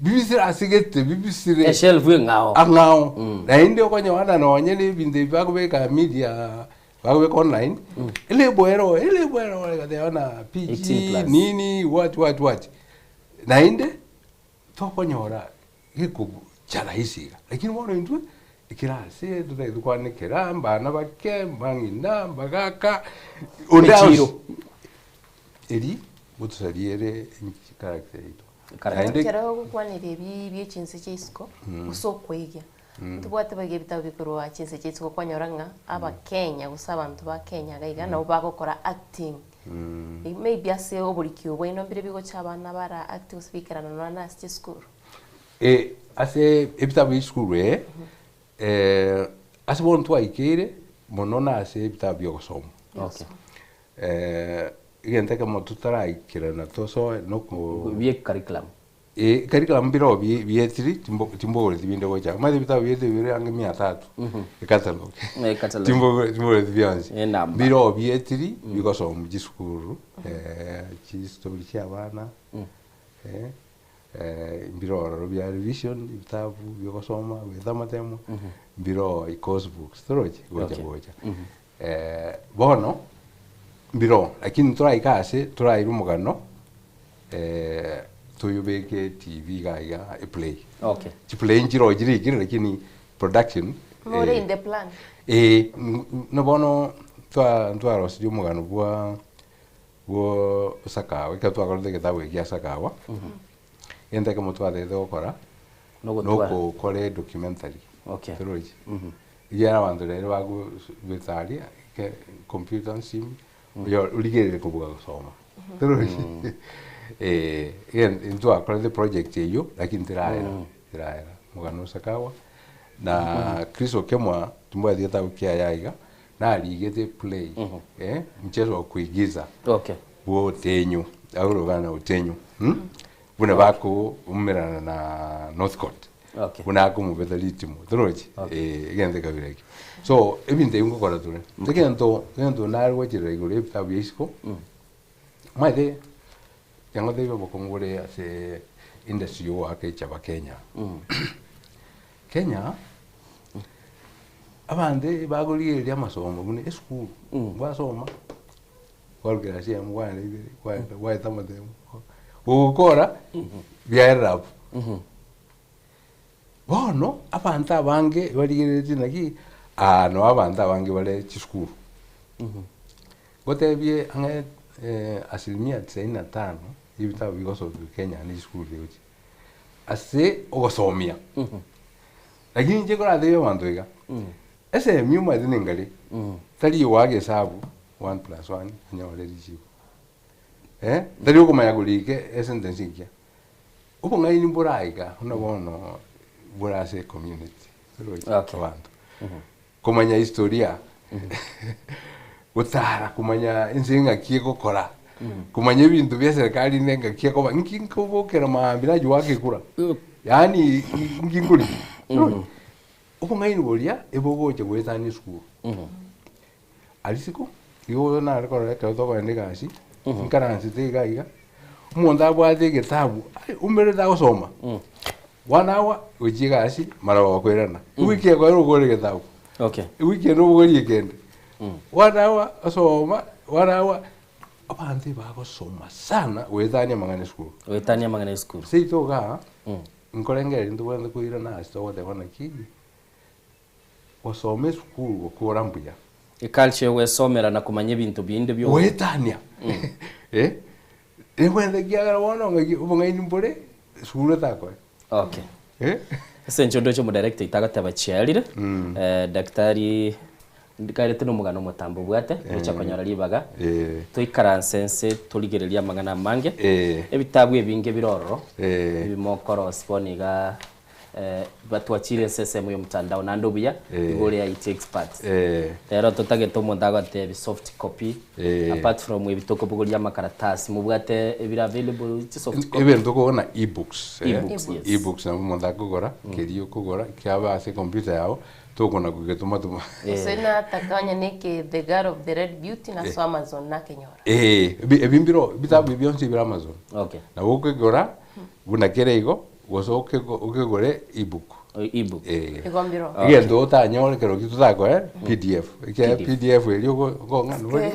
bibisire ase gete bibisire Eshelf eng'ao. ang'ao naende okonyora nonye na ebinto ebi bakobeka media bakobeka online elabel ero elabel ero egateba na 18 PG plus. nini what what what naende tokonyora Gekocha rahisi iga, lakini bono intwe ekero ase totagete kwanekera mbana bake, mbang'ina, mbagaka, onde Echiro. ase eri ngotosaria ere character yaito. Character. Naende Ekero ogokwanera ebi bie chinse chia isiko, gose okweigia, ntobwate boigo ebitabu bikorwa chinse chia isiko kwanyora ng'a abakenya gose abanto ba Kenya iga iga nabo bagokora acting. Maybe ase oboriki obwo bwaino mbire bigocha abana bara act gose bikerana nonya na ase chisukuru. Eh, ase ebitabu bia esukuru ee, eh, ase bono twaikeire mono na ase ebitabu bia ogosoma. Okay. Eh, egento ekemo totaraikerana tosoe noko Bie curriculum. Eh, curriculum mbiroo bie bietiri timbo timbogoreti binde gocha. Omanyete ebitabu bietiri bire ange mia tatu, ecatalog. Eh, catalogue. Timbogo timbogoreti bionsi. Enamba. Mbiroo bietiri bigosomwa chisukuru, chistory chia abana, eh. Mbire ororo bia revision, ebitabu bia ogosoma, goeta amatemo, mbire oo course books, torochi? Gocha gocha. Bono, mbire oo, lakini toraika ase toraire omogano toyobeke etv iga iga eplay. Chiplay nchire oo chirikire lakini production More in the plan. Eh, na bono twa ntwarosirie omogano bwa bwo Sakawa, ekero twakorete egetabu eke gia Sakawa, egento ekemo twatagete gokora, Nogotwara. nokokora edocumentary. Okay. Torochi? Ekiagera abanto rero bago beta aria, ke computer nsimi, oyo origereria kobua gosoma. Torochi? Eh, egen ntwakorete project eywo, lakini teraera, teraera. Omogano o Sakawa, na Chris Okemwa, timbwati getabu kiaye aiga, narigete eplay, eh, mchezo wa kuigiza, Okay. bwa otenyo, agorogana na otenyo, mm? Buna bakoumerana na Northcote. Okay. Buna akomobeta ritimo, torochi? Eh, egento ekabira ekio. So, ebinto ebi ngokora tore. Egento, egento nare gocherera igoro ya ebitabu bia isiko, omanyete, ekero obokong'u bore ase industry ya ogoaka echaba Kenya. Kenya, abanto ebakorigereria amasomo buna esukuru, gwasoma, kwarukera ase eyemo kwaenda ibere, kwaenda kwaeta amatemo, gogokora, biaerera abwo. Bono, abanto abange barigereretie naki, aa noo abanto abange bare chisukuru. Ngotebie ang'e asilimia tisaini na tano ya ebitabu bigosokiwa Kenya ne chisukuru chigochia, ase ogosomia. Lakini inche nkoratebie abanto iga, esemi omanyete nengare, tari goaka esabu one plus one onyore richibu, eh, tari okomanya korika esentence engiya. Obong'aini mbore iga buna bono bore ase ecommunity, oroche abanto. Komanya historia, gotara komanya ense ng'aki egokora, komanya ebinto bia eserekari rinde ng'aki ekoba, nki nkobokera maambia nachia goaka ekura, yaani nki nkorigia, oroche. Obong'aini boria ebogocha goetania esukuru. Aria isiko, igo nare korora ekero tokogenda egasi, nkaransete iga iga, omonto abwate egetabu, ai oumerete agosoma, one hour gochia egasi mara gokoirana, ewiki ekoera okore egetabu, Okay. ewiki ende obogorie ekende, one hour osoma, one hour, abanto ebagosoma sana goetania amang'ana esukuru. Goetania amang'ana esukuru. Seito igaa, nkorengereria ntobwenerete koirana ase togoteba naki, Gosoma esukuru gokora mbuya. Eculture yogwesomera na komanya ebinto binde bio. Goetania eh, ebwenerete ekiagera bono ng'aki obong'aini mbore esukuru etakoe. Okay. Eh. Ase inche ndoche omodirector oito agoteba chiarire, daktari nkairete na omogano omotambe obwate, togochia konyora ribaga, toikaranse nse torigererie amang'ana amange, ebitabu ebinge bire ororo, ebimokorosia bono igaa. Batwachire ense ensemo y'omotandao naende obuya igo ore IT expert. Rero totagete omonto agotebi soft copy apart from ebi tokobogoria amakaratasi mobwate ebire available chi soft copy. Ebinto tokogora na ebooks, Ebooks, yes. Ebooks nabo omonto akogora, keria okogora kiabe ase ecomputer yago, tokona kogetoma toma. Gose nataka onye na eke The Girl of the Red Beauty naso Amazon nakenyora. Ebi mbiro, ebitabu ebi bionsi bire Amazon. Okay. Nabo okegora buna kere igo, Gose okegore ebook. Ebook. Eh. Igo mbiro. Egento otanyore kero ki totakoe PDF. Ekiagera PDF eria okong'ana ore.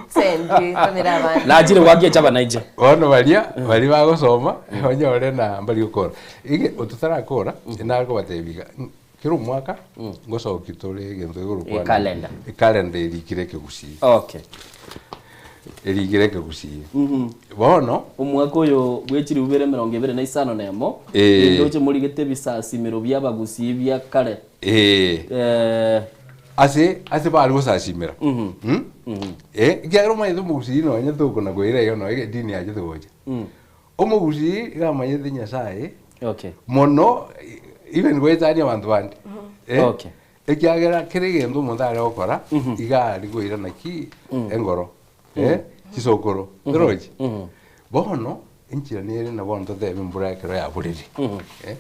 Sendi tomera abande. Nachire gwakia chaba nainche. Bono baria baria bagosoma onyore na mbari gokora. Ege ototarakora nare kobatebia iga kera omwaka ngosokia tore egento gekorokwa Ecalendar. Ecalendar erikire ekegusii. Okay. Erikire ekegusii. Bono. Omwaka oyo bwe chilifu bibere emerongo ebere na isano na emo, Eh. nindoche morigete ebisasimero bi'abagusii bia kare. Eh. Eh. Ase ase bare gosasimera. Mm? Eh, ekiagera omanyete omogusii nonye tokona koira iga nonye edini yachete gocha. Omogusii iga amanyete Nyasaye Okay. mono even goetania abanto bande. Eh? Okay. Ekiagera kera egento omonto are gokora, iga are koirana ki? Engoro, eh, chisokoro, torochi? Bono, enchera nere na bono totebe embura ekero yaborire, eh,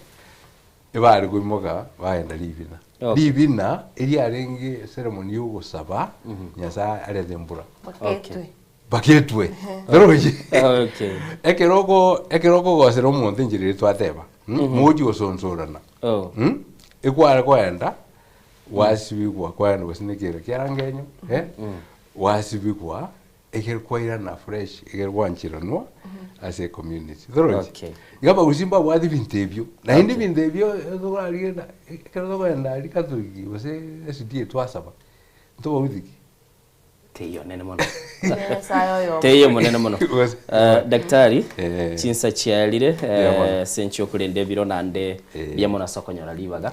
ebare koimoka bagenda ribina. Okay. Ribina eriarenge eceremony ya ogosaba Nyasaye arete embura. Baketwe. Baketwe. Torochi? Okay. Ekero oko ekero okogosera omonto enchera eria twateba, mogochi gosonsorana, Oh. Ekware koenda, gwasibigwa kwaenda gose na ekero kiarangenyo, eh, gwasibigwa, ekero kwairana fresh, ekero gwancheranwa ase ecommunity. Torochi? Okay. Iga abagusii mbabwate ebinto ebio, naende ebinto ebio tokorarigia ekero tokoenda aria Catholic gose SDA twasaba, ntobauti ki? Teiyo nene mono. Nyasaye oyomo. Teiyo monene mono. Eh, daktari, chinsa chiarire eh, ase enchera okorenda ebiro naende mbuya mono ase okonyora ribaga.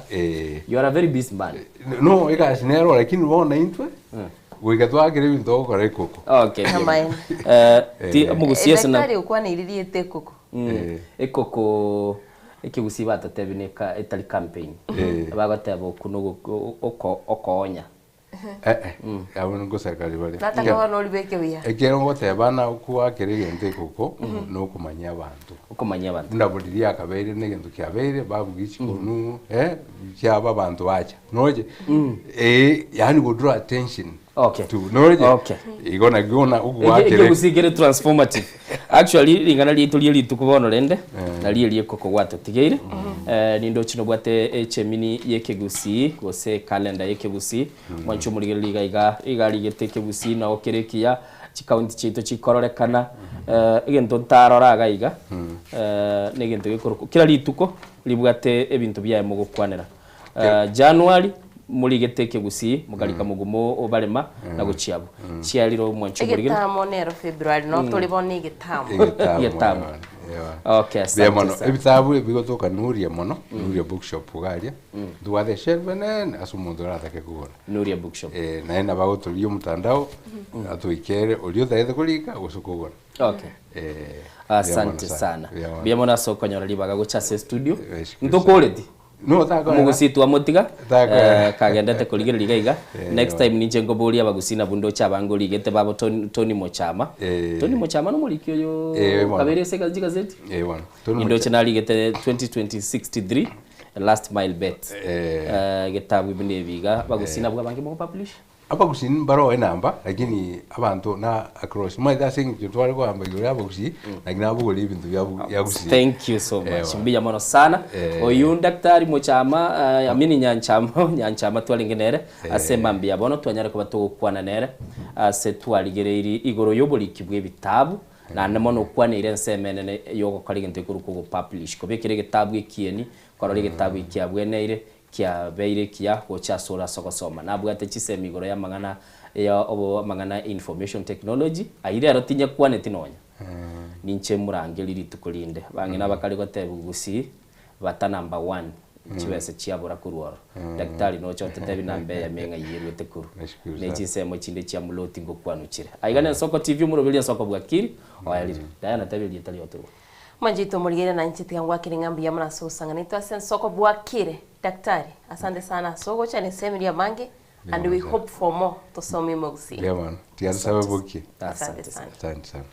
You are a very busy man. No, egasi nero lakini bono intwe goika twakire ebinto togokora ekoko. Okay. mbuya mono. Amaene. Eh, ti omogusi ase na Daktari okwaneire rieta ekoko. Ekoko ekegusii batotebi ne ka etari campaign. Bagoteba okwo nogo oko okoonya. Eh eh, abwo nkoserikari bare. Nataka bono oribeke buya. Ekiagera ngoteba na okoakera egento ekoko nokomanyia abanto. Okomanyia abanto. Buna bori riakabeire na egento kiabeire babugia chikonu eh, chiaba abanto bacha. Noche? Eh, yaani go draw attention. Okay. To noche? Okay. Igo naki ona ogoakera. Ekegusii kere transformative. Actually ring'ana riaito rie rituko bono rende nario erio ekoko gwatotigeire. Eh, nindoche nobwate echemini y'ekegusii gose ekalenda y'ekegusii. Mwanche omorigereria iga iga iga arigete ekegusii nao kere ekiya, chikaunti chiaito chikororekana. Eh, egento ntarora iga iga, eh, na egento gekorokwa kera rituko ribwate ebinto biaye mogokwanera. January morigete ekegusii mokarika mogumo obarema na gochia abwo. Chiarire omwancho omorigere. Egetamo nero February no tore bono egetamo. Egetamo. Okay, Mbuya asante mono. sana. Ebitabu ebigotoka Nuria mono, Nuria bookshop iga aria. Ntobwate eshelf enene ase omonto oratake kogora. Nuria bookshop. Eh, naende nabo agotoria omotandao, atoikere oria otagete korika gose kogora. Okay. Eh, mbuya mono Asante sana. Mbuya mono. Mbuya mono ase okonyora ribaga gocha ase estudio. Nashukuru Ntokoreti. No, takorera. Omogusii twamotiga Takorera. eh, kagendete korigereria iga iga. Eh, Next time ninche nkoboria abagusii nabwo ndoche abange origete babo Tony, Tony Mochama. Tony Mochama nomoriki oyo Eh, bono. kabere ase chigazeti. Eh, bono. Tony Nindoche narigete 2020 63 last mile bet. Eh, getabu buna ebi iga abagusii nabwo abange mogopublish. Abagusii mbaroe enamba lakini abanto na across omanyete ase eng'encho tware kogamba igoro ya abagusii lakini nabogoria ebinto bia bia gusii. Thank you so much. Mbuya mono sana. Oyu Daktari Mochama, uh, amini Nyanchama, Nyanchama twarenge nere ase mambia bono twanyare koba togokwana nere ase twarigereiri igoro y'oboriki bw'ebitabu naende mono okwaneire ensemo enene yogokora egento ekorokwa ogopublish kobekera egetabu ekieni korora egetabu ekiabweneire Kiabeire ekiya gocha asore ase ogosoma. Nabwate chisemi igoro y'amang'ana ya obo amang'ana ya information technology, ayio rero tinyekwaneti nonya. Ninche morangerie rituko rinde. Abang'ina bakare gotebigwa gusii bata number one, chibesa chiabora korwa ororo. Daktari noche ototebi namba eyemo eng'ai erwete korwa. Nashukuru Ne sana. chinsemo chinde chia mloti ngokwanwa chire. Aiga ne Ensoko TV omoroberio Ensoko bwakiri, oerire. Diana tebia erieta riotorwa. Mwanchete omorigere na inche tiga ngwakere ng'a mbuya mono ase ogosang'ana ase ensoko bwakire. Daktari, asante sana ase ogocha na esemiri amange and we hope for more tosome ime gusii. Mbuya mono. Tiga tosabe bokie. Asante sana. Asante sana.